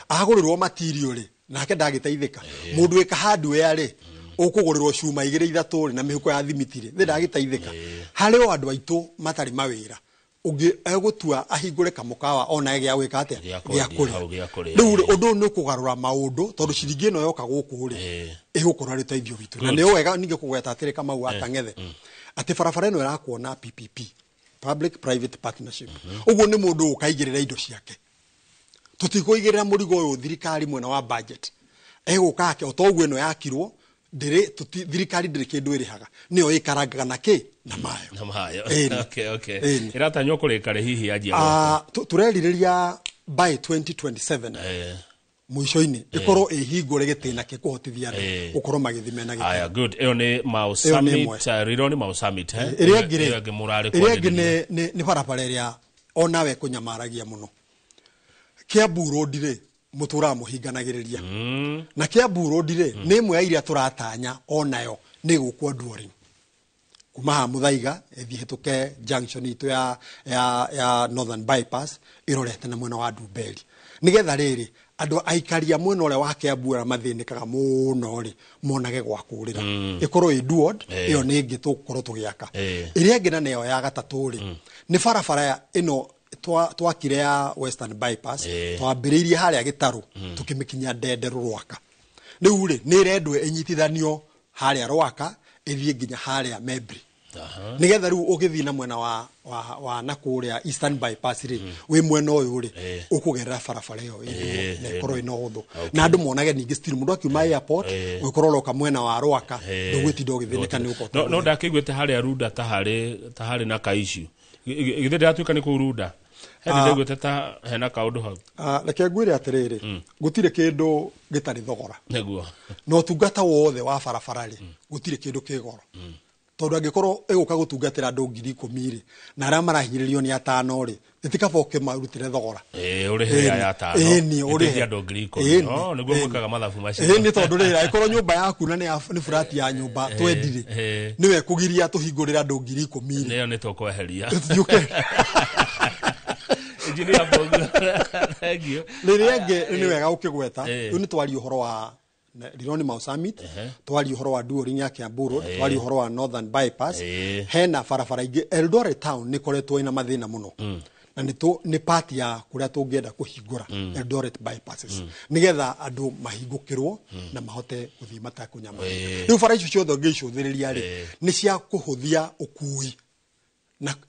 agũrĩrwo material rĩ, nake ndagĩteithĩka. Mũndũ wĩka hardware rĩ, ũkũgũrĩrwo cuma 2 3 rĩ, na mĩhuko ya thimiti rĩ, ndagĩteithĩka. Harĩ o andũ aitũ matarĩ mawĩra, ũngĩ egũtua ahingũre kamũkawa ona gĩa gwĩka atĩa, gĩa kũrĩa. Rĩu rĩ, ũndũ ũyũ nĩ ũkũgarũra maũndũ, tondũ ciringi ĩno yoka gũkũ rĩ, ĩgũkorwo arĩ ũteithio witũ. Na nĩ wega ningĩ kũgweta atĩrĩ Kamau wa Kang'ethe, atĩ barabara ĩno ĩrakwo na PPP, Public Private Partnership. Ũguo nĩ mũndũ ũkaigĩrĩra indo ciake. Tũtikũigĩrĩra mũrigo ũyũ thirikari mwena wa budget. Egũka ake o toguo ĩno yakirwo, thirikari ndĩrĩ kĩndũ ĩrĩhaga. Nĩyo ĩkarangaga na kĩ? Na mayo. Na mayo. Okay. Ĩratanywo kũrĩka rĩ hihi yanjia gwakwo? Tũrerirĩria by 2027. Mũico-inĩ ĩkorwo ĩhingũre gĩtĩna kĩkũhotithia andũ gũkorwo magĩthime na gĩtĩna. Aya, good. Ĩyo nĩ Mau Summit, rĩro nĩ Mau Summit, eh? Ĩrĩa ĩngĩ nĩ barabara ĩrĩa onawe kũnyamaragia mũno. Kiambu Road rĩ, mũtũraga mũhinganagĩrĩria. Na Kiambu Road rĩ, nĩ ĩmwe ya iria tũratanya onayo nĩ gũkwo Duoring. Kuma haha Muthaiga ĩthiĩ hĩtũke junction itũ ya Northern Bypass ĩrorete na mwena wa Ndumberi, nĩgetha rĩrĩ andũ aikaria mwena ũrĩa wa Kiambu arĩa mathĩnĩkaga mũno rĩ monage gwa kũrĩra. Ĩkorwo ĩ duod ĩyo nĩ ĩngĩ tũgũkorwo tũgĩaka. Ĩrĩa ĩngĩ na nĩyo ya gatatũ rĩ, nĩ barabara ĩno twakire ya Western Bypass, twambĩrĩirie harĩa Gĩtarũ tũkĩmĩkinyia Ndenderũ Rwaka. Rĩu rĩ nĩ ĩrendwo ĩnyitithanio harĩa Rwaka ĩthiĩ nginya harĩa Membri, nĩgetha rĩu ũgĩthiĩ na mwena wa na kũrĩa Eastern Bypass rĩ, wĩ mwena ũyũ rĩ ũkũgerera barabara ĩyo na ĩkorwo ĩna ũhũthũ, na andũ monage ningĩ still mũndũ akiuma airport ũgĩkorwo ũroka mwena wa Rwaka ndũgwĩtinda ũgĩthĩnĩka nĩ ũkota. No ndakĩiguĩte harĩa Runda ta harĩ na kaiciu githĩ ndĩratuĩka nĩ kũu Runda ndaiguĩte ta hena kaũndũ hau. Reke ngwĩre atĩrĩrĩ, gũtirĩ kĩndũ gĩtarĩ thogora. Nĩguo. Na ũtungata wothe wa barabara rĩ, gũtirĩ kĩndũ kĩ goro. Tondũ angĩkorwo ĩgũka gũtungatĩra andũ 10,000 rĩ, na arĩa marahinyĩrĩrio nĩ 5 rĩ, ĩtikaba ũkĩmarutĩre thogora. Ũrĩhe aya 5. Ĩni, ũrĩhe andũ 10,000. No, nĩguo mwĩkaga mathabu macio. Ĩni, tondũ rĩrĩ, angĩkorwo nyũmba yaku na nĩ flat ya nyũmba 20 rĩ, nĩwe kũgiria tũhingũrĩre andũ 10,000 rĩ. Nĩyo nĩ tũkweheria. Rĩrĩa ĩngĩ nĩ wega ũkĩgweta, rĩu nĩ twaria ũhoro wa Rironi Mau Summit, twaria ũhoro wa duoring ya Kiambu Road, twaria ũhoro wa Northern Bypass, hena barabara ingĩ. Eldoret Town nĩ ĩkoretwo ĩna mathĩna mũno, na nĩ part ya kũrĩa tũngĩenda kũhingũra Eldoret bypasses, nĩgetha andũ mahingũkĩrwo na mahote gũthiĩ matekũnyamarĩka. Rĩu bara icio ciothe ũngĩicũthĩrĩria rĩ, nĩ cia kũhũthia ũkui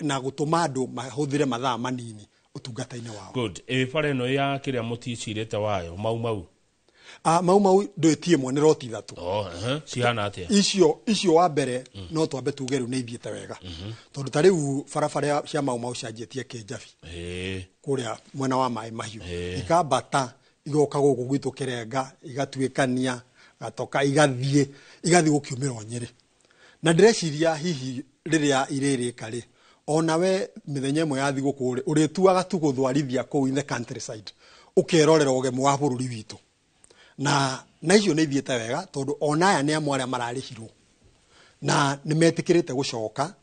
na gũtũma andũ mahũthĩre mathaa manini ũtungata-inĩ wao. Good. Bara ĩno ya kĩrĩa mũticirĩte wayo Mau Mau. Mau Mau ndwĩtie ĩmwe nĩ roti 3. Cihana atĩa? Icio wa mbere no twambe tuge rĩu nĩ ithiĩte wega. Tondũ ta rĩu barabara cia Mau Mau cianjĩtie Kĩnjabi kũrĩa mwena wa Maĩ Mahiũ, ikambata igoka gũkũ gwitũ Kĩrenga, igatuĩkania gatoka, igathiĩ gũkiumĩra Nyĩrĩ. Na ndĩreciria hihi rĩrĩa irĩrĩka rĩ, onawe mĩthenya ĩmwe ya thigũkũ rĩ, ũrĩtuaga tu gũthwarithia kũu in the countryside, ũkerorera ũgemu wa bũrũri witũ. Na icio nĩ ithiĩte wega tondũ ona aya nĩ amwe arĩa mararĩhirwo na nĩ metĩkĩrĩte gũcoka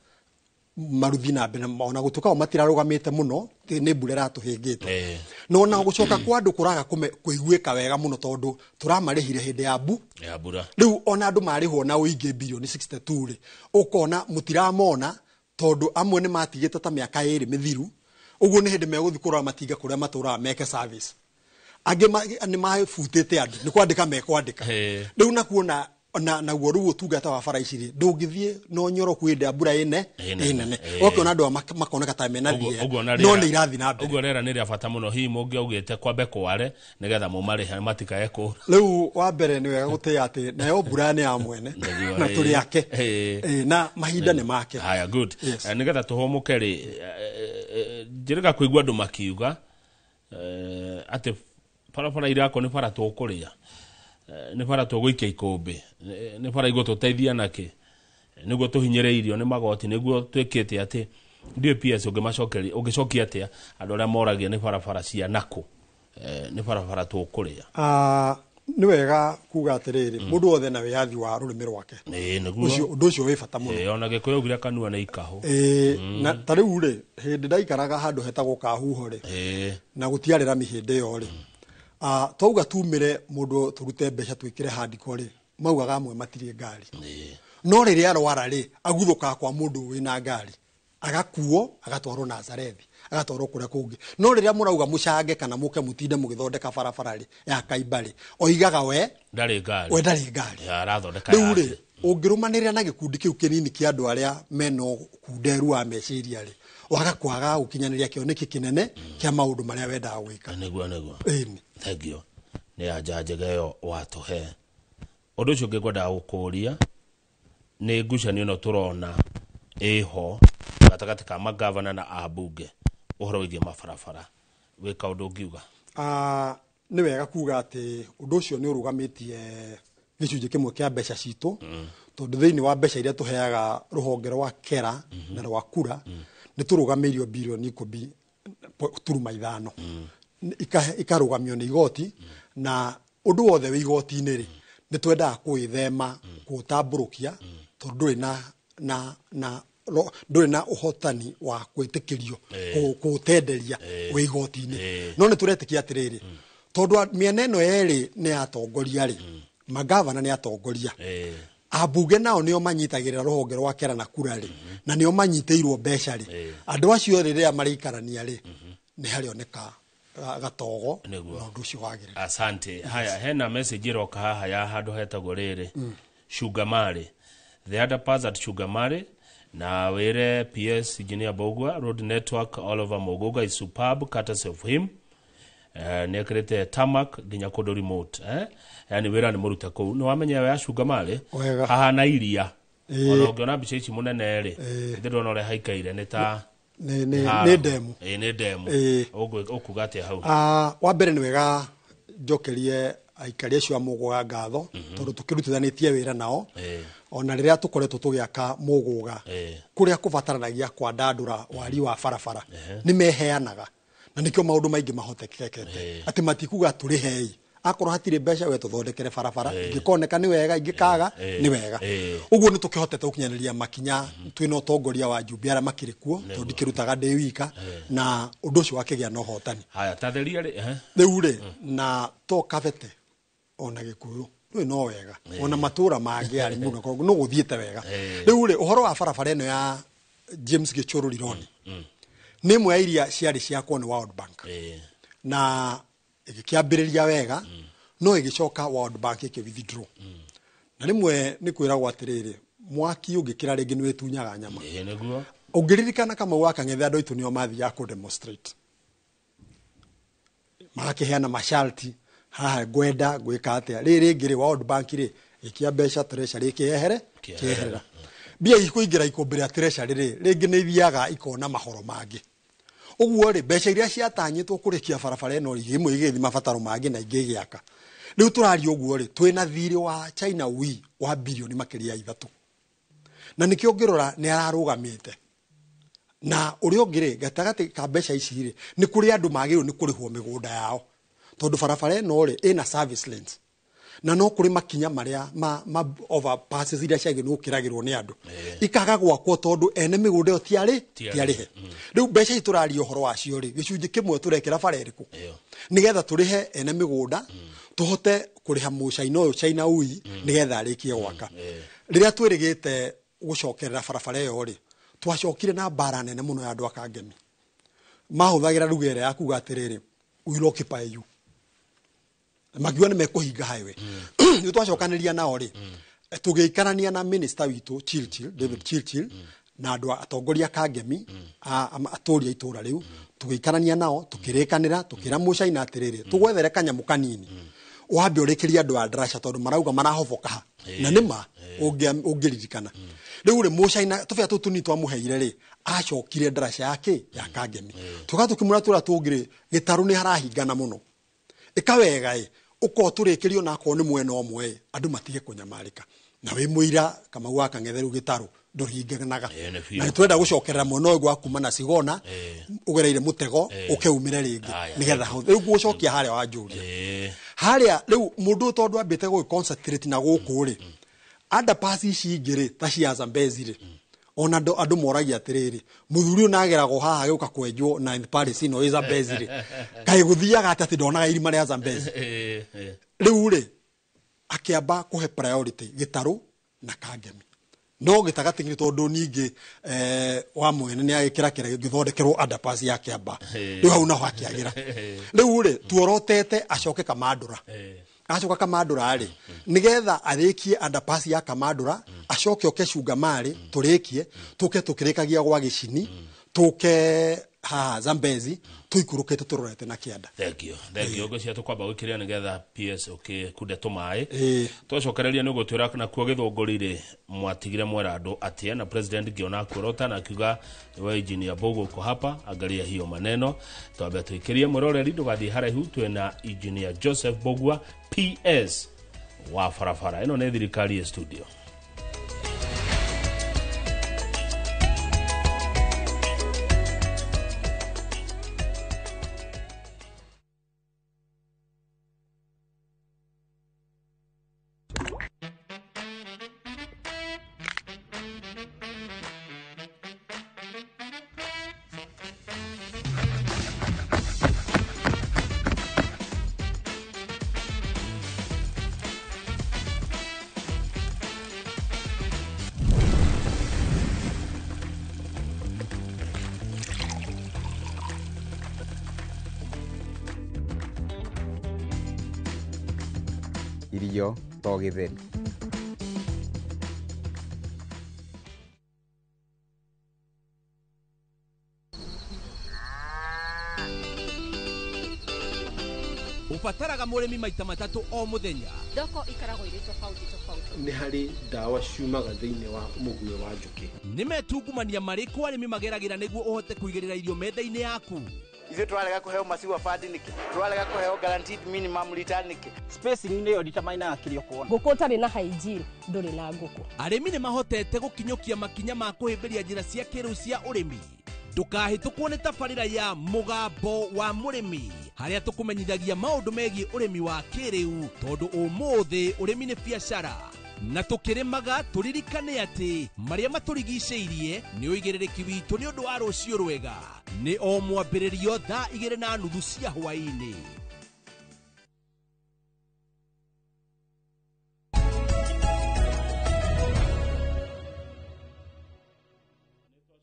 maruthi na mbere, ona gũtuĩka o matirarũgamĩte mũno nĩ mbura ĩratũhĩngĩte. No ona gũcoka kwa andũ kũraga kũiguĩka wega mũno tondũ tũramarĩhire hĩndĩ ya mbura. Rĩu ona andũ marĩhwo na ũingĩ birioni 62 rĩ, ũkona mũtiramona tondũ amwe nĩ matigĩte ta mĩaka 2 mĩthiru, ũguo nĩ hĩndĩ megũthiĩ kũrora matinga kũrĩa matũraga meke service. Angĩ nĩ mabutĩte andũ nĩ kwandĩka mekwandĩka. Rĩu nakuona naguo rĩu ũtungata wa bara ici rĩ, ndũngĩthiĩ no nyoroku hĩndĩ ya mbura ĩne ĩnene, ũkĩona andũ makoneka ta mena thiĩ, no nĩ irathiĩ na mbere. Ũguo rĩera nĩ rĩa bata mũno, hihi mũngĩaugĩte kwambe kware nĩgetha mũmarĩhe matikae kũra. Rĩu wa mbere nĩ wega gũtĩĩa atĩ nayo mbura nĩ ya mwene na tũrĩ ake na mahinda nĩ make. Haya, good. Nĩgetha tũhũmũke rĩ, njĩrĩga kũigua andũ makiuga atĩ barabara irakwo nĩ bara tũkũrĩa, nĩ bara tũgũikia ikũmbĩ, nĩ bara igũtũteithia nakĩ, nĩguo tũhinyĩrĩirio nĩ magoti, nĩguo twĩkĩte atĩ ndiũĩ PS ũngĩmacokeria, ũngĩcokia atĩa andũ arĩa moragia nĩ barabara cia nakũ, nĩ barabara tũkũrĩa. Nĩ wega kuga atĩrĩrĩ, mũndũ wothe na wĩyathi wa rũrĩmĩ rwake. Ũndũ ũcio wĩ bata mũno. Ona Gĩkũyũ augire kanua nĩ ikahũ. Na ta rĩu rĩ, hĩndĩ ndaikaraga handũ hetagwo Kahuho rĩ, na gũtiarĩ rami hĩndĩ ĩyo rĩ, twauga tumĩre mũndũ tũrute mbeca twĩkĩre handiko rĩ, maugaga amwe matirĩ ngari. No rĩrĩa arwara rĩ, aguthũkaga kwa mũndũ wĩna ngari, agakuo agatwarwo Nazarethi, agatwarwo kũrĩa kũngĩ. No rĩrĩa mũrauga mũcange kana mũke mũtinde mũgĩthondeka barabara rĩ ya Kaimba rĩ, oigaga we ndarĩ ngari, we ndarĩ ngari, arathondeka. Rĩu rĩ, ũngĩrũmanĩrĩra na gĩkundi kĩu kĩnini kĩa andũ arĩa mena ũkunderu wa meciria rĩ, waga kwaga gũkinyanĩria kĩoneki kĩnene kĩa maũndũ marĩa wendaga gwĩka. Nĩguo. Thank you. Nĩ anja njega ĩyo watũhe. Ũndũ ũcio ũngĩ ngwendaga gũkũria nĩ ngucanio ĩno tũrona ĩho gatagatĩ ka magavana na ambunge ũhoro wĩgiĩ mabarabara, wĩ kaũndũ ũngiuga? Nĩ wega kuga atĩ ũndũ ũcio nĩ ũrũgamĩtie gĩcunjĩ kĩmwe kĩa mbeca citũ, tondũ thĩinĩ wa mbeca iria tũheaga rũhonge rwa KERA na rwa KURA, nĩ tũrũgamĩirio birioni 10.5 ikarũgamio nĩ igoti, na ũndũ wothe wĩ igoti-inĩ rĩ, nĩ twendaga kũĩthema kũũtambũrũkia tondũ ndũrĩ na na ndũrĩ na ũhotani wa gwĩtĩkĩrio kũũtenderia wĩ igoti-inĩ. No nĩ tũretĩkia atĩrĩrĩ, tondũ mĩena ĩno yerĩ nĩ atongoria rĩ, magavana nĩ atongoria, ambunge nao nĩo manyitagĩrĩra rũhonge rwa kera na kura rĩ, na nĩo manyitĩirwo mbeca rĩ, andũ acio rĩrĩa marĩikarania rĩ, nĩ harĩoneka gatogo na ũndũ ũcio wagĩrĩre. Asante. Haya, hena message ĩroka haha ya handũ hetagwo rĩrĩ Shugamari, the other parts at Shugamari, na wĩre PS Engineer Mbugua, road network all over Muguga is superb courtesy of him. Nĩ ekĩrĩte tarmac nginya kũndũ remote, yani wĩra nĩ mũrute kũu. Nĩ wamenya ya Shugamari haha na iria, ona ũngĩona mbica ici mũnene rĩ, ithe ndona ũrĩa haikaire nĩ ta nĩ ndemu. Nĩ ndemu. Ũkuga atĩa hau? Wa mbere nĩ wega njokerie aikari acio a Mũgũga ngatho, tondũ tũkĩrutithanĩtie wĩra nao ona rĩrĩa tũkoretwo tũgĩaka Mũgũga kũrĩa kũbataranagia kwandandũra wari wa barabara nĩ meheanaga, na nĩkĩo maũndũ maingĩ mahotekekete atĩ matikuga tũrĩhei, akorwo hatirĩ mbeca we tũthondekere barabara, ingĩkoneka nĩ wega, ingĩkaga nĩ wega. Ũguo nĩ tũkĩhotete gũkinyanĩria makinya twĩna ũtongoria wa njumbe arĩa makĩrĩ kuo, tondũ ndikĩrutaga ndĩ wika, na ũndũ ũcio wakĩgĩa na ũhotani. Haya, tatheria rĩ rĩu rĩ, na to Kabete ona Gĩkũyũ rĩu no wega, ona matũra mangĩ arĩ mũno no gũthiĩte wega. Rĩu rĩ, ũhoro wa barabara ĩno ya James Gĩchũrũ Rironi nĩ ĩmwe ya iria ciarĩ ciakwo nĩ World Bank, na ĩgĩkĩambĩrĩria wega, no ĩgĩcoka World Bank ĩkĩ withdraw. Na rĩmwe nĩ kwĩragwo atĩrĩrĩ, mwaki ũngĩkĩra rĩngĩ nĩ wĩtunyaga nyama. Ũngĩririkana Kamau wa Kang'ethe andũ aitũ nĩo mathiaga kũ demonstrate, magakĩheana masharti, haha ngwenda gwĩka atĩa. Rĩrĩ rĩngĩ rĩ, World Bank rĩ ĩkia mbeca treasury ĩkĩehere kĩeherera mbia ikũingĩra ikũmbĩ rĩa treasury rĩ, rĩngĩ nĩ ithiaga ikona mahoro mangĩ. Ũguo rĩ, mbeca iria ciatanyĩtwo kũrĩkia barabara ĩno rĩ, imwe igĩthiĩ mabataro mangĩ na ingĩ igĩaka. Rĩu tũraria ũguo rĩ, twĩna thirĩ wa China wi wa bilioni makĩria ya 3, na nĩkĩo ũngĩrora nĩ ararũgamĩte. Na ũrĩa ũngĩ rĩ, gatagatĩ ka mbeca ici rĩ, nĩ kũrĩ andũ magĩrĩirwo nĩ kũrĩhwo mĩgũnda yao, tondũ barabara ĩno rĩ ĩna service lanes, na no kũrĩ makinya marĩa ma overpasses iria ciagĩrĩirwo gũkĩragĩrwo nĩ andũ ikaga gwakwo, tondũ ene mĩgũnda ĩyo tiarĩhe. Rĩu mbeca ici tũraria ũhoro wacio rĩ, gĩcunjĩ kĩmwe tũrekĩra bara ĩrĩkũ nĩgetha tũrĩhe ene mĩgũnda, tũhote kũrĩha mũcaina ũyũ China ui nĩgetha arĩkie gwaka. Rĩrĩa twĩrĩgĩte gũcokerera barabara ĩyo rĩ, twacokire na mbara nene mũno ya andũ a Kangemi. Mahũthagĩra ruga ĩrĩa ya kuga atĩrĩrĩ, we will occupy you, makiuga nĩ mekũhinga highway. Nĩ twacokanĩria nao rĩ, tũgĩikarania na minister witũ Chilchil, David Chilchil, na andũ atongoria Kangemi, atũũri a itũũra rĩu, tũgĩikarania nao tũkĩrĩkanĩra, tũkĩra mũcaina atĩrĩrĩ, tũgwethere kanyamũ kanini wambe ũrĩkĩrie andũ a ndaraca, tondũ marauga marahoboka ha, na nĩ ma ũngĩririkana. Rĩu rĩ, mũcaina tũbĩa tũtũ tũnini twamũheire rĩ, acokire ndaraca yake ya Kangemi. Tũga tũkĩmwĩra tũrĩa tũngĩ rĩ, gĩtarũ nĩ harahingana mũno, ĩka wega ĩ, ũkorwo tũrĩkĩrio na akorwo nĩ mwena ũmwe ĩ, andũ matige kũnyamarĩka. Na wĩ mũira Kamau wa Kang'ethe rĩu gĩtarũ ndũhinganaga, na nĩtũrenda gũcokerera mwena ũyũ gwa kuma na Cigona ũgereire mũtego ũkeumĩre rĩngĩ nĩgetha rĩu gũcokia harĩa wanjũria harĩa. Rĩu mũndũ tondũ ambĩte gũgĩ concentrate na gũkũ rĩ, underpass ici ingĩ rĩ ta cia Zambezi rĩ, ona andũ moragia atĩrĩrĩ, mũthuri ũyũ nageragwo haha gĩũka kwenjwo na Paris ĩno ĩ Zambezi rĩ, kaĩ gũthiaga atĩa atĩ ndonaga irima rĩa Zambezi? Rĩu rĩ, akĩamba kũhe priority gĩtarũ na Kangemi, no gĩtagatĩ nĩ tondũ ningĩ wa mwene nĩ agĩkĩra kĩra gĩthondekerwo underpass ya Kĩamba, rĩu hau naho akĩagĩra. Rĩu rĩ, tuorotete acoke Kamandũra, acoka Kamandũra rĩ, nĩgetha arĩkie underpass ya Kamandũra, acoke oke Cungamari tũrĩkie, tũke tũkĩrĩkagia gwa Gĩcini, tũke haha Zambezi, tũikũrũkĩte tũrorete na kĩanda. Thank you, thank you. Ngwĩciria tũkwamba gwĩkĩrĩra nĩgetha PS ũkĩkunde tũmaĩ. Twacokereria nĩ ũgũtwĩra nakuo Gĩthũngũri rĩ, mwatigire mwera andũ atĩa, na president ngĩona akuorota na akiuga we Engineer Mbugua uko hapa, angalia hiyo maneno. Twambe tũikĩrie mwĩroreri, ndũgathiĩ haraihu, twĩna Engineer Joseph Mbugua PS wa barabara. Ĩno nĩ thirikari ya studio. Irio to gĩtheri. Ũbataraga mũrĩmi maita matatũ o mũthenya. Thoko ikaragwo irĩ tofauti tofauti. Nĩ harĩ ndawa ciumaga thĩinĩ wa mũguĩ wa njũkĩ. Nĩ metungumania marĩkũ arĩmi mageragĩra nĩguo ũhote kũigĩrĩra irio metha-inĩ yaku? Ithuĩ tũrarega kũheo maciwa bandi nĩkĩ? Tũrarega kũheo guaranteed minimum return nĩkĩ? Spacing-inĩ ĩyo nditamainaga kĩrĩa ũkuona. Ngũkũ ũtarĩ na hygiene ndũrĩ na ngũkũ. Arĩmi nĩ mahotete gũkinyũkia makinya ma kũhĩmbĩria njĩra cia kĩrĩu cia ũrĩmi. Ndũkahĩtũkwo nĩ tabarĩra ya Mũgambo wa Mũrĩmi harĩa tũkũmenyithagia maũndũ megiĩ ũrĩmi wa kĩrĩu tondũ ũmũthĩ ũrĩmi nĩ biacara. Na tũkĩrĩmaga tũririkane atĩ marĩa matũrigicĩirie nĩ ũigĩrĩrĩki witũ nĩ ũndũ wa rũciũ rwega. Nĩ o mwambĩrĩrio thaa 2:30 cia hwaĩ-inĩ.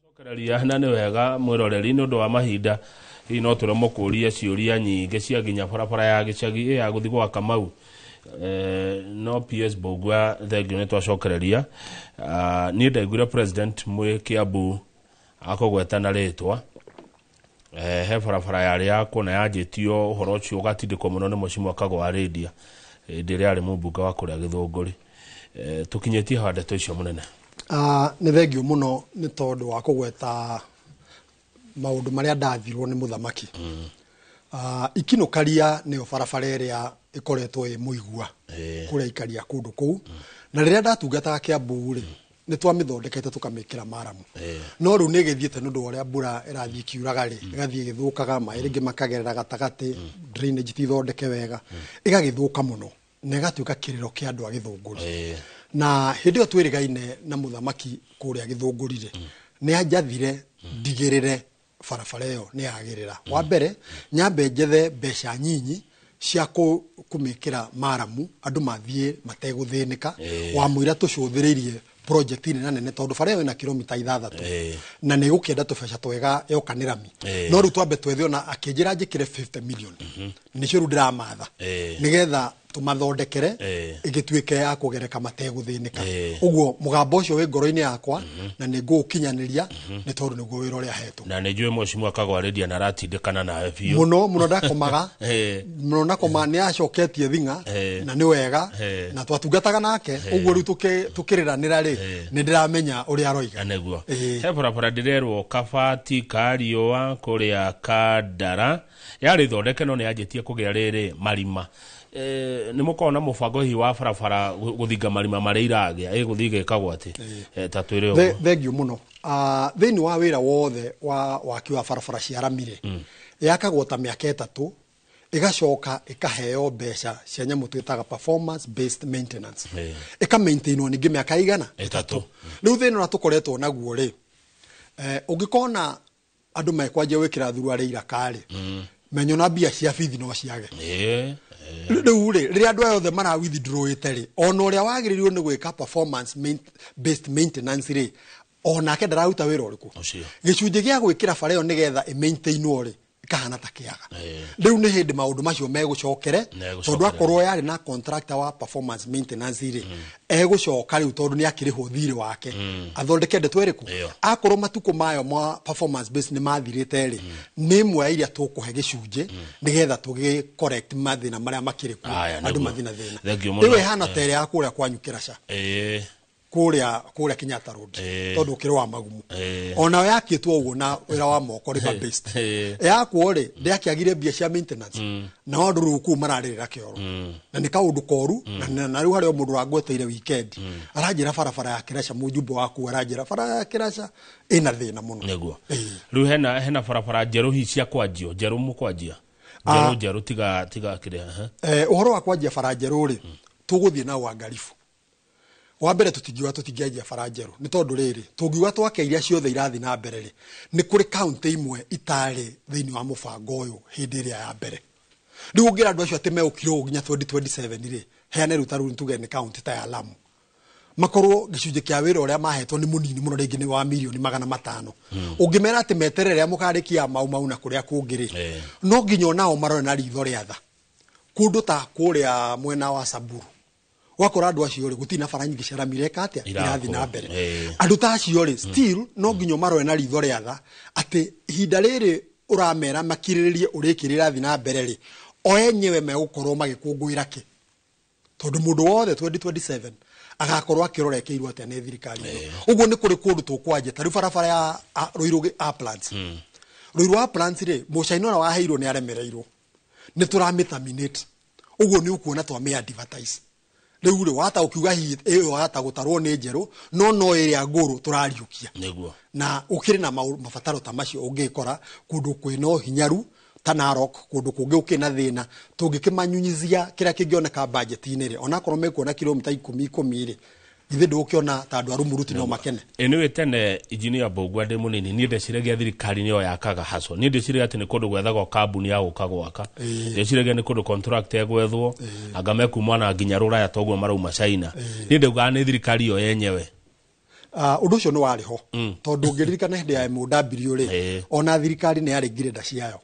Cokereria na nĩ wega mwĩroreri nĩ ũndũ wa mahinda hihi no tũremwo kũũria ciũria nyingĩ cia nginya barabara ya gĩcagi ya gũthiĩ gwa Kamau. No PS Mbũgua thengio nĩ twacokereria. Niĩ ndaiguire president mwĩ Kiambu akũgweta na rĩtwa. He barabara yarĩ yakwo na yanjĩtio ũhoro ũcio ũgatindĩkwo mũno nĩ Mheshimiwa Kagwa Arĩndia hĩndĩ ĩrĩa arĩ mũmbunge wa kũrĩa Gĩthũngũri. Tũkinyĩtie haha ndeto icio mũnene. Nĩ thengio mũno nĩ tondũ wa kũgweta maũndũ marĩa ndathirwo nĩ mũthamaki. Ikinũkaria nĩyo barabara ĩrĩa ĩkoretwo ĩ mũigua kũrĩa ikaria kũndũ kũu. Na rĩrĩa ndatungataga Kiambu rĩ, nĩ twamĩthondekete tũkamĩkĩra maramu. No rĩu nĩ ĩgĩthiĩte nĩ ũndũ wa ũrĩa mbura ĩrathiĩ ĩkiuraga rĩ, ĩgathiĩ ĩgĩthũkaga, maĩ rĩngĩ makagerera gatagatĩ, drainage ti thondeke wega, ĩgagĩthũka mũno na ĩgatuĩka kĩrĩro kĩa andũ a Gĩthũngũri. Na hĩndĩ ĩyo twĩrĩgaine na mũthamaki kũrĩa Gĩthũngũri rĩ, nĩ anjathire ndigĩrĩre barabara ĩyo nĩ yagĩrĩra. Wa mbere nyambe njethe mbeca nyinyi cia kũmĩkĩra maramu andũ mathiĩ mategũthĩnĩka. Wa mũira tũcũthĩrĩirie project nene nene tondũ bara ĩyo ĩna kilomita 6 na nĩ ĩgũkĩenda tũbeca twega yoka nĩ rami. No rĩu twambe twethe ona akĩnjĩra njĩkĩre 50 million nĩcio rĩu ndĩramatha nĩgetha tũmathondekere ĩgĩtuĩke ya kũgereka mategũthĩnĩka. Ũguo mũgambo ũcio wĩ ngoro-inĩ yakwa na nĩ ngũũkinyanĩria nĩ tondũ nĩguo wĩra ũrĩa hetwo. Na nĩ njũĩ Mheshimiwa Kagwa Arĩndia na aratindĩkana nawe biũ mũno mũno, ndakomaga mũno nakoma nĩ acoketie thing'a na nĩ wega na twatungataga nake ũguo rĩu tũkĩrĩranĩra rĩ nĩ ndĩramenya ũrĩa aroiga. Nĩguo he barabara ndĩrerwo Kabati Kariũa kũrĩa Kandara yarĩ thondeke no nĩ yanjĩtie kũgĩa rĩrĩ marima. Nĩ mũkoragwo na mũbango hihi wa barabara gũthinga marima marĩa iragĩa ĩgũthiĩ ĩgĩkagwo atĩ ta twĩre ũguo? Thengio mũno. Thĩinĩ wa wĩra wothe wa waki wa barabara cia rami rĩ, yakagwo ta mĩaka 3 ĩgacoka ĩkaheo mbeca cia nyamũ twĩtaga performance based maintenance, ĩkamaintainwo ningĩ mĩaka igana 3. Rĩu thĩna ũrĩa tũkoretwo naguo rĩ, ũngĩkona andũ mekwanjia gwĩkĩra thuruarĩ iraka rĩ, menyo na mbia cia bithi no ciage. Rĩu rĩ, rĩrĩa andũ aya othe mara withdrawĩte rĩ, ona ũrĩa wagĩrĩirwo nĩ gwĩka performance based maintenance rĩ, onake ndararuta wĩra ũrĩkũ. Gĩcunjĩ gĩa gwĩkĩra bara ĩyo nĩgetha ĩmaintainwo rĩ, ĩkahana ta kĩaga. Rĩu nĩ hĩndĩ maũndũ macio megũcokere tondũ akorwo yarĩ na contractor wa performance maintenance rĩ, egũcoka rĩu tondũ nĩ akĩrĩhwo thirĩ wake athondeke ndeto ĩrĩkũ. Akorwo matukũ mayo ma performance based nĩ mathirĩte rĩ, nĩ ĩmwe ya iria tũkũhe gĩcunjĩ nĩgetha tũgĩ correct mathĩna marĩa makĩrĩ kuo andũ mathina thĩna. Rĩu ĩhana ta ĩrĩa ya kũrĩa kwanyu Kĩraca, kũrĩa Kenyatta Road tondũ ũkĩrĩ wa magumu onayo yakĩtwo ũguo na wĩra wa moko river based yakwo rĩ, ndĩakĩagire mbia cia maintenance na andũ rĩu kũu mararĩrĩra kĩoro na nĩ kaũndũ koru. Na rĩu harĩ o mũndũ wangweteire weekend aranjĩra barabara ya Kĩraca, mũjumbe waku aranjĩra barabara ya Kĩraca ĩna thĩna mũno. Nĩguo rĩu hena barabara njerũ hihi cia kwanjio njerũ mũkwanjia njerũ tiga kĩrĩa ũhoro wa kwanjia bara njerũ rĩ, tũgũthiĩ na ũangaribu. Wa mbere tũtingiuga tũtingĩanjia bara njerũ nĩ tondũ rĩrĩ, tũngiuga twake iria ciothe irathiĩ na mbere rĩ, nĩ kũrĩ kaũntĩ imwe itarĩ thĩinĩ wa mũbango ũyũ hĩndĩ ĩrĩa ya mbere. Rĩu ũngĩra andũ acio atĩ megũkira ũũ nginya 2027 rĩ, heane rĩu ta rĩu tuge nĩ kaũntĩ ta ya Lamu, makorwo gĩcunjĩ kĩa wĩra ũrĩa mahetwo nĩ mũnini mũno, rĩngĩ nĩ wa mirioni 500. Ũngĩmera atĩ meterere rĩrĩa mũkarĩkia Mau Mau na kũrĩa kũngĩ rĩ, no nginya onao marore na ritho rĩa tha. Kũndũ ta kũrĩa mwena wa Samburu Ũgakora andũ acio rĩ gũtirĩ na bara nyingĩ cia rami ireka atĩa irathiĩ na mbere. Andũ ta acio rĩ still no nginya ũmarore na ritho rĩa tha atĩ ihinda rĩrĩ ũramera makirĩrĩrie ũrĩkĩrĩ ĩrathiĩ na mbere rĩ o enyewe megũkorwo magĩkũngũĩra kĩ, tondũ mũndũ wothe 2027 agakorwo akĩrora ĩkĩirwo atĩa nĩ thirikari ĩno. Ũguo nĩ kũrĩ kũndũ tũkwanjia ta rĩu barabara ya Ruiru Uplands. Ruiru Uplands rĩ mũcaina ũrĩa waheirwo nĩ aremereirwo, nĩ tũramĩ-terminate. Ũguo nĩ ũkuona twamĩ advertise. Rĩu rĩ wata ũkiuga hihi ĩyo wata gũtarwo nĩ njerũ no ĩrĩa ngũrũ tũrariũkia. Nĩguo. Na ũkĩrĩ na mabataro ta macio ũngĩkora kũndũ kwĩna ũhinyaru ta Narok, kũndũ kũngĩ ũkĩ na thĩna tũngĩkĩmanyunyizia kĩrĩa kĩngĩoneka budget-inĩ rĩ onakorwo mekuona kilomita 10 10 rĩ ithe ndũgũkĩona ta andũ a Rumuruti no makene. Anyway tene engineer Mbũgua ndĩ mũnini niĩ ndeciragia thirikari nĩyo yakaga haco. Niĩ ndeciragia atĩ nĩ kũndũ gwethagwo kambuni ya gũka gwaka. Ndeciragia nĩ kũndũ contract egwethwo anga mekuma na nginya rũraya toguo marauma China. Niĩ ndaugaga nĩ thirikari yo yenyewe. Ũndũ ũcio nĩ warĩ ho tondũ ũngĩririkana hĩndĩ ya MOW rĩ ona thirikari nĩ yarĩ ngirenda ciayo,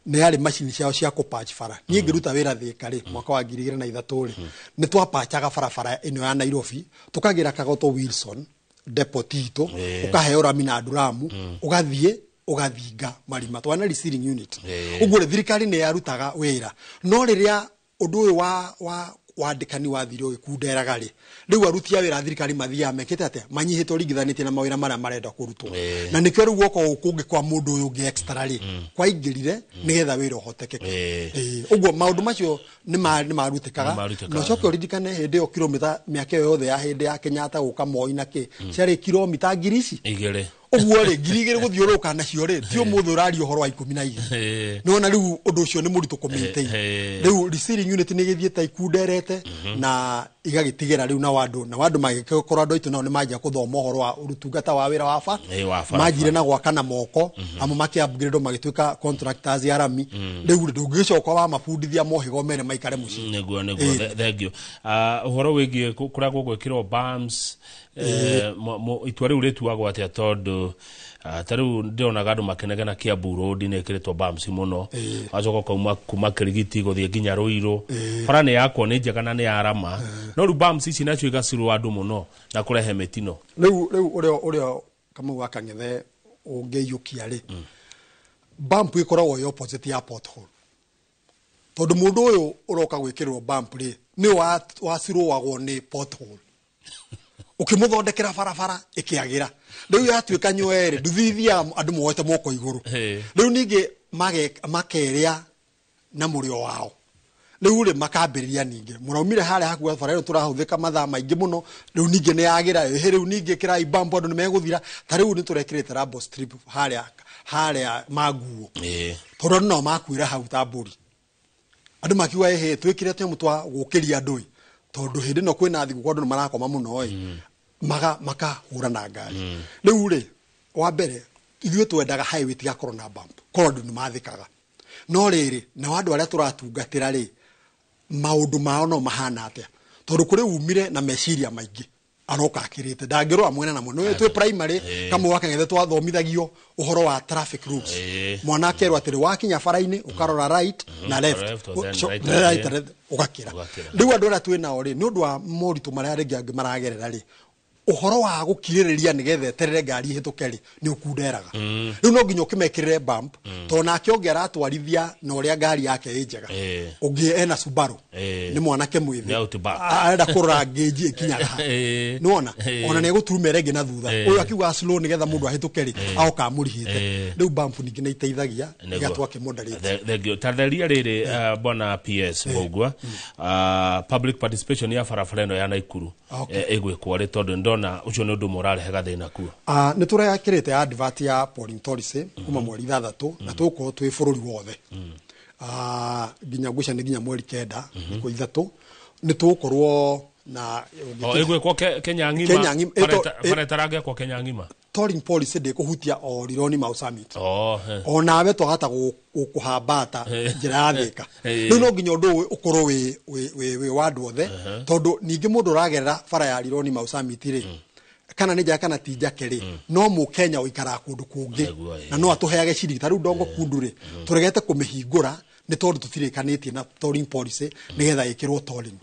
nĩ yarĩ macini ciao cia kũpatch bara. Niĩ ngĩruta wĩra Thĩka rĩ mwaka wa 2003 rĩ nĩ twapachaga barabara ĩno ya Nairobi tũkagĩra Kagoto Wilson depot itũ ũkaheo rami na nduramu ũgathiĩ ũgathinga marima twana resealing unit. Ũguo rĩ thirikari nĩ yarutaga wĩra, no rĩrĩa ũndũ ũyũ wa wandĩkani wathire ũgĩkunderaga rĩ rĩu aruti a wĩra a thirikari mathiaga mekĩte atĩa manyihĩte ũringithanĩtie na mawĩra marĩa marenda kũrutwo. Na nĩkĩo rĩu guoko gũkũ kũngĩ kwa mũndũ ũyũ ũngĩ extra rĩ kwaingĩrire nĩgetha wĩra ũhotekeke. Ũguo maũndũ macio nĩ marutĩkaga. Na ũcoke ũririkane hĩndĩ ĩyo kilomita mĩaka ĩyo yothe ya hĩndĩ ya Kenyatta gũka Moi na kĩ ciarĩ kilomita 2,000. Ũguo rĩ 2,000 gũthiũrũrũka nacio rĩ ti ũmũthĩ ũraria ũhoro wa 12. Nĩwona rĩu ũndũ ũcio nĩ mũritũ kũ-maintain. Rĩu resealing unit nĩ ĩgĩthiĩte ikunderete na igagĩtigĩra rĩu na wandũ magĩkorwo andũ aitũ nao nĩ manjia kũthoma ũhoro wa ũtungata wa wĩra wa manjire na gwaka na moko amwe makĩ upgrade magĩtuĩka contractors ya rami. Rĩu ndũngĩgĩcoka wa mabundithia mohĩgo mene maikare mũciĩ. Nĩguo nĩguo, thank you. Ũhoro wĩgiĩ kũrĩa gũgwĩkĩrwo bumps itua rĩu rĩtuagwo atĩa tondũ ta rĩu ndĩronaga andũ makĩnegena Kiambu Road nĩ ĩkĩrĩtwo bumps mũno, wacoka ũkauma kuma Kĩrigiti gũthiĩ nginya Ruiru. Bara nĩ yakwo nĩ njega na nĩ ya rama, no rĩu bumps ici nacio igacirwo andũ mũno na kũrehe mĩtino. Rĩu ũrĩa Kamau wa Kang'ethe ũngĩiyũkia rĩ bump ĩkoragwo ĩ opposite ya pothole, tondũ mũndũ ũyũ ũroka gwĩkĩrwo bump rĩ nĩ wacirũagwo nĩ pothole ũkĩmũthondekera barabara ĩkĩagĩra. Rĩu yatuĩka nywere nduthithia andũ moete moko igũrũ. Rĩu ningĩ makerĩa na mũrĩo wao. Rĩu rĩ makambĩrĩria ningĩ mũraumire harĩa hakuhĩ bara ĩyo tũrahũthĩka mathaa maingĩ mũno, rĩu ningĩ nĩ yagĩra rĩu ningĩ kĩrai bump andũ nĩ megũthira. Ta rĩu nĩ tũrekĩrĩte rubber strip harĩa manguo tondũ andũ nao makuĩra hau ta mbũri. Andũ makiuga ĩhĩ twĩkĩre tũnyamũ twa gũkĩria andũ ĩ tondũ hĩndĩ ĩno kwĩna thigũkũ andũ nĩ marakoma mũno ĩ makahũra na ngari. Rĩu rĩ wa mbere ithuĩ twendaga highway tigakorwo na bump korwo andũ nĩ mathĩkaga, no rĩrĩ nao andũ arĩa tũratungatĩra rĩ maũndũ mao no mahana atĩa, tondũ kũrĩ umire na meciria maingĩ aroka akĩrĩte ndangĩrora mwena na mwena. Twĩ primary Kamau wa Kang'ethe twathomithagio ũhoro wa traffic rules. Mwana akerwo atĩrĩ wakinya bara-inĩ ũkarora right na left ũgakĩra. Rĩu andũ arĩa twĩ nao rĩ nĩ ũndũ wa moritũ marĩa rĩngĩ angĩ maragerera rĩ ũhoro wa gũkirĩrĩria nĩgetha eterere ngari ĩhĩtũke rĩ nĩ ũkunderaga. Rĩu no nginya ũkĩmekĩrĩre bump tondũ nake ũngĩ aratwarithia na ũrĩa ngari yake ĩ njega, ũngĩ ena Subaru nĩ mwanake mwĩthĩ arenda kũrora ngĩnji ĩkinyaga ha nĩwona ona nĩ egũturumera ĩngĩ na thutha ũyũ akiuga slow nĩgetha mũndũ ahĩtũke rĩ aoka amũrihĩte. Rĩu bump ningĩ nĩ iteithagia ĩgatua akĩmoderate. Thank you. Tatheria rĩrĩ bwana PS Mbũgua, public participation ya barabara ĩno ya Naikuru ĩgwĩkwo rĩ tondũ ndona ũcio nĩ ũndũ mũrarehe gathĩna kuo. Nĩ tũrekĩrĩte advert ya polling policy kuma mweri 6 na tũgũkorwo twĩ bũrũri wothe nginya ngwĩciria nĩ nginya mweri 9 thikũ 3 nĩ tũgũkorwo na ĩgwĩkwo Kenya ng'ima bara ĩtarangĩakwo Kenya ng'ima. Tolling policy ndĩkũhutia o Rironi Mau Summit o nawe twahota gũkũhambata njĩra ya Thĩka. Rĩu no nginya ũndũ ũyũ ũkorwo wĩ wa andũ othe tondũ ningĩ mũndũ ũragerera bara ya Rironi Mau Summit rĩ kana nĩ njega kana ti njake rĩ no mũkenya ũikaraga kũndũ kũngĩ na no atũheage ciringi. Ta rĩu Ndongo Kundu rĩ tũregete kũmĩhingũra Nĩ tondũ tũtirĩkanĩtie na tolling policy nĩgetha ĩkĩrwo tolling.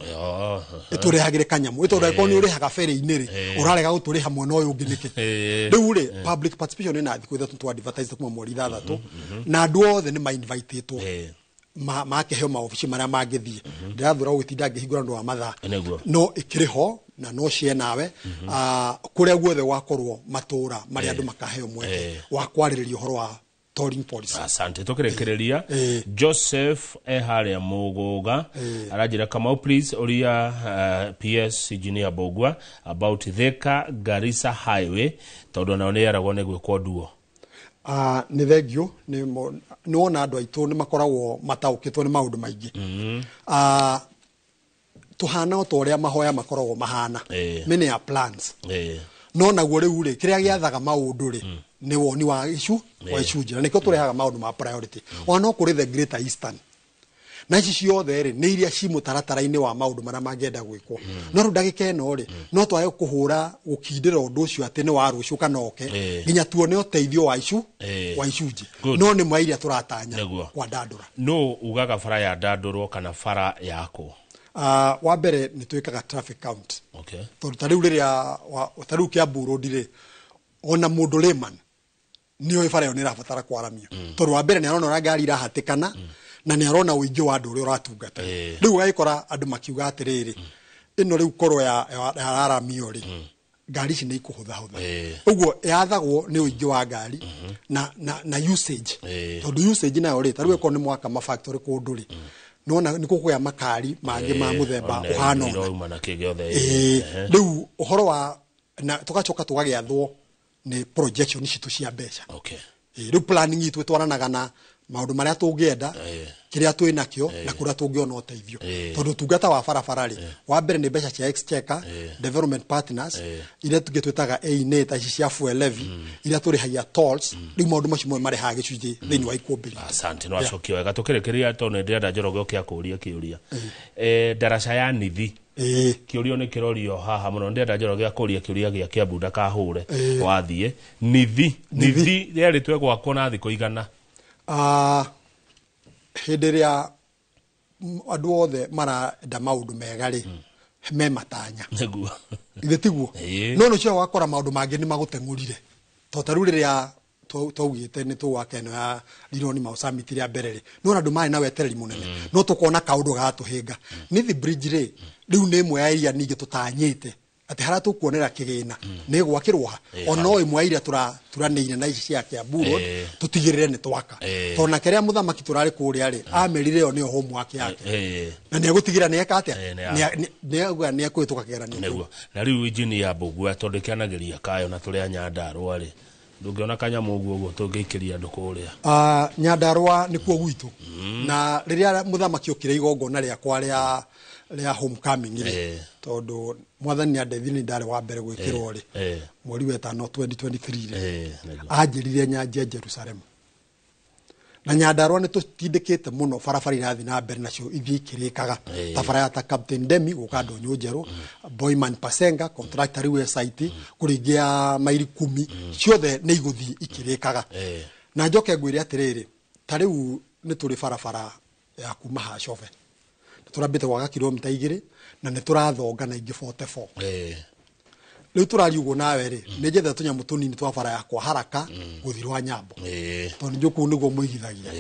Ĩtũrehagĩre kanyamũ. Ĩ tondũ angĩkorwo nĩ ũrĩhaga ferry-inĩ rĩ, ũrarega gũtũrĩha mwena ũyũ ũngĩ nĩkĩ? Rĩu rĩ, public participation ĩna thikũ 3 tũ advertise kuma mweri 6 na andũ othe nĩ ma-invitĩtwo. Makĩheo maobici marĩa mangĩthiĩ. Ndĩrathũra gũgĩtinda ngĩhingũra nĩ ũndũ wa mathaa. No ĩkĩrĩ ho na no cie nawe kũrĩa guothe gwakorwo matũra marĩa andũ makaheo mweke wa kwarĩrĩria ũhoro wa tolling policy. Asante. Tukirekereria Joseph eharia Muguga arajira Kamau, please oria PS Engineer Mbugua about Thika Garissa Highway tondu nao ni yaragwo ni gwikwo nduo. Nĩ thengio nĩ wona andũ aitũ nĩ makoragwo mataũkĩtwo nĩ maũndũ maingĩ. Tũhana o ta ũrĩa mahoya makoragwo mahana. Many are plans. No naguo rĩu rĩ, kĩrĩa gĩathaga maũndũ rĩ nĩ woni wa icunjĩ, na nĩkĩo tũrehaga maũndũ ma priority. Ona no kũrĩ the Greater Eastern na ici ciothe rĩ nĩ iria ci mũtaratara-inĩ wa maũndũ marĩa mangĩenda gwĩkwo. No rĩu ndagĩka ĩno rĩ no twage kũhũra gũkindĩra ũndũ ũcio atĩ nĩ wa rũciũ kana oke nginya tuone ũteithio wa icunjĩ. No nĩ mwa iria tũratanya kwandandũra. No ugaga bara ya ndandũrwo kana bara yakwo? Wa mbere nĩ twĩkaga traffic count. Tondũ ta rĩu rĩrĩa ta rĩu Kiambu Road rĩ, ona mũndũ layman nĩ oĩ bara ĩyo nĩ ĩrabatara kwaramio. Tondũ wa mbere nĩ arona ũrĩa ngari irahatĩkana na nĩ arona ũingĩ wa andũ ũrĩa ũratungata. Rĩu ũgagĩkora andũ makiuga atĩrĩrĩ, ĩno rĩu korwo yararamio rĩ, ngari ici nĩ ikũhũthahũtha. Ũguo yathagwo nĩ ũingĩ wa ngari na usage. Tondũ usage nayo rĩ, ta rĩu ĩkorwo nĩ mwaka ma factory kũndũ rĩ, nona nĩ kũgĩa makari mangĩ ma mũthemba ũhana ũna. Rĩu ũhoro wa na tũgacoka tũgagĩathwo nĩ projection citũ cia mbeca. Rĩu planning itũ ĩtwaranaga na maũndũ marĩa tũngĩenda, kĩrĩa twĩ nakĩo na kũrĩa tũngĩona ũteithio. Tondũ ũtungata wa barabara rĩ, wa mbere nĩ mbeca cia Exchequer, development partners, iria tũngĩ twĩtaga A&A ta ici cia fuel levy, iria tũrĩhagia tolls, rĩu maũndũ macio mothe marehaga gĩcunjĩ thĩinĩ wa ikũmbĩ ritũ. Asante, no acokia wega. Tũkĩrĩkĩrĩria tondũ nĩ ndĩrenda Njoroge ũke akũrie kĩũria. Ndaraca ya Nithi kĩũrio nĩ kĩrorio haha mũno, ndĩrenda Njoroge akũrie kĩũria gĩa Kiambu ndakahũre wathiĩ. Nithi yerĩtwe gwakwo na thikũ igana. Hĩndĩ ĩrĩa andũ othe marenda maũndũ mega rĩ, me matanya. Nĩguo. Ithe tiguo. No nĩ ũcokaga ũgakora maũndũ mangĩ nĩ magũteng'ũrire. Tondũ ta rĩu rĩrĩa twaugĩte nĩ tũgwaka ĩno ya Rironi Mau Summit rĩa mbere rĩ, nĩwona andũ marĩ na wetereri mũnene. No tũkona kaũndũ gagatũhĩnga. Nithi Bridge rĩ, rĩu nĩ ĩmwe ya iria ningĩ tũtanyĩte atĩ harĩa tũkuonera kĩgĩna nĩ gwakĩrwo ha, ona no ĩmwe ya iria tũranĩire na ici cia Kiambu Road tũtigĩrĩre nĩ twaka. Tondũ na kĩrĩa mũthamaki tũrarĩ kũrĩa rĩ, amerire ĩyo nĩyo homework yake. Na nĩ egũtigĩrĩra nĩ eka atĩa? Nĩ ekũhĩtũka kĩgeranio kĩu. Na rĩu Engineer Mbugua tondũ kĩanagĩria kayo na tũrĩ a Nyandarũa rĩ, ndũngĩona kanyamũ ũguo ũguo tũngĩikĩria andũ kũrĩa. Nyandarũa nĩkuo gwitũ. Na rĩrĩa mũthamaki okire igongona rĩakwa rĩa homecoming rĩ, tondũ mwathani nĩ andeithire nĩ ndarĩ wa mbere gwĩkĩrwo rĩ, mweri wa 5 2023 rĩ, anjĩrire nyanjie Jerusalem. Na Nyandarũa nĩ tũtindĩkĩte mũno barabara irathiĩ na mbere nacio ithiĩ ikĩrĩkaga. Ta bara ya ta Captain Demi gũka Ndũnyũ Njerũ, Boyman Pasenga contractor rĩu e site, kũrĩ ingĩ ya mairi 10, ciothe nĩ igũthiĩ ikĩrĩkaga. Na njoke ngwĩre atĩrĩrĩ, ta rĩu nĩ tũrĩ barabara ya kuma Hacobe. Tũrambĩte gwaka kilomita 2 na nĩ tũrathonga na ingĩ 44. Rĩu tũraria ũguo nawe rĩ, nĩ njetha tũnyamũ tũnini twa bara yakwa haraka gũthiĩ rwa Nyambo. Tondũ nĩ njũĩ kũu nĩguo mũigithagia.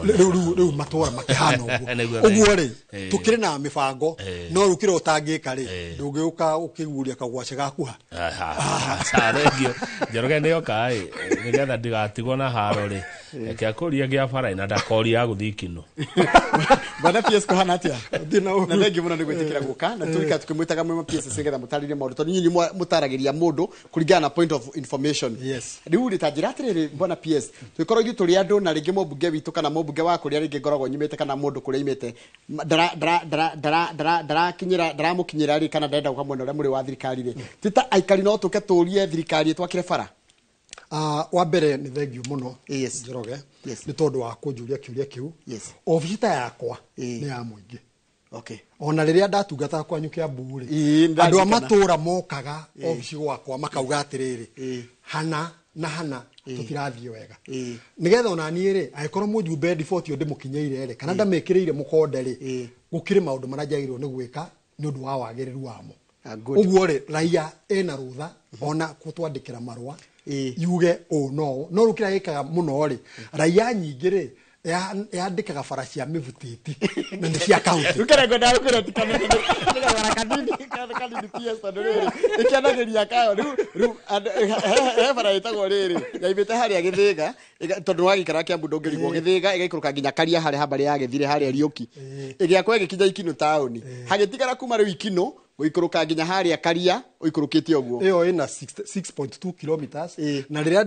Rĩu matũra makĩhana ũguo. Ũguo rĩ, tũkĩrĩ na mĩbango, no rĩu kĩrĩa ũtangĩka rĩ, ndũngĩũka ũkĩguria kagwace gaku ha. Thengio. Njoroge nĩ oka ĩ, nĩgetha ndigatigwo na haro rĩ. Reke akũrie gĩa bara na ndakoria gũthiĩ Kinũ. Bwana PS kũhana atĩa? Na thengio mũno nĩ gwĩtĩkĩra gũka, na tũrika tũkĩmwĩtaga mwĩ ma PS nĩgetha mũtarĩrie maũndũ, tondũ inyuĩ nĩ mũtaragĩria mũndũ kũringana na point of information. Rĩu rĩ, ta njĩra atĩrĩrĩ bwana PS, tũgĩkorwo ithuĩ tũrĩ andũ na rĩngĩ mũmbunge witũ kana mũmbunge wa kũrĩa rĩngĩ ngoragwo nyumĩte kana mũndũ kũrĩa imĩte ndaramũkinyĩra rĩ, kana ndarenda gũka mwena ũrĩa mũrĩ wa thirikari rĩ, ti ta aikari no tũke tũrie thirikari ĩtwakĩre bara? Wa mbere nĩ thengio mũno Njoroge nĩ tondũ wa kũnjũria kĩũria kĩu. Obici ta yakwa nĩ ya mũingĩ. Ona rĩrĩa ndatungataga kwanyu Kiambu rĩ, andũ a matũra mokaga obici gwakwa makauga atĩrĩrĩ, hana na hana tũtirathiĩ wega. Nĩgetha ona niĩ rĩ, angĩkorwo mũjumbe ndiboti ĩyo ndĩmũkinyĩire rĩ, kana ndamĩkĩrĩire mũkonde rĩ, gũkĩrĩ maũndũ marĩa njagĩrĩirwo nĩ gwĩka nĩ ũndũ wa wagĩrĩru wamo. Ũguo rĩ, raia ĩna rũtha ona gũtwandĩkĩra marũa yuge ũũ no ũũ. No rĩu kĩrĩa gĩkaga mũno rĩ, raia nyingĩ rĩ yandĩkaga bara cia mĩbutĩti na nĩ cia kaunti. Rĩu kĩrĩa ngwendaga gũkwĩra ti kanini, nĩ gabara kanini, kanini PS tondũ rĩrĩ, ĩkĩanagĩria kayo. Rĩu he bara ĩtagwo rĩrĩ, yaimĩte harĩa Gĩthĩga, tondũ wagĩikara Kĩambu ndũngĩrigwo, Gĩthĩga ĩgaikũrũka nginya Karia harĩa ha mbarĩ ya Gĩthire harĩa Riũki. Ĩgĩakwo ĩgĩkinya Ikinũ taũni. Hagĩtigara kuma rĩu Ikinũ gũikũrũka nginya harĩa Karia ũikũrũkĩte ũguo. Ĩyo ĩna 6.2 kilometers na rĩrĩa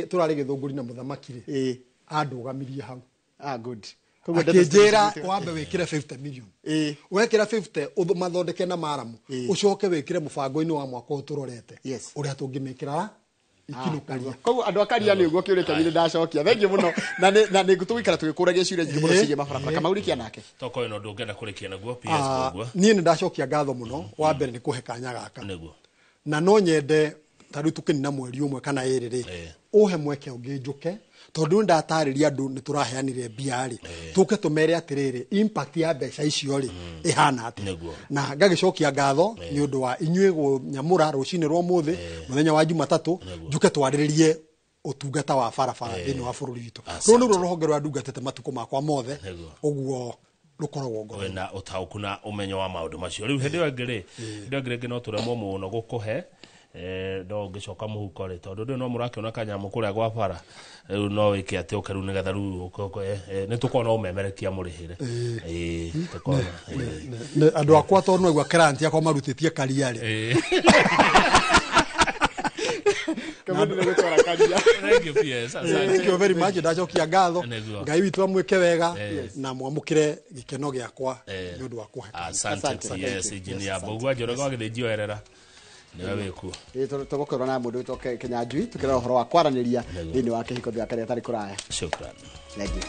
tũrarĩ Gĩthũngũri na mũthamaki rĩ, andũgamirie hau. Ah, good. Akĩnjĩra wambe wĩkĩre 50 million. Wekĩra 50 mathondeke na maramu, ũcoke wĩkĩre mũbango-inĩ wa mwaka ũyũ tũrorete ũrĩa tũngĩmĩkĩra Ikinũ Karia. Koguo andũ a Karia nĩ ũguo kĩũria kĩanyu nĩ ndacokia. Thengiũ mũno. Na nĩ tũgũikara tũgĩkũragia ciũria nyingĩ mũno ciĩgiĩ mabarabara. Kamau rĩkia nake. Tokorwo ĩno ndũngĩenda kũrĩkia naguo PS koguo. Niĩ nĩ ndacokia ngatho mũno. Wa mbere nĩ kũhe kanya gaka. Nĩguo. Na no nyende ta rĩu tũkĩnina mweri ũmwe kana ĩrĩ rĩ, ũhe mweke ũngĩ njũke, tondũ ndatarĩria andũ nĩ tũraheanire mbia rĩ, tũke tũmere atĩrĩrĩ, impact ya mbeca icio rĩ ĩhana atĩa. Na ngagĩcokia ngatho nĩ ũndũ wa inyuĩ gũnyamũra rũcinĩ rwa ũmũthĩ mũthenya wa Jumatatũ, njũke twarĩrĩrie ũtungata wa barabara thĩinĩ wa bũrũri witũ. Rũrũ nĩruo rũhonge rũrĩa ndungatĩte matukũ makwa mothe, ũguo rũkoragwo ngoro. Wĩna ũtaũku na ũmenyo wa maũndũ macio. Rĩu hĩndĩ ĩyo ĩngĩ rĩ, hĩndĩ ĩyo ĩngĩ rĩngĩ no tũremwo mũno gũkũhe, no ũngĩcoka mũhuko rĩ, tondũ ndũĩ no mũrakĩona kanyamũ kũrĩa gwa bara, rĩu no wĩke atĩ ũke rĩu nĩgetha rĩu nĩ tũkorwo no ũmemerekia mũrĩhĩre. Andũ akwa tondũ no aigua client yakwa marutĩtie Karia rĩ. Thank you very much. Ndacokia ngatho. Ngai witũ amwĩke wega na mwamũkĩre gĩkeno gĩakwa nĩ ũndũ wa kũhe. Asante PS Engineer Mbugua Njoroge wa Gĩthĩnji oerera. Nĩwe wĩkuo. Tũgũkorwo na mũndũ wĩtwo Kĩnyanjui tũkĩrora ũhoro wa kwaranĩria thĩinĩ wa kĩhiko gĩa karĩa tarĩ kũraya. Shukran. Thank you.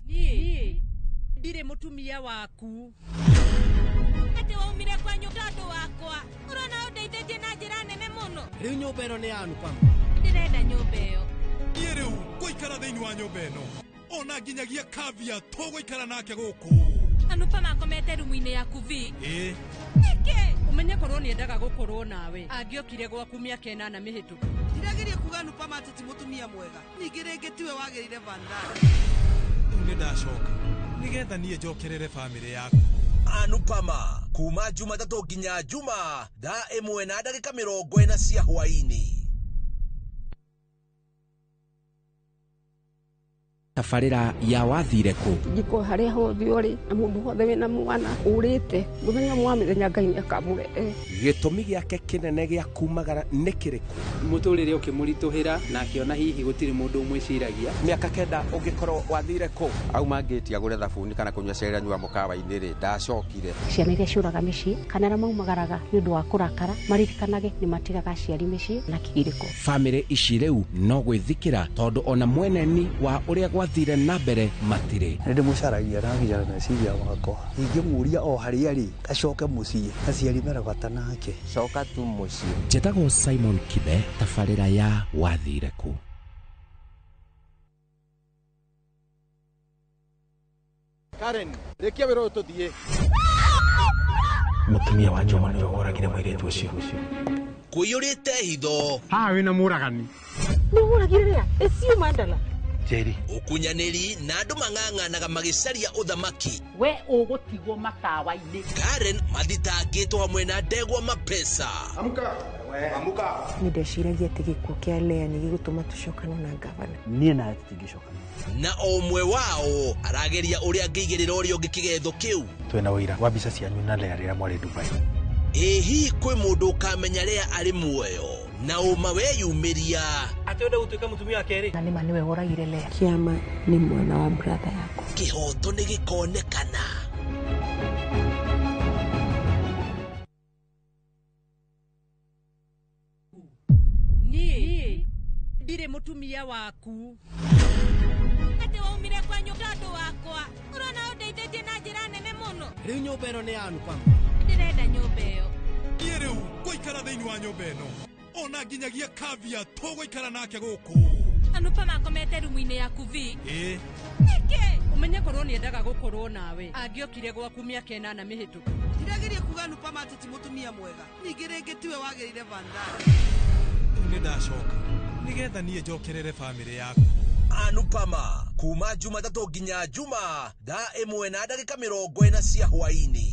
Niĩ ndirĩ mũtumia waku. Atĩ waumire kwanyu tondũ wakwa. Ũrona ũndeithĩtie na njĩra nene mũno. Rĩu nyũmba ĩno nĩ ya Anupama. Ndĩrenda nyũmba ĩyo. Niĩ rĩu ngũikara thĩinĩ wa nyũmba ĩno. Ona nginyagia Kavya tũgũikara nake gũkũ. Anupama akomete rumu-inĩ yaku vi. Ĩĩ. Nĩkĩ? Ũmenye korwo nĩendaga gũkorwo nawe. Angĩokire gwaku mĩaka ĩnana mĩhĩtũku. Ndirageria kuga Anupama atĩ ti mũtumia mwega. Ningĩ rĩngĩ tiwe wagĩrĩire Vandana. Rĩu nĩ ndacoka nĩgetha niĩ njokerere bamĩrĩ yaku. Anupama kuma Jumatatũ nginya Juma thaa 1:40 cia hwaĩ-inĩ. Tabarĩra ya wathire kũ? Njiko harĩa hothe ũrĩ na mũndũ wothe wĩna mwana ũrĩte mũthenya wa mĩthenya Ngai nĩakamũrehe. Gĩtũmi gĩake kĩnene gĩa kumagara nĩ kĩrĩkũ? Mũtũrĩre ũkĩmũritũhĩra na akĩona hihi gũtirĩ mũndũ ũmwĩciragia. Mĩaka 9 ũngĩkorwo wathire kũ? Auma ngĩti agũre thabuni kana kũnyua cai anyua mũkawa-inĩ rĩ, ndacokire. Ciana iria ciũraga mĩciĩ kana arĩa maumagaraga nĩ ũndũ wa kũrakara maririkanage nĩ matigaga aciari mĩciĩ na kĩgirĩko. Bamĩrĩ ici rĩu no gwĩthikĩra tondũ ona mweneni wa ũrĩa gwathire na mbere matirĩ. Nĩ ndĩmũcaragia na nginya meciria makwa. Ingĩmũria o harĩa arĩ acoke mũciĩ, aciari mena bata nake. Coka tu mũciĩ. Njĩtagwo Simon Kibe, tabarĩra ya wathire kũ. Karen, rĩkia wĩra ũyũ tũthiĩ. Mũtumia wa Njoma nĩwe woragire mũirĩtu ũcio. Kũiyũrĩte hitho. Haha wĩna mũragani. Nĩ ũragire rĩa? Ĩcio Mandala. Njeri. Ũkunyanĩri na andũ mang'ang'anaga magĩcaria ũthamaki. We ũgũtigwo matawa-inĩ. Karen mathitangĩtwo hamwe na ndegwa mapesa. Amka. Amka. Nĩ ndeciragia atĩ gĩkuũ kĩa Lea nĩ gĩgũtũma tũcokane na gavana. Niĩ nawe tũtingĩcokana. Na o ũmwe wao arageria ũrĩa angĩigĩrĩra ũrĩa ũngĩ kĩgetho kĩu. Twĩna ũira wa mbica cianyu na Lea rĩrĩa mwarĩ Dubai. Ĩ hihi kwĩ mũndũ ũkamenya Lea arĩ muoyo na ũma weyumĩria Atĩ wenda gũtuĩka mũtumia wa kerĩ? Na nĩma nĩwe woragire Lea. Kĩama nĩ mwana wa brother yakwa. Kĩhoto nĩ gĩkonekana. Niĩ ndirĩ mũtumia waku. Atĩ waumire kwanyu tondũ wakwa. Ũrona ũndeithĩtie na njĩra nene mũno. Rĩu nyũmba ĩno nĩ ya Anupama. Ndĩrenda nyũmba ĩyo. Niĩ rĩu ngũikara thĩinĩ wa nyũmba ĩno ona nginyagia kavia tũgũikara nake gũkũ. Anupama akomete rumu-inĩ yaku vi. Ĩĩ. Nĩkĩ? Ũmenye korwo nĩendaga gũkorwo nawe angĩokire gwaku mĩaka 8 mĩhĩtũku. Ndirageria kuga Anupama atĩ ti mũtumia mwega. Ningĩ rĩngĩ tiwe wagĩrĩire Vandana. Rĩu nĩ ndacoka nĩgetha niĩ njokerere bamĩrĩ yaku. Anupama kuma Jumatatũ nginya Juma thaa 1:40 cia hwaĩ-inĩ.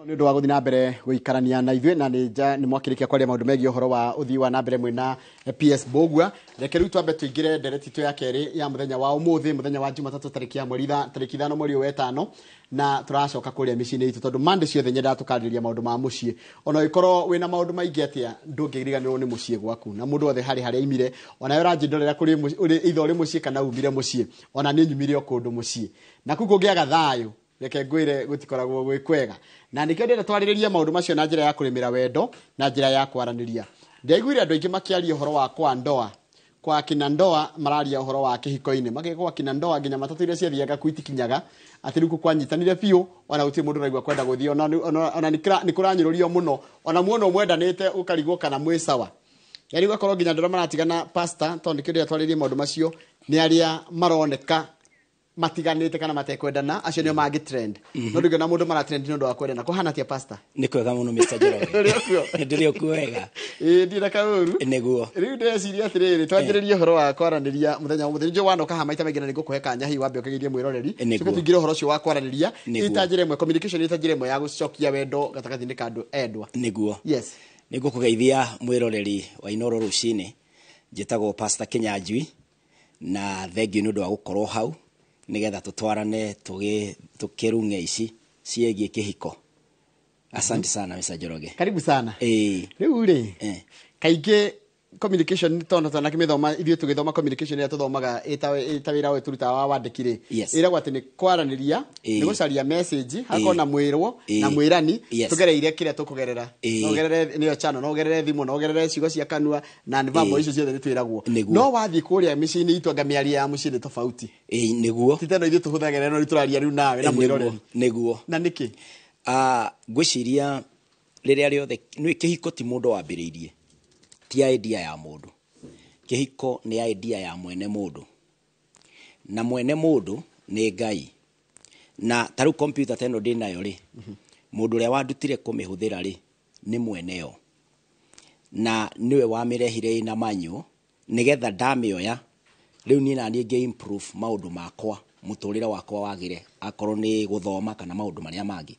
Nĩ ũndũ wa gũthiĩ na mbere gũikarania na ithuĩ na nĩ mwakĩrĩkia kwaria maũndũ megiĩ ũhoro wa ũthii wa na mbere mwĩna PS Mbũgua. Reke rĩu twambe tũingĩre ndereti itũ ya kerĩ ya mũthenya wa ũmũthĩ, mũthenya wa Jumatatũ tarĩki ya mweri tarĩki 5 mweri wa 5, na tũracoka kũrĩa mĩciĩ-inĩ itũ tondũ Monday ciothe nyendaga tũkarĩrĩria maũndũ ma mũciĩ. Ona ũngĩkorwo wĩna maũndũ maingĩ atĩa, ndũngĩriganĩrwo nĩ mũciĩ gwaku, na mũndũ wothe harĩ harĩa aimire, ona we ũranjĩndorera kũrĩ either ũrĩ mũciĩ kana umire mũciĩ, ona niĩ nyumire o kũndũ mũciĩ, na kũu kũngĩaga thayũ reke ngwire gũtikoragwo gwĩ kwega. Na nĩkĩo ndĩrenda twarĩrĩrie maũndũ macio na njĩra ya kũrĩmĩra wendo na njĩra ya kwaranĩria. Ndiaiguire andũ aingĩ makĩaria ũhoro wa kwa ndoa, kwa kina ndoa mararia ũhoro wa kĩhiko-inĩ, makĩgwa kina ndoa nginya matatũ iria ciathiaga kũ itikinyaga, atĩ rĩu kwanyitanire biũ, ona gũtirĩ mũndũ ũraigua kwenda gũthiĩ, ona nĩ kũranyũrũrio mũno, ona muona mwendanĩte ũkarigwo kana mwĩ sawa. Yaani ũgakorwo nginya andũ arĩa maratigana pastor, tondũ nĩkĩo ndĩrenda twarĩrĩrie maũndũ macio, nĩ arĩa maroneka matiganĩte kana matekwendana, acio nĩo mangĩ trend. No ndũngĩona mũndũ mara trend nĩ ũndũ wa kwendana. Kũhana atĩa pastor? Nĩ kwega mũno Mr. Njoroge. Ndũrĩ okuo? Ndũrĩ okuo wega. Ĩĩ ndirĩ na kaũru. Nĩguo. Rĩu ndĩreciria atĩrĩrĩ, twanjĩrĩrie ũhoro wa kwaranĩria mũthenya wa ũmũthĩ. Nĩnjũĩ wanoka haha maita maingĩ na nĩngũkũhe kanya hihi wambe ũkĩgeithie mwĩroreri. Nĩguo. Tũke tũingĩre ũhoro ũcio wa kwaranĩria. Nĩguo. Ĩta njĩra ĩmwe, communication ĩta njĩra ĩmwe ya gũcokia wendo gatagatĩ-inĩ ka andũ endwa. Nĩguo. Yes. Nĩngũkũgeithia mwĩroreri wa Inooro rũcinĩ. Njĩtagwo Pastor Kinyanjui na thengiũ nĩ ũndũ wa gũkorwo hau nĩgetha tũtwarane tũkĩrung'e ici ciĩgiĩ kĩhiko. Asante sana Mr. Njoroge. Karibu sana. Ĩĩ. Rĩu rĩ, kaingĩ communication tondũ twanakĩmĩthoma ithuĩ tũgĩthoma communication ĩrĩa tũthomaga ĩta wĩra ũyũ tũrutaga wa wandĩki rĩ, ĩragwo atĩ nĩ kwaranĩria, nĩ gũcaria message, hakorwo na mwĩrwo na mwĩrani, tũgereire kĩrĩa tũkũgerera. No ũgerere nĩyo channel, no ũgerere thimũ, no ũgerere ciugo cia kanua na nĩ icio ciothe nĩ twĩragwo. No wathiĩ kũrĩa mĩciĩ-inĩ itũ anga mĩario ya mũciĩ nĩ tofauti. Nĩguo. Ti teno ithuĩ tũhũthagĩra no tũraria rĩu nawe na mwĩroreri. Nĩguo. Na nĩkĩ? Ngwĩciria rĩrĩa rĩothe nĩ kĩhiko ti mũndũ wambĩrĩirie. Ti idea ya mũndũ. Kĩhiko nĩ idea ya mwene mũndũ. Na mwene mũndũ nĩ Ngai. Na ta rĩu computer ta ĩno ndĩnayo rĩ, mũndũ ũrĩa wandutire kũmĩhũthĩra rĩ, nĩ mwene yo. Na nĩwe wamĩrehire ĩna manual, nĩgetha ndamĩoya, rĩu niĩ naniĩ ngĩ improve maũndũ makwa, mũtũrĩre wakwa wagĩre, akorwo nĩ gũthoma kana maũndũ marĩa mangĩ.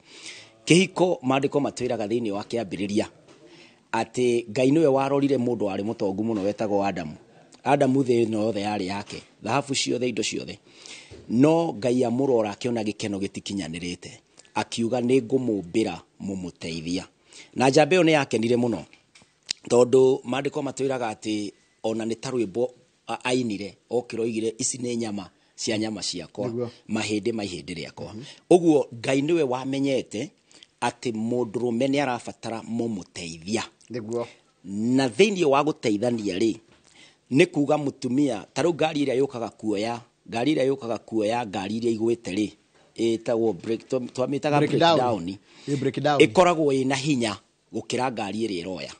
Kĩhiko maandĩko matwĩraga thĩinĩ wa kĩambĩrĩria atĩ Ngai nĩwe warorire mũndũ warĩ mũtongu mũno wetagwo Adamu. Adamu thĩ ĩno yothe yarĩ yake, thahabu ciothe, indo ciothe. No Ngai amũrora akĩona gĩkeno gĩtikinyanĩrĩte, akiuga nĩ ngũmũmbĩra mũmũteithia. Na njamba ĩyo nĩ yakenire mũno, tondũ maandĩko matwĩraga atĩ ona nĩ ta rwĩmbo ainire, okĩra oigire ici nĩ nyama cia nyama ciakwa, mahĩndĩ ma ihĩndĩ rĩakwa. Ũguo Ngai nĩwe wamenyete atĩ mũndũrũme nĩ arabatara mũmũteithia. Nĩguo. Na thĩinĩ wa gũteithania rĩ, nĩ kuga mũtumia, ta rĩu ngari ĩrĩa yũkaga kuoya, ngari ĩrĩa yũkaga kuoya ngari iria igwĩte rĩ, ĩtagwo break, twamĩtaga breakdown. Ĩkoragwo ĩna hinya gũkĩra ngari ĩrĩa ĩroya.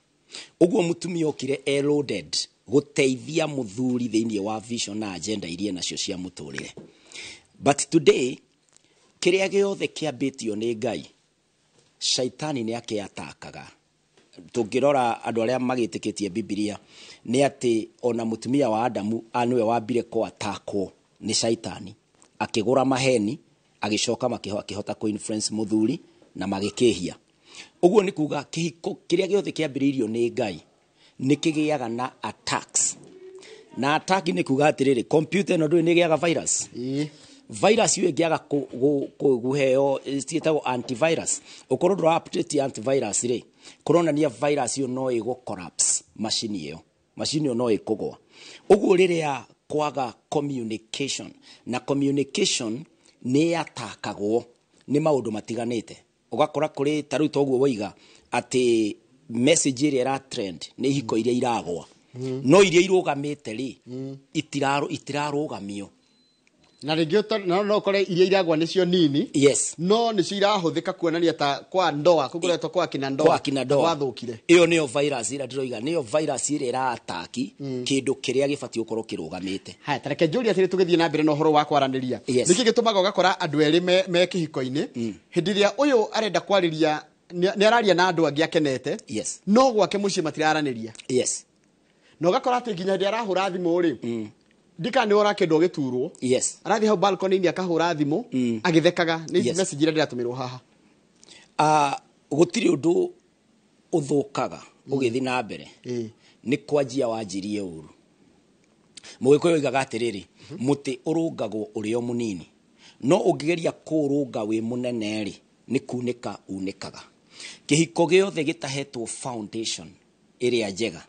Ũguo mũtumia okire e loaded gũteithia mũthuri thĩinĩ wa vision na agenda iria nacio cia mũtũrĩre. But today, kĩrĩa gĩothe kĩambĩtio nĩ Ngai, shaitani nĩ akĩatakaga. Tũngĩrora andũ arĩa magĩtĩkĩtie Bibilia, nĩ atĩ ona mũtumia wa Adamu nĩwe wambire kũatakwo nĩ shaitani, akĩgũra maheni, agĩcoka akĩhota kũ-influence mũthuri na magĩkĩhia. Ũguo nĩ kuga kĩhiko kĩrĩa gĩothe kĩambĩrĩirio nĩ Ngai nĩ kĩgĩaga na attacks. Na attack nĩ kuga atĩrĩrĩ, computer ĩno ndũĩ nĩ ĩgĩaga virus. Virus ĩyo ĩngĩaga kũheo ciĩtagwo antivirus. Ũkorwo ndũra update antivirus rĩ, kũronania virus ĩyo no ĩgũ collapse macini ĩyo. Macini ĩyo no ĩkũgwa. Ũguo rĩrĩa kwaga communication, na communication nĩ yatakagwo nĩ maũndũ matiganĩte. Ũgakora kũrĩ ta rĩu toguo woiga atĩ message ĩrĩa ĩra trend nĩ ihiko iria iragwa, no iria irũgamĩte rĩ, itirarũgamio. Na rĩngĩ no ũkore iria iragwa nĩcio nini. Yes. No nĩcio irahũthĩka kuonania ta kwa ndoa, kũkoretwo kwa kina ndoa. Kwa kina ndoa. Gwathũkire. Ĩyo nĩyo virus ĩrĩa ndĩroiga, nĩyo virus ĩrĩa ĩra-ataki kĩndũ kĩrĩa gĩbatiĩ gũkorwo kĩrũgamĩte. Haya, ta reke njũrie atĩrĩ tũgĩthiĩ na mbere na ũhoro wa kwaranĩria. Yes. Nĩkĩ gĩtũmaga ũgakora andũ erĩ me kĩhiko-inĩ, hĩndĩ ĩrĩa ũyũ arenda kwarĩria, nĩ araria na andũ angĩ akenete. Yes. No gwake mũciĩ matiraranĩria. Yes. Na ũgakora atĩ nginya hĩndĩ arahũra thimũ rĩ, ndika nĩ ũrakĩndwo gĩturwo. Yes. Arathiĩ hau balcony-inĩ akahũra thimũ, agĩthekaga. Nĩ Yes. message iria ndĩratũmĩrwo haha. Gũtirĩ ũndũ ũthũkaga ũgĩthiĩ na mbere. Nĩ kwanjia wanjirie ũru. Mũgĩkũyũ oigaga atĩrĩrĩ, mũtĩ ũrũngagwo ũrĩ o mũnini, no ũngĩgeria kũũrũnga wĩ mũnene rĩ, nĩ kunĩka unĩkaga. Kĩhiko gĩothe gĩtahetwo foundation ĩrĩa njega,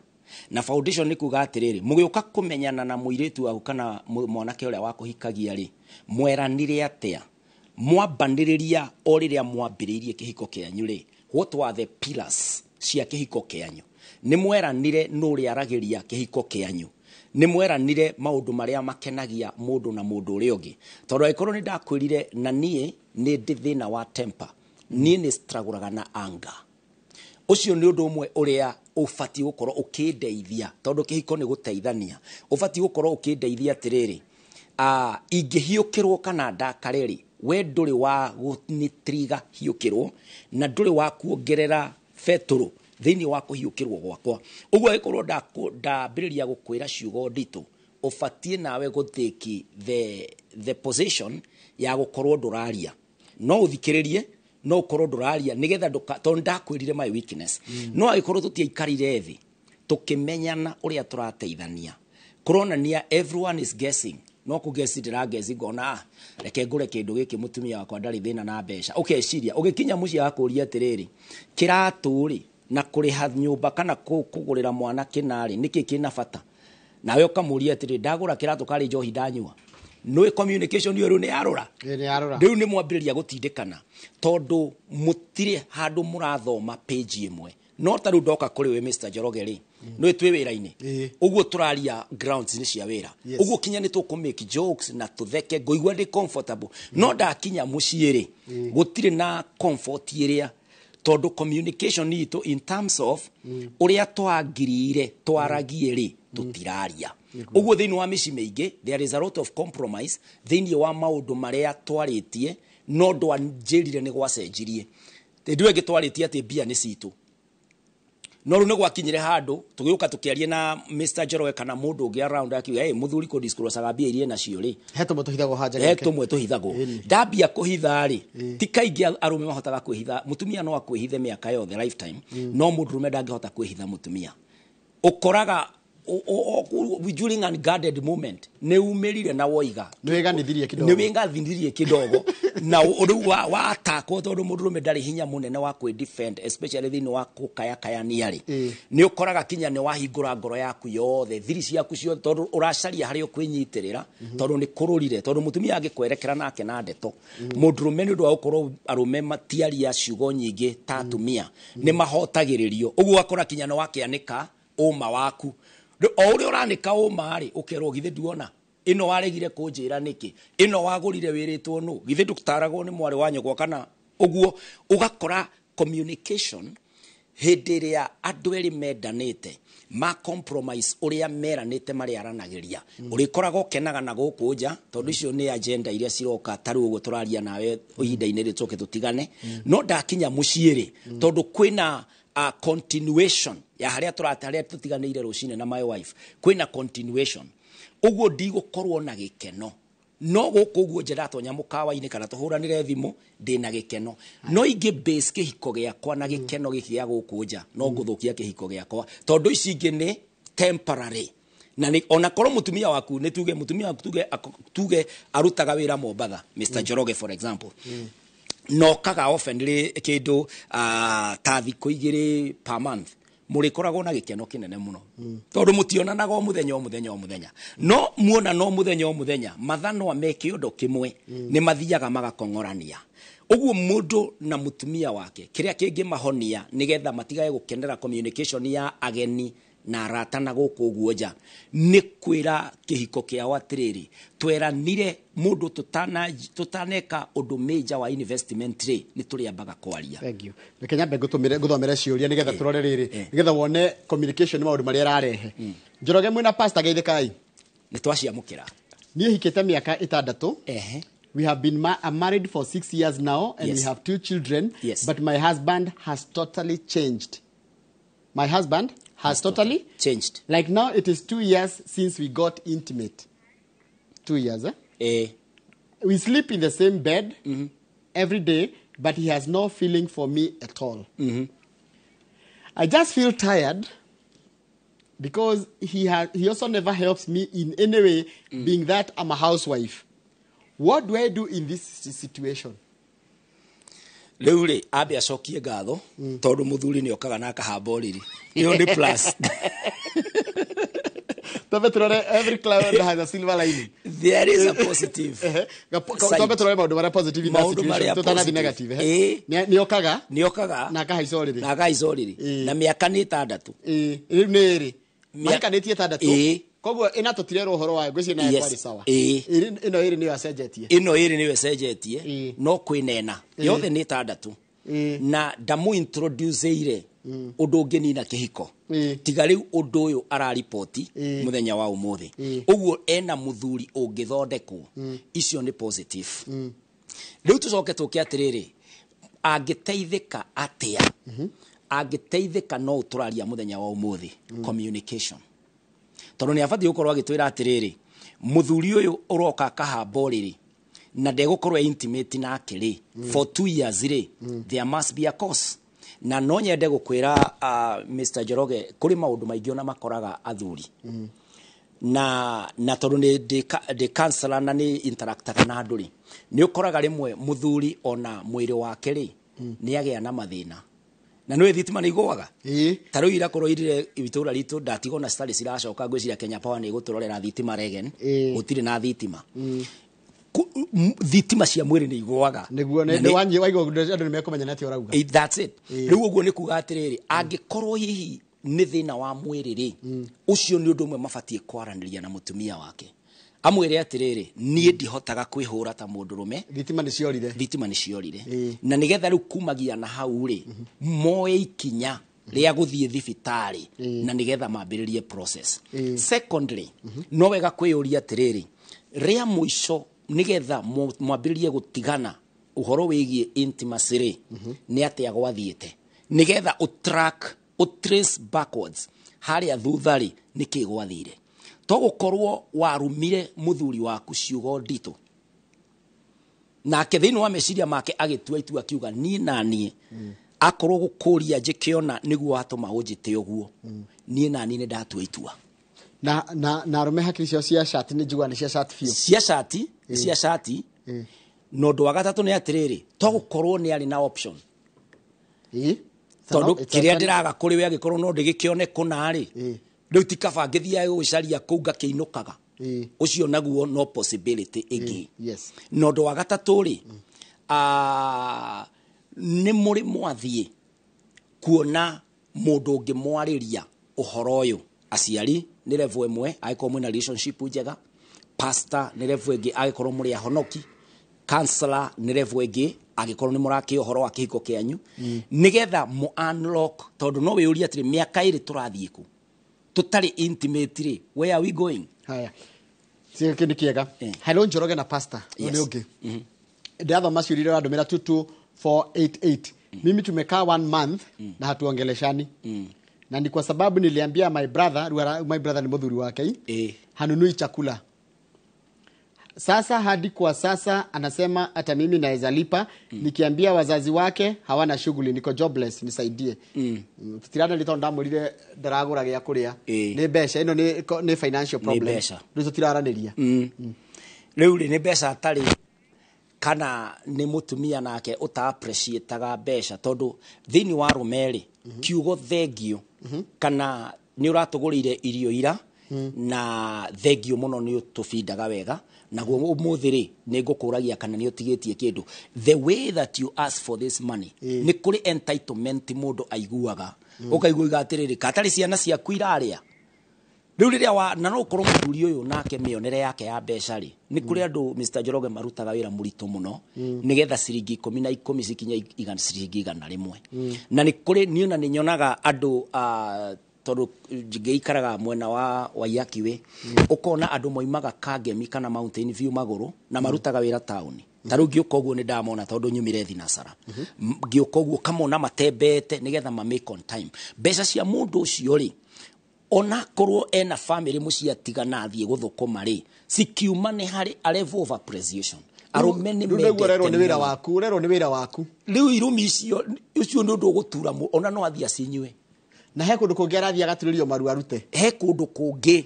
na foundation nĩ kuga atĩrĩrĩ, mũgĩũka kũmenyana na mũirĩtu waku kana mwanake ũrĩa wakũhikagia rĩ, mweranire atĩa? Mwambanĩrĩria o rĩrĩa mwambĩrĩirie kĩhiko kĩanyu rĩ, what were the pillars cia kĩhiko kĩanyu? Nĩ mweranire nũ ũrĩaragĩria kĩhiko kĩanyu? Nĩ mweranire maũndũ marĩa makenagia mũndũ na mũndũ ũrĩa ũngĩ? Tondũ angĩkorwo nĩ ndakwĩrire na niĩ nĩ ndĩ thĩna wa temper, niĩ nĩ struggle-aga na anger, ũcio nĩ ũndũ ũmwe ũrĩa ũbatiĩ gũkorwo ũkĩndeithia, tondũ kĩhiko nĩ gũteithania. Ũbatiĩ gũkorwo ũkĩndeithia atĩrĩrĩ, ingĩhiũkĩrwo kana ndakare rĩ, we ndũrĩ wa gũnitiriga hiũkĩrwo na ndũrĩ wa kuongerera betũrũ thĩinĩ wa kũhiũkĩrwo gwakwa. Ũguo angĩkorwo ndambĩrĩria gũkwĩra ciugo nditũ, ũbatiĩ nawe gũtĩki the position ya gũkorwo ndũraria, no ũthikĩrĩrie, no ũkorwo ndũraria nĩgetha tondũ ndakwĩrire my weakness. No angĩkorwo tũtiaikarire thĩ tũkĩmenyana ũrĩa tũrateithania, kũronania everyone is guessing. No kũgesi ndĩrangeci ngona, reke ngũre kĩndũ gĩkĩ, mũtumia wakwa ndarĩ thĩna na mbeca. Ũkeciria ũgĩkinya mũciĩ agakũria atĩrĩrĩ, kĩratũ rĩ na kũrĩha nyũmba kana kũgũrĩra mwana kĩna rĩ, nĩkĩ kĩna bata? Nawe ũkamũria atĩrĩ, ndagũra kĩratũ karĩ njohi ndanyua. Nĩ communication ĩyo rĩu nĩ yarũra. Nĩ yarũra. Rĩu nĩ mwambĩrĩria gũtindĩkana, tondũ mũtirĩ handũ mũrathoma page ĩmwe. No ta rĩu ndoka kũrĩ we Mr. Njoroge rĩ, nĩ twĩ wĩra-inĩ, ũguo tũraria grounds nĩ cia wĩra, ũguo kinya nĩ tũkũ make jokes na tũtheke, ngũigua ndĩ comfortable. No ndakinya mũciĩ rĩ, gũtirĩ na comfort ĩrĩa, tondũ communication itũ in terms of ũrĩa twangiriire twaragie rĩ, tũtiraria. Ũguo thĩinĩ wa mĩciĩ mĩingĩ there is a lot of compromise thĩinĩ wa maũndũ marĩa twarĩtie, no ndwanjĩrire nĩ gwacenjirie. Hĩndĩ ĩyo ĩngĩ twarĩtie atĩ mbia nĩ citũ, no rĩu nĩ gwakinyire handũ tũgĩũka tũkĩaria na Mr. Njoroge kana mũndũ ũngĩ around akiuga, hey, mũthuri kũ disclose-aga mbia iria nacio rĩ, he tũmwe tũhithagwo haja he tũmwe tũhithagwo. Ndambia kũhitha rĩ, ti kaingĩ arũme mahotaga kwĩhitha. Mũtumia no akwĩhithe mĩaka yothe, lifetime, no mũndũrũme ndangĩhota kwĩhitha mũtumia. Ũkoraga during unguarded moment nĩ umĩrire na woiga nĩ wĩganithirie kidogo, nĩ wĩganithirie kidogo, na rĩu watakwo, tondũ mũndũrũme ndarĩ hinya mũnene wa kwĩ defend, especially thĩinĩ wa kũkayakayania rĩ, nĩ ũkoraga kinya nĩ wahingũra ngoro yaku yothe, thiri ciaku ciothe, tondũ ũracaria harĩa ũkwĩnyitĩrĩra, tondũ nĩ kũrũrire. Tondũ mũtumia angĩkwerekera nake na ndeto, mũndũrũme nĩ ũndũ wa gũkorwo arũme matiaria ciugo nyingĩ ta atumia, nĩ mahotagĩrĩrio. Ũguo ũgakora kinya nĩ wakĩanĩka ũma waku. O ũrĩa ũranĩka ũma rĩ, ũkerwo githĩ nduona ĩno waregire kũnjĩra nĩkĩ, ĩno wagũrire wĩrĩtwo nũ, githĩ ndũtaragwo nĩ mwarĩ wa nyũkwa kana ũguo. Ũgakora communication hĩndĩ ĩrĩa andũ erĩ mendanĩte ma compromise ũrĩa meranĩte marĩaranagĩria, ũrĩkoraga ũkenaga na gũkũ nja, tondũ icio nĩ agenda iria ciroka. Ta rĩu ũguo tũraria nawe ihinda-inĩ rĩ, tũke tũtigane, no ndakinya mũciĩ rĩ, tondũ kwĩna continuation ya harĩa tũrate, harĩa tũtiganĩire rũcinĩ na my wife, kwĩna continuation, ũguo ndigũkorwo na gĩkeno. No gũkũ ũguo nja ndatonya mũkawa-inĩ kana tũhũranĩre thimũ, ndĩna gĩkeno. No ingĩ base kĩhiko gĩakwa na gĩkeno gĩkĩ gĩa gũkũ nja, no ngũthũkia kĩhiko gĩakwa, tondũ ici ingĩ nĩ temporary. Na nĩ ona korwo mũtumia waku, nĩ tuge mũtumia waku, tuge arutaga wĩra Mombatha, Mr. Njoroge for example, nokaga often rĩ kĩndũ ta thikũ 2 per month. Mũrĩkoragwo na gĩkeno kĩnene mũno, tondũ mũtionanaga o mũthenya o mũthenya o mũthenya, no muona no mũthenya o mũthenya mathanwa me kĩondo kĩmwe, nĩ mathiaga magakong'orania. Ũguo mũndũ na mũtumia wake, kĩrĩa kĩngĩmahonia nĩgetha matigage gũkenera communication ya ageni na arata na gũkũ ũguo nja, nĩ kwĩra kĩhiko kĩao atĩrĩrĩ, tweranire mũndũ tũtaneka ũndũ major wa investment rĩ, nĩ tũrĩambaga kwaria. Thank you. Reke nyambe ngũtũmĩre ngũthomere ciũria nĩgetha tũrore rĩrĩ, nĩgetha wone communication nĩ maũndũ marĩa ĩrarehe. Njoroge mwĩna pastor, geithĩkai. Nĩ twaciamũkĩra. Niĩ hikĩte mĩaka 6. We have been married for 6 years now and we have two children. But my husband has totally changed. My husband has totally changed. Like now it is 2 years since we got intimate. 2 years, eh? Eh. We sleep in the same bed every day, but he has no feeling for me at all. I just feel tired because he also never helps me in any way, being that I'm a housewife. What do I do in this situation? Rĩu rĩ, ambe acokie ngatho tondũ mũthuri nĩ okaga na akahamba ũrĩrĩ. Ĩyo nĩ plus. Twambe turore, every cloud has a silver lining. There is a positive side. Twambe turore maũndũ marĩa positive in that Maũndũ situation. marĩa Tũtanathiĩ positive. negative. Nĩ okaga nĩ okaga na akahaica ũrĩrĩ. Na akahaica ũrĩrĩ, na mĩaka nĩ 6. Rĩu nĩ ĩrĩ. Mahikanĩtie 6. Koguo ĩna tũtirerwo ũhoro wayo, ngwĩciria nayo kwarĩ sawa. Ĩno ĩrĩ nĩyo acenjetie. Ĩno ĩrĩ nĩyo ĩcenjetie, no kwĩnena yothe nĩ 6 na ndamũ-introduceire ũndũ ũngĩnina kĩhiko tiga rĩu ũndũ ũyũ araripoti mũthenya wa ũmũthĩ. Ũguo ena mũthuri ũngĩthondekwo. Icio nĩ positive. Rĩu tũcoke tũke atĩrĩrĩ, angĩteithĩka atĩa? Angĩteithĩka no tũraria mũthenya wa ũmũthĩ, communication, tondũ nĩ abatiĩ gũkorwo agĩtwĩra atĩrĩrĩ, mũthuri ũyũ ũroka akahamba ũrĩrĩ na ndegũkorwo e intimate nake rĩ for 2 years rĩ, there must be a cause. Na no nyende gũkwĩra, Mr. Njoroge, kũrĩ maũndũ maingĩ ona makoraga athuri na tondũ nĩ ndĩ counselor na nĩ interactaga na andũ rĩ, nĩ ũkoraga rĩmwe mũthuri ona mwĩrĩ wake rĩ nĩ agĩa na mathĩna, na nĩ thitima nĩ igũaga. Ta rĩu irakorwo irire itũra ritũ, ndatigwo na citarĩ ciracoka. Ngwĩciria Kenya Power nĩ ĩgũtũrorera thitima regen. Gũtirĩ na thitima. Thitima cia mwĩrĩ nĩ igũaga. Nĩguo Na nĩ wanyi waigua andũ nĩ mekũmenya nĩ atĩa ũrauga. That's it. Rĩu ũguo nĩ kuga atĩrĩrĩ, angĩkorwo hihi nĩ thĩna wa mwĩrĩ rĩ, ũcio nĩ ũndũ ũmwe mabatiĩ kwaranĩria na mũtumia wake, amwĩre atĩrĩrĩ, niĩ ndihotaga kwĩhũra ta mũndũrũme. Thitima nĩ ciorire. Thitima nĩ ciorire, na nĩgetha rĩu kumagia na hau rĩ, moe ikinya rĩa gũthiĩ thibitarĩ na nĩgetha mambĩrĩrie process. Secondly, no wega kwĩyũria atĩrĩrĩ, rĩa mũico nĩgetha mwambĩrĩrie gũtigana ũhoro wĩgiĩ intimacy rĩ, nĩ atĩa gwathiĩte, nĩgetha ũtrack, ũtrace backwards harĩa thutha rĩ, nĩkĩ gwathire, to gũkorwo warumire mũthuri waku ciugo nditũ, nake thĩinĩ wa meciria make agĩtua itua akiuga, niĩ na niĩ akorwo gũkũria njĩkĩona nĩguo watũma ũnjĩte ũguo, niĩ na niĩ nĩ ndatua itua. Na arũme hakiri ciao cia cati nĩ njiguaga nĩ cia cati biũ. Cia cati, cia cati. Na ũndũ wa gatatũ nĩ atĩrĩrĩ, to gũkorwo nĩ arĩ na option, tondũ kĩrĩa ndĩraga kũrĩ we angĩkorwo no ndĩgĩkĩone kũna rĩ, rĩu ti kaba ngĩthiage gũgĩcaria kũu ngakĩinũkaga. Ũcio naguo no possibility ĩngĩ. Na ũndũ wa gatatũ rĩ, nĩ mũrĩ mwathiĩ kuona mũndũ ũngĩmwarĩria ũhoro ũyũ? Aciari nĩ level ĩmwe angĩkorwo mwĩna relationship njega, pastor nĩ level ĩngĩ angĩkorwo mũrĩ ahonoki, counselor nĩ level ĩngĩ angĩkorwo nĩ mũrakĩa ũhoro wa kĩhiko kĩanyu, nĩgetha mu unlock, tondũ no wĩyũrie atĩrĩ, mĩaka 2 tũrathiĩ kũ tũtarĩ intimate rĩ, where are we going? Haya, cio kĩndũ kĩega. Hello Njoroge na pastor. Ũyũ nĩ ũngĩ ndĩrathoma ciũria iria ũrandũmĩra 22488. Mimi tumekaa one month na hatuongeleshani, na ni kwa sababu niliambia my brother, my brother ni mũthuri wake, hanunui chakula. Sasa hadi kwa sasa anasema hata mimi naweza lipa. Nikiambia wazazi wake hawana shughuli. Niko jobless, nisaidie. Tutirana rito ndamwĩrire ndaragũra gĩa kũrĩa, nĩ mbeca ĩno, nĩ financial Nĩ problem. mbeca. Rĩu tũtiraranĩria. Rĩu rĩ, nĩ mbeca atarĩ Kana nĩ mũtumia nake ũta appreciataga mbeca, tondũ thĩinĩ wa rũme rĩ, kiugo thengio kana nĩ ũratũgũrĩire irio ira na thengio mũno, nĩ ũtũbindaga wega, naguo ũmũthĩ rĩ, nĩ ngũkũragia kana nĩ ũtigĩtie kĩndũ. The way that you ask for this money, nĩ kũrĩ entitlement mũndũ aiguaga, ũkaigua iga atĩrĩrĩ, katarĩ ciana ciaku irarĩa rĩu rĩrĩa wa na no ũkorwo mũthuri ũyũ nake mĩonere yake ya mbeca rĩ, nĩ kũrĩ andũ, Mr. Njoroge, marutaga wĩra mũritũ mũno nĩgetha ciringi 10 na 10 cikinye igana, ciringi 100. Na nĩ kũrĩ niĩ ona nĩ nyonaga andũ, tondũ ngĩikaraga mwena wa Waiyaki Way, ũkona andũ moimaga Kangemi kana Mountain View magũrũ na marutaga wĩra taũni. Ta rĩu ngĩũka ũguo nĩ ndamona, tondũ nyumire thinacara, ngĩũka ũguo kamona matembete nĩgetha ma make on time. Mbeca cia mũndũ ũcio rĩ, onakorwo ena family mũciĩ atigana athiĩ gũthũkũma rĩ, cikiuma nĩ harĩ a level of appreciation. Arũme nĩ Rĩu nĩguo ũrerwo nĩ wĩra mũno. waku, ũrerwo nĩ wĩra waku. Rĩu irumi icio, ũcio nĩ ũndũ ũgũtura ona no athiĩ acinyue. Na he kũndũ kũngĩ arathiĩ agaturĩrio maru arute. He kũndũ kũngĩ,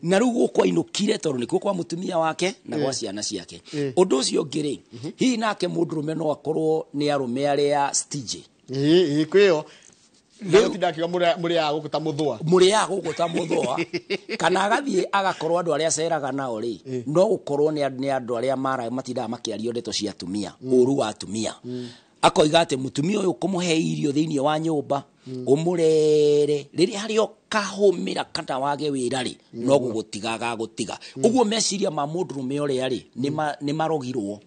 na rĩu gũkũ ainũkire tondũ nĩkuo kwa mũtumia wake na gwa ciana ciake. Ũndũ ũcio ũngĩ rĩ, hihi nake mũndũrũme no akorwo nĩ arũme arĩa stingy. Ĩĩ, kwĩyo rĩu tindakiuga mũrĩaga gũkũ ta mũthũa. Mũrĩaga gũkũ ta mũthũa, kana agathiĩ agakorwo andũ arĩa aceraga nao rĩ, no gũkorwo nĩ andũ arĩa mara matindaga makĩario ndeto cia atumia, ũru wa atumia. Akoiga atĩ mũtumia ũyũ kũmũhe irio thĩinĩ wa nyũmba, ũmũrere, rĩrĩa harĩa ũkahũmĩra kana wage wĩra rĩ, no gũgũtiga agagũtiga. Ũguo meciria ma mũndũrũme ũrĩa rĩ, nĩ marogirwo.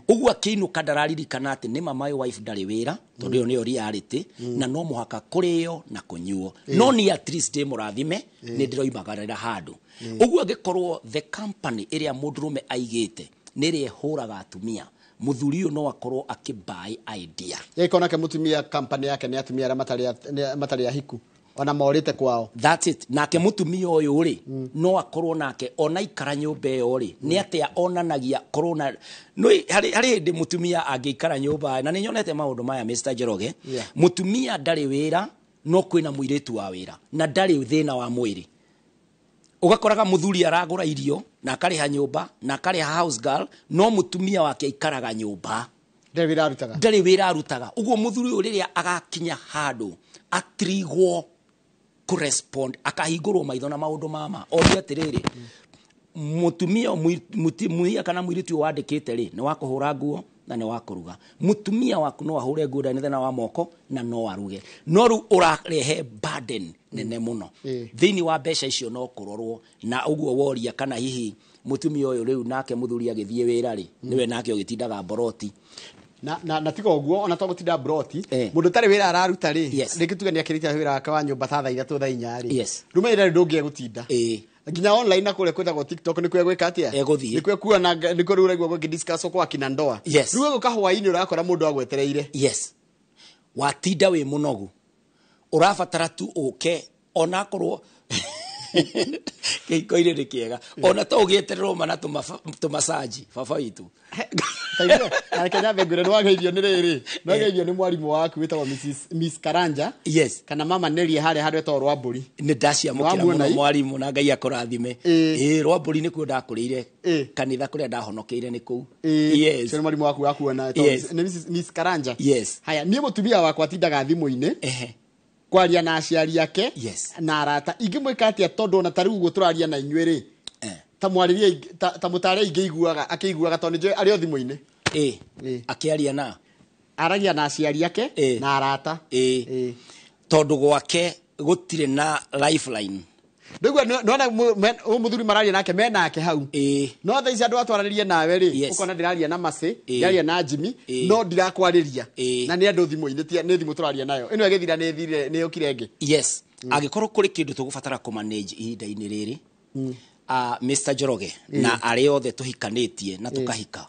Ũguo akĩinũka ndararirikana atĩ nĩ ma my wife ndarĩ wĩra, tondũ ĩyo nĩyo reality, na no mũhaka kũrĩo na kũnyuo, no ni at least ndĩ mũrathime, nĩ ndĩroimagarĩra handũ. Ũguo angĩkorwo the company ĩrĩa mũndũrũme aigĩte nĩ ĩrĩa ĩhũraga atumia, mũthuri ũyũ no akorwo akĩbuy idea. Gĩkorwo nake mũtumia company yake nĩ atumia arĩa matarĩ ahiku ona morĩte kwao. That's it. Nake mũtumia ũyũ rĩ, no akorwo nake ona ikara nyũmba ĩyo rĩ, nĩ atĩa onanagia korwo na no harĩ hĩndĩ mũtumia angĩikara nyũmba, na nĩ nyonete maũndũ maya, Mr. Njoroge. Mũtumia ndarĩ wĩra, no kwĩna mũirĩtu wa wĩra na ndarĩ thĩna wa mwĩrĩ. Ũgakoraga mũthuri aragũra irio na akarĩha nyũmba na akarĩha house girl, no mũtumia wake aikaraga nyũmba. Ndarĩ wĩra arutaga. Ndarĩ wĩra arutaga. Ũguo mũthuri ũyũ rĩrĩa agakinya handũ atrigwo kũrespond, akahingũrwo maitho na maũndũ mama, orie atĩrĩrĩ, mũtumia mũtumia kana mũirĩtu ũyũ wandĩkĩte rĩ, nĩ wa kũhũra nguo na nĩ wa kũruga. Mũtumia waku no ahũre nguo, ndarĩ na thĩna wa moko, na no aruge, no rĩu ũrarehe burden nene mũno thĩinĩ wa mbeca icio. No kũrorwo na ũguo woria kana hihi mũtumia ũyũ rĩu nake mũthuri agĩthiĩ wĩra rĩ, nĩwe nake ũgĩtindaga mboroti. Na tiga ũguo, ona to gũtinda mbroti, mũndũ ũtarĩ wĩra araruta rĩ, rĩngĩ tuge nĩ akĩrĩkia wĩra wake wa nyũmba ta thaa 3, thaa 4 rĩ, rĩu ndũngĩe gũtinda nginya online na kũrĩa kwĩtagwo TikTok, nĩkuo egwĩka atĩa? Egũthiĩ. Nĩkuo ekuona, nĩkuo rĩu ũraigua gũkĩdiscuss kwa kina ndoa. Rĩu egũka hwaĩ-inĩ, ũrakora mũndũ agwetereire. Yes, watinda wĩ mũnogu, ũrabatara tu ũke, onakorwo kĩhiko-inĩ nĩ kĩega, ona to ũgĩetererwo mana tũmacaji baba witũ. Taigua, na reke nyambe ngwĩre nĩ wageithio nĩ rĩrĩ, nĩ wageithio nĩ mwarimũ waku wĩtagwo Mrs. Miss Karanja kana Mama Neria harĩa handũ etagwo Rwambũri. Nĩ ndaciamũkĩra. Nĩwamuona mũno i? Mwarimũ, na Ngai akũrathime. Ĩĩ, Rwambũri nĩkuo ndakũrĩire, kanitha kũrĩa ndahonokeire nĩ kũu. Ũcio nĩ mwarimũ waku wakuona etagwo nĩ Mrs. Miss Karanja. Haya, niĩ mũtumia wakwa atindaga thimũ-inĩ kwaria na aciari ake na arata. Ingĩmwĩka atĩa? Tondũ ona ta rĩu ũguo tũraria na inyuĩ rĩ, ta mwarĩrie ta mũtare ingĩiguaga akĩiguaga, tondũ nĩnjũĩ arĩ o thimũ-inĩ. Akĩaria na Aragia na aciari ake na arata. Tondũ gwake gũtirĩ na lifeline. Ndĩgua nona ũyũ mũthuri mararia nake menake hau, no thaa ici andũ atwaranĩrie nawe rĩ, ũkona ndĩraria na Macĩ, ndĩraria na Jimmy, no ndirakwarĩria na nĩ andũ thimũ-inĩ, nĩ thimũ tũraria nayo ĩno ĩgĩthira nĩ thire nĩ yũkire ĩngĩ. Yes, angĩkorwo kũrĩ kĩndũ tũgũbatara kũmanage ihinda-inĩ rĩrĩ, Mr. Njoroge na arĩa othe tũhikanĩtie na tũkahika,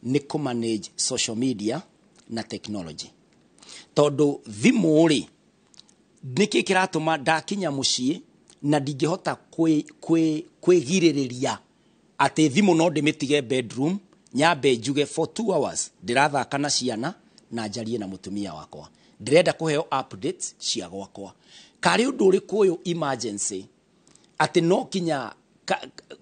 nĩ kũmanage social media na technology, tondũ thimũ rĩ, nĩkĩ kĩratũma ndakinya mũciĩ na ndingĩhota kwĩgirĩrĩria atĩ thimũ no ndĩmĩtige bedroom, nyambe njuge for 2 hours ndĩrathaka na ciana na njarie na mũtumia wakwa, ndĩrenda kũheo updates cia gwakwa, karĩ ũndũ ũrĩkũ ũyũ emergency atĩ no kinya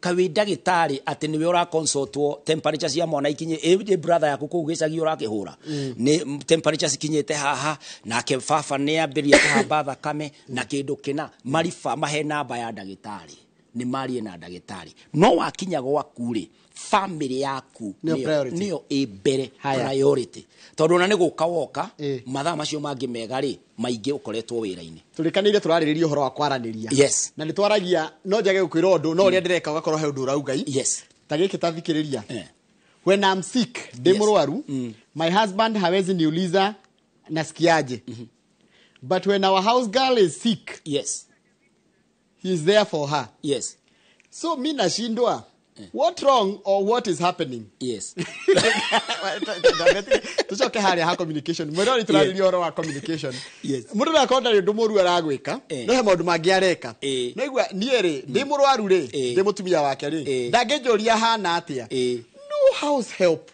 Ka wĩ ndagĩtarĩ atĩ nĩwe ũraconsultwo temperature cia mwana ikinye ĩ brother yaku kũu gĩcagi ũrakĩhũra nĩ temperature cikinyĩte haha, nake baba nĩ ambĩrĩria kũhamba thakame na kĩndũ kĩna mariba mahe namba ya ndagĩtarĩ, nĩ marie na ndagĩtarĩ. No wakinya gwaku rĩ, family yaku nĩyo priority. Nĩyo ĩ mbere. Haya. Priority, tondũ ona nĩ gũka woka mathaa macio mangĩ mega rĩ, maingĩ ũkoretwo wĩra-inĩ. Tũrĩkanĩire tũrarĩrĩria ũhoro wa kwaranĩria. Na nĩ twaragia, no njage gũkwĩra ũndũ, no ũrĩa ndĩreka ũgakorwo he ũndũ ũrauga. Ta gĩkĩ, ta thikĩrĩria. When I'm sick, ndĩ mũrwaru, my husband hawezi niuliza nasikiaje, but when our house girl is sick, he is there for her. So mi nashindwa, what wrong or what is happening? Tucoke harĩa ha communication. Mwĩrori, tũrarĩria ũhoro wa communication. Mũndũ no akorwo ndarĩ ũndũ mũru aragwĩka, no he maũndũ mangĩ areka. No igua niĩ rĩ, ndĩ mũrwaru rĩ, ndĩ mũtumia wake rĩ, ndangĩnjũria hana atĩa. No house help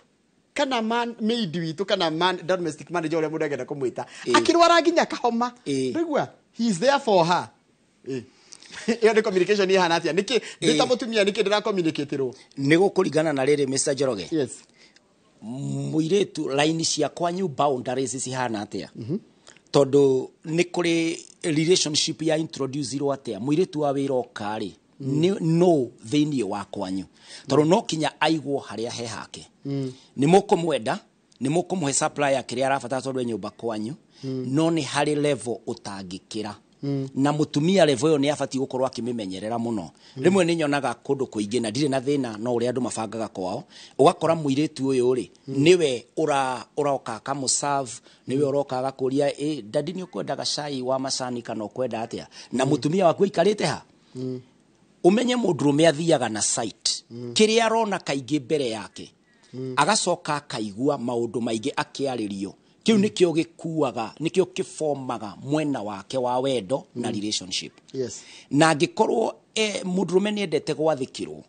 kana man maid witũ kana man, domestic manager ũrĩa mũndũ angĩenda kũmwĩta, akĩrwara nginya kahoma, ndũigua he is there for her. Ĩyo nĩ communication ihana atĩa? Nĩkĩ ndĩ ta mũtumia, nĩkĩ ndĩracommunicatĩrwo? Nĩ gũkũringana na rĩrĩ, Mr. Njoroge. Mũirĩtu, raini cia kwanyu, boundaries cihana atĩa? Tondũ nĩ kũrĩ relationship ya introduce-irwo atĩa mũirĩtu wa wĩra oka rĩ, no thĩinĩ wa kwanyu, tondũ no kinya aigwo harĩa he hake. Nĩ mũkũmwenda, nĩ mũkũmũhe supply ya kĩrĩa arabatara tondũ e nyũmba kwanyu, no nĩ harĩ level ũtangĩkĩra, na mũtumia level ĩyo nĩ abatiĩ gũkorwo akĩmĩmenyerera mũno. Rĩmwe nĩ nyonaga kũndũ kũingĩ, na ndirĩ na thĩna no ũrĩa andũ mabangaga kwao, ũgakora mũirĩtu ũyũ rĩ, nĩwe ũroka akamũserve, nĩwe ũroka agakũria, "Ĩ dadi, nĩ ũkwendaga cai wa macani kana ũkwenda atĩa?" Na mũtumia waku aikarĩte ha. Ũmenye mũndũrũme athiaga na sight, kĩrĩa arona kaingĩ mbere yake, agacoka akaigua maũndũ maingĩ akĩarĩrio. Kĩu nĩkĩo gĩkuaga, nĩkĩo kĩbomaga mwena wake wa wendo na relationship. Na angĩkorwo mũndũrũme nĩ endete gwathĩkĩrwo.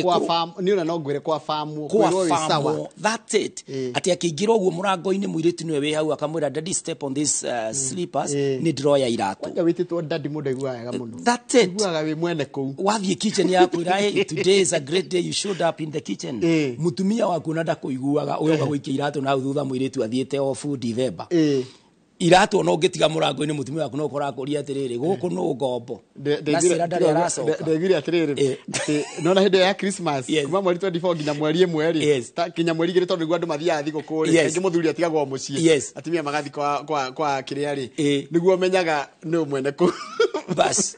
Kwa farm nĩ ona no ngwĩre kwa farm kwa kwĩrwo wĩ sawa. Famo, that's it. Atĩ akĩingĩra ũguo mũrango-inĩ, mũirĩtu nĩwe wĩ hau akamwĩra, "Daddy, step on these slippers, nĩ ndĩroya iratũ." Kwanja wĩtĩtwo daddy, mũndũ aiguaga wega mũno. That's it. Aiguaga wĩ mwene kũu. Wathiĩ kitchen yakwĩra, "Hey, today is a great day you showed up in the kitchen." Mũtumia waku ona ndakũiguaga, ũgoka gũikia iratũ na hau thutha, mũirĩtu athiĩte off December iratũ, ona ũngĩtiga mũrango-inĩ, mũtumia waku no ũkora akũria atĩrĩrĩ, "Gũkũ nũ ngombo?" Na cira ndarĩ aracoka. Ndaiguire atĩrĩrĩ, atĩ nona hĩndĩ ya Christmas, kuma mweri 24 nginya mweri 1 rĩ, nginya mweri 2, tondũ nĩguo andũ mathiaga thigũkũ rĩ, kaingĩ mũthuri atigagwo mũciĩ, atumia magathi kwa kĩrĩa rĩ, nĩguo menyaga nĩ mwene kũu. Bas.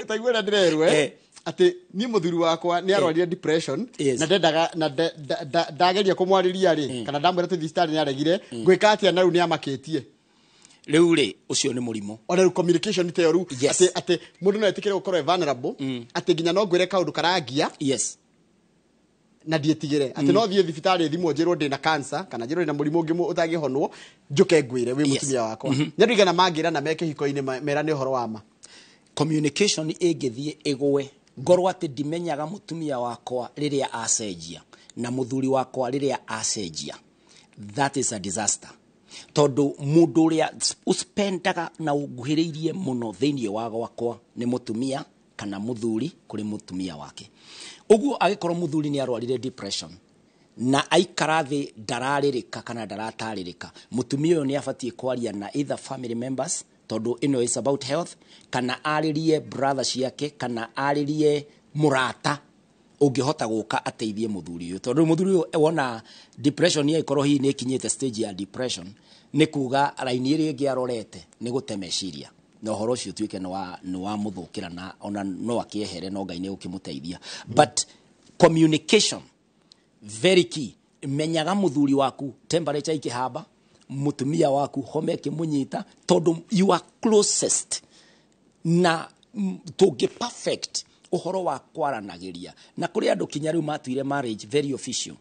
Taigua ũrĩa ndĩrerwo, atĩ niĩ mũthuri wakwa nĩ arwarire depression na ndendaga na ndageria kũmwarĩria rĩ, kana ndamwĩra tũthiĩ thibitarĩ, nĩ aregire. Ngwĩka atĩa? Na rĩu nĩ amakĩtie. Rĩu rĩ, ũcio nĩ mũrimũ. Ona rĩu communication ta ĩyo rĩu, atĩ mũndũ no etĩkĩre gũkorwo e vulnerable, atĩ nginya no ngwĩre kaũndũ karangia na ndiĩtigĩre atĩ no thiĩ thibitarĩ thimwo, njĩrwo ndĩna cancer kana njĩrwo ndĩna mũrimũ ũngĩ ũtangĩhonwo, njũke ngwĩre wĩ mũtumia wakwa. Nĩ andũ igana mangĩra na me kĩhiko-inĩ merane ũhoro wa ma. Communication ĩngĩthiĩ ĩgwe, ngorwo atĩ ndimenyaga mũtumia wakwa rĩrĩa acenjia na mũthuri wakwa rĩrĩa acenjia, that is a disaster, tondũ mũndũ ũrĩa ũspendaga na ũnguhĩrĩirie mũno thĩinĩ wa gwakwa nĩ mũtumia kana mũthuri kũrĩ mũtumia wake. Ũguo angĩkorwo mũthuri nĩ arwarire depression na aikara thĩ ndararĩrĩka kana ndaratarĩrĩka, mũtumia ũyũ nĩ abatiĩ kwaria na either family members, tondũ ĩno is about health, kana arĩrie brother ciake, kana arĩrie mũrata ũngĩhota gũka ateithie mũthuri ũyũ, tondũ mũthuri ũyũ wona depression ĩkorwo hihi nĩ ĩkinyĩte stage ya depression, nĩ kuga raini ĩrĩa ĩngĩ arorete nĩ gũte meciria na ũhoro ũcio ũtuĩke nĩ wa mũthũkĩra, na ona no akĩehere, no Ngai nĩ gũkĩmũteithia. But communication very key. Menyaga mũthuri waku temperature ikĩhamba, mũtumia waku homa ĩkĩmũnyita, tondũ you are closest na tũngĩ perfect ũhoro wa kwaranagĩria. Na kũrĩ andũ kinya rĩu matuire marriage very official.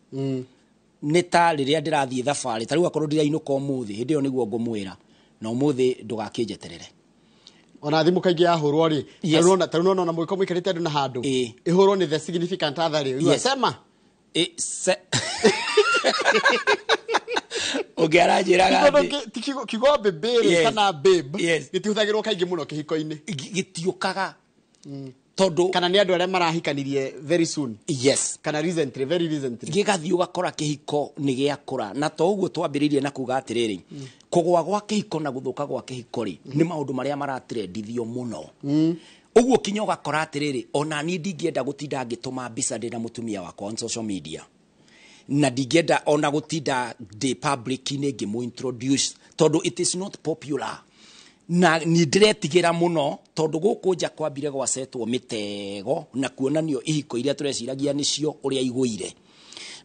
Nĩ ta rĩrĩa ndĩrathiĩ thabarĩ, ta rĩu akorwo ndĩrainũka ũmũthĩ, hĩndĩ ĩyo nĩguo ngũmwĩra, na ũmũthĩ ndũgakĩnjeterere. Ona thimũ kaingĩ yahũrwo rĩ, ta rĩu nona mũgĩkorwo mũikarĩte andũ na handũ, ĩhũrwo nĩ the significant other rĩ, sema. Ũngĩ aranjĩraga atĩ Ti kiugo baby rĩ Yes. kana babe Yes. gĩtihũthagĩrwo kaingĩ mũno kĩhiko-inĩ. Gĩtiũkaga tondũ kana nĩ andũ arĩa marahikanirie very soon. Yes. Kana recently, very recently. Gĩgathiĩ ũgakora kĩhiko nĩ gĩakũra, na to ũguo twambĩrĩirie na kuga atĩrĩrĩ, kũgũa gwa kĩhiko na gũthũka gwa kĩhiko rĩ, nĩ maũndũ marĩa maratrendithio mũno. Ũguo kinya ũgakora atĩrĩrĩ, ona niĩ ndingĩenda gũtinda ngĩtũma mbica ndĩ na mũtumia wakwa on social media, na ndingĩenda ona gũtinda ndĩ public-inĩ ngĩmũ-introduce, tondũ it is not popular. Na nĩ ndĩretigĩra mũno tondũ gũkũ nja kwambire gwacetwo mĩtego na kuonanio ihiko iria tũreciragia nĩcio ũrĩa igũire.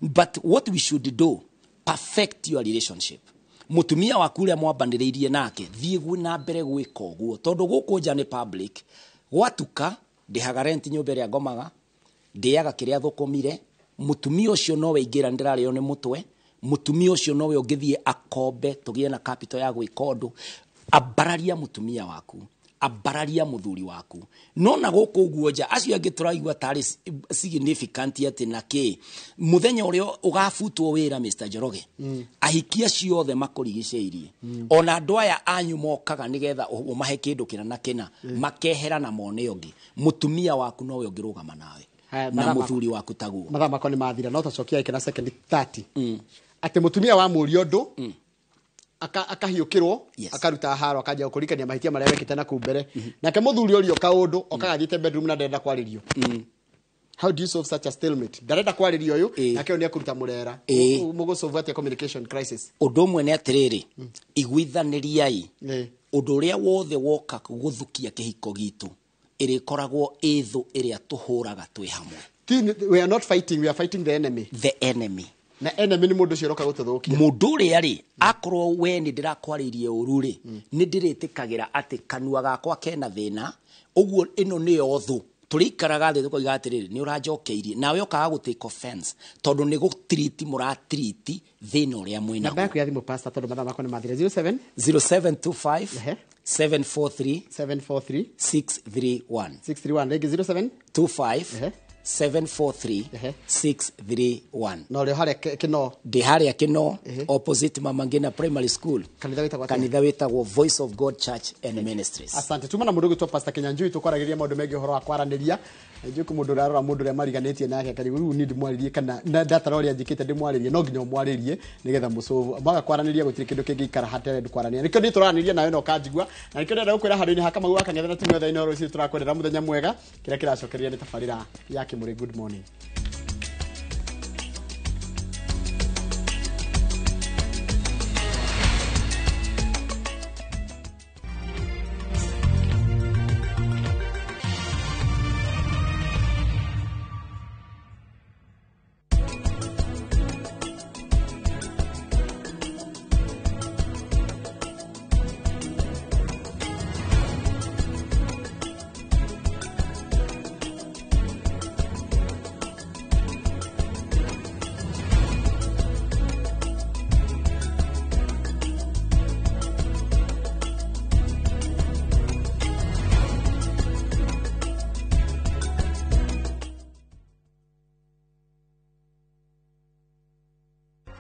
But what we should do, perfect your relationship. Mũtumia waku ũrĩa mwambanĩrĩirie nake, thiĩ na mbere gwĩka ũguo, tondũ gũkũ nja nĩ public. Gwatuka ndĩhaga rent nyũmba ĩrĩa ngomaga, ndĩaga kĩrĩa thũkũmire, mũtumia ũcio nowe ingĩra nĩndĩrarĩo nĩ mũtwe, mũtumia ũcio nowe ũngĩthiĩ akombe tũgĩe na capital ya gwĩka ũndũ. Ambararia mũtumia waku, ambararia mũthuri waku. No na gũkũ ũguo nja acio angĩ tũraigua tarĩ significant atĩ na kĩ, mũthenya ũrĩa ũgabutwo wĩra Mr. Njoroge, ahiki acio othe makũrigicĩirie, ona andũ aya anyu mokaga nĩgetha ũmahe kĩndũ kĩna na kĩna, makehera na mone ũngĩ. Mũtumia waku nowe ũngĩrũgama nawe na mũthuri waku taguo. Mathaa makwa nĩ mathira, no tacokia ĩkĩ na second 30. Atĩ mũtumia wa mũria ũndũ akahiũkĩrwo, akaruta haro, akanjia gũkũririkania mahĩtia marĩa wekĩte na kũu mbere. Nake mũthuri ũria kaũndũ okaga athiĩte bedroom na ndarenda kwarĩrio. How do you solve such a stalemate? Ndarenda kwarĩrio ũyũ, nake ũyũ nĩekũruta mũrera. Mũgũsolve atĩa communication crisis? Ũndũ ũmwe nĩ atĩrĩrĩ, iguithanĩriai. Ũndũ ũrĩa wothe woka gũthukia kĩhiko gitũ ĩrĩkoragwo ĩ thũ ĩrĩa tũhũraga twĩ hamwe. We are not fighting, we are fighting the enemy. The enemy. Na enemy nĩ mũndũ ũcio ũroka gũtũthũkia. Mũndũ ũrĩa rĩ, akorwo we nĩ ndĩrakwarĩirie ũru rĩ, nĩ ndĩrĩtĩkagĩra atĩ kanua gakwa kena thĩna, ũguo ĩno nĩyo thũ. Tũrĩikaraga thĩ tũkoiga atĩrĩrĩ, nĩ ũranjokeirie, nawe ũkaga gũ take offense, tondũ nĩ gũtiriti mũratiriti thĩna ũrĩa mwĩnaguo. Namba yaku ya thimũ pastor, tondũ mathaa makwa nĩ mathira. 07 0725 743 743 631. 631. Rĩngĩ 07 25 743 631. Na ũrĩ harĩa Kĩno? Ndĩ harĩa Kĩno, opposite Mama Ngina Primary School. Kanitha wĩtagwo atĩa? Kanitha wĩtagwo Voice of God Church and Ministries. Asante. Tuma na mũndũ ũgwĩtwo Pastor Kinyanjui, tũkwaragĩria maũndũ megiĩ ũhoro wa kwaranĩria. Njũĩ kwĩ mũndũ ũrarora mũndũ ũrĩa mariganĩtie nake, karibu rĩu niĩ ndĩmwarĩrie kana ndatara ũrĩa njĩkĩte ndĩmwarĩrie, no nginya ũmwarĩrie nĩgetha mũsolve. Mwaga kwaranĩria gũtirĩ kĩndũ kĩngĩikara hatarĩ kwaranĩria. Nĩkĩo niĩ tũraranĩria nawe na ũkanjigua, na nĩkĩo ndĩrenda gũkwĩra handũ-inĩ ha Kamau wa Kang'ethe na timu yothe ya Inooro rũciũ tũrakwendera mũthenya mwega. Kĩrĩa kĩracokereria nĩ tabarĩra ya Kĩmũrĩ. Good morning.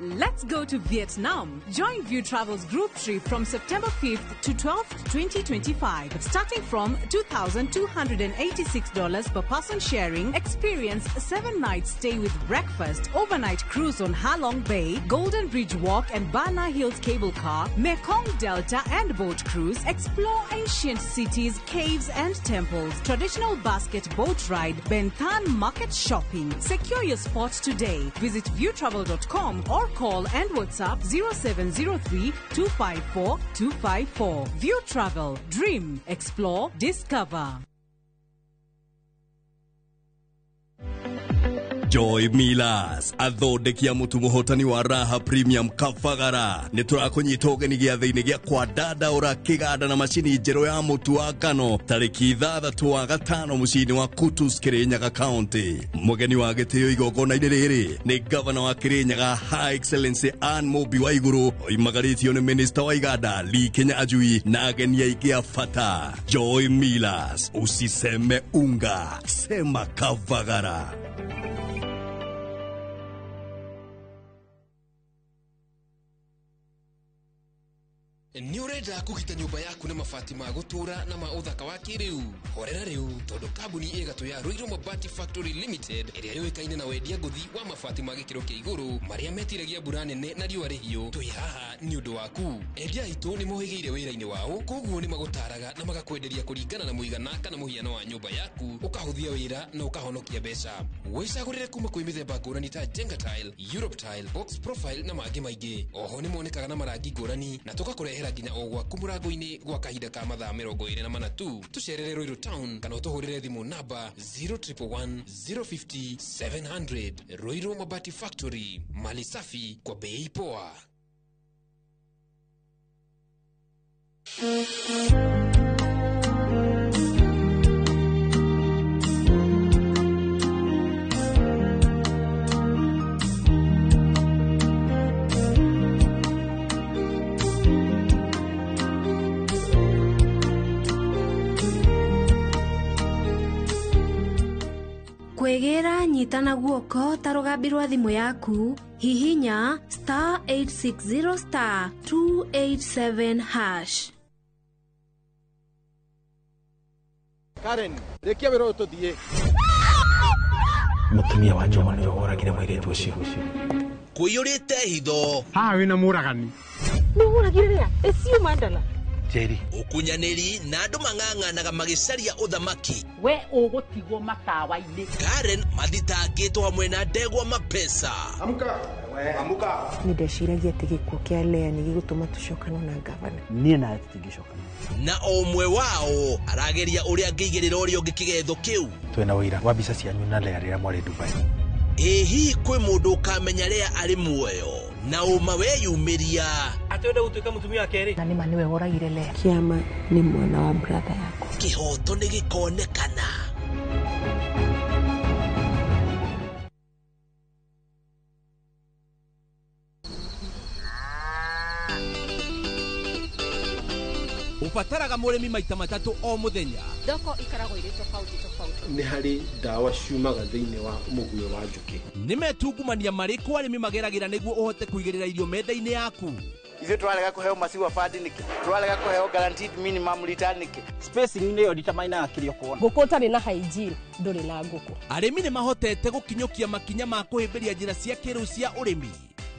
Let's go to Vietnam. Join View Travel's group trip from September 5th to 12th, 2025. Starting from $2,286 per person sharing, experience 7-night stay with breakfast, overnight cruise on Halong Bay, Golden Bridge Walk and Bana Hills Cable Car, Mekong Delta and boat cruise, explore ancient cities, caves and temples, traditional basket boat ride, Ben Thanh market shopping. Secure your spot today. Visit viewtravel.com or call and WhatsApp 0703 254 254. View Travel. Dream, explore, discover. Joy Millers athondekia mutu muhotani wa Raha Premium Kabagara nĩ tũrakũnyita ũgeni gĩathĩ-inĩ gĩa kwa Dandaũra kĩganda na macini njerũ ya mũtu wa ngano tarĩki 6 wa gatano mũciĩ-inĩ wa Kutus Kirinyaga County. Mũgeni wa gĩtĩo igongona-inĩ rĩrĩ nĩ gavana wa Kirinyaga High Excellency Ann Mũmbi wa Igũrũ oimagarĩtio nĩ Minister wa Iganda Lee Kinyanjui na ageni aingĩ a bata. Joy Millers, usiseme unga, sema Kabagara. Nĩ ũrenda kũgita nyũmba yaku na mabati ma gũtũũra na ma ũthaka wa kĩrĩu? Horera rĩu, tondũ kambuni ĩgatũ ya Ruiru Mabati Factory Limited ĩrĩa yũĩkaine na wendia ngũthi wa mabati ma gĩkĩro kĩa igũrũ marĩa metiragia mbura nene na riũa rĩhiũ, twĩ haha nĩ ũndũ waku. Endia aitũ nĩ mohĩgĩire wĩra-inĩ wao, koguo nĩ magũtaraga na magakwenderia kũringana na mũigana kana mũhiano wa nyũmba yaku, ũkahũthia wĩra na ũkahonokia mbeca. Wĩcagũrĩre kuma kwĩ mĩthemba ngũrani ta Jenga Tile, Europe Tile, Box Profile na mangĩ maingĩ. Oho nĩ monekaga na marangi ngũrani na tũgakũrehera nginya o gwaku mũrango-inĩ gwa kahinda ka mathaa 24 tu. Tũcerere Ruiru Town kana ũtũhũrĩre thimũ namba 0111 050 700. Ruiru Mabati Factory, mali safi kwa bei poa. Kwĩgĩra nyitana guoko ta rũgambi rwa thimũ yaku, hihinya star 860 star 287 hash. Karen, rĩkia wĩra ũyũ tũthiĩ. Mũtumia wa Njoma nĩwe woragire mũirĩtu ũcio. Kũiyũrĩte hitho. Haha wĩna mũragani. Nĩ ũragire rĩa? Ĩcio mandala. Njeri. Ũkunyanĩri na andũ mang'ang'anaga magĩcaria ũthamaki. We ũgũtigwo matawa-inĩ. Karen mathitangĩtwo hamwe na ndegwa mapesa. Amuka. Amuka. Nĩ ndeciragia atĩ gĩkuũ kĩa Lea nĩ gĩgũtũma tũcokane na ngavana. Niĩ nawe tũtingĩcokana. Na o ũmwe wao arageria ũrĩa angĩigĩrĩra ũrĩa ũngĩ kĩgetho kĩu. Twĩna ũira wa mbica cianyu na Lea rĩrĩa mwarĩ Dubai. Ĩ hihi kwĩ mũndũ ũkamenya Lea arĩ muoyo na ũma weyumĩria? Atĩ ũrenda gũtuĩka mũtumia wa kerĩ? Na nĩma nĩwe woragire Lea. Kĩama nĩ mwana wa brother yakwa. Kĩhoto nĩ gĩkonekana. Ũbataraga mũrĩmi maita matatũ o mũthenya. Thoko ikaragwo irĩ tofauti tofauti. Nĩ harĩ ndawa ciumaga thĩinĩ wa mũguĩ wa njũkĩ. Nĩ metungumania marĩkũ arĩmi mageragĩra nĩguo ũhote kũigĩrĩra irio metha-inĩ yaku? Ithuĩ tũrarega kũheo maciwa bandi nĩkĩ? Tũrarega kũheo guaranteed minimum return nĩkĩ? Spacing nĩyo determinaga kĩrĩa ũkuona. Ngũkũ ũtarĩ na hygiene ndũrĩ na ngũkũ. Arĩmi nĩ mahotete gũkinyũkia makinya ma kũhĩmbĩria njĩra cia kĩrĩu cia ũrĩmi.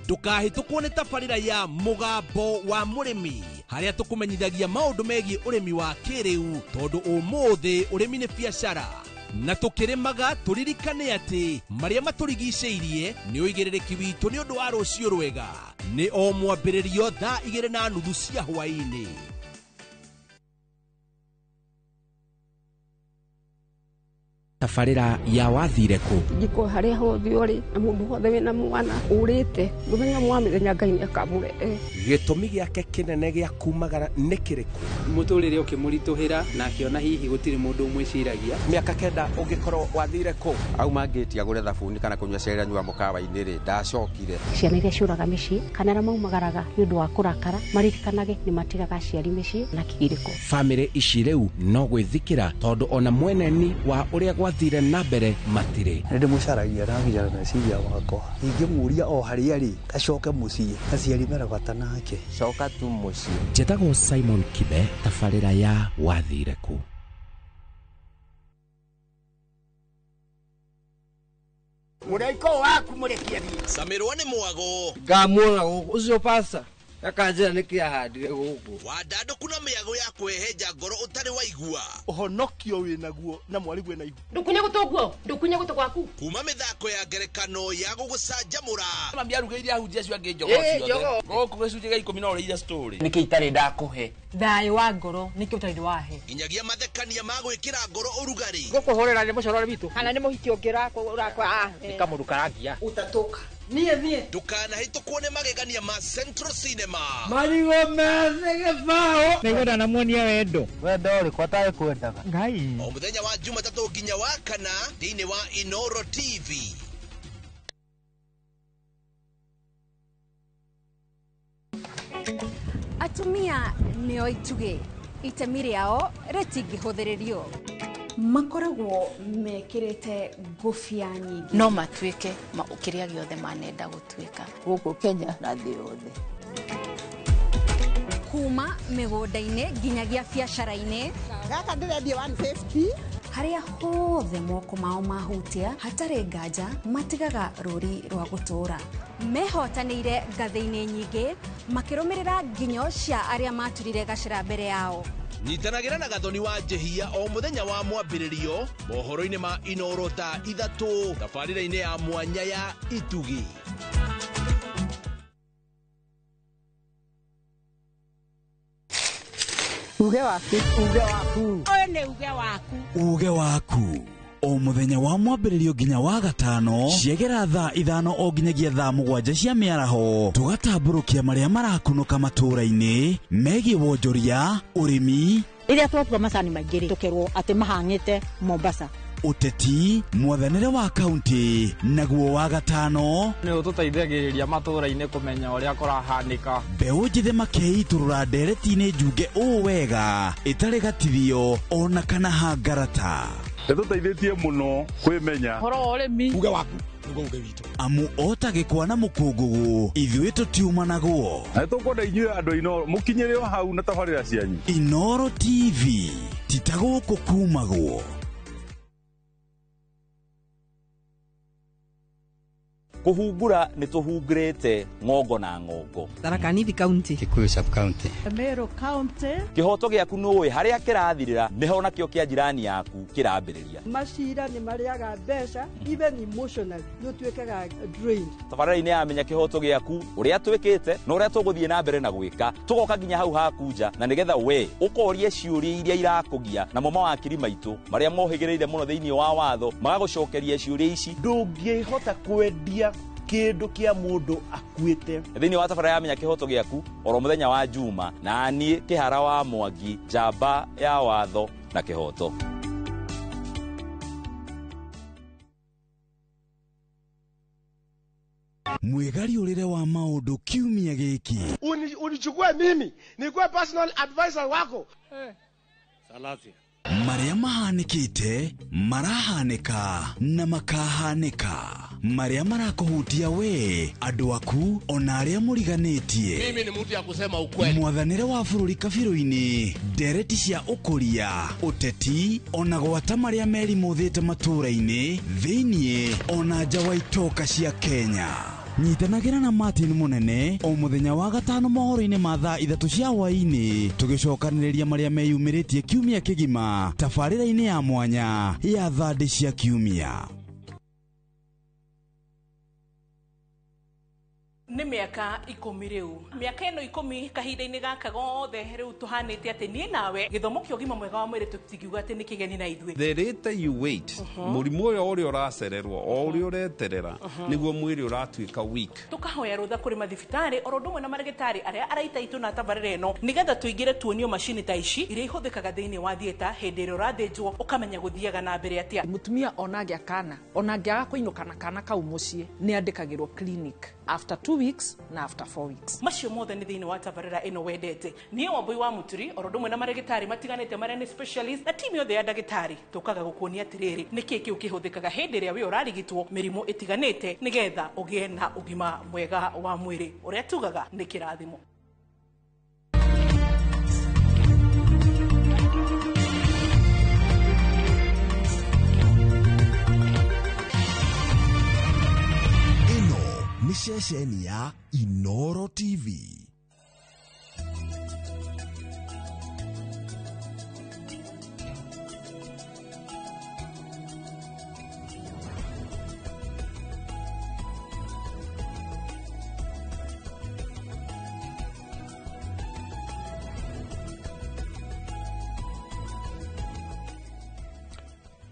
Ndũkahĩtũkwo nĩ tabarĩra ya Mũgambo wa Mũrĩmi harĩa tũkũmenyithagia maũndũ megiĩ ũrĩmi wa kĩrĩu, tondũ ũmũthĩ ũrĩmi nĩ biacara. Na tũkĩrĩmaga tũririkane atĩ marĩa matũrigicĩirie nĩ ũigĩrĩrĩki witũ nĩ ũndũ wa rũciũ rwega. Nĩ o mwambĩrĩrio thaa 2:30 cia hwaĩ-inĩ. Tabarĩra ya wathire kũ? Njiko harĩa hothe ũrĩ na mũndũ wothe wĩna mwana ũrĩte mũthenya wa mĩthenya Ngai nĩakamũrehe. Gĩtũmi gĩake kĩnene gĩa kumagara nĩ kĩrĩkũ? Mũtũrĩre ũkĩmũritũhĩra na akĩona hihi gũtirĩ mũndũ ũmwĩciragia. Mĩaka 9 ũngĩkorwo wathire kũ? Auma ngĩti agũre thabuni kana kũnyua cai anyua mũkawa-inĩ rĩ, ndacokire. Ciana iria ciũraga mĩciĩ kana arĩa maumagaraga nĩ ũndũ wa kũrakara maririkanage nĩ matigaga aciari mĩciĩ na kĩgirĩko. Bamĩrĩ ici rĩu no gwĩthikĩra, tondũ ona mweneni wa ũrĩa gwathire na mbere matirĩ. Nĩ ndĩmũcaragia na nginya meciria makwa. Ingĩmũria o harĩa arĩ acoke mũciĩ, aciari mena bata nake. Coka tu mũciĩ. Njĩtagwo Simon Kibe, tabarĩra ya wathire kũ? Mũraika waku mũrekie thiĩ. Camirwo nĩ mwago. Ngamuona gũkũ ũcio pasta akanjĩra nĩkĩ ahandire gũkũ. Wandandũku na mĩago ya kwĩhenja ngoro ũtarĩ waigua. Ũhonokio wĩnaguo na mwarigwe na ihu. Ndũkunye gũtũ guo, ndũkunye gũtũ gwaku. Kuma mĩthako ya ngerekano ya gũgũcanjamũra. Mami arugĩire ahunjia acio angĩ njogoo ciothe. Gũkũ gĩcunjĩ gĩa 10 no ũrĩire story. Nĩkĩ itarĩ ndakũhe? Thayũ wa ngoro nĩkĩ ũtarĩ wahe? Nginyagia mathekania ma gwĩkĩra ngoro ũrugarĩ. Ngũkũhũrĩra nĩ mũcorore witũ. Kana nĩ mũhiki ũngĩ ũrakwa. Nĩ kamũndũ karangia. Ũtatũka. Niĩ niĩ. Ndũkanahĩtũkwo nĩ magegania ma Central Cinema. Marigũ methĩ gĩbaũ. Nĩguo ndanamuonia wendo. Wendo ũrĩkũ atarĩ kwendaga? Ngai. O mũthenya wa Jumatatũ nginya wa kana thĩinĩ wa Inoro TV. Atumia nĩo itugĩ, itemi rĩao rĩtingĩhũthĩrĩrio. Makoragwo mekĩrĩte ngũbia nyingĩ. No matuĩke kĩrĩa gĩothe manenda gũtuĩka. Gũkũ Kenya na thĩ yothe. Kuma mĩgũnda-inĩ nginyagia biacara-inĩ. Gaka ndĩrendia 150. Harĩa hothe moko mao mahutia hatarĩ nganja matigaga rũri rwa gũtũũra. Mehotanĩire ngathĩ-inĩ nyingĩ makĩrũmĩrĩra nginyo cia arĩa maturire gacĩra mbere yao. Nyitanagĩra na Gathoni wa Njehia o mũthenya wa mwambĩrĩrio mohoro-inĩ ma Inoro thaa 3 tabarĩra-inĩ ya mwanya ya Itugi. Uge waku, uge waku. Ũyũ nĩ uge waku. Uge waku. O mũthenya wa mwambĩrĩrio nginya wa gatano ciegera thaa 5 o nginyagia thaa 7 cia mĩaraho tũgatambũrũkia marĩa marakunũka matũũra-inĩ megiĩ wonjoria, ũrĩmi. Rĩrĩa twatua macani maingĩ rĩ, tũkerwo atĩ mahang'ĩte Mombasa. Ũteti, mwathanĩre wa kaunti, naguo wa gatano nĩ ũtũteithagĩrĩria matũũra-inĩ kũmenya ũrĩa kũrahanĩka. Mbeũ njĩthĩ makeitũrũra ndereti-inĩ njunge ũũ wega ĩtarĩ gatithio ona kana hangarata. Nĩtũteithĩtie mũno kwĩmenya ũhoro wa ũrĩmi. Uge waku nĩguo uge witũ. Amu ota gĩkwa na mũkũngũgũ ithuĩ tũtiumanagwo. Na nĩtũkwenda inyuĩ andũ a Inooro mũkinyĩre o hau na tabarĩra cianyu. Inooro TV ti ta gũkũ kumagwo. Kũhungura nĩ tũhungurĩte ng'ongo na ng'ongo. Tharaka Nithi County, Kikuyu sub county, Meru County. Kĩhoto gĩaku nũĩ harĩa kĩrathirĩra nĩho nakĩo kĩa jirani yaku kĩrambĩrĩria. Macira nĩ marĩaga mbeca even emotionally nĩ ũtuĩkaga drained. Tabarĩra-inĩ ya Menya Kĩhoto Gĩaku ũrĩa twĩkĩte na ũrĩa tũgũthiĩ na mbere na gwĩka tũgoka nginya hau haku nja na nĩgetha we ũkorie ciũria iria irakũgia namo mawakiri maitũ marĩa mohĩgĩrĩire mũno thĩinĩ wa watho magagũcokeria ciũria ici. Ndũngĩhota kwendia kĩndũ kĩa mũndũ akuĩte. Thĩinĩ wa tabarĩra ya Menya Kĩhoto Gĩaku oro mũthenya wa Juma na niĩ Kĩhara wa Mwangi, njamba ya watho na kĩhoto. Mwĩgariũrĩre wa maũndũ kiumia gĩkĩ. Unichukue mimi nikuwe personal advisor wako. Salasia. Marĩa mahanĩkĩte, marahanĩka na makahanĩka. Marĩa marakũhutia we, andũ aku, ona arĩa mũriganĩtie. Mimi ni mtu ya kusema ukweli. Mwathanĩre wa bũrũri kabirũ-inĩ, ndereti cia ũkũria, ũteti, ona gwata marĩa merimũthĩte matũũra-inĩ, thĩiniĩ, ona nja wa itoka cia Kenya. Nyitanagĩra na Martin Mũnene o mũthenya wa gatano mohoro-inĩ ma thaa 3 cia hwaĩ-inĩ tũgĩcokanĩrĩria marĩa meyumĩrĩtie kiumia kĩgima tabarĩra-inĩ ya mwanya ya thandĩ cia kiumia. Nĩ mĩaka 10 rĩu. Mĩaka ĩno 10 kahinda-inĩ gaka gothe rĩu tũhanĩte atĩ niĩ nawe gĩthomo kĩa ũgima mwega wa mwĩrĩ tũtingiuga atĩ nĩ kĩgeni na ithuĩ. The later you wait, mũrimũ ũyũ ũrĩa ũracererwo o ũrĩa ũreterera nĩguo mwĩrĩ ũratuĩka weak. Tũkahoya rũtha kũrĩ mathibitarĩ oro ũndũ ũmwe na marĩgĩtarĩ arĩa araita itũ na tabarĩra ĩno nĩgetha tũingĩre tuonio macini ta ici iria ihũthĩkaga thĩinĩ wa theatre hĩndĩ ĩrĩa ũrathĩnjwo ũkamenya gũthiaga na mbere atĩa. Mũtumia ona angĩa kana ona angĩaga kũinũka na kana kau mũciĩ nĩ andĩkagĩrwo clinic after 2 weeks na after 4 weeks. Macio mothe nĩ thĩinĩ wa tabarĩra ĩno wendete. Niĩ Wambui wa Mũturi oro ũndũ ũmwe na marĩgĩtarĩ matiganĩte marĩa nĩ specialist na timu yothe ya ndagĩtarĩ tũkaga gũkuonia atĩrĩrĩ nĩkĩ kĩu kĩhũthĩkaga hĩndĩ ĩrĩa we ũrarigitwo mĩrimũ ĩtiganĩte nĩgetha ũgĩe na ũgima mwega wa mwĩrĩ ũrĩa tugaga nĩ kĩrathimo. Nĩ ceceni ya Inooro TV.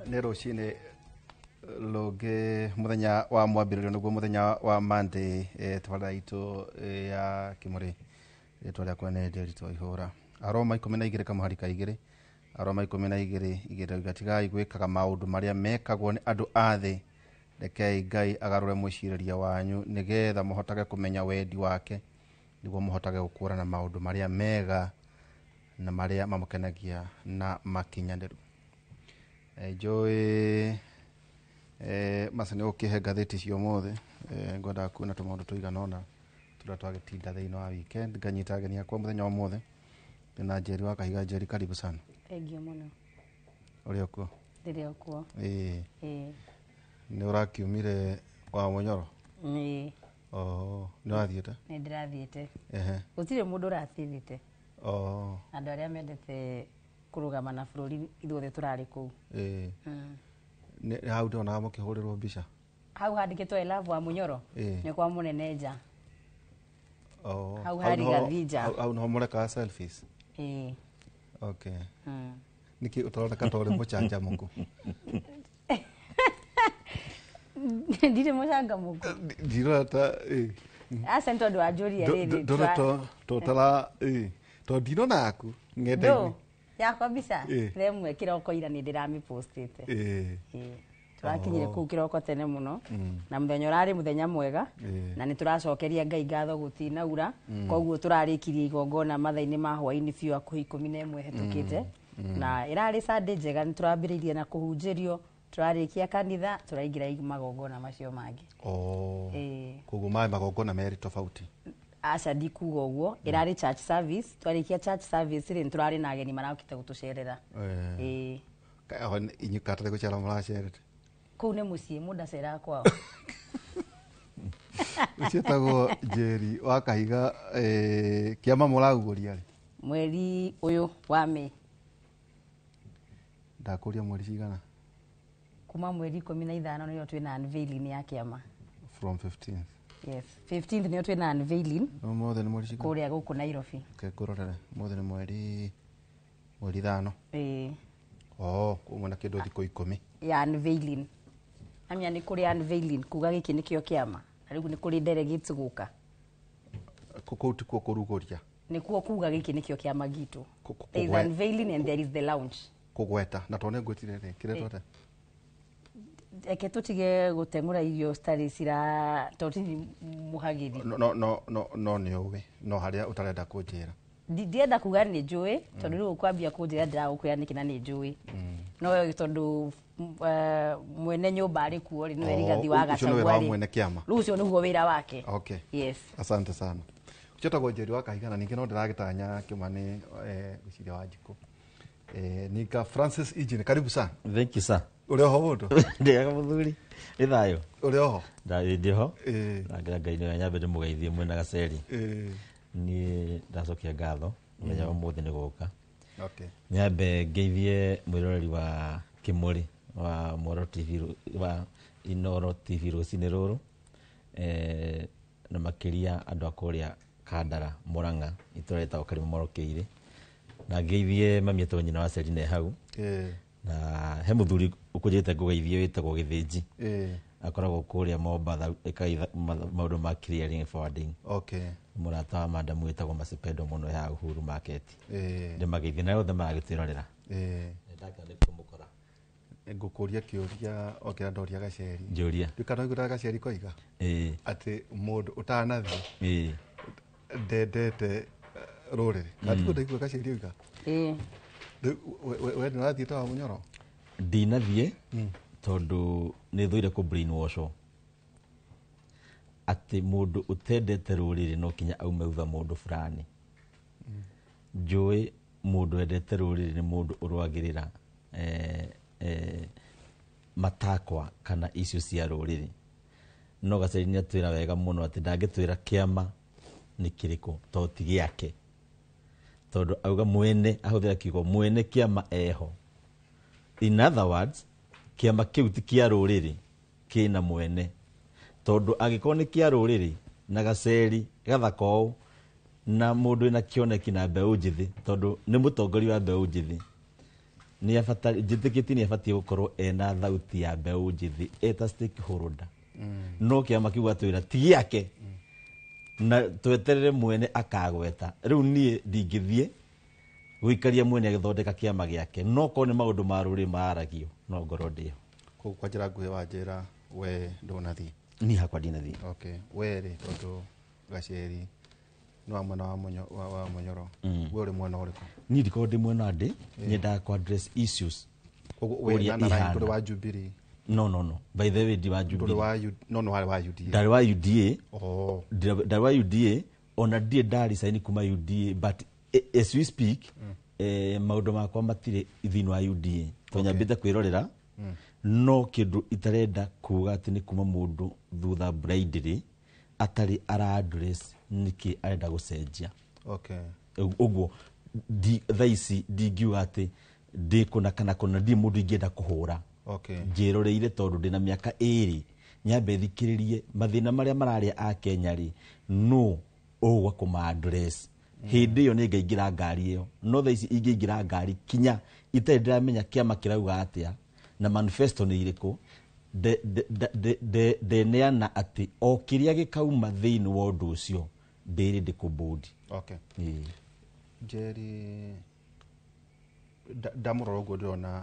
Nĩ rũcinĩ rũngĩ mũthenya wa mwambĩrĩrio nĩguo mũthenya wa Monday, tabarĩra itũ ya Kĩmũrĩ. Rĩtwa rĩakwa nĩ Nderitu Ihũra. Aroma 12 kamũhari ka 2, Aroma 12 igĩrĩ tigai gwĩkaga maũndũ marĩa mekagwo nĩ andũ a thĩ, rekei Ngai agarũre mwĩcirĩrie wanyu nĩgetha mũhotage kũmenya wendi wake, nĩguo mũhotage gũkũũrana maũndũ marĩa mega na marĩa mamũkenagia na makinyanĩru. Njũĩ maca nĩ ũkĩhe ngathĩti cio mothe, ngwendaga kuona tũmaũndũ tũigana ũna Tũrĩa twagĩtinda thĩinĩ wa weekend nganyita ageni akwa mũthenya wa ũmũthĩ. Ndĩna Njeri wa Kahiga. Njeri, karibu sana. Thengiũ mũno. Ũrĩ okuo? Ndĩrĩ o kuo. Ĩĩ. Ĩĩ. Nĩ ũrakiumire wa Mũnyoro? Ĩĩ. Oh, nĩ wathiĩte? Nĩ ndĩrathiĩte. Ehe. Gũtirĩ mũndũ ũrathirĩte. Oh. Andũ arĩa mendete kũrũgama na bũrũri ithuothe tũrarĩ kũu. Ĩĩ. Nĩ hau ndonaga mũkĩhũrĩrwo mbica. Hau handĩkĩtwo I love wa Mũnyoro. Ĩĩ. Nĩ kwa mũnene nja. Oh. Hau harĩ gathi nja. Hau nĩho mũrekaga selfies? Ĩĩ. Okay. Nĩkĩ ũtaroneka ta ũrĩ mũcanjamũku? Ndirĩ mũcangamũku. Ndirona ta ĩĩ. Aca nĩ tondũ wanjũria rĩrĩ. Ndona tũtara ĩĩ. Tondũ ndinona yaku ng'enda-inĩ. Yakwa mbica remwe kĩroko ira nĩ ndĩramĩpostĩte. Ĩĩ. Tũrakinyire kũu kĩroko tene mũno na mũthenya ũrarĩ mũthenya mwega na nĩ tũracokeria Ngai ngatho gũtinaura. Koguo tũrarĩkirie igongona mathaa-inĩ ma hwaĩ-inĩ biũ hakuhĩ 11 hetũkĩte. Na ĩrarĩ Sunday njega, nĩ tũrambĩrĩirie na kũhunjĩrio, tũrarĩkia kanitha, tũraingĩra magongona macio mangĩ. Oh. Koguo maĩ magongona merĩ tofauti. Aca ndikuga ũguo, ĩrarĩ church service, twarĩkia church service rĩ, nĩtũrarĩ na ageni marokĩte gũtũcerera. Ĩĩ. Inyuĩ katarĩ gũcera mũracerete? Kũu nĩ mũciĩ, mũndũ aceraga kwao. Ũcio etagwo Njeri wa Kahiga. Kĩama mũrarugũria rĩ? Mweri ũyũ wa May. Ndakũria mweri cigana? Kuma mweri 15 nĩyo twĩna unveiling ya kĩama. From 15th? Yes, 15th nĩyo twĩna unveiling. Ũmũthĩ nĩ mweri cigana? Kũrĩa gũkũ Nairobi. Okay, ngũrorere. Ũmũthĩ nĩ mweri 5. Ĩĩ. Oh, koguo na kĩndũ thikũ 10. Ya unveiling. Amenya nĩ kũrĩ unveiling kuga gĩkĩ nĩkĩo kĩama. Na rĩu nĩ kũrĩ delegates gũka. Kũu tikuo kũrugũria? Nĩkuo kuga gĩkĩ nĩkĩo kĩama gitũ. There is unveiling and there is the launch. Kũgweta na tondũ nĩngwĩtire rĩ, kĩretwo atĩa? Eke tũtige gũteng'ũra irio citarĩ cira tondũ ti mũhagĩri. No no no no nĩ ũĩ, no harĩa ũtarenda kũnjĩra. Ndienda kuga nĩ njũĩ tondũ rĩu ũkwambia kũnjĩra ndĩragũkwĩra nĩkĩ na nĩ njũĩ. No tondũ mwene nyũmba arĩ kuo rĩ, nĩwe Rigathi wa Gachagua rĩ. Mwene kĩama. Rĩu ũcio nĩguo wĩra wake. Okay. Yes. Asante sana. Ũcio etagwo Njeri wa Kahiga na ningĩ no ndĩragĩtanya kĩma nĩ ngwĩciria Wanjikũ. Nika Francis Ijini, karibu sana. Thank you sir. Ũrĩ oho mũndũ? Ndĩaga mũthuri. Nĩ thayũ. Ũrĩ oho? Ndĩ ho. Na Ngai nĩwe nyambe ndĩmũgeithie mwĩna Gaceri. Niĩ ndacokia ngatho mũthenya wa ũmũthĩ nĩ gũka. Okay. Nyambe ngeithie mwĩroreri wa Kĩmũrĩ wa Moro TV wa Inoro TV rũcinĩ rũrũ, na makĩria andũ a kũrĩa Kandara Murang'a itũra rĩtagwo Karima Morokeire, na ngeithie mami etagwo nyina wa Serine hau. Na he mũthuri ũkũnjĩte ngũgeithie wĩtagwo Gĩthĩnji. Akoragwo kũrĩa Mombatha ĩkaga maũndũ ma clearing and forwarding. Okay. Mũrata wa madamu wĩtagwo Masipendo mũno ya Uhuru Market. Ndĩmageithie na othe maragĩtwĩrorera. Ndakena nĩ kũmũkora. Ngũkũria kĩũria o kĩrĩa ndoria Gaceri. Njũria. Ndikana ũiguaga Gaceri koiga? Atĩ mũndũ ũtanathiĩ ndendete rũrĩrĩ. Na tiguo ndaigua Gaceri oiga? Ĩĩ. We nĩ ũrathiĩte wa Mũnyoro? Ndinathiĩ tondũ nĩ thũire kũ brainwash-wo. Atĩ mũndũ ũtendete rũrĩrĩ no kinya aume thutha mũndũ fulani. Njũĩ mũndũ wendete rũrĩrĩ nĩ mũndũ ũrũagĩrĩra matakwa kana icio cia rũrĩrĩ. No Gaceri nĩ atwĩra wega mũno atĩ ndangĩtwĩra kĩama nĩ kĩrĩkũ tondũ ti gĩake. Tondũ auga mwene, ahũthĩra kiugo mwene kĩama eho. In other words, kĩama kĩu ti kĩa rũrĩrĩ, kĩna mwene. Tondũ angĩkorwo nĩ kĩa rũrĩrĩ na Gaceri gathaka ũũ na mũndũ wĩna kĩoneki na mbeũ njĩthĩ, tondũ nĩ mũtongoria wa mbeũ njĩthĩ, njĩtĩkĩtie nĩ abatiĩ gũkorwo ena thauti ya mbeũ njĩthĩ eta stakeholder. No kĩama kĩu atwĩra ti gĩake na tweterere mwene akagweta. Rĩu niĩ ndingĩthiĩ gũikaria mwene agĩthondeka kĩama gĩake, no korwo nĩ maũndũ ma rũrĩrĩ mararagio no ngorwo ndĩho. Koguo kwa njĩra nguhĩ wanjĩra we ndũnathiĩ? Niĩ hakwa ndinathiĩ. Okay. We rĩ, tondũ Gaceri nĩ wa mwena wa Mũnyoro, we ũrĩ mwena ũrĩkũ? Niĩ ndikoragwo ndĩ mwena ndĩ, nyendaga kũ address issues. Koguo we Ũrĩa na ihana. ndũrĩ wa Jubilee? No, no, no, by the way, ndi wa Ndũrĩ Jubilee. wa no no, warĩ wa UDA. Ndarĩ wa UDA. Oh. Ndarĩ wa UDA, ona ndirĩ ndaricaini kuma UDA, but as we speak, maũndũ makwa matirĩ thĩinĩ wa UDA tondũ nyambĩte kwĩrorera. No kĩndũ itarenda kuga atĩ nĩ kuma mũndũ thutha blindly atarĩ ara address nĩkĩ arenda gũcenjia. Ũguo thaa ici ndingiuga atĩ ndĩ kũna kana kũna, ndirĩ mũndũ ingĩenda kũhũra. Njĩroreire tondũ ndĩna mĩaka 2, nyambe thikĩrĩrie mathĩna marĩa mararĩa a Kenya rĩ, no ũgwa kũma address hĩndĩ ĩyo nĩ ngaingĩra ngari ĩyo. No thaa ici ingĩingĩra ngari kinya itarĩ ndĩramenya kĩama kĩrauga atĩa na manifesto nĩ irĩkũ, ndeneana atĩ o kĩrĩa gĩkauma thĩinĩ wa ũndũ ũcio ndĩrĩ ndĩkũmbũndi. Ĩĩ. Njeri, ndamũrora ũguo ndĩrona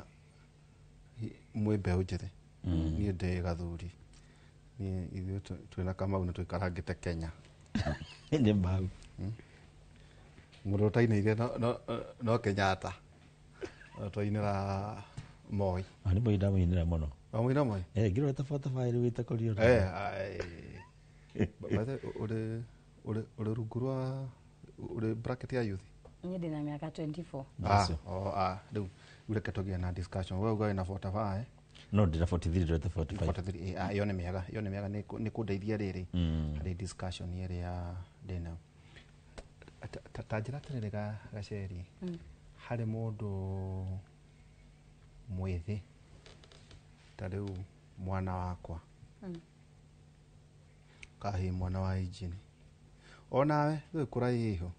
mwĩ mbeũ njĩthĩ. Niĩ ndĩ gathuri. Niĩ ithuĩ twĩna Kamau nĩ tũikarangĩte Kenya. Nĩ mau. Mũndũ ũtainĩire no Kenyatta. No twainĩra Moi. Ah, nĩ Moi ndamũinĩra mũno. Wamũinĩra Moi? Eh, ngĩrora tabatabari wĩta kũrio. Eh, ai. By the way, ũrĩ rungu rwa ũrĩ bracket ya youth? Niĩ ndĩna mĩaka 24. Ah, oh, ah, rĩu reke tũgĩe na discussion. We uga wĩna 45, eh? No, ndĩna 43, ndĩreta 45. 43, ah, ĩyo nĩ mĩega, ĩyo nĩ mĩega, nĩ kũndeithia rĩrĩ harĩ discussion ĩrĩa ndĩnayo. Ta njĩra atĩrĩrĩ Gaceri, harĩ mũndũ mwĩthĩ ta rĩu mwana wakwa kahi mwana wa injini onawe rĩu kũraiho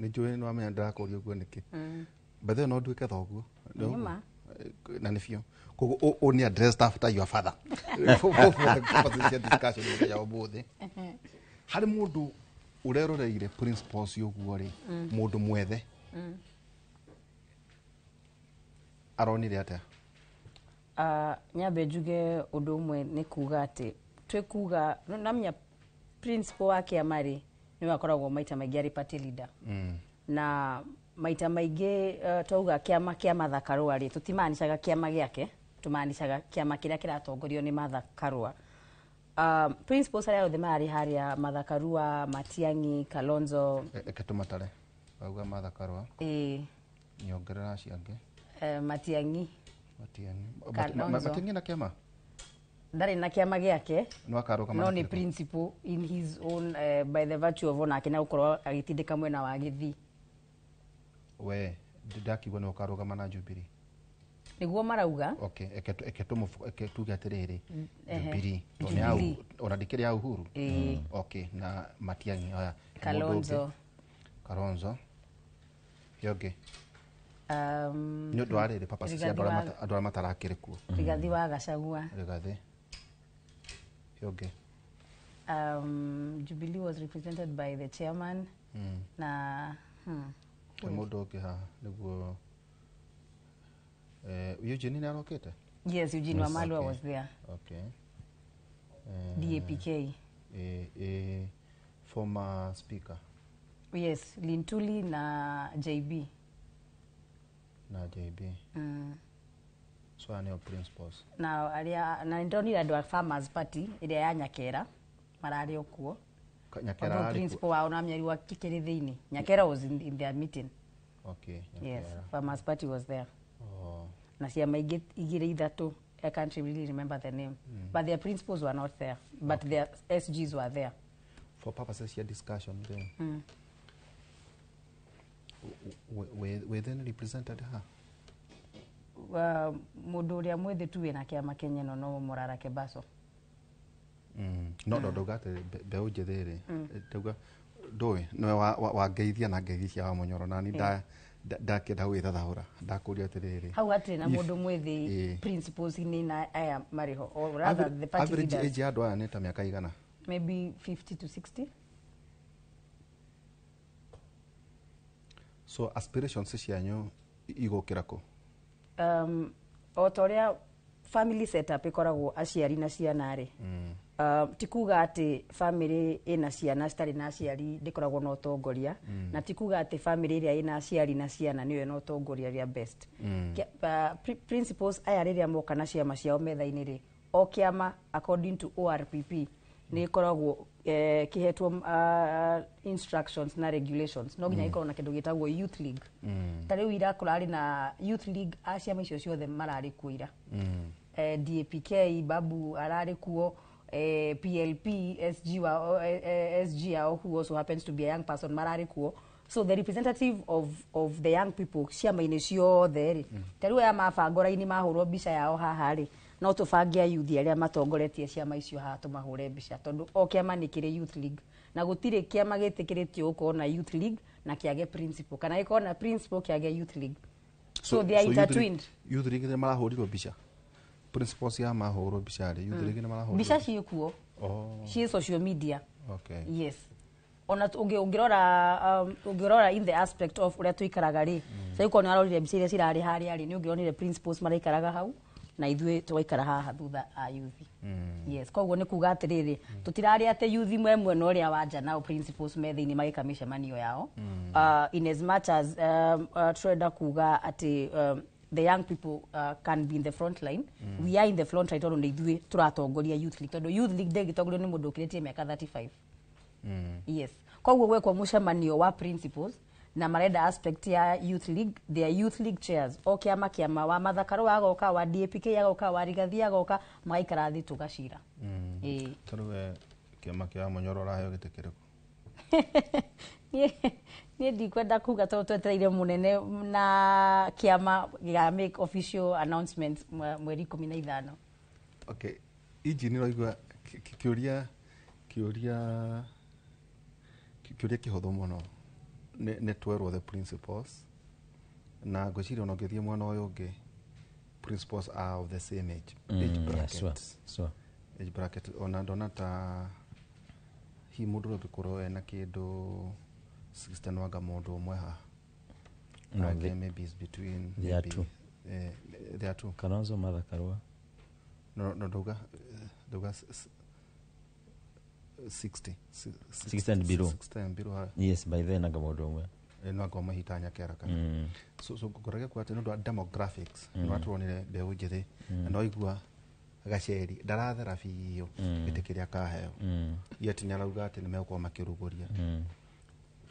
nĩ njũĩ nĩ wamenya ndĩrakũria ũguo nĩkĩ. By the way, no nduĩke thoguo. Nĩ ma. Na nĩ biũ koguo ũ nĩ address after your father for the purposes cia discussion mũthenya wa ũmũthĩ. Harĩ mũndũ ũreroreire principles ũguo rĩ, mũndũ mwethe aronire atĩa? Ah, nyambe njuge ũndũ ũmwe nĩ kuga atĩ twĩ kuga namenya principal wa kĩama rĩ nĩwe akoragwo maita maingĩ arĩ party leader. Na maita maingĩ twauga kĩama kĩa Martha Karua rĩ, tũtimaanishaga kĩama gĩake, tũmaanishaga kĩama kĩrĩa kĩratongorio nĩ Martha Karua. Principals arĩa othe mararĩ harĩa, Martha Karua, Matiang'i, Kalonzo. Eke tũmatare. Wauga Martha Karua, ĩĩ, nyongerera acio angĩ. Matiang'i. Matiang'i. Kalonzo. Matiang'i na kĩama? Ndarĩ na kĩama gĩake. No akarũgama no na nĩ kĩrĩkũ? Principal in his own, by the virtue of onake na gũkorwo agĩtindĩka mwena wa gĩthii. We ndakiuga nĩ ũkarũgama na Jubilee. Nĩguo marauga. Okay, eke tuge atĩrĩrĩ, Ehe. Jubilee tondũ nĩ ya Jubilee. Ona ndĩkĩrĩ ya Uhuru. Ĩĩ. Okay, na Matiang'i oya. Mũndũ ũngĩ? Kalonzo. Kalonzo ĩyo ũngĩ? Nĩ ũndũ wa rĩrĩ purposes cia Rigathi andũ arĩa matarakĩrĩ kuo. Rigathi wa Gachagua. Rigathi ĩyo ũngĩ? Jubilee was represented by the chairman na He mũndũ ũngĩ haha nĩguo Eugene nĩ arokĩte? Yes, Eugene Yes, Wamalwa okay. was there. Okay. DAPK. Former speaker. Yes, Lintuli na JB. Na JB. So aya nĩo principals. Na arĩa na nĩndonire andũ a Farmers Party ĩrĩa ya Nyakera mararĩ o kuo. Nyakera Although arĩ kuo? Principal wao na mĩario kĩkĩrĩ thĩinĩ. Nyakera was in their meeting. Okay. Yes, Nyakera. Farmers Party was there. Oh. Na ciama ingĩ igĩrĩ ithatũ, I can't really remember the name. But their principals were not there, but their SGs were there. For purposes ya discussion rĩ, within represented ha? Mũndũ ũrĩa mwĩthĩ tu wĩna kĩama Kenya ĩno no Morara Kebaso. No no ndauga atĩ mbeũ njĩthĩ rĩ, ndauga ndũĩ nĩwe wangeithia na ngeithi cia Wamunyoro na ni ndakĩenda gwĩthathaũra ndakũria atĩrĩrĩ, hau hatirĩ na if- mũndũ mwĩthĩ principals-inĩ na aya marĩ ho, or rather the party average leaders. age ya andũ aya nĩ ta mĩaka igana? Maybe 50 to 60. So aspirations cianyu igũkĩra kũ? O ta ũrĩa family setup ĩkoragwo, aciari na ciana rĩ, ti kuga atĩ family ĩna ciana citarĩ na aciari ndĩkoragwo na ũtongoria, na ti kuga atĩ family ĩrĩa ĩna aciari na ciana nĩyo ĩna ũtongoria ũrĩa best. Principals aya rĩrĩa moka na ciama ciao metha-inĩ rĩ, O kĩama according to ORPP nĩ ĩkoragwo kĩhetwo instructions na regulations, no nginya ĩkorwo na kĩndũ gĩtagwo youth league. Ta rĩu ira kũrarĩ na youth league a ciama icio ciothe mararĩ kuo ira. DAPK Babu ararĩ kuo, PLP SG wa SG yao, who also happens to be a young person, mararĩ kuo. So the representative of the young people ciama-inĩ ciothe rĩ, ta rĩu aya mabango raini mahũrwo mbica yao haha rĩ, no tũbange a youth arĩa matongoretie ciama icio haha tũmahũre mbica, tondũ o kĩama nĩ kĩrĩ youth league, na gũtirĩ kĩama gĩtĩkĩrĩtio gũkorwo na youth league na kĩage principal, kana gĩkorwo na principal kĩage youth league. So they are intertwined. Youth league nĩ marahũrirwo mbica, principals ya mahũrwo mbica rĩ, youth league nĩ marahũrirwo mbica ciĩkuo. Oh. Ciĩ social media. Okay. Yes, ona ũngĩrora ũngĩrora in the aspect of ũrĩa tũikaraga rĩ, mm. Korwo nĩ warorire mbica iria cirarĩ harĩa rĩ, nĩ ũngĩronire principals maraikaraga hau na ithuĩ tũgaikara haha thutha a youth. Yes, koguo nĩ kuga atĩrĩrĩ, tũtirarĩ atĩ youth mwe mwena ũrĩa wa nja nao principals me thĩinĩ magĩka mĩcemanio yao. In as much as tũrenda kuga atĩ the young people can be in the front line, we are in the front line, tondũ nĩ ithuĩ tũratongoria youth league, tondũ youth league ndĩngĩtongorio nĩ mũndũ ũkĩrĩtie mĩaka 35. Yes, koguo gwekwo mũcemanio wa principals na marenda aspect ya youth league, their youth league chairs, o kĩama kĩama, wa Mathakaro agoka, wa DAPK agoka, wa Rigathi agoka, magaikara thĩ tũgacira. Ĩĩ. Tarĩu we kĩama kĩa Mũnyoro ũraheo gĩtĩ kĩrĩkũ? Niĩ ndikwenda kuga tondũ twetereire mũnene na kĩama gĩga make official announcement mweri 15. Okay, injini ũraigua kĩũria kĩũria kĩũria kĩhũthũ mũno. Nĩ twerwo the principals, na ngwĩciria ona ũngĩthiĩ mwena ũyũ ũngĩ, principals are of the same age, age bracket. Yeah, sure. Age bracket, ona ndona ta hihi mũndũ ũrĩa ũngĩkorwo ena kĩndũ 60 nwanga mũndũ ũmwe haha. No, Ake maybe is between they are maybe, two. They are two. Kalonzo, Martha Karua. No, ndauga 60. 60 and below. 60 and below ha. Yes, by then anga mũndũ ũmwe. No anga mahita nyakera kana. So ngorage kwa atĩ nĩ ũndũ wa demographics, nĩ watuonire mbeũ njĩthĩ, na no igua Gaceri ndarathera biũ gĩtĩ kĩrĩa akaheo, yet nĩ arauga atĩ nĩ megũkorwo makĩrugũria.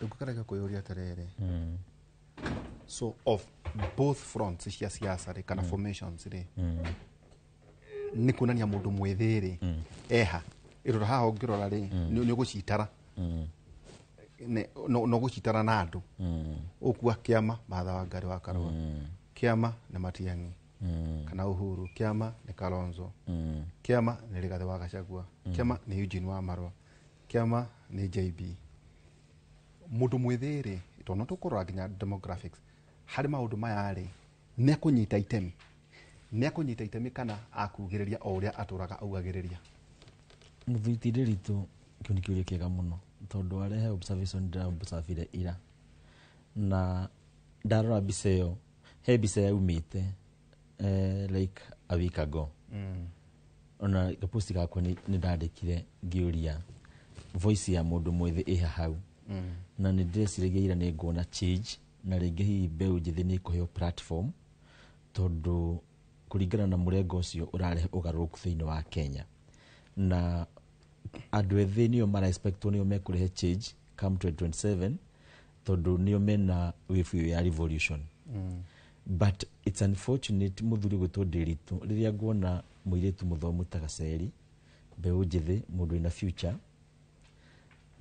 Rĩu ngũkaraga kwĩyũria atĩrĩrĩ, so of both fronts cia siasa rĩ, kana formations rĩ, nĩ kuonania mũndũ mwĩthĩ rĩ eha ĩrora haha ũngĩrora rĩ, nĩ ũgũcitara, no gũcitara na andũ ũkua kĩama Martha Wangari wa Karua, kĩama nĩ Matiang'i kana Uhuru, kĩama nĩ Kalonzo, kĩama nĩ Rigathĩ wa Gachagua, kĩama nĩ Eugene wa Marwa, kĩama nĩ JB. Mũndũ mwĩthĩ rĩ, tondũ no tũkũrora nginya demographics harĩ maũndũ maya rĩ, nĩ akũnyita itemi, nĩ akũnyita itemi kana akugĩrĩria o ũrĩa atũraga augagĩrĩria? Mũthuri ti Ndiritu, kĩu nĩ kĩũria kĩega mũno, tondũ arehe observation ndĩra-observire ira na ndarora mbica ĩyo, he mbica yaumĩte like a week ago. Ona gaposti gakwa nĩ ndandĩkire ngĩũria voice ya mũndũ mwĩthĩ ĩha hau, na nĩ ndĩreciragia ira nĩ nguona change na rĩngĩ hihi mbeũ njĩthĩ nĩ ĩkũheo platform, tondũ kũringana na mũrengo ũcio ũrarehe ũgarũrũku thĩinĩ wa Kenya, na andũ ethĩ nĩo mara expectwo nĩo mekũrehe change come 2027, tondũ nĩo mena wave ĩyo ya revolution. But it's unfortunate, mũthuri gwĩtwo Ndiritu, rĩrĩa nguona mũirĩtu mũthomu ta Gaceri, mbeũ njĩthĩ, mũndũ wĩna future,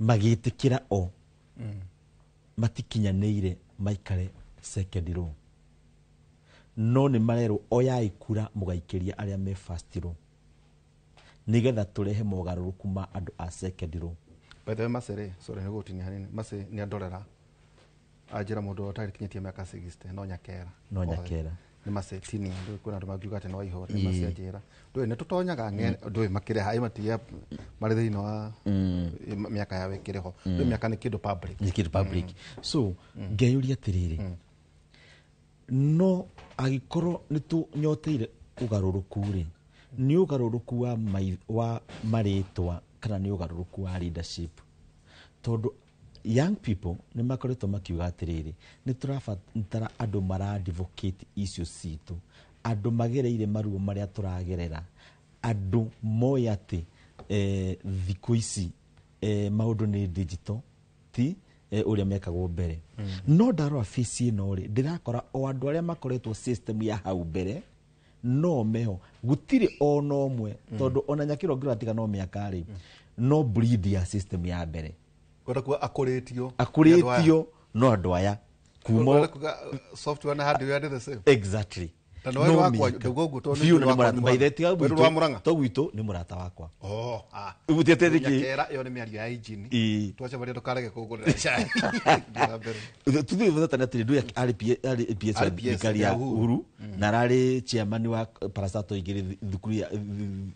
magĩtĩkĩra o matikinyanĩire maikare second row, no nĩ marerwo oyai kura mũgaikĩria arĩa me first row nĩgetha tũrehe mogarũrũku ma andũ a second row. By the way, Mercy rĩ, sorry nĩ gũtinia hanini, Mercy nĩ andorera anjĩra mũndũ ũtarĩ mĩaka 60 no nyakera. No nyakera. Nĩ Mercy tini ndũĩ kwĩna andũ mangiuga atĩ no aihũre. Nĩ Mercy anjĩra ndũĩ nĩ tũtonyaga ndũĩ makĩrĩ haĩ matia marĩ thĩinĩ wa mĩaka yao ĩkĩrĩ ho, ndũĩ mĩaka nĩ kĩndũ public. Nĩ kĩndũ public. So ngeyũria atĩrĩrĩ, no angĩkorwo nĩ tũnyoteire ũgarũrũku rĩ, nĩ ũgarũrũku wa marĩtwa kana nĩ ũgarũrũku wa leadership? Tondũ young people nĩ makoretwo makiuga atĩrĩrĩ, nĩ tũrabatara andũ mara advocate icio citũ, andũ magereire maruo marĩa tũragerera. Andũ moĩ atĩ thikũ ici maũndũ nĩ digital, ti ũrĩa mekagwo mbere. No ndarora face ĩno rĩ, ndĩrakora o andũ arĩa makoretwo system ya hau mbere no meho, gũtirĩ ona ũmwe, tondũ ona Nyakĩro ngĩrora tiga no mĩaka rĩ, no breed ya system ya mbere. Kwenda kuga akũrĩtio. Akũrĩtio no andũ aya kuma Kwenda kuga software na hardware are the same. Exactly. Na nĩ No wakwa mĩaka. ndauga ũguo tondũ Biũ nĩ na nĩ wakwa mũrata nĩ by the way, tiga Weru gwitũ- wa Mũrang'a? to gwitũ nĩ mũrata wakwa. Oh, ah. Ũgũtĩte nĩkĩ? Nyakera ĩyo nĩ mĩario ya injini. Ĩĩ. Twacemania ndũkarege kũngũrĩra cai. Thiĩ na mbere. Tuthiĩ thutha atĩrĩ, ndũĩ arĩ PS wa Arĩ PS thirikari ya ya Uhuru. Uhuru, na ararĩ chairman wa parastato igĩrĩ thukuru ya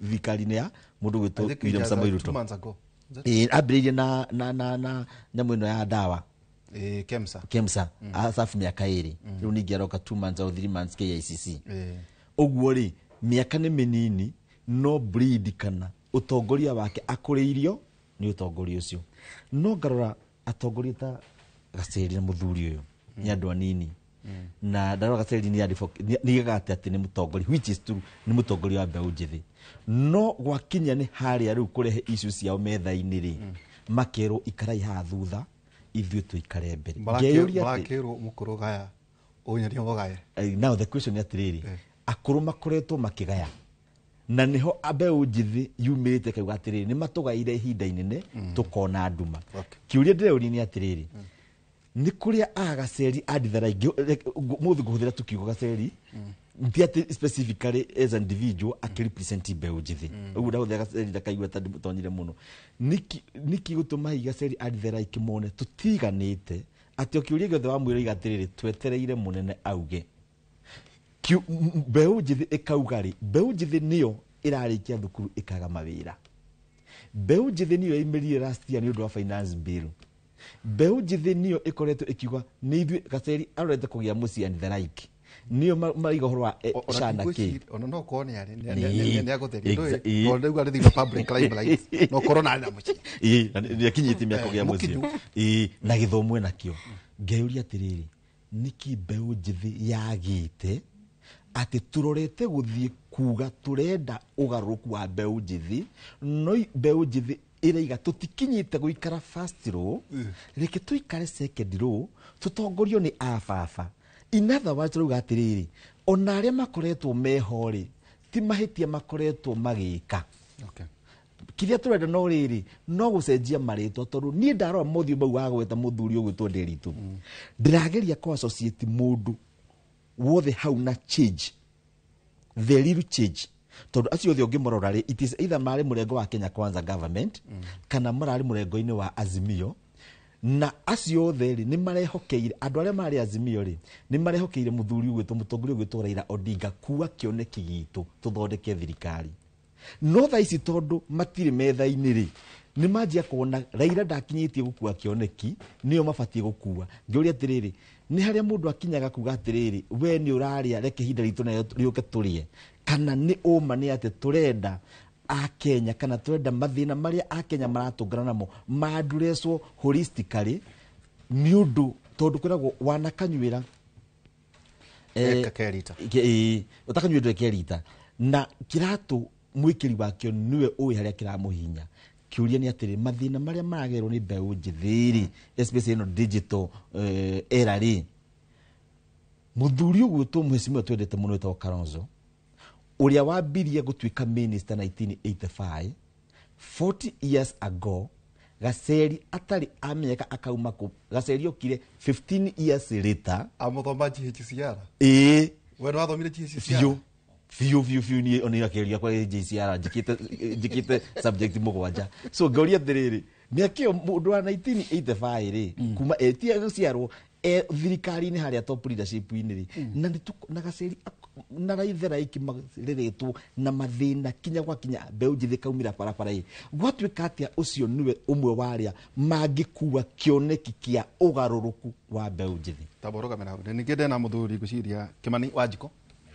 thirikari-inĩ ya mũndũ I gwĩtwo think William it was, Samoei two Ruto. months ago. Is it? Ĩĩ, ambĩrĩirie na nyamũ ĩno ya ndawa. KEMSA. KEMSA acabu mĩaka 2, rĩu ningĩ aroka 2 months or 3 months KICC. Ĩĩ. Ũguo rĩ, mĩaka nĩ mĩnini, no breed kana ũtongoria wake akũrĩirio nĩ ũtongoria ũcio. No ngarora atongoria ta Gaceri na mũthuri ũyũ nĩ andũ anini, na ndarora Gaceri nĩ nĩigaga atĩ nĩ mũtongoria, which is true, nĩ mũtongoria wa mbeũ njĩthĩ, no gwakinya nĩ harĩa rĩu kũrehe issue ciao metha-inĩ rĩ, makerwo ikarai haha thutha, ithuĩ tũikare mbere. Ngeyũria atĩ- Marakĩrwo mũkũrũ gaya ũnyaria mũgaye. Now the question nĩ atĩrĩrĩ, akũrũ makoretwo makĩgaya, na nĩho mbeũ njĩthĩ yumĩrĩte kauga atĩrĩrĩ, nĩ matũgaire ihinda inene, tũkona nduma. Kĩũria ndĩreuria nĩ atĩrĩrĩ, nĩ kũrĩa a Gaceri andithara mũthĩ ngũhũthĩra tu kiugo Gaceri, ti atĩ specifically as an individual akĩrepresent mbeũ njĩthĩ, ũguo ndahũthĩra Gaceri ndakaigua ta ndĩmũtonyire mũno. Nĩkĩ gũtũma hihi Gaceri andithara mone tũtiganĩte, atĩ o kĩũria gĩothe wamwĩra iga atĩrĩrĩ, twetereire mũnene auge. Mbeũ njĩthĩ ĩkauga rĩ, mbeũ njĩthĩ nĩyo ĩrarĩkia thukuru ĩkaga mawĩra, mbeũ njĩthĩ nĩyo yaimĩrire last year nĩ ũndũ wa finance bill, mbeũ njĩthĩ nĩyo ĩkoretwo ĩkiuga nĩ ithuĩ Gaceri arorete kũgĩa mũciĩ and the like, nĩyo maraiga ũhoro wa SHA na kĩ. Ona no korwo nĩ arĩ Nĩ. nĩ agũtheria. Ĩĩ. Tondũ rĩu arĩ thĩinĩ wa public limelight, no korwo na arĩ na mũciĩ. Ĩĩ, na nĩ akinyĩtie mĩaka kũgĩa mũciĩ. Mũkinyu. Ĩĩ, na gĩthomo enakĩo. Ngeyũria atĩrĩrĩ, nĩkĩ mbeũ njĩthĩ yagĩte atĩ tũrorete gũthiĩ kuga tũrenda ũgarũrũku wa mbeũ njĩthĩ, no mbeũ njĩthĩ ĩraiga tũtikinyĩte gũikara first row, reke tũikare second row tũtongorio nĩ ababa. In other words, tũrauga atĩrĩrĩ, ona arĩa makoretwo meho rĩ, ti mahĩtia makoretwo magĩka. Kĩrĩa tũrenda no rĩrĩ, no gũcenjia marĩtwa, tondũ niĩ ndarora mothiũ mau wagweta mũthuri ũgwĩtwo Nderitu, ndĩrageria kũ associate mũndũ wothe hau na change, the real change, tondũ acio othe ũngĩmarora rĩ, it is either marĩ mũrengo wa Kenya Kwanza government kana mararĩ mũrengo-inĩ wa Azimio, na acio othe rĩ, nĩ marehokeire andũ arĩa marĩ Azimio rĩ, nĩ marehokeire mũthuri ũgwĩtwo mũtongoria ũgwĩtwo Raila Odinga kuwa kĩoneki gitũ tũthondeke thirikari. No thaa ici tondũ matirĩ metha-inĩ rĩ, nĩ manjia kuona Raila ndakinyĩtie gũkua kĩoneki, nĩo mabatiĩ gũkua. Ngĩũria atĩrĩrĩ, nĩ harĩa mũndũ akinyaga kuga atĩrĩrĩ, we nĩ ũrarĩa, reke ihinda ritũ nayo rĩũke tũrĩe, kana nĩ ũma nĩ atĩ tũrenda Akenya, kana tũrenda mathĩna marĩa Akenya maratũngana namo mandurecwo holistically, nĩ ũndũ tondũ kwĩragwo wanakanyuĩra Eka kerita. Ĩĩ, ũtakanyuĩra ndwĩ kerita, na kĩratũ mwĩkĩri wakĩo nĩwe ũĩ harĩa kĩramũhinya. Kĩũria nĩ atĩrĩ, mathĩna marĩa maragerwo nĩ mbeũ njĩthĩ rĩ, especially ĩno digital era rĩ, mũthuri ũgwĩtwo mheshimiwa twendete mũno wĩtagwo Kalonzo, ũrĩa wambirie gũtuĩka minister 1985, 40 years ago, Gaceri atarĩ amenyeka akauma kũ. Gaceri okire 15 years later. Amũthoma GHCR. Ĩĩ. We nĩ wathomire GHCR? Biũ biũ biũ biũ, niĩ ona kĩgerio gĩakwa gĩa JCR njĩkĩte subject 7. So ngauria atĩrĩrĩ, mĩaka ĩyo mũndũ wa 1985 rĩ, kuma etia gũciarwo e thirikari-inĩ harĩa top leadership-inĩ rĩ, na nĩ na Gaceri na Raithera iki mareretwo na mathĩna kinya gwa kinya mbeũ njĩthĩ kaumĩra barabara ĩ, gwatuĩka atĩa ũcio nĩwe ũmwe wa arĩa mangĩkua kĩoneki kĩa ũgarũrũku wa mbeũ njĩthĩ. Tamba ũrũgamĩra hau. Ningĩ ndĩna mũthuri ngwĩciria Kimani Wanjikũ,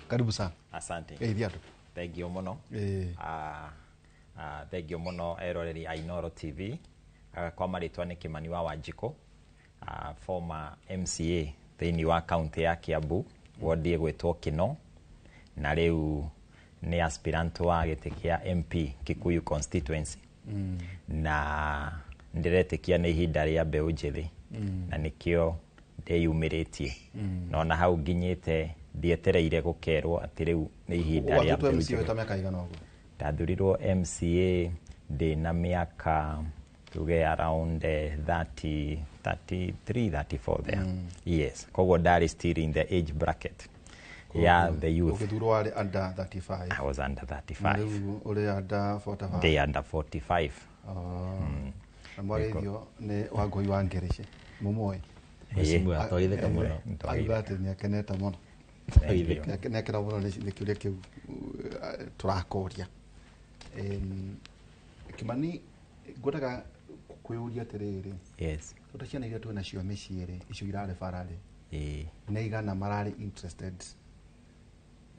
karibu sana. Asante. Geithia andũ. Thank you mũno. Thank you mũno eroreri a Inooro TV. Kwa marĩtwa nĩ Kimani wa Wanjikũ, former MCA thĩinĩ wa kaunti ya Kiambu, ward ĩgwĩtwo Kino, na rĩu Nĩ aspirant wa gĩtĩ kĩa MP Kikuyu constituency. Na ndĩretĩkia nĩ ihinda rĩa mbeũ njĩthĩ, na nĩkĩo ndĩyumĩrĩtie. Na ona hau nginyĩte ndietereire gũkerwo atĩ rĩu nĩ ihinda rĩa Watuĩtwo mbeũ MCA njĩthĩ. wĩ ta mĩaka igana ũguo? Ndathurirwo MCA ndĩna mĩaka tuge around 30, 33, 34 there. Yes, koguo ndarĩ still in the age bracket ya the youth. Ũgĩthurwo warĩ under 35? I was under 35. Rĩu ũrĩ under 45? Ndĩ under 45. Na mwarĩithio nĩ Wangũi wa Ngĩrĩcĩ, mũmũĩ? Mheshimiwa, twageithĩka mũno. Auga atĩ nĩ akenete mũno. Thank you. Nĩ akena mũno nĩ kĩũria kĩu tũrakũria. Kĩmani, ngwendaga kwĩyũria atĩrĩrĩ, tondũ ciana iria twĩ nacio mĩciĩ rĩ, icio irarĩ bara rĩ, nĩ igana mararĩ interested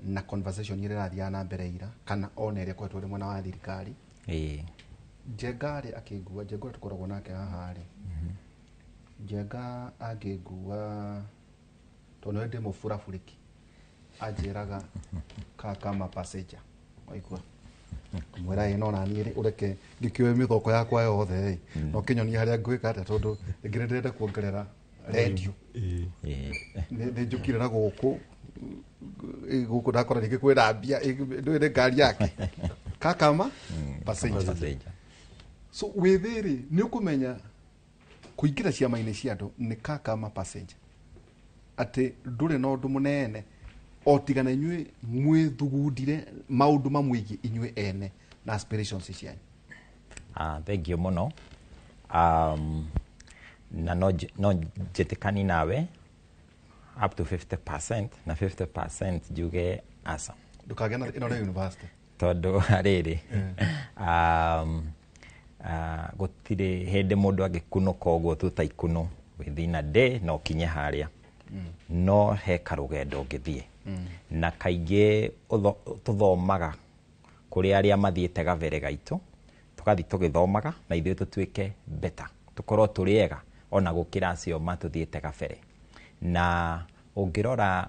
na conversation iria ĩrathiaga na mbere ira, kana ona ĩrĩa ĩkoretwo ĩrĩ mwena wa thirikari? Njenga rĩ, akĩngua, Njenga ũrĩa tũkoragwo nake haha rĩ, Njenga angĩngua, tondũ nĩwe ndĩ mũburaburĩki, anjĩraga ka kama passenger, waigua mwĩra ĩ, no naniĩ rĩ, ũreke ngĩkĩoe mĩthoko yakwa yothe ĩ, no kĩnyonie harĩa ngwĩka atĩa, tondũ rĩngĩ nĩ ndĩrenda kuongerera rendio, nĩ njũkire na gũkũ gũkũ ndakora rĩngĩ kwĩna mbia, ndũĩ nĩ ngari yake kakama passenger. Passenger. So wĩthĩ rĩ, nĩ ũkũmenya kũingĩra ciama-inĩ cia andũ nĩ kakama passenger, atĩ ndũrĩ na ũndũ mũnene o tiga na inyuĩ mwĩthugundire maũndũ mamwĩgiĩ inyuĩ ene na aspirations cianyu. Ah, thank you mũno. Na no njĩtĩkani nawe up to 50% na 50% njuge aca. Ndũkagĩa na ĩno nĩ university. Tondũ rĩrĩ, gũtirĩ hĩndĩ mũndũ angĩkunũka ũguo tu ta ikunũ within a day na ũkinye harĩa. No he karũgendo ũngĩthiĩ, na kaingĩ tũthomaga kũrĩ arĩa mathiĩte gabere gaitũ, tũgathiĩ tũgĩthomaga na ithuĩ tũtuĩke better, tũkorwo tũrĩ ega ona gũkĩra acio matũthiĩte gabere. Na ũngĩrora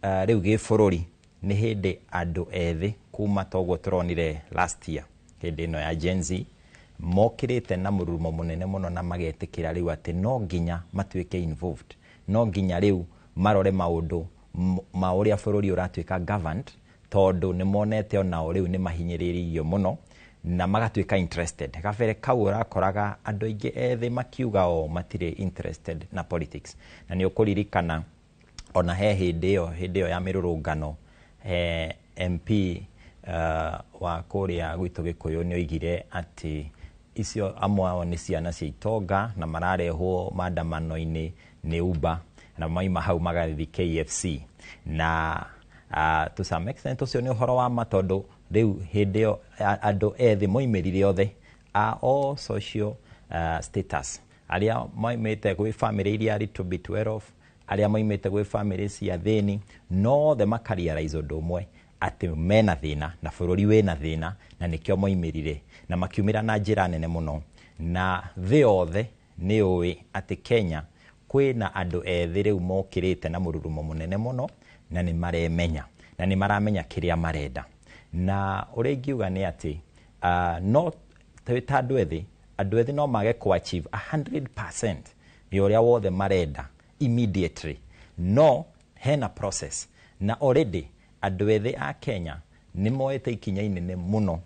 rĩu gĩbũrũri nĩ hĩndĩ andũ ethĩ kuma toguo tũronire last year hĩndĩ ĩno ya Gen Z mokĩrĩte na mũrurumo mũnene mũno, na magetĩkĩra rĩu atĩ no nginya matuĩke involved, no nginya rĩu marore maũndũ ma ũrĩa bũrũri ũratuĩka governed, tondũ nĩ monete onao rĩu nĩ mahinyĩrĩirio mũno na magatuĩka interested. Gabere kau ũrakoraga andũ aingĩ ethĩ makiuga o matirĩ interested na politics. Na nĩ ũkũririkana ona he hĩndĩ ĩyo ya mĩrũrũngano, he MP wa kũrĩa gwitũ Gĩkũyũ nĩ oigire atĩ icio amwe ao nĩ ciana cia itonga na mararehwo maandamano-inĩ nĩ Uber, na maima hau magathiĩ KFC. Na to some extent ũcio nĩ ũhoro wa ma, tondũ rĩu hĩndĩ ĩyo andũ ethĩ moimĩrire othe a all social status, arĩa moimĩte gwĩ family iria little bit well off, arĩa moimĩte gwĩ family cia thĩni, no othe makarealize ũndũ ũmwe, atĩ mena thĩna na bũrũri wĩna thĩna, na nĩkĩo moimĩrire na makiumĩra na njĩra nene mũno. Na thĩ yothe nĩ ũĩ atĩ Kenya kwĩna andũ ethĩ rĩu mokĩrĩte na mũrurumo mũnene mũno, na nĩ maremenya na nĩ maramenya kĩrĩa marenda. Na ũrĩa ingiuga nĩ atĩ no twĩ ta andũ ethĩ no mage kũ achieve 100% ya ũrĩa wothe marenda immediately, no hena process, na already andũ ethĩ a Kenya nĩ moete ikinya inene mũno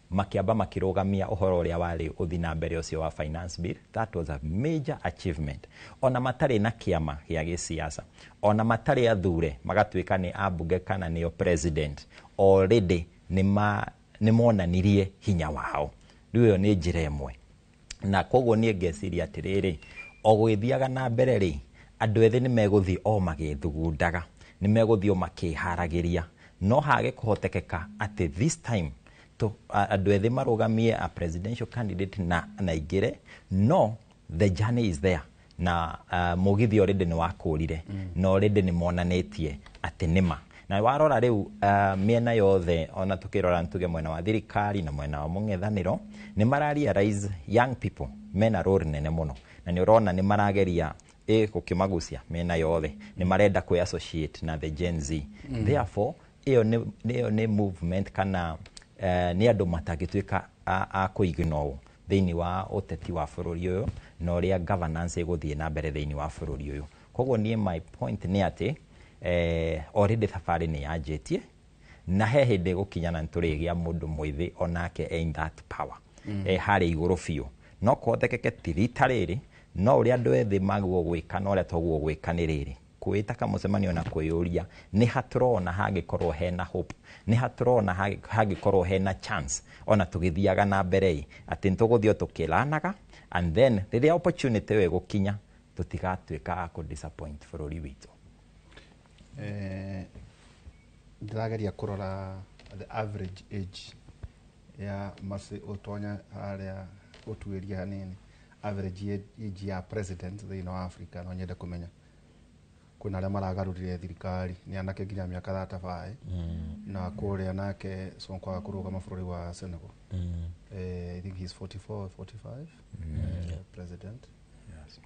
makiamba makĩrũgamia ũhoro ũrĩa warĩ ũthi na mbere ũcio wa finance bill. That was a major achievement. Ona matarĩ na kĩama gĩa gĩsiasa, ona matarĩ athure magatuĩka nĩ ambunge kana nĩo president, already nĩ monanirie hinya wao. Rĩu ĩyo nĩ njĩra ĩmwe, na koguo niĩ ngeciria atĩrĩrĩ, o gũgĩthiaga na mbere rĩ, andũ ethĩ nĩ megũthiĩ o magĩthugundaga, nĩ megũthiĩ o makĩharagĩria, no hage kũhotekeka atĩ this time andũ ethĩ marũgamie a presidential candidate na aingĩre, no the journey is there. Na mũgithi already nĩ wakũrire, na already nĩ monanĩtie atĩ nĩma. Na warora rĩu mĩena yothe, ona tukĩrora tuge mwena wa thirikari na mwena wa mũng'ethanĩro, nĩ mara realize young people mena role nene mũno, na nĩ ũrona nĩ marageria gũkĩmagucia mĩena yothe, nĩ marenda kwĩ associate na the Gen Z. Therefore Ĩyo nĩ movement kana nĩ andũ matangĩtuĩka a kũignore thĩinĩ wa ũteti wa bũrũri ũyũ na ũrĩa governance ĩgũthiĩ na mbere thĩinĩ wa bũrũri ũyũ. Koguo niĩ my point nĩ atĩ already thabarĩ nĩ yanjĩtie, na he hĩndĩ ĩgũkinya na nĩtũrĩgĩa mũndũ mwĩthĩ onake in that power harĩa igũrũ biũ. No kũhotekeke ti rita rĩrĩ, no ũrĩa andũ ethĩ magwo gwĩka na ũrĩa twaguo gwĩka nĩ rĩrĩ kwĩta kamũcemanio na kwĩyũria nĩ ha tũrona hangĩkorwo hena hope, nĩ ha tũrona hangĩkorwo hena chance ona tũgĩthiaga na mbere ĩ atĩ nĩtũgũthiĩ o tũkĩlanaga, and then rĩrĩa opportunity ĩyo ĩgũkinya tũtigatuĩka a kũ disappoint bũrũri witũ. Ndĩrageria kũrora the average age ya Mercy, ũtonya harĩa ũtuĩria hanini average age ya president thĩinĩ wa Africa. No nyende kũmenya kwĩna arĩa maragarũrire thirikari nĩ anake nginya mĩaka 35, na kũrĩa nake Sonko agakũrũgama bũrũri wa Senegal. I think he's 44 or 45 president.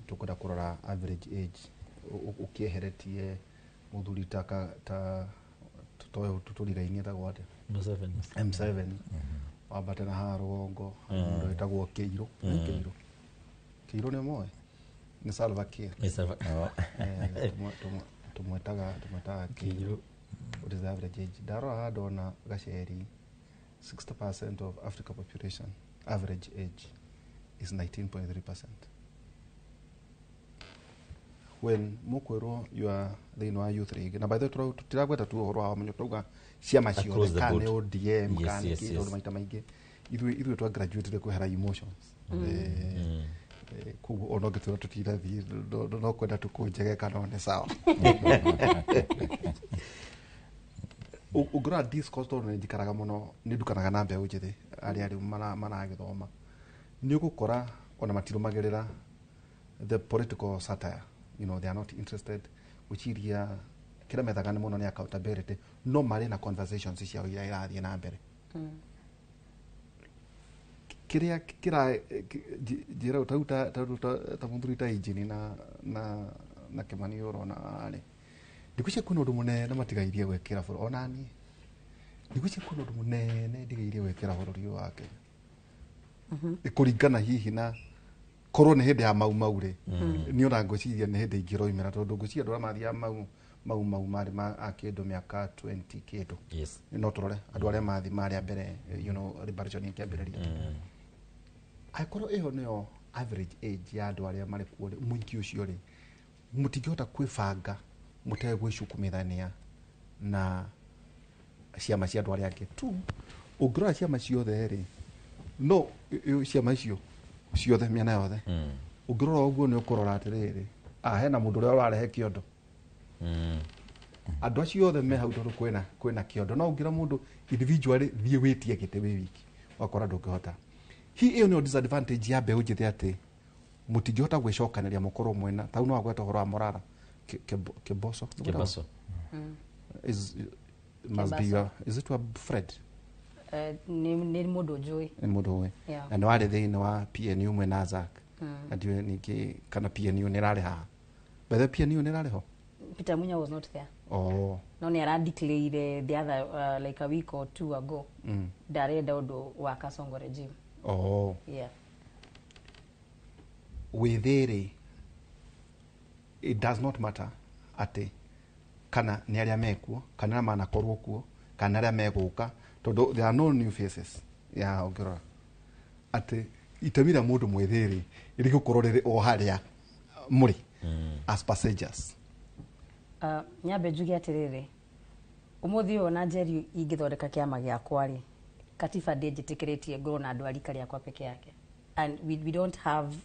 Tukwenda kũrora average age ũkĩeheretie mũthuri ta ta toyo tũtũriraini etagwo atĩa? M7. M7 wambate na haha rũgongo mũndũ wĩtagwo Kĩirũ. Kĩirũ, Kĩirũ nĩ ũmũĩ? Nĩ Salva Kiir. Nĩ Salva. Tũmwĩtaga Kĩirũ. What is the average age? Ndarora haha ndona gaceri 60% of Africa population average age is 19.3%. When mukwĩrwo you are thĩinĩ wa youth league, na by the way tũtiragweta tu ũhoro wa menyo, tũrauga ciama Across ciothe the kana board. nĩ ODM kana nĩ kĩ, tondũ maita maingĩ ithuĩ twa graduate kwehera emotions. Koguo ona ũngĩtwĩra tũtinathiĩ no kwenda tũkũnjege kana nĩ sawa. Ũngĩrora discourse, tondũ nĩ njikaraga mũno, nĩ ndukanaga na mbeũ njĩthĩ arĩa rĩu maragĩthoma, nĩ ũgũkora ona matirũmagĩrĩra the political satire. They are not interested. Gwĩciria kĩrĩa methaga nĩ mũno nĩ accountability, no marĩ na conversations ciao iria irathiĩ na mbere. Kĩrĩa kĩra njĩra ta ta mũthuri ta injini na Kĩmani ũrona rĩ, ndigwĩciria kwĩna ũndũ mũnene matigairie gwĩkĩra bũrũri. Ona niĩ ndigwĩciria kwĩna ũndũ mũnene ndigairie gwĩkĩra bũrũri ũyũ wa Kenya kũringana hihi na korwo nĩ hĩndĩ ya Mau Mau rĩ. Niĩ ona ngwĩciria nĩ hĩndĩ ingĩroimĩra, tondũ ngwĩciria andũ arĩa mathiaga Mau Mau Mau marĩ a kĩndũ mĩaka 20 kĩndũ. No tũrore andũ arĩa mathi marĩa mbere liberation ĩkĩambĩrĩria. Angĩkorwo ĩyo nĩyo average age ya andũ arĩa marĩ kuo rĩ, mũingĩ ũcio rĩ, mũtingĩhota kwĩbanga mũtegwĩcukumithania na ciama cia andũ arĩa angĩ tu. Ũngĩrora ciama ciothe rĩ, no ciama icio ciothe mĩena yothe ũngĩrora ũguo nĩ ũkũrora atĩrĩrĩ, hena mũndũ ũrĩa ũrarehe kĩondo. Andũ acio othe me hau tondũ kwĩna kĩondo, no ũngĩra mũndũ individually thiĩ wĩtie gĩtĩ wĩ wiki, ũgakora ndũngĩhota. Hi ĩyo nĩyo disadvantage ya mbeũ njĩthĩ, atĩ mũtingĩhota gwĩcokanĩria mũkorwo mwena tau. No agweta ũhoro wa Morara Keboso. Kebaso. Is must be Kebaso. your, is it your friend? Nĩ mũndũ njũĩ. Nĩ mũndũ ũĩ? Yeah. Na nĩ warĩ thĩinĩ wa PNU mwena Zack, na ndiũĩ ningĩ kana PNU nĩ ĩrarĩ haha. By the way, PNU nĩ ĩrarĩ ho? Peter Munya was not there. Oh. No nĩ aradeclare the other like a week or two ago ndarenda ũndũ wa Kasongo regime. Oh. Yeah. Wĩthĩ, it does not matter atĩ kana nĩ arĩa mekuo kana arĩa manakorwo kuo kana arĩa megũka, tondũ there are no new faces. Ya ũngĩrora atĩ itemi rĩa mũndũ mwĩthĩ rĩ, rĩgũkorwo rĩrĩ o harĩa mũrĩ as passengers. Nyambe njuge atĩrĩrĩ, ũmũthĩ ũyũ na Njeri ingĩthondeka kĩama gĩakwa rĩ, katiba ndĩnjĩtĩkĩrĩtie ngorwo na andũ a rika rĩakwa peke yake, and we don't have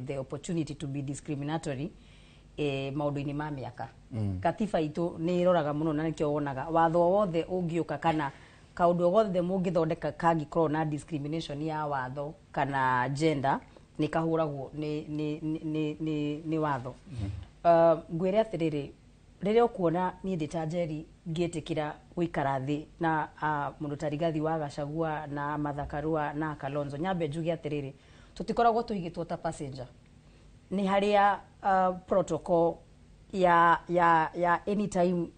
the opportunity to be discriminatory maũndũ-inĩ ma mĩaka. Katiba itũ nĩ ĩroraga mũno, na nĩkĩo wonaga watho o wothe ũngĩũka kana kaũndũ o gothe mũngĩthondeka kangĩkorwo na discrimination ya watho kana gender, nĩ kahũragwo nĩ watho. Ngwĩre atĩrĩrĩ, rĩrĩa ũkuona niĩ ndĩ ta Njeri ngĩtĩkĩra gũikara thĩ na mũndũ ta Rigathi wa Gachagua na Martha Karua na Kalonzo, nyambe njuge atĩrĩrĩ, tũtikoragwo tũigĩtwo ta passenger. Nĩ harĩa protocol ya anytime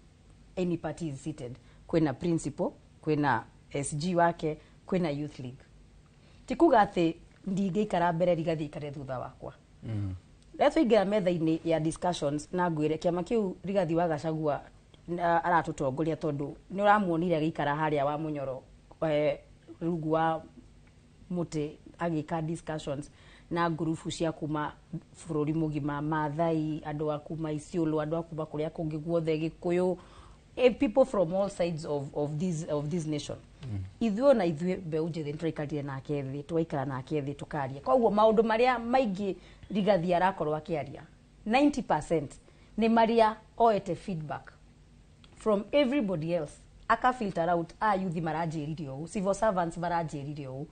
any party is seated. Kwĩna principal, kwĩna SG wake, kwĩna youth league. Ti kuga atĩ ndingĩikara mbere Rigathi ikare thutha wakwa. Rĩrĩa twaingĩra metha-inĩ ya discussions, na ngwĩre kĩama kĩu Rigathi wa Gachagua aratũtongoria, tondũ nĩ ũramuonire agĩikara harĩa wa Mũnyoro, rungu wa mũtĩ, agĩka discussions na ngurubu cia kuma bũrũri mũgima, Maathai, andũ a kuma Isiolo, andũ a kuma kũrĩa kũngĩ guothe, Gĩkũyũ, people from all sides of this nation. Ithuĩ ona ithuĩ mbeũ njĩthĩ nĩtũraikarire nake thĩ, tũgaikara nake thĩ, tũkaria. Koguo maũndũ marĩa maingĩ Rigathi arakorwo akĩaria, 90% nĩ marĩa oete feedback from everybody else, aka filter out a youth maranjĩrire ũũ, civil servants maranjĩrire ũũ,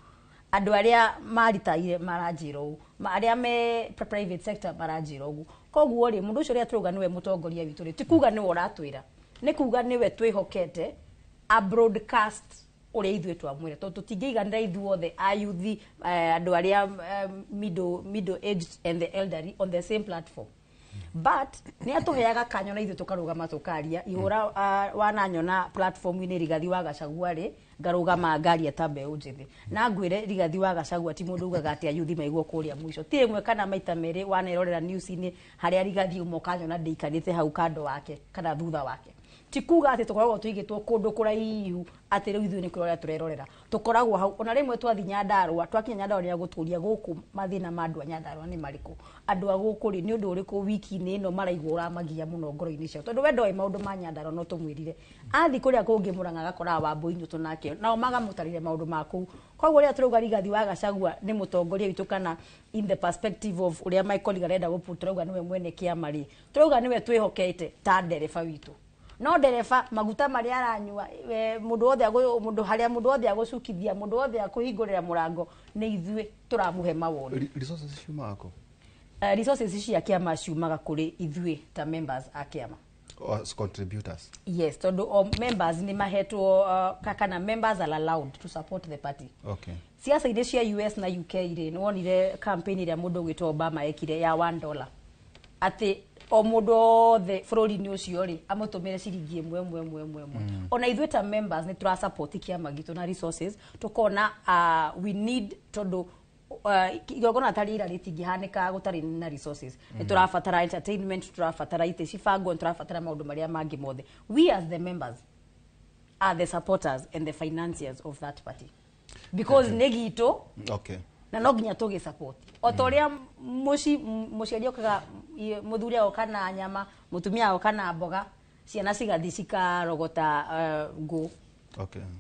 andũ arĩa maritaire maranjĩra ũũ, arĩa me private sector maranjĩra ũguo. Koguo rĩ, mũndũ ũcio ũrĩa tũrauga nĩwe mũtongoria witũ rĩ, ti kuga nĩwe ũratwĩra, nĩ kuga nĩwe twĩhokete a broadcast ũrĩa ithuĩ twamwĩra, tondũ tũtingĩiganĩra ithuothe a youth, andũ arĩa middle aged and the elderly on the same platform. But nĩ atũheaga kanya na ithuĩ tũkarũgama tũkaria ihũra. Wananyona platform-inĩ Rigathi wa Gachagua rĩ, ngarũgama ngaria ta mbeũ njĩthĩ. Na ngwĩre Rigathi wa Gachagua ti mũndũ ugaga atĩ ayuthi maigwo kũrĩa mũico. Ti rĩmwe kana maita merĩ wanerorera news-inĩ harĩa Rigathi uma ũkanyona ndĩikarĩte hau kando wake kana thutha wake. Ti kuga atĩ tũkoragwo tũigĩtwo kũndũ kũraihu atĩ rĩu ithuĩ nĩ kwĩrorera tũrerorera. Tũkoragwo hau. Ona rĩmwe twathi Nyandarũa, twakinya Nyandarũa, nĩ agũtũria gũkũ mathĩna ma andũ a Nyandarũa nĩ marĩkũ, andũ a gũkũ rĩ, nĩ ũndũ ũrĩkũ wiki-inĩ ĩno maraigua ũramagia mũno ngoro-inĩ ciao, tondũ we ndoĩ maũndũ ma Nyandarũa. No tũmwĩrire athi kũrĩa kũngĩ Mũrang'a agakoraga Wambũi Nyũtũ nake nao magamũtarĩria maũndũ ma kũu. Koguo rĩrĩa tũrauga Rigathi wa Gachagua nĩ mũtongoria witũ, kana in the perspective of ũrĩa my colleague arenda gũput, tũrauga nĩwe mwene kĩama rĩ, tũrauga nĩwe twĩhokete ta ndereba witũ. No ndereba maguta marĩa aranyua, mũndũ wothe mũndũ harĩa mũndũ wothe agũcukithia, mũndũ wothe akũhingũrĩra mũrango, nĩ ithuĩ tũramũhe mawoni. Resources ciumaga kũ? Resources cia kĩama ciumaga kũrĩ ithuĩ ta members a kĩama. As contributors? Yes, tondũ o members nĩ mahetwo, kana members are allowed to support the party. Ciaca-inĩ cia US na UK rĩ, nĩ wonire campaign ĩrĩa mũndũ ũgwĩtwo Obama ekire ya $1, atĩ o mũndũ othe bũrũri-inĩ ũcio rĩ, amũtũmĩre ciringi ĩmwe ĩmwe ĩmwe ĩmwe ĩmwe. Ona ithuĩ ta members nĩ tũra support kĩama gitũ na resources, tũkona we need, tondũ igongona ta rĩra rĩtingĩhanĩka gũtarĩ na resources. Nĩ tũrabatara entertainment, tũrabatara itĩ cibangwo, nĩ tũrabatara maũndũ marĩa mangĩ mothe. We as the members are the supporters and the financiers of that party because nĩ gitũ na no nginya tũgĩ support o ta ũrĩa mũciari okaga, mũthuri agoka na nyama, mũtumia agoka na mboga, ciana cigathi cikarogota ngũ.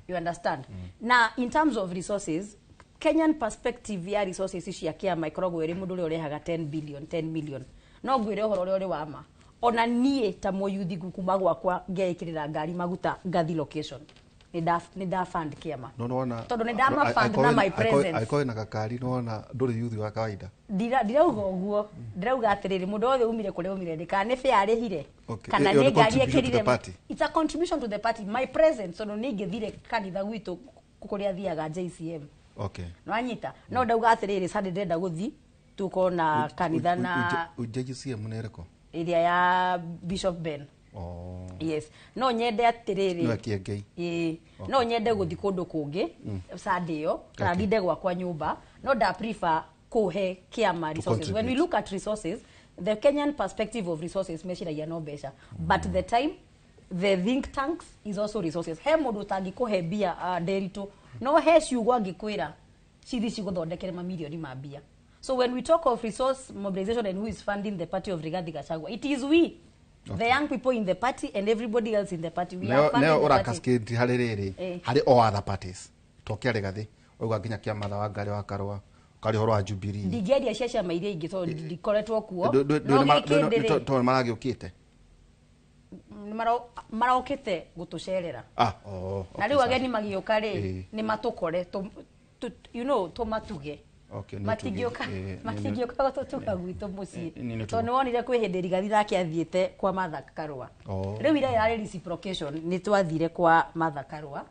You understand? Na in terms of resources, Kenyan perspective ya resources cia kĩama ĩkoragwo ĩrĩ mũndũ ũrĩa ũrehaga 10 billion, 10 million. No ngwĩre ũhoro ũrĩa ũrĩ wa ma, ona niĩ ta mũyuthi kuma gwakwa ngeĩkĩrĩra ngari maguta ngathi location, nĩ nda fund kĩama. No nĩwona Tondũ nĩ ndama fund na my presence. Angĩkorwo wĩna gakari, nĩwona ndũrĩ yuthi wa kawaida. Ndirauga ũguo, ndĩrauga atĩrĩrĩ, mũndũ wothe umire kũrĩa umire rĩ, kana nĩ fare arĩhire, kana Ĩyo nĩ nĩ ngari contribution to the ekĩrire party. It's a contribution to the party, my presence. Tondũ nĩ ingĩthire kanitha gwitũ kũrĩa thiaga JCM, nwanyita, no ndauga atĩrĩrĩ, Sunday ndĩrenda gũthi tukorwo na kanitha na JCM nĩ ĩrĩkũ? Ĩrĩa ya Bishop Ben. Oh. Yes, no nyende atĩrĩrĩ, No Kĩengei. Ĩĩ, no nyende gũthi kũndũ kũngĩ Sunday ĩyo, kana ndinde gwakwa nyũmba, no nda prefer kũhe kĩama resources. When we Contribute. look at resources, the Kenyan perspective of resources, meciragia no mbeca, but the time, the think tanks is also resources. He mũndũ ũtangĩkũhe mbia, Nderitu, no he ciugo angĩkwĩra cithi cigũthondekere mamirioni ma mbia. So when we talk of resource mobilization and who is funding the party of Rigathi Gachagua, it is we, the young people in the party and everybody else in the party. We are Neo funding neo the ura party. cascade harĩ rĩrĩ, harĩ all other parties, to kĩa Rigathi ũgauga nginya kĩa Martha Wangari wa Karũa, ũkaria ũhoro wa Jubilee. Ndingĩaria cia ciama iria ingĩ tondũ ndikoretwo kuo. No gĩkĩ ndĩrĩ Tondũ maragĩũkĩte. Marokĩte gũtũcerera. Ah, oh, Na rĩu ageni magĩũka rĩ, nĩ matũkore tũmatuge. Okay, nĩ Matingĩũka, ũtugi. Matingĩũka gũtũtuga gwitũ mũciĩ, nĩ ũtugi. tondũ nĩ wonire kwĩ hĩndĩ Rigathi nake athiĩte kwa Martha Karũa. Rĩu ira yarĩ reciprocation, nĩ twathire kwa Martha Karũa,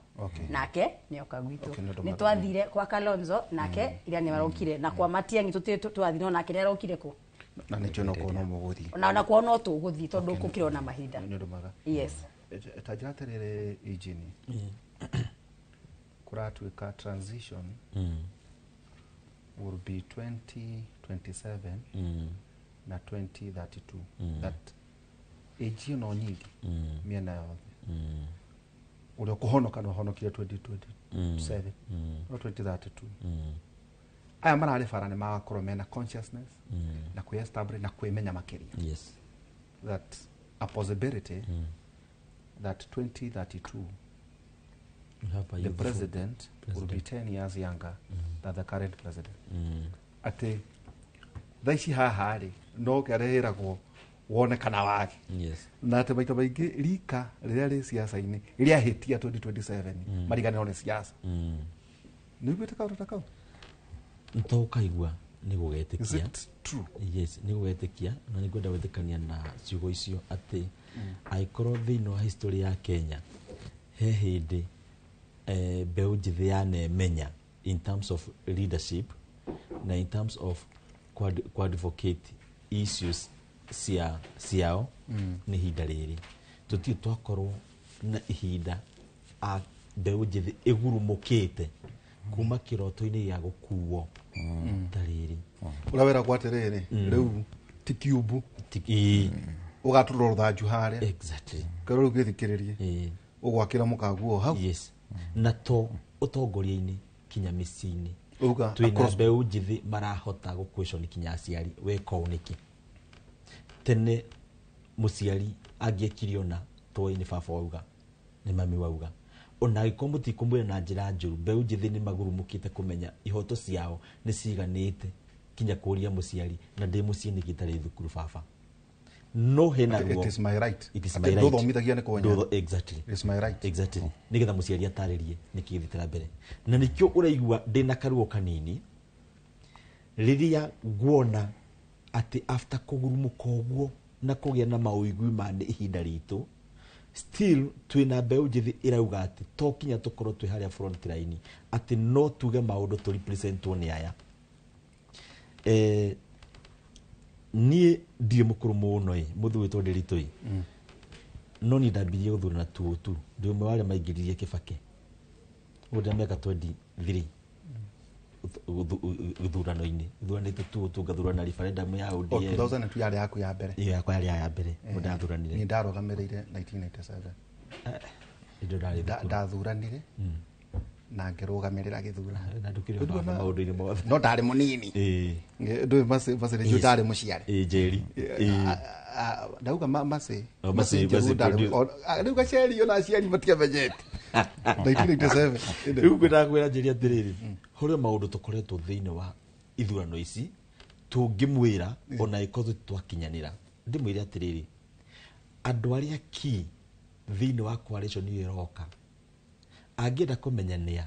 nake nĩoka gwitũ. Okay, nĩ ũndũ Nĩ mwega. twathire kwa Kalonzo, nake ira nĩ marokire, na kwa Matiang'i tũtirĩ twathire, no nake nĩ arokire kũ. Na nĩkĩo no kuo no mũgũthiĩ. Ona kwao no tũgũthiĩ tondũ gũkĩrĩ ona mahinda. Nĩ ũndũ mwega. Yes. Ta njĩra atĩrĩrĩ injini kũratuĩka transition will be 2027 na 2032, that age ĩno nyingĩ mĩena yothe, ũrĩa ũkũhonoka no ahonokire 2027, no 2032 aya mararĩ bara nĩ magakorwo mena consciousness na kwĩ establish na kwĩmenya makĩria, that a possibility that 2032 You have a the youthful president will be president. 10 years younger than the current president. Atĩ thaa ici haha rĩ, no kĩarehĩragwo wone kana wage, na atĩ maita maingĩ rika rĩrĩa rĩ siasa-inĩ rĩahĩtia 2027 mariganĩrwo nĩ siasa. Nĩ ũiguĩte kaũndũ ta kau? Nto ũkaigua nĩ Is gũgetĩkia. it true? Yes, nĩ gũgetĩkia, na nĩ ngwenda gwĩtĩkania na ciugo icio atĩ angĩkorwo thĩinĩ wa history ya Kenya he hĩndĩ mbeũ njĩthĩ yanemenya in terms of leadership na in terms of kuadvocate issues cia ciao, nĩ ihinda rĩrĩ. Tũtirĩ twakorwo na ihinda a mbeũ njĩthĩ ĩgurumũkĩte kuma kĩroto-inĩ gĩa gũkuo ta rĩrĩ. Ũrĩa weragwo atĩrĩrĩ, rĩu ti kiumbu ũgatũrwo rũthanju harĩa. Kerwo rĩu gĩthikĩrĩrie ũgwakĩra mũkaguo hau. Yes, na to ũtongoria-inĩ kinya mĩciĩ-inĩ Uga twĩna mbeũ njĩthĩ marahota gũkwĩconi kinya aciari, weka ũũ nĩkĩ? Tene mũciari angĩekire ona toĩ nĩ baba wauga, nĩ mami wauga, ona angĩkorwo mũtikũmwĩra na njĩra njũru, mbeũ njĩthĩ nĩ magurumũkĩte kũmenya ihoto ciao nĩ ciganĩte kinya kũria mũciari, na ndĩ mũciĩ nĩkĩ itarĩ thukuru baba? No hena Atĩ ruo. it is my right. It is Atĩ my right. ndũthomithagia nĩ kũmenya. Exactly. It is my right. Exactly. Nigetha mũciari atarĩrie nĩkĩ gĩthiĩte na mbere, na nĩkĩo ũraigua ndĩna karuo kanini rĩrĩa nguona atĩ after kũgurumũka ũguo na kũgĩa na maũigui ma nĩ ihinda ritũ, still twĩna mbeũ njĩthĩ ĩrauga atĩ to kinya tũkorwo twĩ harĩa front line, atĩ no tuge maũndũ tũ representwo nĩ aya. Niĩ ndirĩ mũkũrũ mũno ĩ, mũthuri wĩtwo Ndĩritũ ĩ, no niĩ ndambirie gũthurana tuo tu, ndĩ ũmwe wa arĩa maingĩririe Kĩbakĩ ũguo ndĩna mĩaka 23 gĩthurano-inĩ, thuranĩte tuo tu, ngathurana referendum ya O ODM. 2002 yarĩ yaku ya mbere? Ĩyo yakwa yarĩ ya mbere ũguo ndathuranire. Niĩ ndarũgamĩrĩire 1997. Ndio ndarĩ thukuru. Ndathuranire na ngĩrũgamĩrĩra gĩthurano. Na ndũkĩrĩ o baba maũndũ-inĩ mothe. No ndarĩ mũnini. Ndũĩ Macĩ Njeru ndarĩ mũciare. Ĩĩ, Njeri. Ndauga Macĩ. Oh, Macĩ Macĩ, Njeru Macĩ ndarĩ rĩu gaciari ona aciari matiamenyete 1997. Rĩu ngwendaga kwĩra Njeri atĩrĩrĩ, hũrĩ maũndũ tũkoretwo thĩinĩ wa ithurano ici tũngĩmwĩra ona ĩkorwo twakinyanĩra, ndĩmwĩre atĩrĩrĩ, andũ arĩa key thĩinĩ wa coalition ĩyo ĩroka angĩenda kũmenya nĩa,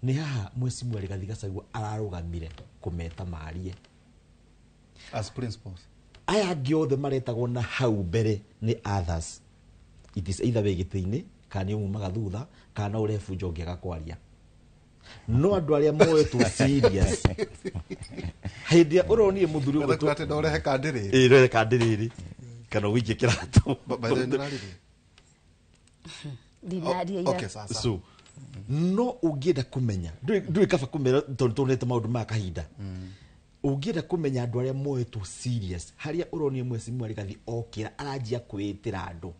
nĩ haha Mheshimiwa Rigathi Gachagua ararũgamire kũmeta marie as principals. Aya angĩ othe maretagwo na hau mbere nĩ others. It is either wĩ gĩtĩ-inĩ kana nĩ umumaga thutha kana no ũrehe bunjo ũngĩaga kwaria, no andũ arĩa moetwo serious hĩndĩ ĩrĩa ũronire mũthuri ũgwĩtwo Wetha atĩ no ũrehe kandi rĩrĩ. Ĩĩ, ũrehe kandi rĩrĩ kana ũikie kĩratũ. By the way, nĩũrarĩrĩ? Ndinaria ira. Okay, sasa. So no ũngĩenda kũmenya ndũĩ kaba kũmera tondũ tuonete maũndũ ma kahinda, ũngĩenda kũmenya andũ arĩa moetwo serious harĩa ũronire Mheshimiwa Rigathi okĩra aranjia kwĩĩtĩra andũ.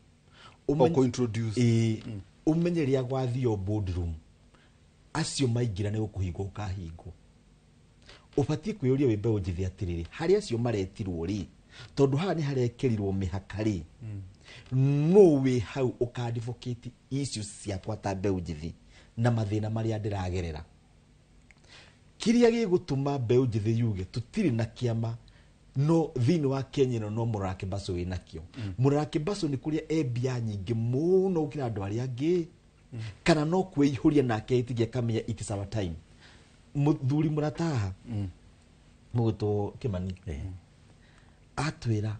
O kũ-introduce. Ĩĩ, ũmenye rĩrĩa gwathio boardroom acio maingĩra nĩ gũkũhingwo ũkahingwo. Ũbatiĩ kwĩyũria wĩ mbeũ njĩthĩ atĩrĩrĩ, harĩa acio maretirwo rĩ, tondũ haha nĩ harekĩrirwo mĩhaka rĩ, no wĩ hau ũka-advocate issues ciakwa ta mbeũ njĩthĩ na mathĩna marĩa ndĩragerera. Kĩrĩa gĩgũtũma mbeũ njĩthĩ yuge tũtirĩ na kĩama no thĩinĩ wa Kenya ĩno no Mũrara Kĩmbacu wĩnakĩo. Mũrara Kĩmbacu nĩ kũrĩa e mbia nyingĩ mũno gũkĩra andũ arĩa angĩ, kana no kwĩihũria nake ĩtigia akamenya it is our time. Mũthuri mũrataha mũgwĩtwo Kĩmani atwĩra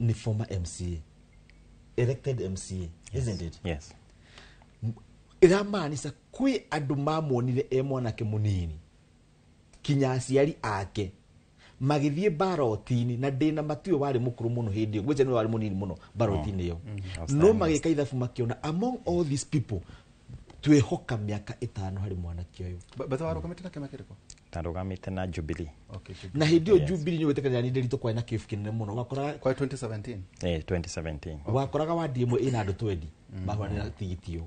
nĩ former MCA, elected MCA, isn't it? Yes. Ĩramaanisha kwĩ andũ mamuonire e mwanake mũnini kinya aciari ake Magĩthiĩ baroti-inĩ na ndĩna matuĩ warĩ mũkũrũ mũno hĩndĩ ĩyo, ngwĩciria nĩwe warĩ mũnini mũno baroti-inĩ ĩyo. No magĩka ithabu makĩona among all these people twĩhoka mĩaka 5 harĩ mwanake ũyũ. Betha warũgamĩte na kĩama kĩrĩkũ? Ndarũgamĩte na Jubilee. Okay, na hĩndĩ ĩyo Jubilee nĩ wĩtĩkanĩra nĩ ndĩritũ kwarĩ na kĩbu kĩnene mũno wakoraga kwa 2017. 2017. Wakoraga wadi ĩmwe ĩna andũ 20 mahũranĩra tigiti ĩyo.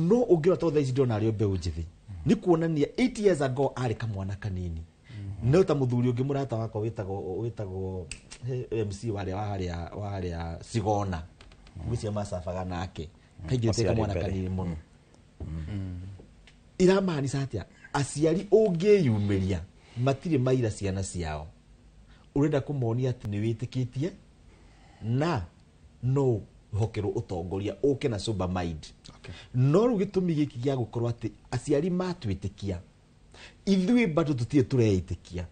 No ũngĩrora to thaa ici ndĩrona arĩ o mbeũ njĩthĩ, nĩ kuonania 8 years ago arĩ kamwana kanini. No ta mũthuri ũngĩ mũrata wakwa wĩtagwo MC warĩa wa harĩa Sigona, ngwĩciria macabaga nake kaingĩ Ũcio arĩ kamwana mbere. kanini mũno. Iramaanisha atĩa? Aciari ũngĩyumĩria matirĩ maira ciana ciao, ũrenda kũmonia atĩ nĩ wĩtĩkĩtie na no ũhokerwo ũtongoria ũke na sober mind. No rĩu gĩtũmi gĩkĩ gĩa gũkorwo atĩ aciari matwĩtĩkia ithuĩ bado tũtirĩ tũreĩtĩkia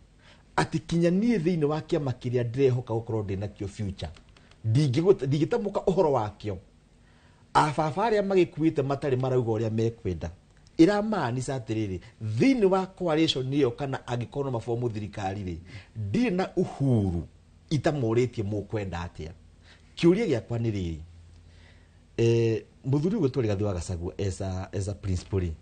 atĩ kinya niĩ thĩinĩ wa kĩama kĩrĩa ndĩrehoka gũkorwo ndĩ nakĩo future ndingĩtamũka ũhoro wakĩo. Ababa arĩa magĩkuĩte matarĩ marauga ũrĩa mekwenda, iramaanisha atĩrĩrĩ, thĩinĩ wa coalition ĩyo kana angĩkorwo no mabomu thirikari rĩ, ndirĩ na uhuru itamũrĩtie mũkwenda atĩa. Kĩũria gĩakwa nĩ rĩrĩ, mũthuri ũgwĩtwo Rigathĩ wa Gachagua as a principal rĩ,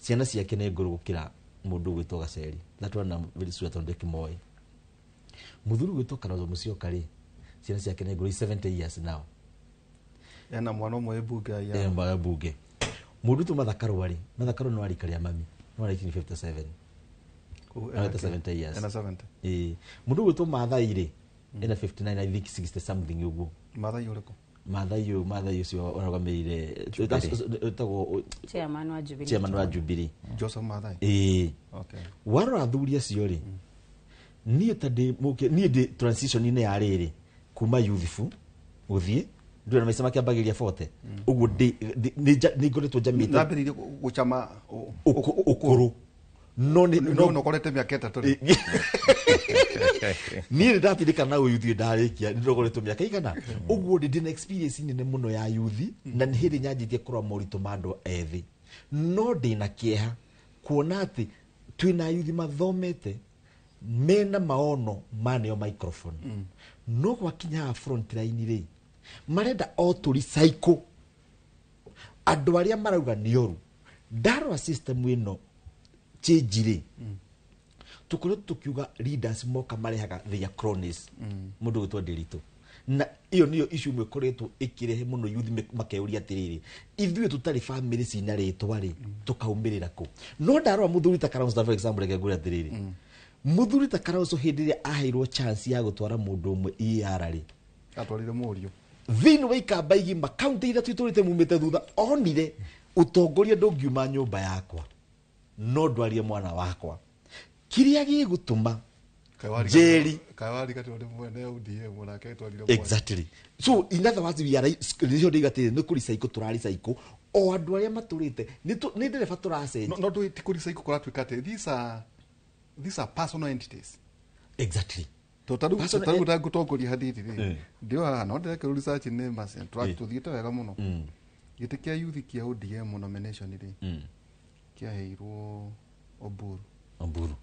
ciana ciake nĩ ngũrũ gũkĩra mũndũ ũgwĩtwo Gaceri na twana very sure tondũ ndĩkĩmoĩ. Mũthuri ũgwĩtwo Kalonzo Musyoka rĩ, ciana ciake nĩ ngũrũ, 70 years now. Ena mwana ũmwe mbunge ya mwana mbunge. Mũndũ tu Martha Karua rĩ, Martha Karua no arika rĩa mami, no 1957. Ena 70 years. Ena 70. Mũndũ ũgwĩtwo Maathai rĩ, ena 59 I think 60 something ũguo. Maathai ũrĩkũ? Maathai ũcio ũrũgamĩrĩire wĩtagwo chairman wa Jubilee. Chairman wa Jubilee. Joseph Maathai. Okay. Warora athuri acio rĩ, niĩ ta ndĩ mũke, niĩ ndĩ transition-inĩ ya rĩrĩ kuma youthful gũthiĩ ndũrĩ na maica makĩambagĩrĩria 40 ũguo nĩ ngoretwo njamĩte Ndambĩrĩirie gũcama ũkũrũ no nĩ no ũkorete mĩaka 3 rĩ. Niĩ nĩ ndatindĩka na ũyuthi ndarĩkia nĩ ndogoretwo mĩaka igana ũguo ndĩ ndĩna experience nene mũno ya yuthi na nĩ hĩndĩ nyanjĩtie kũrora moritũ ma andũ ethĩ. No ndĩna kĩeha kuona atĩ twĩna yuthi mathomete mena maono maneo microphone no gwakinya front line rĩ marenda o tũ recycle andũ arĩa marauga nĩ oru. Ndarora system ĩno change rĩ, tũkoretwo tũkiuga leaders moka marehaga their cronies mũndũ ũgwĩtwo Ndiritu, na ĩyo nĩyo issue ĩmwe ĩkoretwo ĩkĩrehe mũno youth makeuria atĩrĩrĩ, ithuĩ tũtarĩ family cina rĩtwa rĩ tũkaumĩrĩra kũ? No ndarora mũthuri ta Kalonzo for example, reke ngwĩre atĩrĩrĩ, mũthuri ta Kalonzo hĩndĩ ĩrĩa aheirwo chance ya gũtwara mũndũ ũmwe EAR rĩ, atwarire mũriũ thĩinĩ wa ikamba igima kaunti ithatũ itũrĩte mumĩte thutha, onire ũtongoria ndũngiuma nyũmba yakwa no ndwarie mwana wakwa. Kĩrĩa gĩgũtũma Jerry Kawari katĩ mwene ODM nake atwarire mwana. Exactly. So in other words, we are nĩcio ndĩiga atĩrĩrĩ, nĩ kũrecycle tũrarecycle o andũ arĩa matũrĩte nĩ ndereba tũracenjia. No ndũ ti kũrecycle kũratuĩka atĩ these are personal entities. Exactly. Tondũ tarĩu ndangũtongoria hanini rĩ, ndĩo haha no ndĩrekĩrwo research nĩ Mercy, tũthiĩte wega mũno. Gĩtĩ kĩa youth kĩa ODM nomination rĩ, kĩaheirwo Oburu. Oburu.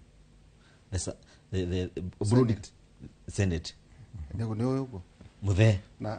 The Oburu Senate. Nĩ ũyũ ũguo. Mũthee. Na